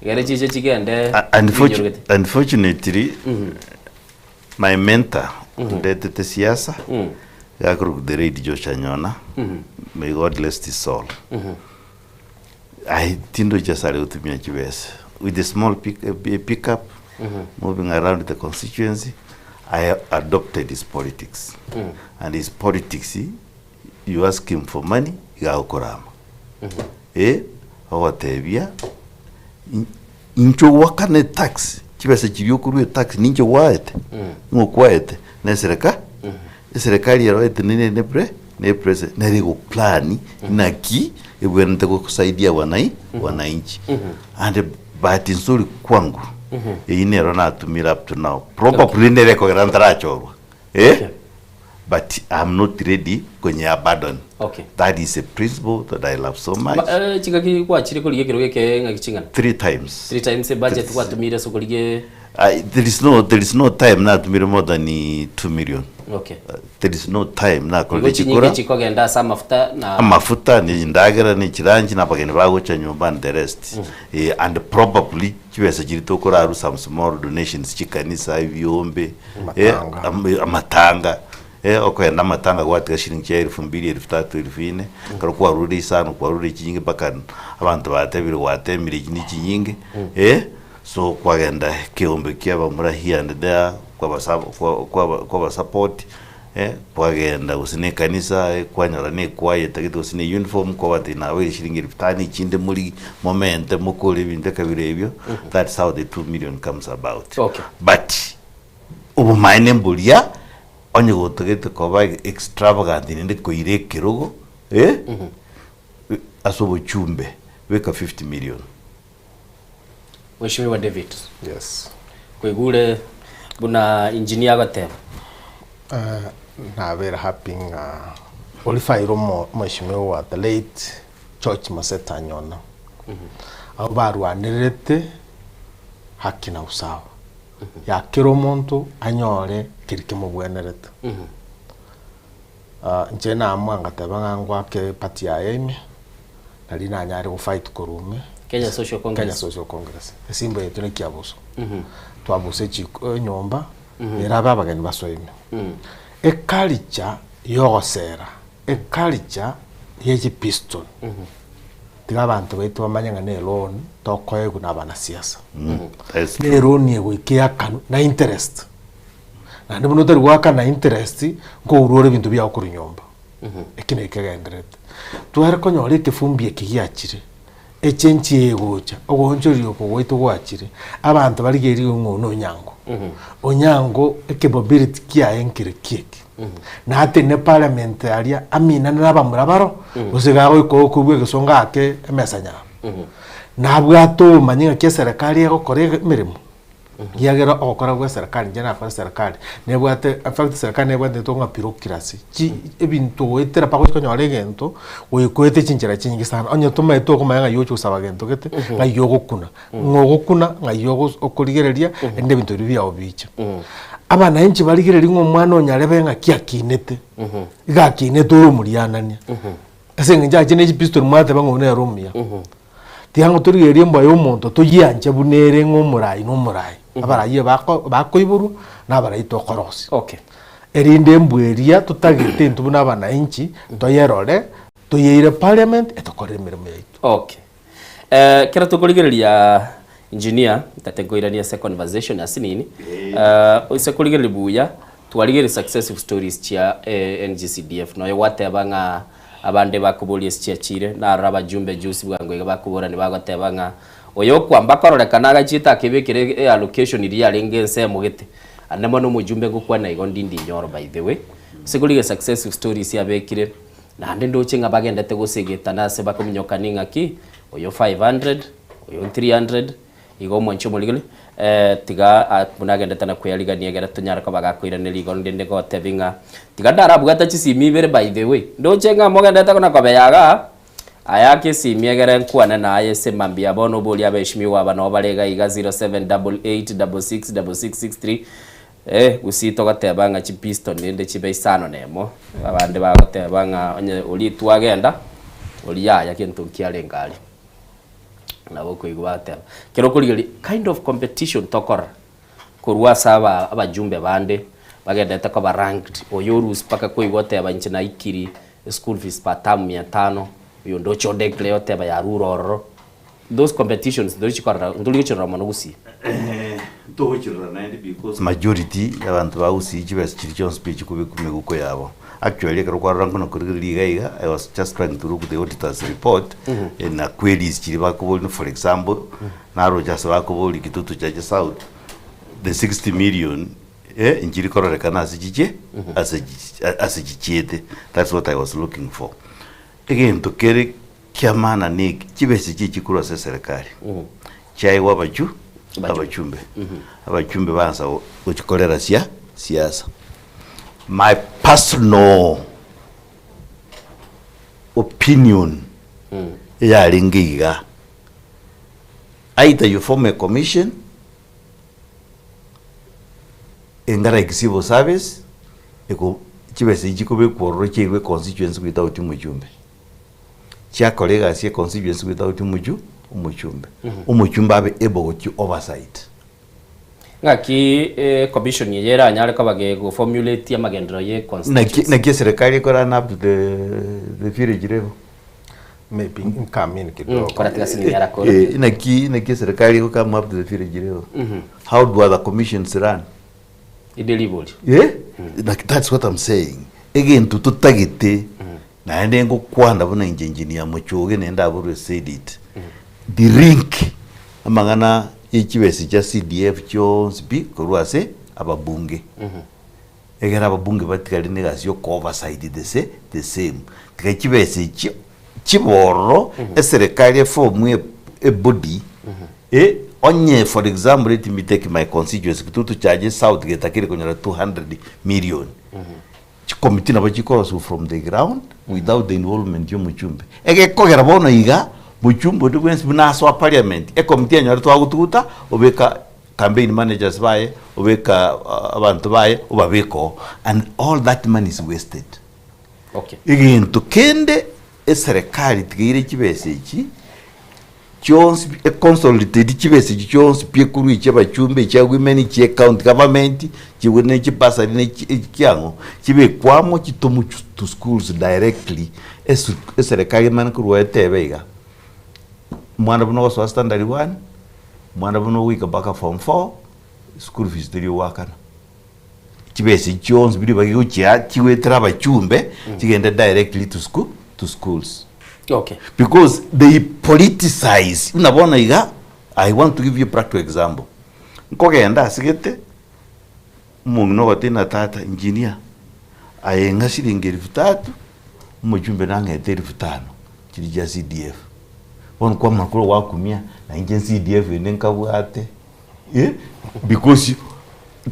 egere chiche chigende chinyorogete. Unfortunately, my mentor ondetete siasa, iga akorokwa the late Josh Anyona, may God rest his soul. Aye tindochi ase are gotumia chibesa with a small pick, eh, pick up moving around the constituency I adopted his politics and his politics you ask him for money iga agokorama eh ogotebia in- inche ogwakana etax chibesa chiria okorwa etax ninche gwaete ng'o kwaete na esereka eserekari ero etenenere ne pre ne president nere egoplan naki ebwenerete gosaidia wanai wananchi and bahati nzuri kwangu eyio nero natumire up to now probably nere ekogera ntarachorwa eh but I'm not ready konye abandon Okay. that is a principle that I love so much Ma, eh, chingaki gwachire korigia ekerogo eke ng'aki ching'ana? three times Three times ebudget gwatumire ase okorigia I, there is no there is no time natumire more than 2 million Okay. There is no time Igo nakorire chinyinga chikura chikogenda ase amafuta na amafuta ne chindagera ne chiranchi na abageni bagocha nyomba and the rest eh, and probably chibesa chiri tokorarwa some small donations chikanisa ebiombe eh, Amatanga. am- amatanga eh, okoenda amatanga gwatiga shilingi chia elfu mbili elfu tatu elfu ine ekero kwarure isano kwarure chinyinge mpaka abanto batebire gwatemire echi ne chinyinge eh, So kwagenda ekeombe kia abamura here and there, kwabasa kwa kwaba kwabasupport eh, kwagenda gose na ekanisa eh, kwanyora na ekwaya etagete gose na euniform kwabatebi nabaire shilingi elfu tano echinde mori momente mokore ebinto ekabira ebio, that's how the two million comes about. Okay. But obomaene mboria, onye gotagete koba extravagant naende koira ekerogo eh, ase obochumbe, beka 50 million. Mweshimiwa David. Yes. Kwaigure buna engineer agoteba. Eh, nabere happy ng'a orifaire omo omweshimiwa the late George Maseta Anyona. Abwo barwanererete haki na usawa ya kera omonto anyore keri kemobwenerete. Ah, inche namua ngateba ng'a ngwake party yaye ime, nari nanyare go fight korwa ime, Kenya Social Congress. Kenya Social Congress. Esimba yaito ne kiabuso. Twabusa echiko enyomba, erabe abageni basoe ime. Eculture yogosera, eculture ye chipiston, tiga abanto baito bamanye ng'a ne eloan tokoegwa na abanasiasa. Ne eloan egoika eakanwe na interest. Naende buna otari goakana interest, nkourwa ore ebinto biago korwa nyomba. Eki naki kegendererete. Tware konyora ekefumbi eke giachire, echenchi eye egocha, ogoonchoreria oko gwaito gwachire, abanto barigereria ng'a oyo nonyango. Onyango ekebobiriti kiaye nkere ki eke? Natenene parliament aria aminane na abamura baro, gose iga agoika okoigwa egesongo aake emesa nyaro. Nabwate obomanyi ng'aki eserekari egokora emeremo. Ekiagera ogokora gwa eserekari, inche nakore eserekari, nebwate in fact eserekari nebwate egento ng'a bureaucracy, chi ebinto goetera mpaka ochi konyora egento, goika oete chinchera chinyinge sana. Onye tomaete okomanya ng'ai ogochi gosaba gento gete, ng'ai ogokuna, ng'a ogokuna, ng'ai ogos okorigereria, erinde ebinto biria biago biche. Abananchi barigereria ng'a omwana onyarebe ng'aki akinete, iga akinete ore omorianania, ase eng'encho ache ne chipistol mwateba ng'a oyio nere omuya. Tiga ng'a torigererie embwa ya omonto toyianche buna ere ng'a omorai na omorai. Abarai bako bakoiborwa na abarai tokorosia. Okay. Erinde embwa eria totagete intwe buna abananchi toyerore, toyeire parliament etokorere emeremo yaito. Okay. Eh, kero tokorigereria engineer, tate nkoiranie ase conversation ase nini, eh, ase korigereria buya, twarigereria successive stories chia eh, NGCDF, noyo gwateba ng'a Abande bakoboria ase chiachiire, narora abajumbe juzi bwango iga bakoborania bagoteba ng'a oyo okwamba kororekana agachiete akebekera eallocation riria yarenge ensemo gete. Ande mono omojumbe ngokwana igo ndindi inyoro by the way. Ase korigia successive stories abekire, naende ndoche ng'a bagendete gosegetana ase bakominyokania ng'aki, oyo 500, oyo 300, Igo omwanche omorigeri, tiga buna agendete na kweyarigania egere tonyare koba gakoiraneria igoro ndende gotebia ng'a tiga ndarabwate chisimi ibere by the way. Ndoche ng'a mogendete kona kobeya igaa, aye ake esimi egere nkwane naye ase mambia bono oborie abaheshimiwa aba nabo bare iga iga 0788666663 eh, gusii togoteba ng'a chipiston rende chibe isano na emo, abande bagoteba ng'a onye oria twagenda, oria yaya gento nkiarenge aria. Nabo okoigwa bateba, Kero okorigereria kind of competition tokorora korwa ase aba abajumbe bande bagenderete koba ranked, oyo orusia mpaka koigwa oteba inche naikiri eschool fees per term mia tano, oyonde oche o declare oteba yarure ororo. Those competitions ntori chikorora ntori gochirora mono gusii. Ntogochirora naende because majority ya abanto ba gusii chibesa chiria chionsi pi chikobekwa emeguko yabo. Actually ekero kwarora nkona korigereria iga iga, I was just trying to look the auditor's report na queries chiria bakoboria for example, naroche ase bakoboria Kitutu Chache South, the 60 million eh, nchiri kororekana ase chiche ase chi ase chichiete, that's what I was looking for. Egento kere kia maana neke, chibesa echi chikorwa ase eserekari, chiaegwa abachu abachumbe, abachumbe baansa gochikorera sia siasa. My personal opinion eyarenge iga, either you form a commission enga like civil service eko chibesa echi chikobekwa ororo chiairwe econstituency without omochumbe, chiakora egasi econstituency without omochu omochumbe, omochumbe abe able gochi oversight. Ng'aki ecommission eye eranyare koba gegoformulate amagenderero ye Naki constituency? naki eserekari ekorana up to the the village level? Maybe nkamini kidogo. Kora tiga siningi arakore. Eh, naki naki eserekari ego come up to the village level? How do other commissions run? Inde ribori. Eh? Like that's what I'm saying. Egento totagete naende ngokwana buna inche engineer Mochoge naende I've always said it. The link amang'ana ye chibesa chia CDF chionsi pi korwa ase ababunge. Egere ababunge batigare na egasi ya oko oversight the sa the same. Tiga chibesa echio chibe ororo, eserekari eform e ebody, eh, onye for example let me take my constituency Kitutu Chache South getakire konyora 200 million. Chikomiti nabo chikorosiwa from the ground without the involvement ya omochumbe. Egekogera bono iga, mochumbe onde bwensi buna asoa parliament, ekomiti enyore twagotuguta, obeka campaign managers baye, obeka abanto baye, obabeka oo, and all that money is wasted. Okay. Egento kende eserekari tiga eire chibesa echi, chionsi pi econsolidate chibesa echi chionsi pi ekorwa echia abachumbe, echia women, echia ecounty government, chigwe ne chibasari ne chi echiang'o, chibekwe amo chitomwe to schools directly, esu eserekari emanye korwa etebe iga, omwana buna ogosoa standard one, omwana buna ogoika mpaka form four, school fees teri ogoakana. Chibesa echi chionsi biri bagigochia chigoetera abachumbe, chigende directly to school to schools. Okay. Because they politicize buna bono iga I want to give you a practical example nkogenda ase gete omong'ina ogotebi na tata engineer aye ng'a shilingi elfu tatu omochumbe nang'ete elfu tano chiri chia CDF bono kwamanya korwa gwakumia na inche CDF ende nkabwate. Eh, because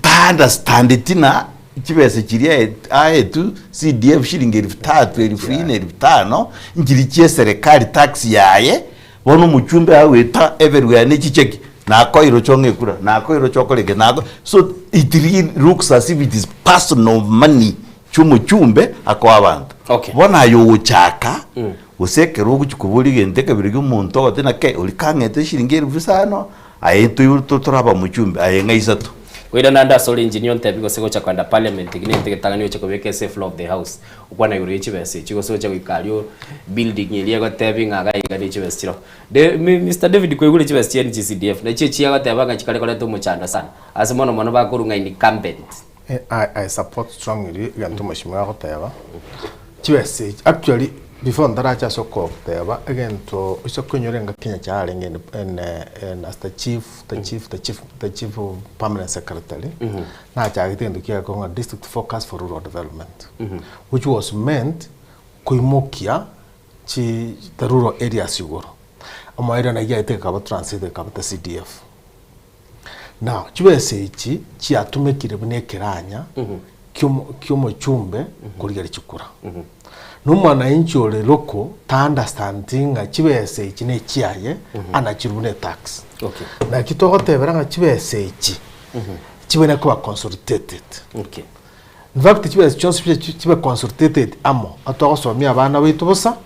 ta understandeti na chibesa chiria ae- aetwe CDF shilingi elfu tatu, elfu ine, elfu tano, nchiri chia eserekari tax yaye, bono omochumbe agoeta everywhere ne chicheki, nakoeire oche ong'e ekura, nakoeire oche okore eke, nako so it really looks as if it is personal money chia omochumbe akoa abanto. Okay. Bono aye ogochaka, gose ekero ogochia koboria egento ekebere kia omonto ogote nake, oria kang'ete eshiringi elfu isano, Aye toiborwe totore abamochumbe, aye ng'a isato. Koira naende ase ore engineer ontebi gose gocha kogenda parliament eki nento egetang'ani oche kobeka ase floor of the house okwana igoro ye chibesa echi gose oche goika aria building eria egotebi ng'a iga iga ne chibesa chiroo. De Mister David kwaigure chibesa chia NGCDF nachio echi agoteba ng'a chikare koreta omochando sana ase mono mono bakorwa ng'a incumbent. I, I support strongly egento omweshimiwa agoteba, chibesa echi actually before ntaracha ase okoteba egento ase okoinyora engaki Nyachae arenge in in in as the chief the chief the chief the chief permanent secretary, nachagete egento kiaye ng'a district focus for rural development, which was meant koimokia chi the rural areas igoro. Omoerio naki yaetete ekaba translated ekaba the CDF. Now, chibesa echi chiatumekire buna ekeranya ki'omochumbe korigereria chikura. Na omwananchi ore local ta understand ng'a chibesa echi ne echiaye anachirwe buna etax. Okay. Naki togotebera ng'a chibesa echi chibwenerete koba consolidated. Okay. In fact chibesa chionsi pi chibe consolidated amo, atogosomia abana baito bosa,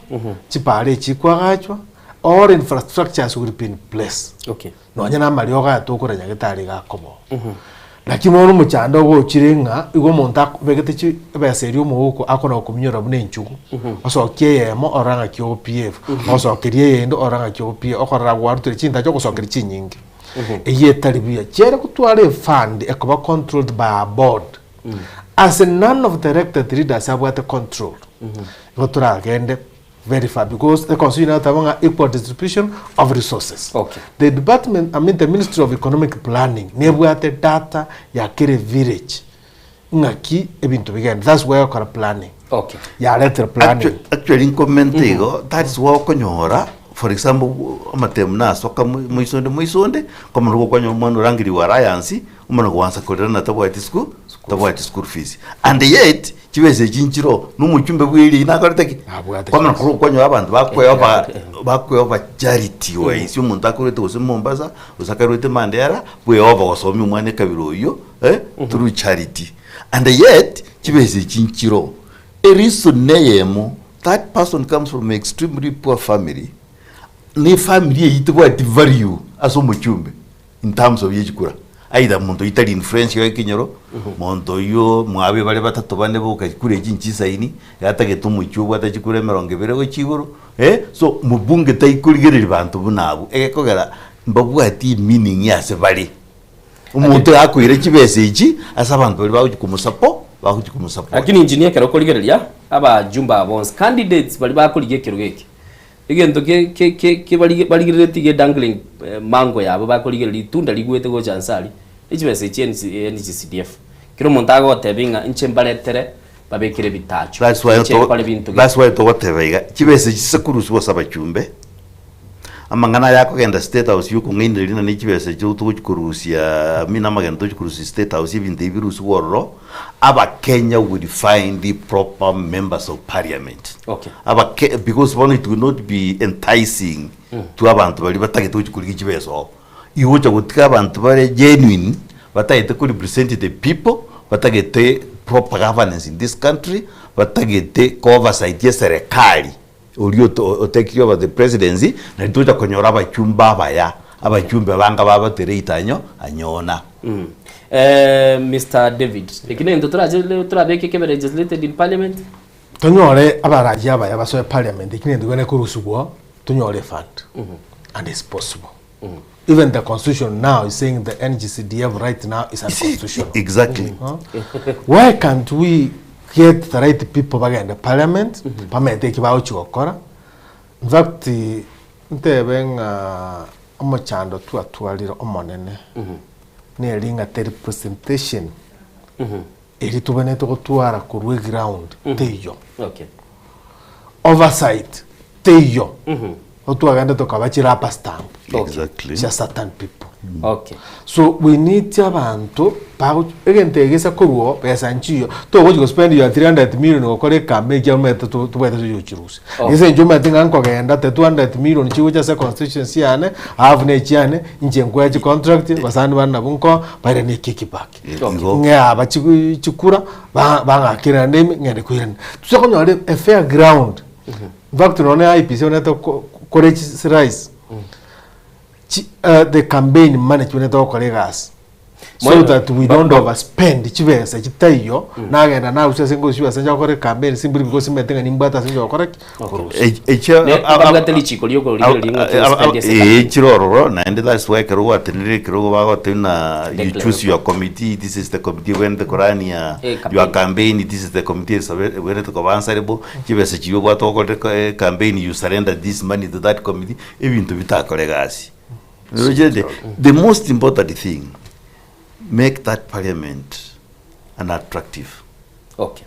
chipara echi chikwagachwa, all infrastructures will be in place. Okay. Nonya namariogo aya tokora nyagetari iga akoba oo. Naki bono omochando ogochire ng'a igo omonto akobegete chi ebesa eria omogoko akona gokominyora buna enchugu, osokie eyemo orore ng'aki ogo-behave, osokerie eyende orore ng'aki ogo-behave, okorora gwarutire chintacho ogosokeria chinyinge. Eyio etari buya. Chiare gotwara efund ekoba controlled by a board, ase none of the elected leaders abwate control, igo toragende very far because the constitution egoteba ng'a equal distribution of resources. Okay. The department, I mean the Ministry of Economic Planning nebwate data ya kere village ng'aki ebinto bigende. That's why egokora planning. Okay. Yaretire planning. Actu- Actually nkomente igo that's why okonyora for example amatemu nasoka mo- moisonde moisonde komana gokonyora omwana orangeriwe alliance omana goansa korera na tabwati school tabwati school fees and yet Chibesa echi nchiroo, na omochumbe bw'eria eyio nakorete ki? Nabwate Kwamanya chibesa. korwa okonyora abanto bakweoba bakweoba charity wise, omonto akorwete gose Mombasa, gose akarwete Mandera, bweoba gosomia omwana ekabira oyio eh, through charity. And yet, chibesa echi nchiroo. Ereason neyemo, that person comes from extremely poor family, na efamily eyio tebwati value ase omochumbe. In terms of yechikura either monto oyio tari influential ekenyoro, monto oyio mwabe bare batato bane boka chikura echi nchisaini, iga atagete omochie obwate chikura emerongo ebere gochia igoro eh, so mobunge taikorigereria banto buna abwo, egekogera mbabwati emeaning ase bare. Omonto oyo akoira chibesa echi ase abanto baria bagochia komosapo bagochia komosupport. Lakini engineer ekero okorigereria abajumbe aba bonsi, candidates baria bakorigia ekerogo eke, Egento ke ke ke ke barige barigereretie ge dangling mango yabo bakorigereria ritunda rigwete gocha nse aria, ne chibesa echi NC NGCDF. Kera omonto agotebia ng'a inche mbaretere babekere ebitacho, That's why inche to- nkore binto gete. that's why togoteba iga, chibesa echi chisakurusiwa ase abachumbe, amang'ana aya akogenda state house ya okong'ainereria naende chibesa echio togochi korusia I mean amagena togochi korusia state house ebinto ebi birusigwe ororo, abakenya will find the proper members of parliament. Okay. Abake because bono it will not be enticing to abanto baria batagete gochia korigia chibesa oo. Igocha gotiga abanto bare genuine, batagete ko represent the people, batagete proper governance in this country, batagete ko oversight ya eserekari, oria oto otekire over the presidency, nari togocha konyora abachumbe abaya, abachumbe banga babatere itanyo anyona. Eh, Mister David, eki nento torache torabeke kebe legislated in parliament? Tonyore abaraji abaya basoe parliament ekio nento kende korusigwa tonyore efund and it's possible. Even the constitution now is saying the NGCDF right now is unconstitutional. Exactly. Huh? Why can't we get the right people bagende parliament bamete eki bagochi gokora in fact ntebe ng'a omochando twatwarire omonene neri ng'a the representation Erio tobwenerete gotwara korwa eground teiyo. Okay. Oversight teiyo. Otwagenda tokaba chi rubber stamp Exactly. chia certain people. Okay. So we need abanto bago egento egesa korwa oo besa nchiyo togochi go spend your 300 million gokora ecampaign ekiagera omanyete to tobwate toyochirusia. Okay. Ase eng'encho omanyete ng'a nkogenda te 200 million chigocha ase constituency yane alafu na echiane inche nkoe chicontract abasani bane nabwo nkoa bairane eki ekibaki. Igo. Ng'e aba chiku chikura ba bang'akere naende ime ng'ende koirana. Tosa konyora a fair ground. In fact nonye na IEBC omanyete ko kore chirice chi the campaign money chibenerete gokora egasi so Mono- that we don't overspend chibesa chitaiyo nagenda narusia ase ngosia ase ncha gokora ecampaign simply because nimanyete ng'a nimbwate ase ncha gokora ki? Korusia. Ne- babwate richiko riokorigereria ng'a tospend ase campaign. Chire ororo naende that's why ekero gwatenenire ekerogo bagotebia buna you Declare choose your committee this is the committee ebwenerete korania Eh, campaign. your campaign this is the committee esobe- ebwenerete koba answerable chibesa chiria obwate okorire ko- eh, campaign you surrender this money to that committee ebinto bitakora egasi. Roche the most important thing make that parliament an attractive. Okay.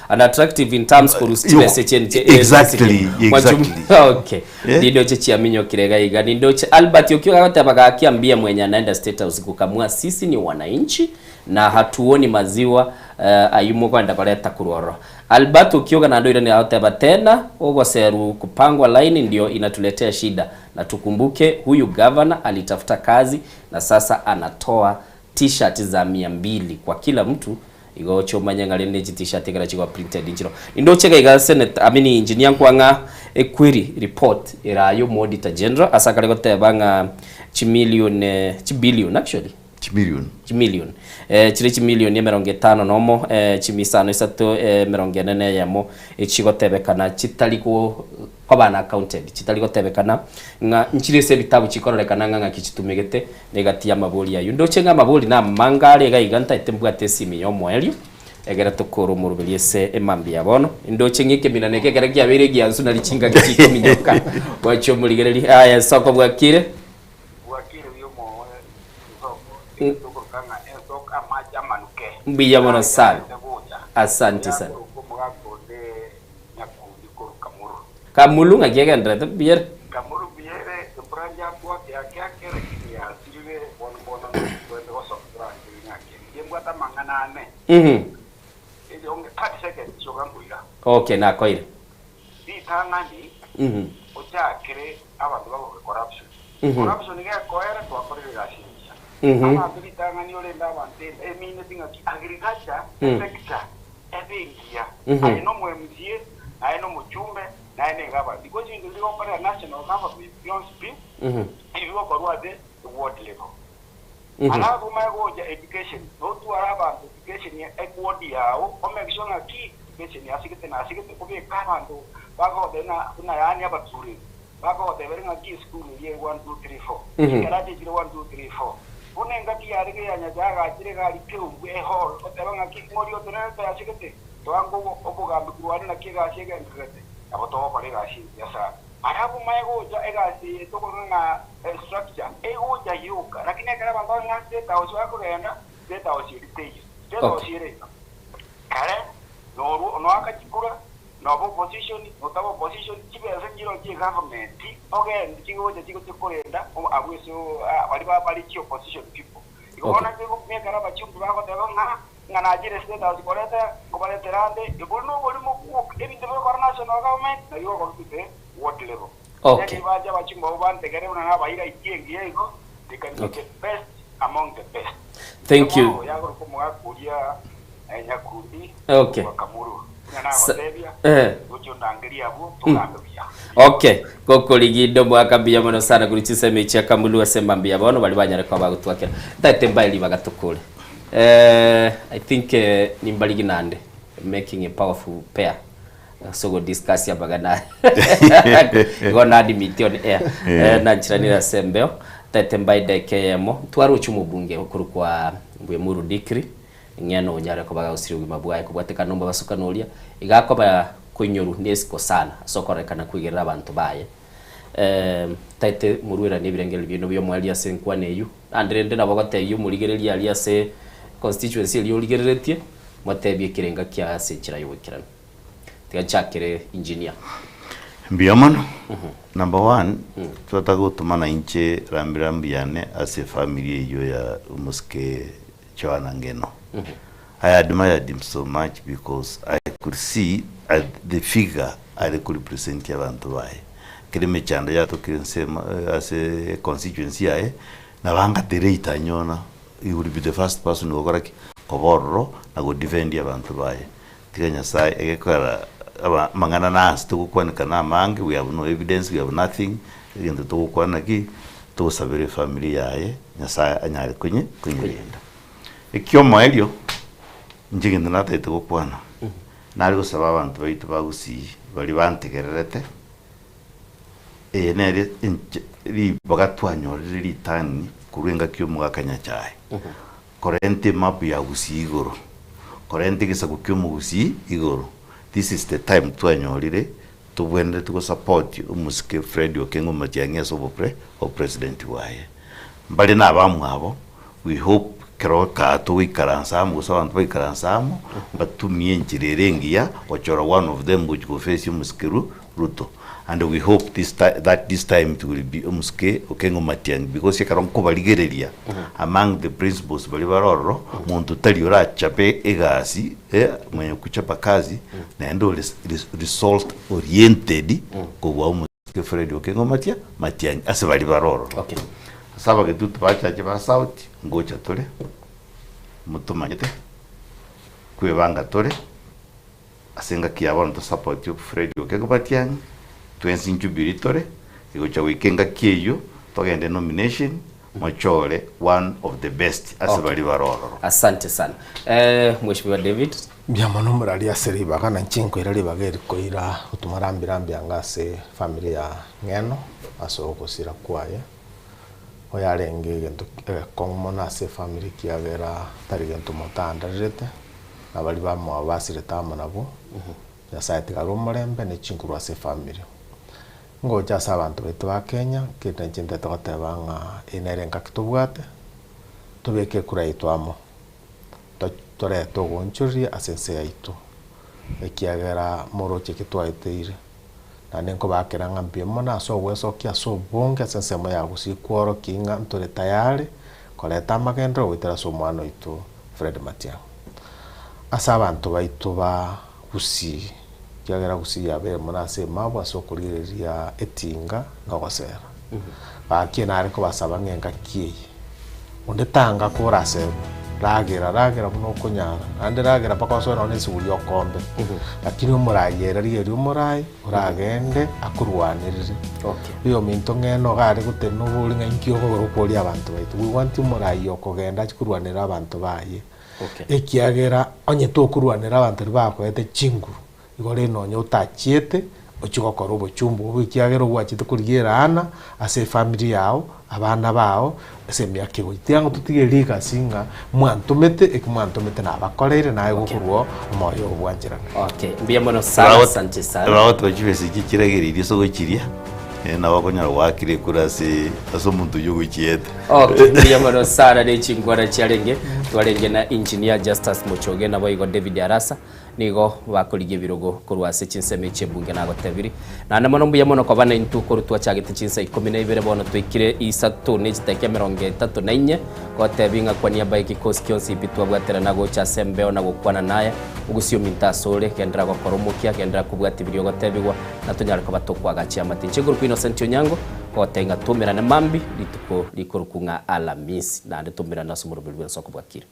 An attractive in terms korusia chibesa echi enche Exactly, exactly. Okay. Eh? Nindoche chiaminyokire iga iga nindoche Albert Okio agoteba gaki ambia mwenye anaenda State House kukamua sisi ni wananchi na hatuoni maziwa uh, ayuo mokwenda koreta korwa ororo. Albert Okioga naende oiranire agoteba tena ogoserwa kupangwa line ndio inatuletea shida na tukumbuke huyu governor alitafuta kazi na sasa anatoa t-shirt za mia mbili kwa kila mtu igo oche omanye ng'a rende echi t-shirt ekero chigoba printed nchiro. Indoche iga iga Senator, I mean engineer nkwang'a equery report ere aye omo auditor general ase akare goteba ng'a chimillion chibillion actually. Chimilion. Chimilion. Eh, chire chimilioni emerongo etano nomo, eh, chimisano isato, eh, emerongo ene na eyemo, echigotebekana chitari go koba unaccounted, chitari gotebekana ng'a nchire ase ebitabu chikororekana ng'a ng'aki chitumegete, na egati y'amabori ayio. Ndoche ng'a amabori namange are iga iga ntaete mbwate esimi y'omoerio, egere tokore omoroberi ase emambia ya bono. Ndoche ng'a ekemina neke ekere kiabeire egiansu nari chingaki chikominyoka. Bwachia omorigereria, aya ensoko bwakire. Mbuya mono sana. Asante sana. Kamulu ng'aki egendererete mbuya ere? Mhm. Okay, nakoire. Mhm. Mhm. Corruption gekoera twakorire egasi engiya. Mhm. Abanto ritang'ani orende abanto enda emineti ng'aki agriculture Mm. sector ebe engiya. Mhm. Aye no mo MCA, naye no mochumbe, naye ne gavana. Because ebinto biri gokorera national government bionsi pi, Mhm. ebigokorwa ase ward level. Mhm. Alafu omanye gocha education, notware abanto education eward yao, o make sure ng'aki education yasigete nasigete, obeke abanto bagoteba ng'a buna yaani abatureri. Bagotebere ng'aki esukuru eria ere one two three four, chikarachi chire one two three four. Buna engaki yarenge ya Nyasae agachire egari keumbu ehall oteba ng'aki ng'oria otenerete asegete toange obogambi korwa aria naki egasi egendererete nabo togokora egasi engiya sana. Alafu omaye gocha egasi eye tokorora ng'a structure egocha yoka lakini ekero abanto bare ng'a state house bakogenda state house eria teiyo. State house ere iga kare norwo noaka chikura Nobe opposition, notaba opposition, chibesa nchiroo chie government ogende chigocha chigochia korenda abwo ase baria ba bare chi opposition people. Igo bono Okay. inche ngokuma ekero abachumbi bagoteba ng'a ng'a nachire state house koreta nkobaretera ande, ebori noborimo bwoka, ebinto bigokora national government nabio bigokora to the ward level. Okay. Yaani bache abachumbi abwo bantegere buna nabaira idea engiya igo, they can be Okay. the best among the best. Thank you. Bono yagoroka omogaka oria Nyakundi Okay. korwa Kamuru, buna Sa- nagotebia, eh. gochia ondangerie abwo togambe buya. Okay, gokoriginda omwaka mbuya mono sana korwa chinsemo echi chia Kamulu ase mambia bono baria banyare koba bagotwakera. Ntagete mbae ribaga tokore. Eh, I think eh, nimbarigi nande making a powerful pair ase ogodiscuss amang'ana aya. Igo na admit on air. Eh, nanchiranire ase embeo. Ntagete mbae edakika eyemo. Twaroche omobunge okorokwa Mbwemuru Dikiri. Ng'ina nonyare koba gagosiria obogima bwaye kobwatekana nomobasokano oria, iga akoba koinyorwa nesiko sana ase okororekana kwegerera abanto baye. Taete morueranie ebirengererio biaino bi'omoerio ase enkwana eyio. Naende rende nabo ogotebia omorigereria aria ase constituency eria origereretie, motebie ekerenga kiaye ase enchera y'ogoikeranu. Tiga nchakere engineer. Mbuya mono. Number one, twataka gotomana inche rambi rambi yane ase efamiri eyio ya omosike Joana Ngeno. I admired him so much because I could see at the figure are korepresentia abanto baye. Ekero emechando yatokire ensemo ase econstituency yaye, nabo angateire itanyona, he would be the first person gokora ki? Koba ororo na godefend abanto baye. Tiga Nyasaye egekora aba amang'ana nase togokwanekana amange, we have no evidence, we have nothing, egento togokwana ki? Togosabera efamiri yaye, Nyasaye anyare konye konyerenda. Ekiomoerio, inche egento natagete gokwana, nare gosaba abanto baito ba Gusii baria bantegererete, eye nere enche ribaga twanyorire ritang'ani korwa engaki ya omogaka Nyachae, korenta emapu ya Gusii igoro, korenta egesaku kia omogusii igoro, this is the time twanyorire tobwenerete gosupport omosike Fred Okengo Matiang'i ase obopre obopresident bwaye. Mbare na abamwabo, we hope ekero kaa togoikaransa amo gose abanto baikaransa amo, mbatumie enchera ere engiya gochora one of them gochia goface omosike Ru Ruto. And we hope this ti that this time it will be omosike Okengo Matiang'i because ekero nkobarigereria among the principals baria bare ororo, monto tari orachape egasi eh, mwenye kuchapa kazi naende ore result oriented kobua omosike Fred Okengo Matia Matiang'i ase baria bare ororo. Okay. Ase abagetutu bachache ba South ngocha tore motomanyete kwebanga tore ase engaki ya bono tosapoti Fred Okengo Matiang'i twensi Jubilee tore egocha goika engaki eyio togende nomination mochore one of the best ase Okay. baria bare ororo. Asante sana. Eh, Mheshimiwa David. Mbuya mono morari ase ribaga, na inche nkoira ribaga eri koira gotuma rambi rambi anga ase efamiri ya Ng'eno ase ogosira kwaye, oyarenge egento egekong'u mono ase efamiri ekiagera tari gento omonto aandererete, na baria bamwabo basirete amo nabwo, Nyasaye tiga are omorembe ne chinguru ase efamiri. Ngocha ase abanto baito ba Kenya, kende inche ntete goteba ng'a eye nere engaki tobwate, tobeke ekura yaito amo, torete ogoonchoreria ase ense yaito, ekiagera moroche eke twaeteire. Naende nkobakera ng'a mbuya mono ase ogwesokia ase obonge ase ensemo ya gusii kworokia ng'a ntore tayari koreta amagenderero goetera ase omwana oito Fred Matiang'i. Ase abanto baito ba Gusii, ekiagera Gusii yabeire mono ase emabu ase okorigereria etinga na ogosera. Gaki nare kobasaba ng'a engaki eye, onde tanga koraserwe, ragera, ragera buna okonyara, naende ragera mpaka osoe nonye na esuguri okombe, lakini omorai ere rigereria omorai, oragende akorwanerere. Oyominto ng'ene iga are gotenena obori ng'a inki okogora okoria abanto baito, we want omorai okogenda achie korwanerera abanto baye. Ekiagera onye tokorwanera abanto baria bakoete chinguru, igo rende nonye otachiete ochie gokora obochumbu obo ekiagera ogwachete korigia eraana ase efamiri yao, abana bao, ase emiaka egochia. Tiga ng'a totige rigasi ng'a mwantomete, eki mwantomete nabakoreire naye gokorwa oo omoyo oo bwancherane. Okay, mbuya mono sana, asante sana. Bagotoa chibesa echi chiragereirie ase ogochiria, nabo okonyora gwakire ekura ase ase omonto oyio ogochiete. Okay, mbuya mono sana ne chingwana chiarenge twarenge na engineer Justus Muchoge naboigo David Arasa nigo bakorigia ebirogo korwa ase chinsemo echi ebunge nagotebiri naende mono mbuya mono koba naintwe korwa twachagete chinsa ikomi na ibere bono twaikire isato ne chidakika emerongo etato na inye gotebi ng'a kwa niaba y'ekikosi kionsi pi twabwaterana gocha ase embeo na gokwana naye ogusie ominto asore genderera gokora omokia genderera kobwatia biria ogotebigwa na tonyare koba tokwagachia amate inche nkorokwa Innocent Onyango Goteba ng'a toumerane mambia rituko rikorokwa ng'a Alamisi, naende toumerane ase omoroberi bw'ensoko bwakire.